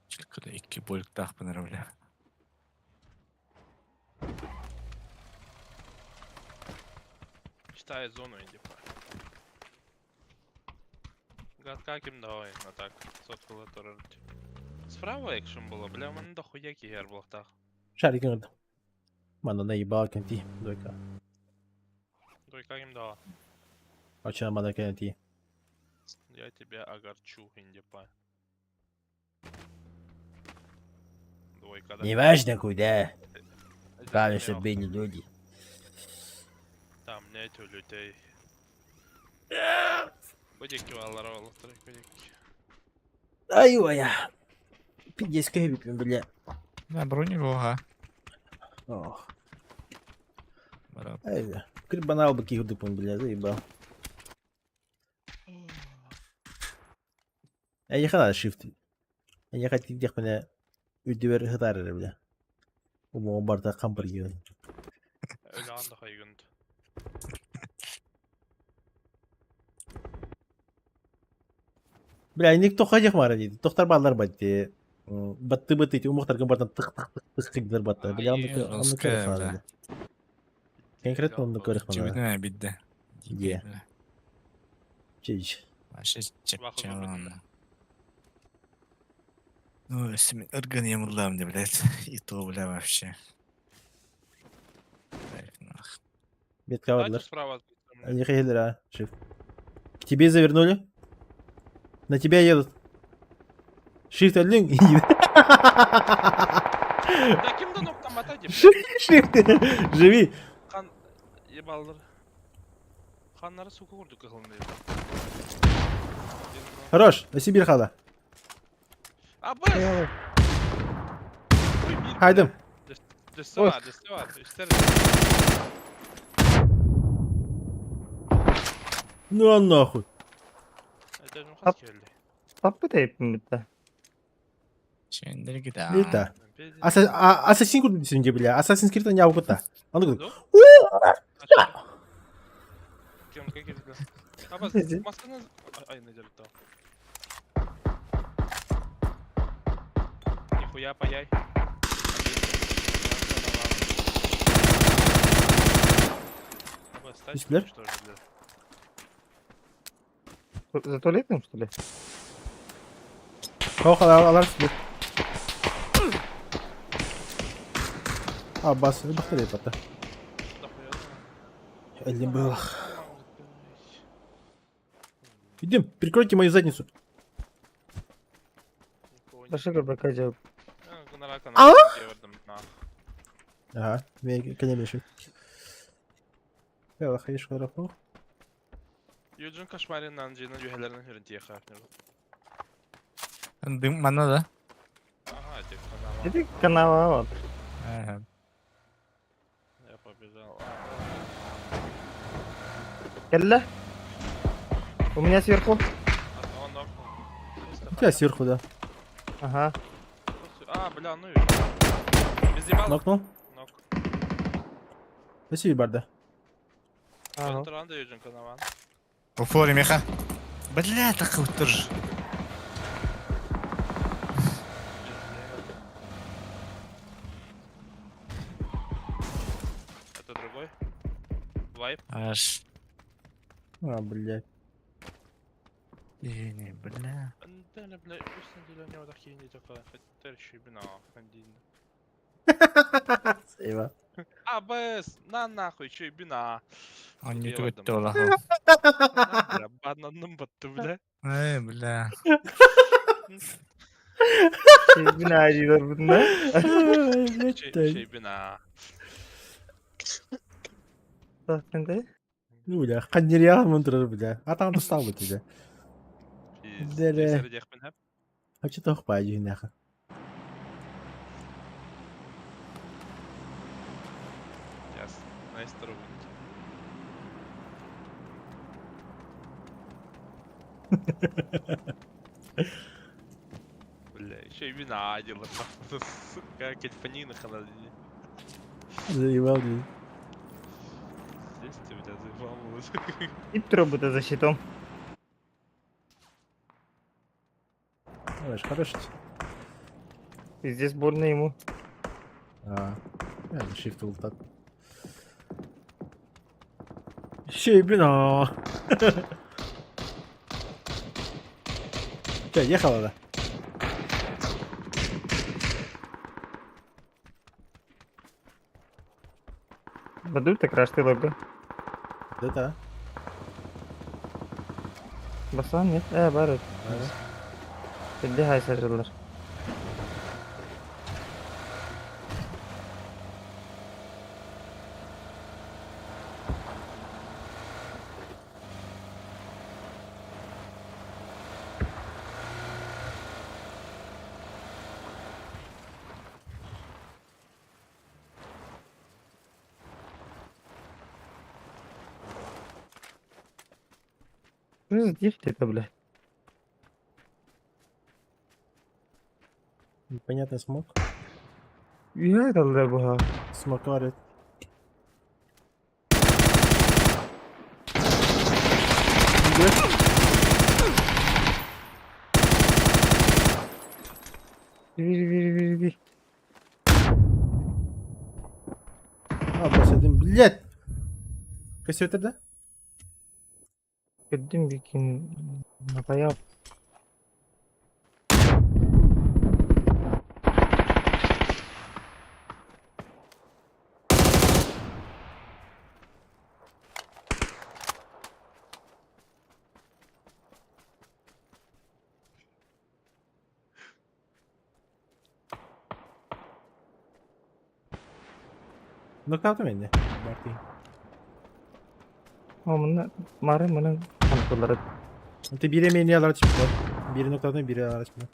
Чилкада икки бөлүктаахпын эрэ бля. Читает зону иди. Гадка ким давай, на так. Сотку латорар. Справа экшен было, бля, мен дохуя кигер буолуохтаах. Шарик ыҥырдым. Манна наебал кэнти дойка. Дойка ким дала. Оча манна кэнти. Я тебя огорчу, индипа. Двойка, да? Неважно куда. Это Главное, чтобы смело. были люди. Там нету людей. Бу диэки бааллара буоллахтара, бу диэки. Ай-уая. Пиздец көһүбүппүн бля. Да, брони ха. Ох. Ай, Кырбанал бы киһи бля, заебал. Эйиэхэ наада shift. Эйиэхэ тиийдэхпинэ үрдүбэр сытаар эрэ бля. Умуҕум барыта хампыргыын. Өлөҕөн да хайгынт. Бля, инник тохха диэх маара дии. Тохтар бааллар бат дии. Батты быты ити умуктаргын бартан тых тых тых тых тыгдыр батта. Бля, оннук оннук Русская, бля. Конкретно оннук көрөх мана. Чебитин бидде. Дие. Чич. Вообще чепчелон. Ну, если мен ыргын емурлам деп, блядь. И то, бля, вообще. Кайф, нах. Метка Давайте бардылар. справа. Они хейлер, а, шеф. К тебе завернули? На тебя едут. Shift өллүҥ. Да ким да ноктамата деп. Shift. Живи. Хан ебалдыр. Ханнары сука курдук кыһылын Хорош. На Сибирь хада. Абыс! Хайдым. Дөссө бар, дөссө бар. Үстер. Ну а нахуй. Это ну хас келди. Таппы тейппин битте. Чендер гида. Это. Ассасин курдук десем бля. Ассасин Крид не аугута. Он говорит. Кем как это? Абас, масканы ай не делал. Нихуя паяй. Абас, тачку Үстілер? уничтожили, бля. За туалетом, что ли? Хох алар сүлер. А, бас, бахтар епата. Эллин было. Идем, прикройте мою задницу. Башы көрбөккө жауып. А? Ага, мен конечно. Яла, хайш хорошо. Юджин кошмариннан жина юхелерин хүрін тие хафнер. Дым мана да? Ага, тек канала. Иди канава вот. Ага. Я побежал. Келле. У меня сверху. Он нокнул. У тебя сверху, да. Ага. А, бля, ну и Без ебала. Нокнул? Нок. Спасибо, Барда. Ага. Туранда Юджин канаван. Упори, меха. Бля, так утыр. Это другой. Вайп. Аж. А, блядь. Не, бля. Да, бля, пусть на деле не такие не такая. Хотя еще бина, хандин. Сейва. АБС, на нахуй, че бина. Он не тут то Бля, бананым батты, бля. Эй, бля. Бина ажылар бунда. Че бина. Тахтынды. Ну, бля, ханнерия мунтурар, бля. А там достал бы тебя. Дере. Хочу тох пайжи нахуй. Yes, nice throw. Бля, еще и вина одела, сука, кельфанина хана. Заебал, блядь. Здесь ты, бля, заебал. Ип трубы за щитом. Хорош, хорош. Здесь больно ему. А, я shift так. Щебина. Че, ехала, да? Бадур так рашты лобы. Да-да. Басан нет? Бар. Підбігай, сажалар. Что за диф это, бля? Непонятный смог. Үһэ талла быһа. Смог варит. Бир бир бир бир. А, посадим. Блять! Кэсетер да? Көрдүм бикин напаял. Нокауту менне. Барти. О, мына мары мына хантылары. Ты бири мени алар чыпты. Бири нокауту, бири алар чыпты.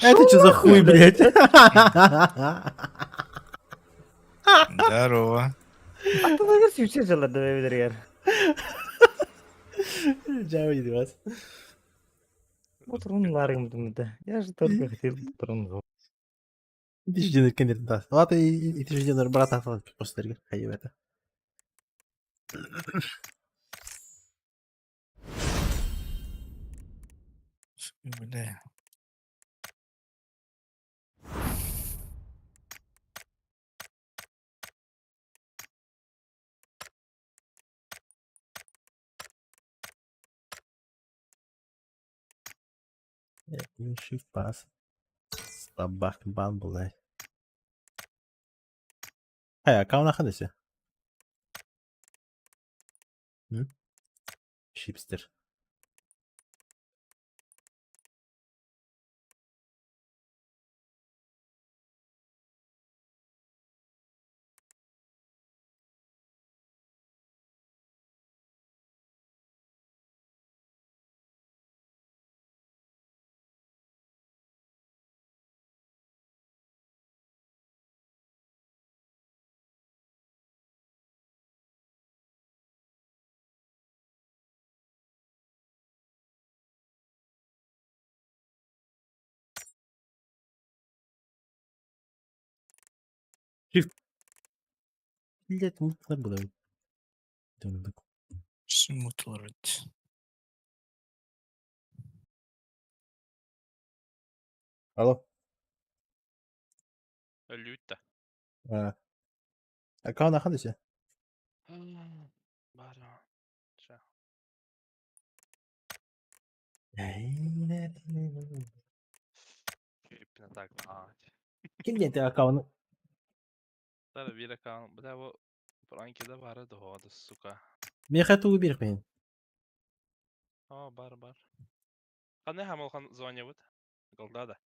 Это что за хуй, блядь? Здорово. Аттыларгар сүүсэ дьаллар да бэйбилэригэр. Жабы вас. Вот рун да. Я же только хотел рун. Ити кенер да. Ладно, ити жденер брата после хайвета. Бля. Shift pass. Слабак бан, блядь. Эй, аккаунт находится? Шипстер. Shift. Блять, мутлар было. Мутлар. Алло. Люта. А. Аккаунт находится? Бара. Ща. Так, Ким диэн аккаунт? Тара бир аккаунт. Бля, бу Пранкеда бары доходу, сука. Меха тугу бир мен. О, бар, бар. Кандай хамылхан звание бут? Голда да.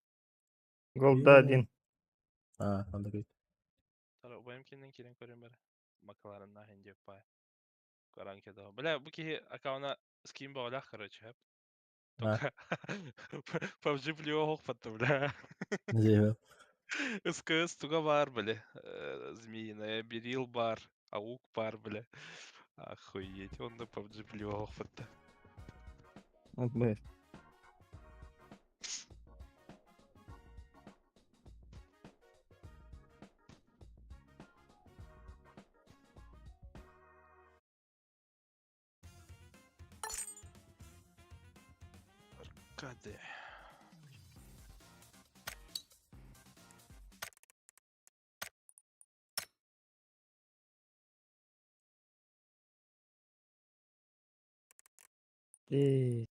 Голда один. А, анда говорит. Тара убайым кенен кирен көрем бары. Макаларына хенде пай. Каранкеда. Бля, бу ки аккаунта скин баалах, короче, хэп. Только PUBG плюс хохпатты, бля. Заявил. СКС туга бар, бля. Змеиная, Берил бар, Аук бар, бля. Охуеть, он на PUBG плюс хохпатты. Вот, блядь. Аркады. Эй.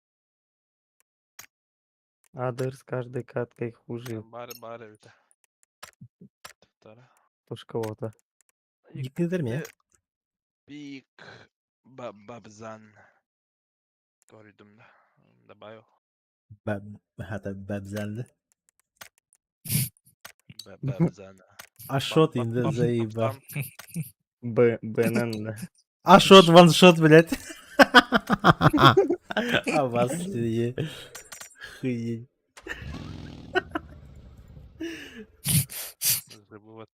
Адыр с каждой каткой хуже. Бар, бар это. Тара. Туш кого-то. Гикнедер ме? Пик Бабзан. Көрдüm да. Добавил. Баб, хата бабзанды. Бабзана. Ашот инде заебал. Б, БНН, да. Ашот ваншот, блядь. А вас ты Хуеть. Забывать.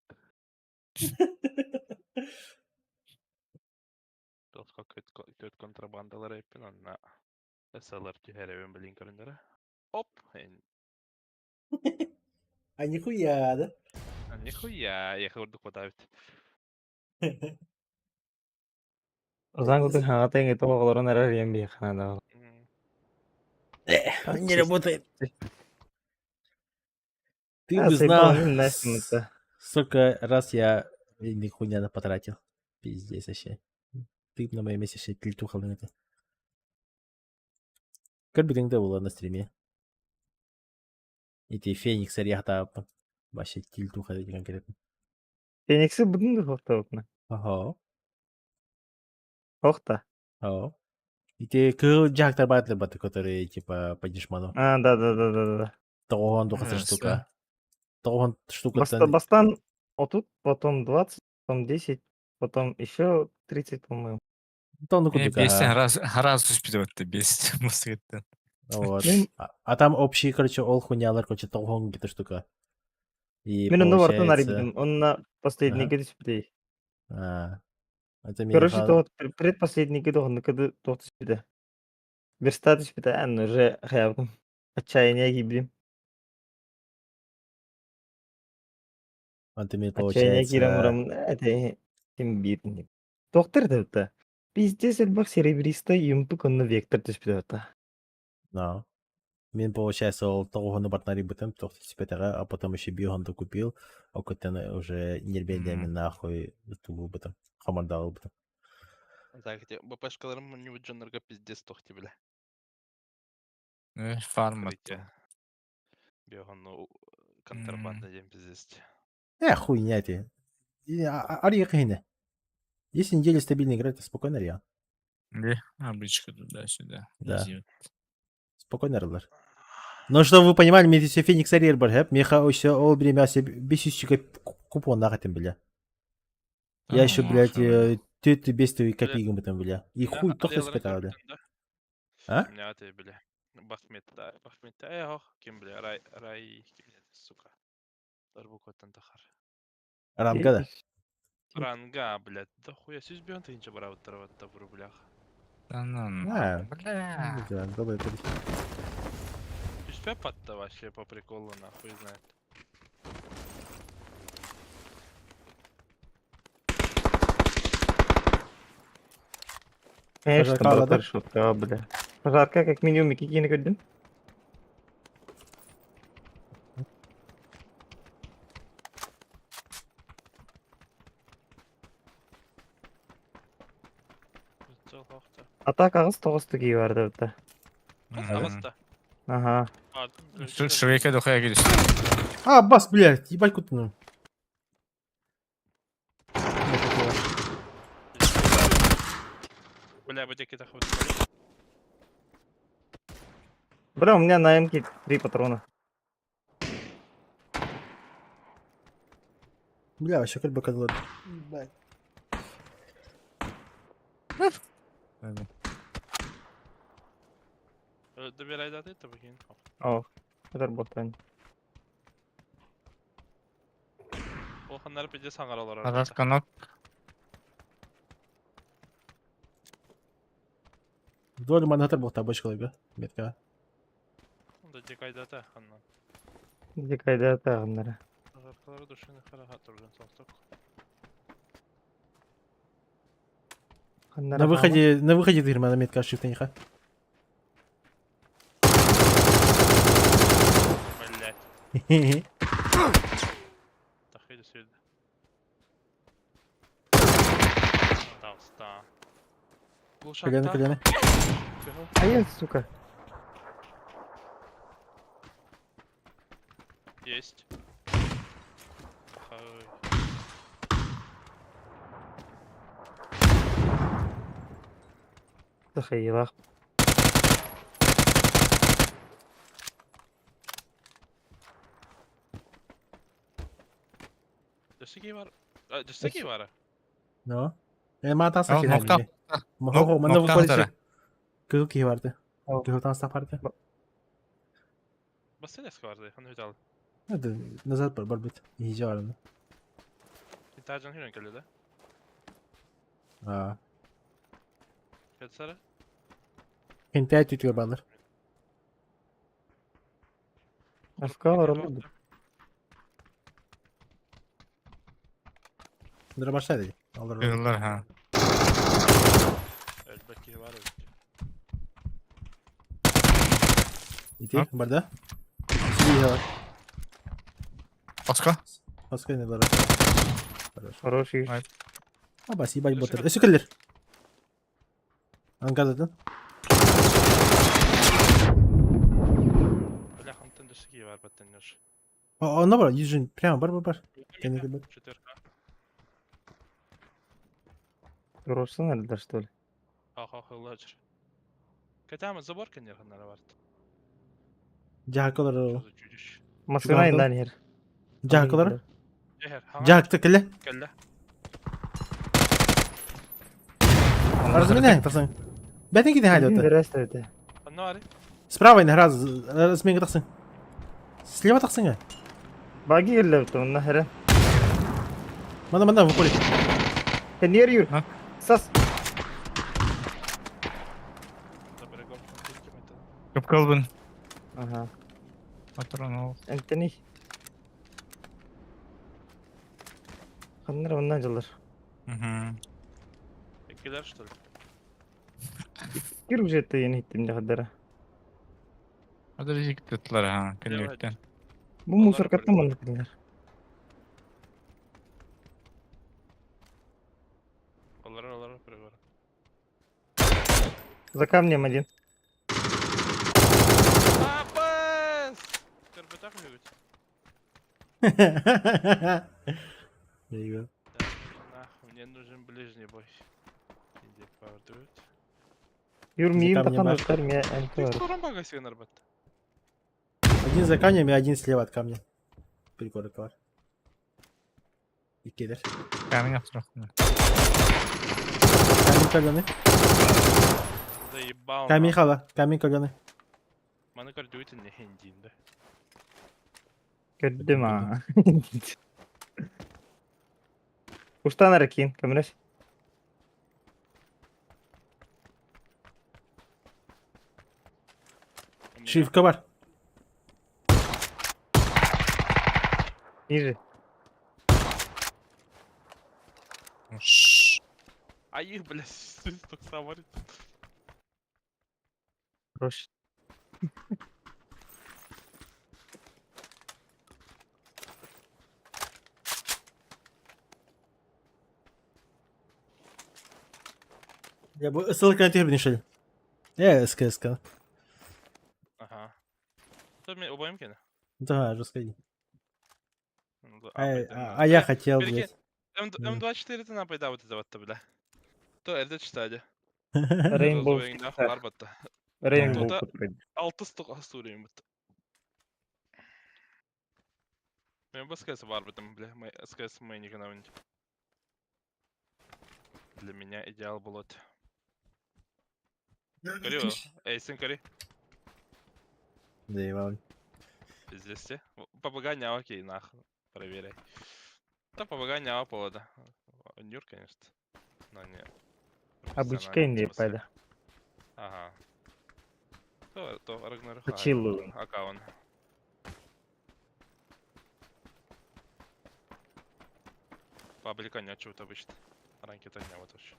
Тоска көт контрабандалар эппин онна СЛР түһэрэбин билин көрүннэрэ. Оп! А нихуя, да? А нихуя, я курдук хватает. Озан кутун хаҥата иҥитэ оҕолорун эрэр ийэм биһиэхэ наада. Не работает. Ты А, бы знал, сайбан, нафиг это. сколько раз я нихуя на потратил. Пиздец вообще. Ты б на моем месте вообще тильтухал на это. Как бы тогда было на стриме? Эти Феникс Рехта вообще тильтуха конкретно. Феникси будун да хоқтабытна. Ага. Охта. Ага. Ити кыыл дьаһактар баатылар баты, которые типа по дешману. А, да, да, да, да, да. Тоҕоһон духаса штука. Тоҕоһон штукаттан Бастан отут, потом 20, потом 10, потом еще 30, по-моему. Тону Э, курдук, Бестен ага. раз раз успеть бес мусыгыттан. Вот. Мен А там общий, короче, ол хуйнялар, короче, тоҕоһон где-то штука. И мен онно бартын получается... арыйбытым. Онно последний Ага. түспүтэй. А, это Короче, меха... то предпоследний онно кыды туох түспүтэ. Верста түспүтэ, ан уже хаябытым. Отчаяние киирдим. Это мне Отчаяние киирэн получается... бараммын это ким биир Туохтар да Пиздец элбэх серебристый юмпук онно вектор түспүтэ да. Да. Мен, получается, ол тоҕоһону партнери бытым, туох түспэтэҕэ, а потом еще биохонду купил, ол көттөн уже нербендэмин нахуй тулуу бытым, хамардаал бытым. Так, эти БПшкаларым не дьоннорго пиздец тохти, бля. Э, фарма. Открытие. Биоһонну контрабанда диэн пиздец. Э, хуйня ты. Ария Если неделю стабильно играть, то спокойно Риан. Де, обычка туда-сюда. Да. Изи. Спокойно Рылар. Но чтобы вы понимали, мне здесь Феникс Арьер бар, хэп, меха өсө ол время бесүсчүкө купон нахатым, бля. Я еще, блядь, төт бестүү копейкам бытым, бля. И хуй тохто спета, бля. А? Меня ты, бля. Бахмет, да, Бахмет, э, ох, ким, бля, рай, рай, ким, сука. Дарбукоттан тахар. Рамга да. Ранга, блядь, да хуя, сүүс бион тыһыынча барабыттар в рублях. Да ну, А, бля. да, давай, подожди. Түспэ патта вообще по приколу, нахуй знает. Конечно, Пожарка, да? братан, шутка, бля. Пожарка как минимум икки көрдүм. Атака аҕыс тоҕус тугии барды да. Аҕыста. Ага. Швейка дохуя кирис. А, бас, блядь, ебать кутну. Бля, бу диэки тахабыт. Бля, у меня на МК три патрона. Бля, вообще как бы козло. Добирай даты, то выкинь. О, это работает. Улаханнар пиздец саҥараллар. Пожарка нок. Вдоль манатар был табачка, метка. Да дикайдата ханна. Дикайда тағыннара. Пожаркалары душины хараха турган соңсток. На выходе ты на метка шифтениха. Блять. Тахиды сюда. Толста. Колены, колены. А я, сука. Есть. Хай. Тахаилах. Өссө киһи бар. Өссө киһи бара. No. Маатаас Ол киһи нохтоох. Мохо манна Нохтоох полиция. тара. Кыыл киһи барды. Кыыл таҥастаах барды. Бассейн барды. Ханна хүтал. Это назад бар барбыт. Иһиже барны. Тажан хүрен келді да. Аа. Кетсара. Хентай түтүгөр балар. АФК бар oldu. Ndra başladı. Alır. Kırılır ha. Elbet киһи бар эбит. Ити барда. Сиги бар. Басқа? Басқа не бар. Хороший. Аба сибай ботыр. Өсө келер. Ангададын. Бля, хантан өссө киһи бар баттан нөш. Онно бар, южин прямо бар бар бар. Кенеки бар. Четверка. Gross'un nerede что ли? Ха-ха, хыллачыр. Кетаме забор кенер ханнара бар. Жакалар. Машина индан her. Жакалар. Эхер, Жакты келе. Келле. Разменяй, пацаны. Бәтен киде хайда Один ота. рестовте. Ханна бар. Справа не раз разменге тақсың. Слева тақсың. Баги келді онна хәрен. Мана мана в поле. Near you. Сас. Көп кылбын. Ага. Патрон ол. Антони. Ханнар оннан жылыр. Мгм. Эккелер что ли? Кир уже yeni hittim de kadar. Hadi жігіттілер ha, күнделіктен. Bu musor kattı mı dediler? Олар олар прибор. За камнем один. Апас! Тербетах любит. There Нахуй, мне нужен ближний бой. Иди пардут. Юр За миим камнем тахан бар. устар мия МК бар. Туран бага сигнал бат. Один за камнем и один слева от камня. Прикорок бар. Иккелер. Камень ақтырақпын. Камень каленый. Заебал. Камень хала. Камень каленый. Маны көрдүгүт не хендин да. Көрдүм а. Уштан аракин, камераш. Шивка бар. Ниже. Ай, блядь, свисток самарит. Хорош. Я бы ссылка на тебе не СК, СК. Ага. То мне обоим кene. Да, жестко. Ну, А, а я хотел, блядь. М24 ты напайда вот это вот бля. То эрде читали. Rainbow Six. Бар батта. Rainbow Тута кутпайд. алты сток астурим бит. Мен бу СКС бар битим, бля. Май СКС май никогда Для меня идеал болот. Кори, эй, сын, кори. Заебал. Пиздец те. Попугай окей, нахуй. Проверяй. Да попугай не повода. Нюр, конечно. Но не. Обычка инде пайда. Ага. То, то Рагнар Почилу. Аккаунт. Паблика не чего-то обычно. Ранки-то не вот вообще.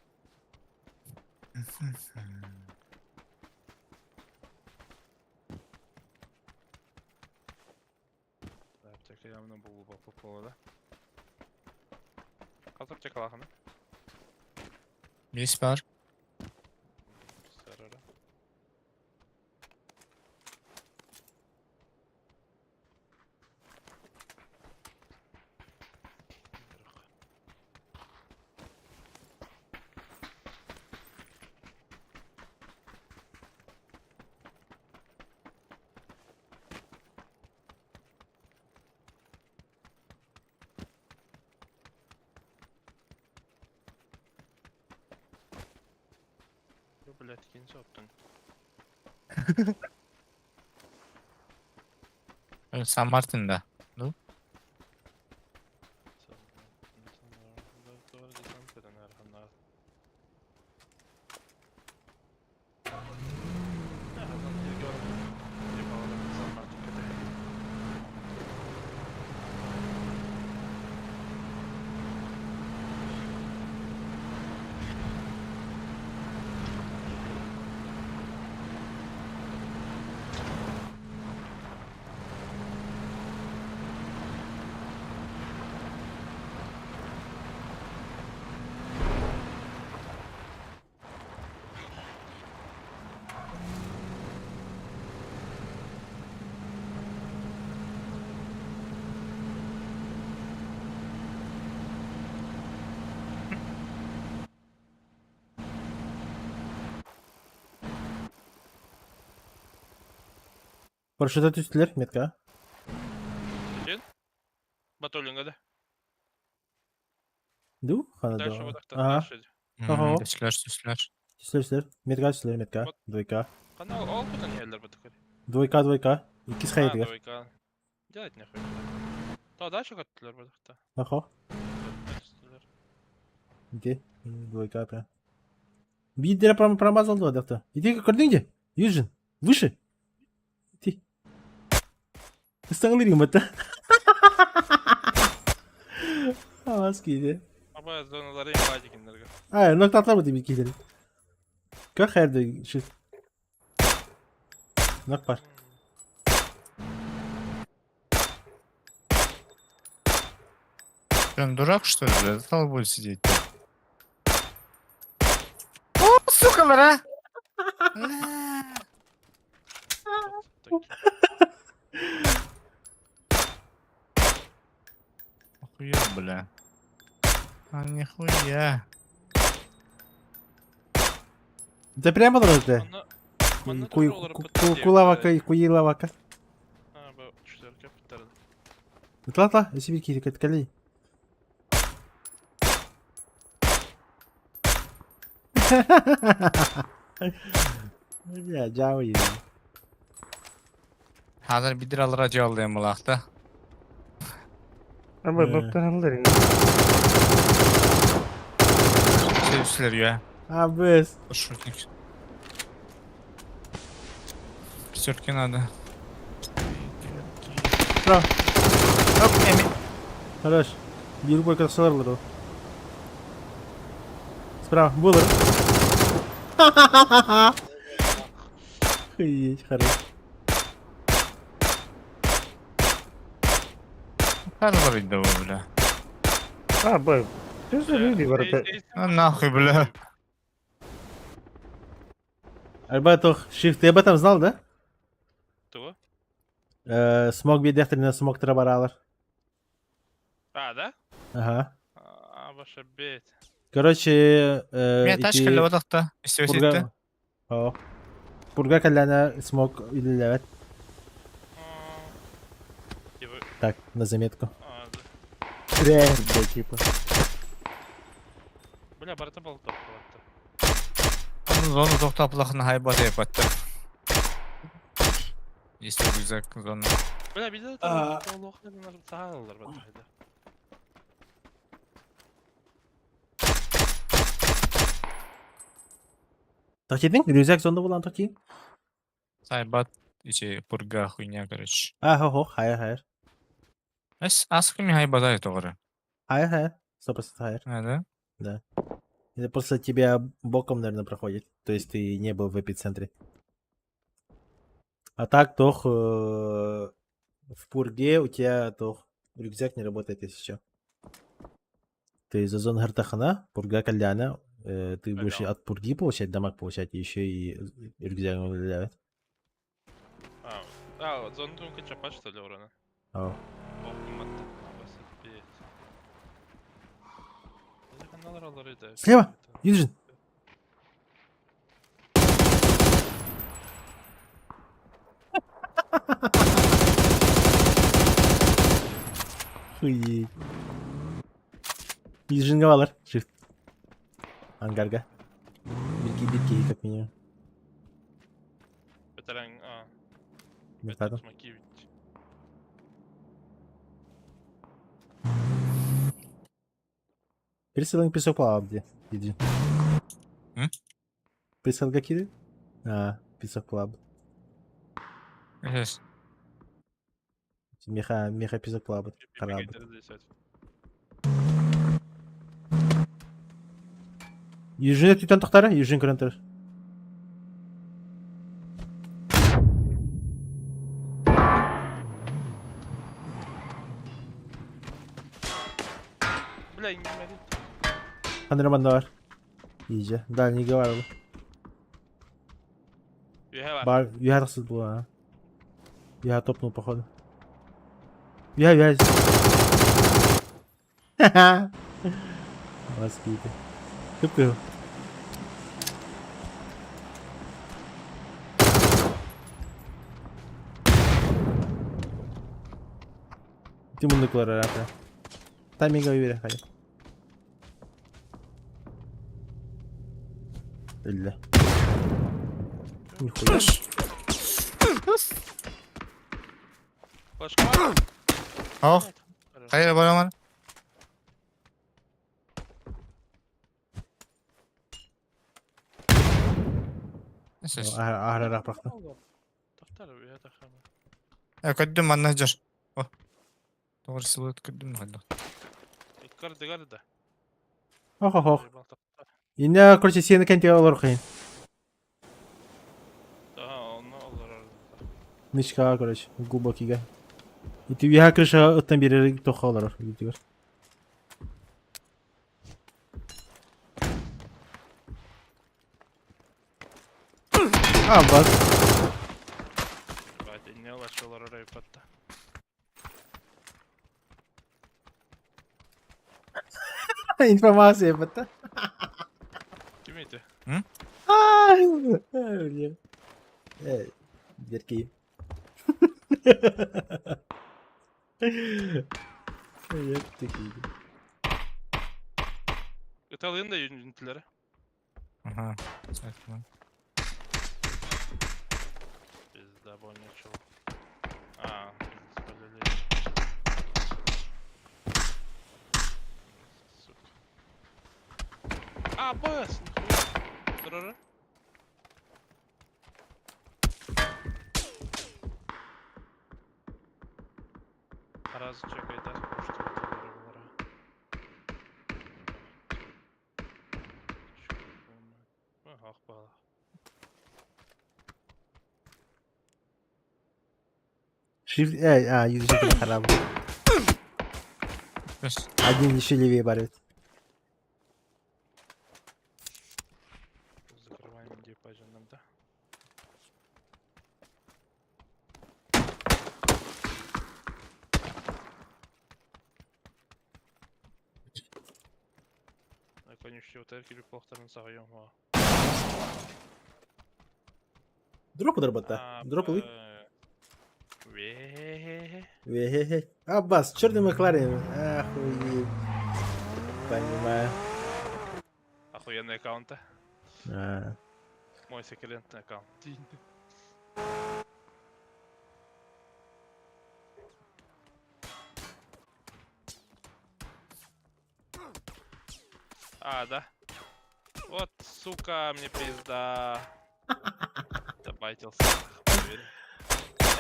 Да, аптека явно был по поводу. Хас аптека лахана. Бес бар. Сарара. Блядь, кинь оттон. Сан Мартин да. Ну? Парашюта түстүлэр метка. Один? Батулинга да? Ду? Хана Дальше да. вот так, Ага. дальше. Ого. Түстүлэр, түстүлэр. Түстүлэр, түстүлэр. Метка түстүлэр, метка. Двойка. Канал ол кутан иһэллэр бу Двойка, двойка. Иккис хайытыгар. Двойка. Делать нехуй. То дальше көттүлэр бу Охо. Где? Двойка прям. Бидере прям промазал два дохта. Иди көрдүң де. Южин. Выше. Иди. Ыстаңылыр бата. Авас киде. Аба зоналары имбади киндерге. Ай, ноктатлар бу диби кидер. Как хайрды шит. Нок бар. Прям дурак, что ли, бля? Стал будет сидеть. О, сука, бля! Охуел, бля. А нихуя. Да прямо да. Кулавака, куилавака. А, бу четверка биттерди. Тла-тла, себе кири калей. Бля, жау edi. Hazır bir lira cevaplayayım bulakta. Ama noktan alırlar yine. Üstler ya. Абыс. Шутник. Пятерки надо. Браво. Оп, эми. Хорош. Bir boy kadar o. Справа, булыр. Охуеть, хорош. Харлар иди бля. А, б. Что за люди, брат? А нахуй, бля. Альбатох, Shift, ты об этом знал, да? Того? Смог бедехтеріне смог баралар. А, да? Ага. А, ваша бет. Короче, Мен тачка левадахта. Истебесетти. О. Пурга калляна смог илелевет. Так, на заметку. Реально, бля, типа. Бля, барата был топ Зону тоқтаплахын хайбат епатты. Если рюкзак зона. Бля, биде там саалар бат. Тохтидың? Рюкзак зонда болан тохти? Сайбат ичи пурга хуйня, короче. А, хо, хо, хайыр, хайыр. Эс асками хайбат тоғыры. Хайыр, хайыр. 100% хайыр. А, да? Да. Это просто тебя боком, наверное, проходит. То есть ты не был в эпицентре. А так, тох, в пурге у тебя тох рюкзак не работает, если что. Ты за зону Гартахана, пурга кальяна, ты будешь от пурги получать, дамаг получать, и еще и рюкзак выделяют. А, а, зону только чапа, что ли, урона? О. Слева! Юджин! Охуеть. Юджинга балар. Shift. Ангарга. Биир киһи как минимум. Бэтэрээн а. Бэтэ Смакиевич. Присылың песок плавал где? Иди. Присылга кири? А, песок плавал. Yes. Миха, миха песок плавал. Корабль. Южин өттүттэн тохтара, Южин көрөн турар. Бля, иҥнэмэбин. Ханна манна бар. Иже. Дальнийга бар ол. Үөһэ бар. Бар, үөһэ тахсыбыт буолан. Үөһэ топнул походу. Үөһэ, үөһэ. Бас киирдэ. Кып-кыһыл. Ити муннуклар араата. Тайминга үөрэ хайа. Өллө. Нихуя. Башка. Ох. Хайа бараман. Аһара бырахта. Тохтар үһэ тахама. Э, көрдүм манна сылдьар. О. Тоҕор сылыт көрдүм хайдах. Иккардыгар да. Ох ох ох. Инне короче сені кентиге олор кыйын. Да, онно олорор. Нычка короче глубокийга. Ити үөһэ крыша ыттан биэрэр тохха олорор видео. А, бас. Давайте не лачы олорор айпатта. Информация бата. Ким ити? Блин. Э, дерки. Такие. Ыталыын да юнитилere. Ага. Пизда больничал. А, спалили. Сука. А, бэс! Нихуя. Турара. Раз чекай, да, что это Ах, бала. Shift, а, юзер хараб. Один еще левее барит. Закрываем диапазон да? Конюшни утер кили плохтарын сағайым ма. Дроп ударбатта. Дроп ылый. Ве. Ве-хе-хе. Аббас, черный Макларен. Охуеть. Понимаю. Охуенный аккаунт. А. Мой секретный аккаунт. А, да. Вот, сука, мне пизда. Добайтился. Поверь.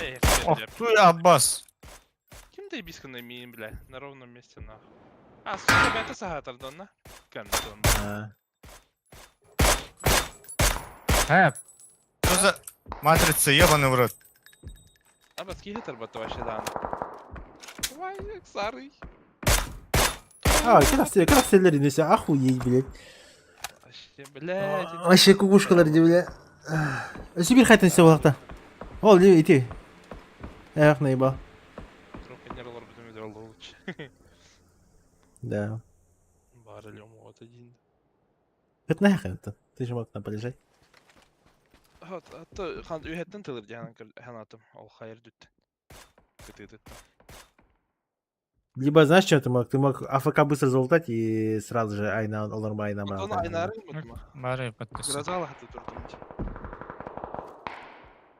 Эй, Ох бля. ты, Аббас. Ким доебись на мин, бля, на ровном месте нахуй. А, сука, бля, это сагатор, донна? Кантон. А. Э, что за матрица, ебаный в рот. А, бас кихи тарбатты вообще, да. Давай, сарый. А, крафтелер инесе, охуеть, блядь. Вообще, блядь. Вообще кукушкалар ди, бля. Өсі бір қайтын істеп олақта. Ол, не, ити. Эх, наебал. Вдруг нерлар бүтүмү лучше. Да. Бар или вот один. Это нахрен это. Ты же мог там полежать. Вот, а то хан үһәттен тылыр дигән ханатым. Ол хайыр дүт. Кытыдыт. Либо знаешь, что ты мог? Ты мог АФК быстро залутать и сразу же айна олормо айна Онтон айнаары гыммытым. Бары подписан. Гроза алаһата турдум дии.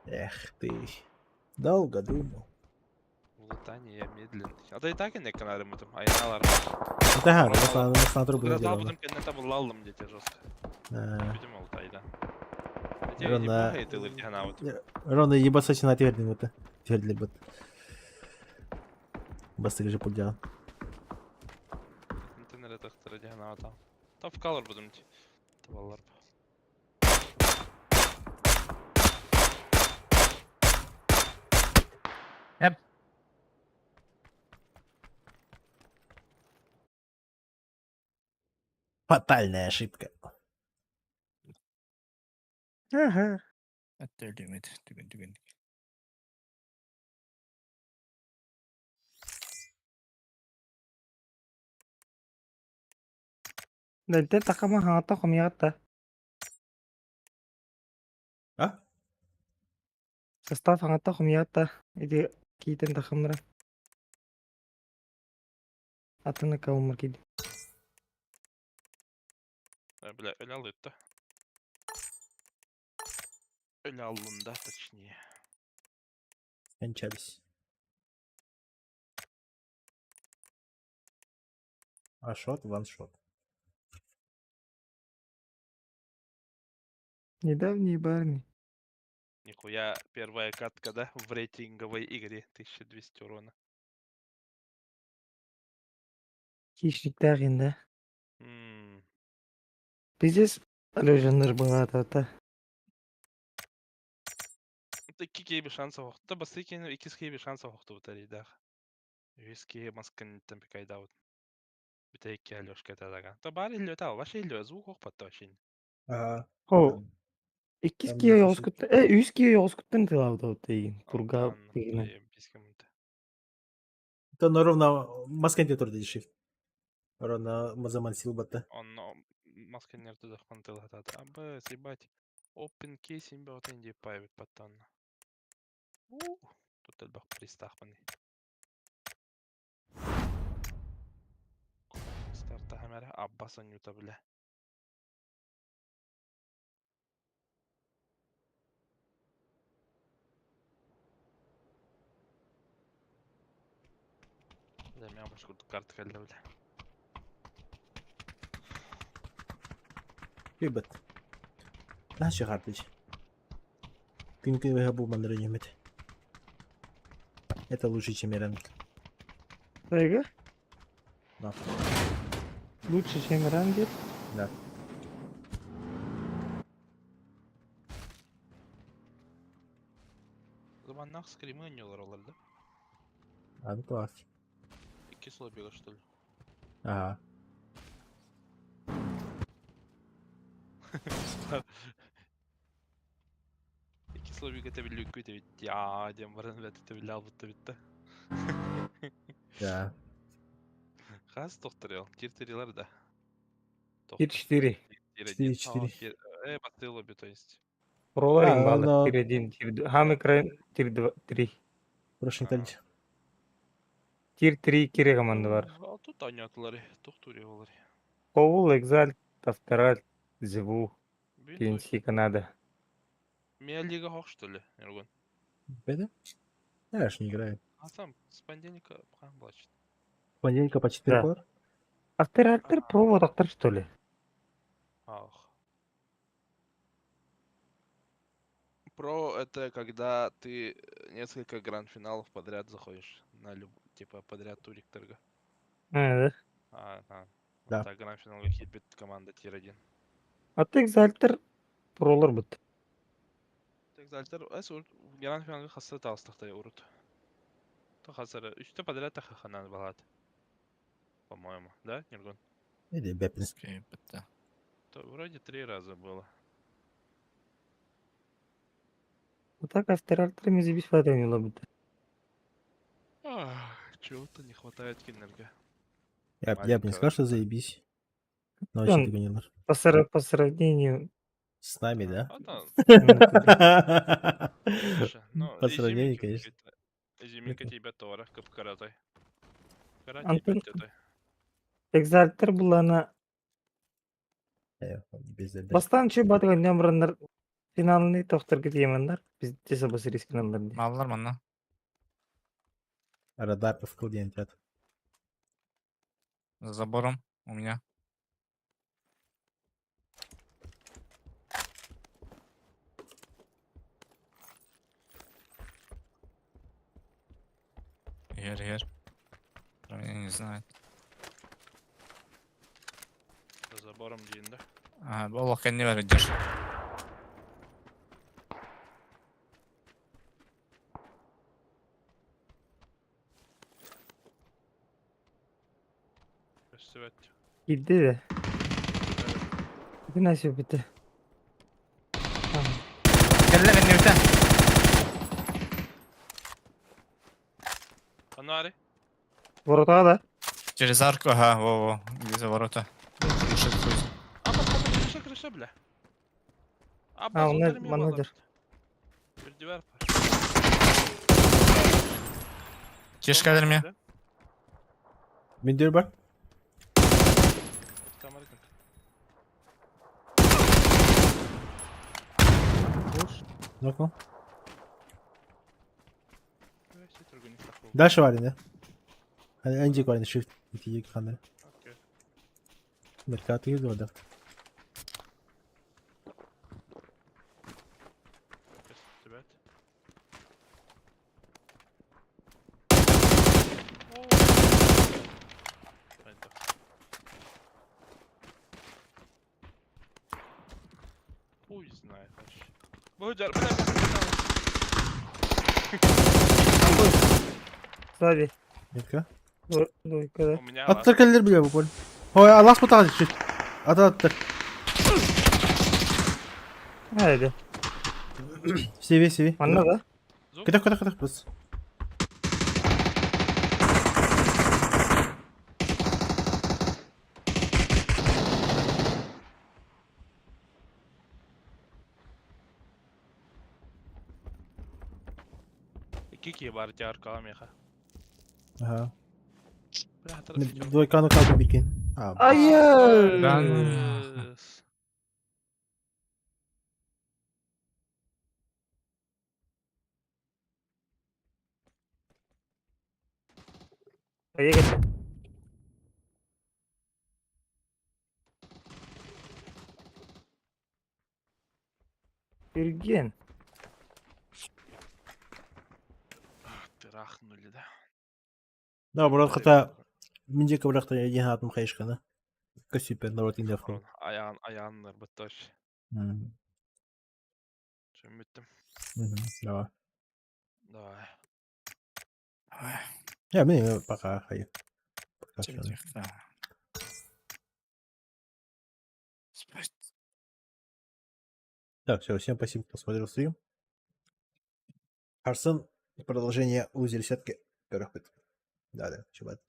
Эх ты. Долго думал. Лутание я медленный. А то и так иннек гынаарыммытым. Айнаалар. Ага, на трубу Гроза кэннэ табыллаллым диэтэ жестко. Бүтүм ол тайда. Рона... Рона ебасочно отвердим это. Твердили бы. Бастыгы же пульдян. Интернет тахтара диһанаабыта. Тавкалар будум табаллар. Yep. Фатальная ошибка. Ага. Өттөлүмүт түгэн түгэн. Дальте такама хаҥата хомуйаҕыт да? А? Состав хаҥата хомуйаҕыт да? Ити киитэн тахамнара. Атын аккаунмар киирдим. Бля, өлө алытта. Өлө аллында, точнее. Кончались. Ашот, ваншот. Недавние барни. Нихуя, первая катка, да, в рейтинговой игре 1200 урона. Хищниктээх да? М, Пиздец, Алёжаннар быһаатата. Это икки киһи шанса охто, бастыы киһини иккис киһи шанса охтубут эрийдээх. Үһүс киһи маскынтан пикайдаабыт. Бүтэ икки Алёшка этэ То баар иллүөтэ, вообще иллүө звук охпатта вообще. Ага. Хо, иккис Там киһи не оҕускуттан, э, үһүс киһи оҕускуттан тылаабыт тиийин, курга тиийин. То но ровно масканте турда shift. Ровно мазаман батта. Онно масканнер тудахпан тылатата. Абы, съебать. Open case имбе отын деп пайбит паттанна. Тут элбэх пристахпын. Старта хамера Абба сонюта бля. Да, меня башку карта кэллэ бля. Ребят. Наши карточки. Күн күн бу мандрынемет. Это лучше, чем Эранг. Тайга? Да. Лучше, чем Рангер? Да. Заманнах скримы ойнуулар олар да? А, ну класс. Икки слабига что ли? Ага. Икки слабига тебилүүккү тебит. Я, диэн баран бэт тебилэ албытта бүтте. Да. Хас тохторел, тир да. Тир 4. Четыре, четыре. Э, бастыл лобби, то есть. Пролар А, имбалар. но- Тир 1, тир 2. Хамы край, тир 2, 3. Прошлый тальч. Тир 3 кире команда бар. А тут анятылары, тохтури олар. Коул, Экзальт, Автораль, Зеву, PNC, Канада. Мия лига хох, что ли, Нергун? Это? Я ж не играю. А сам с понедельника прям плачет. Понедельника по 4 Да. пар? Авторальтер про доктор, что ли? Ах. Про это когда ты несколько гранд-финалов подряд заходишь на люб... типа подряд турик торга. А, да? А, да. Да. Так, гранд-финал хитбит команда тир-1. А ты Экзальтер пролар бут. Экзальтер, эс гранд-финалга хасса таастахтай урут. То хасара, үстэ подряд тахаханан балат. По-моему, да, Нергун? Или Беппин. То вроде три раза было. Вот так Авторальтер мы забись фатанила бут. Ах, чего-то не хватает кинерга. Я бы не сказал, что заебись. Но очень Он ты не по, по сравнению С нами, да? А, Слушай, ну, По сравнению, изюминка конечно. какая-то. Изюминка тебя тора, капкаратай. Антон Экзальтер буллаана Бастаан чүй батыган нем бараннар финалны тохторго тиеманнар бизде сабас рискиналлар дии. Маллар манна. Радар ФК диэн чат. За забором у меня. Ер, ер. Про меня не знает. За забором диэн да. А, олох кэннибэр өддьөр. Көстүбэт. Киирди да. Ити Настя бүттэ. Кэллэ кэннибитэ. Анари. Воротаҕа да? Через арку, ага, во-во, где за ворота. Крыша, крыша. Аба, аба, крыша, крыша, бля. Аба, А, онно манна дыр. Үрдүбэр Кеш кэлэр мне. Мин дыр бар. Нокнул. Дальше варен, да? Энди варен, shift. Ити ханна. Меркаты года. Хуй знает вообще. Бу дьар, бля, Сзади. Метка. Двойка, да. У меня Аттар кэллэр бля буквально. Ой, алас потағыз чуть. Ата аттар. Хайде. Севи, севи. Манна да? Кытах, кытах, кытах, просто. Кики бар дьар каламеха. Ага. Бля, Двойка ну как бикин. А, Ай! Да. Поехали. Юрген. Трахнули, да? Да, брат, хата миндека бракта един хатым хайышкана. Косипер, народ индеф. Ayağın ayağınlar батташ. Чөмүттүм. Давай. Давай. Я, мне пока хай. Пока всё. Так, все, всем спасибо, кто смотрел стрим. Арсен, продолжение лузер сетки. Да, да, чебат.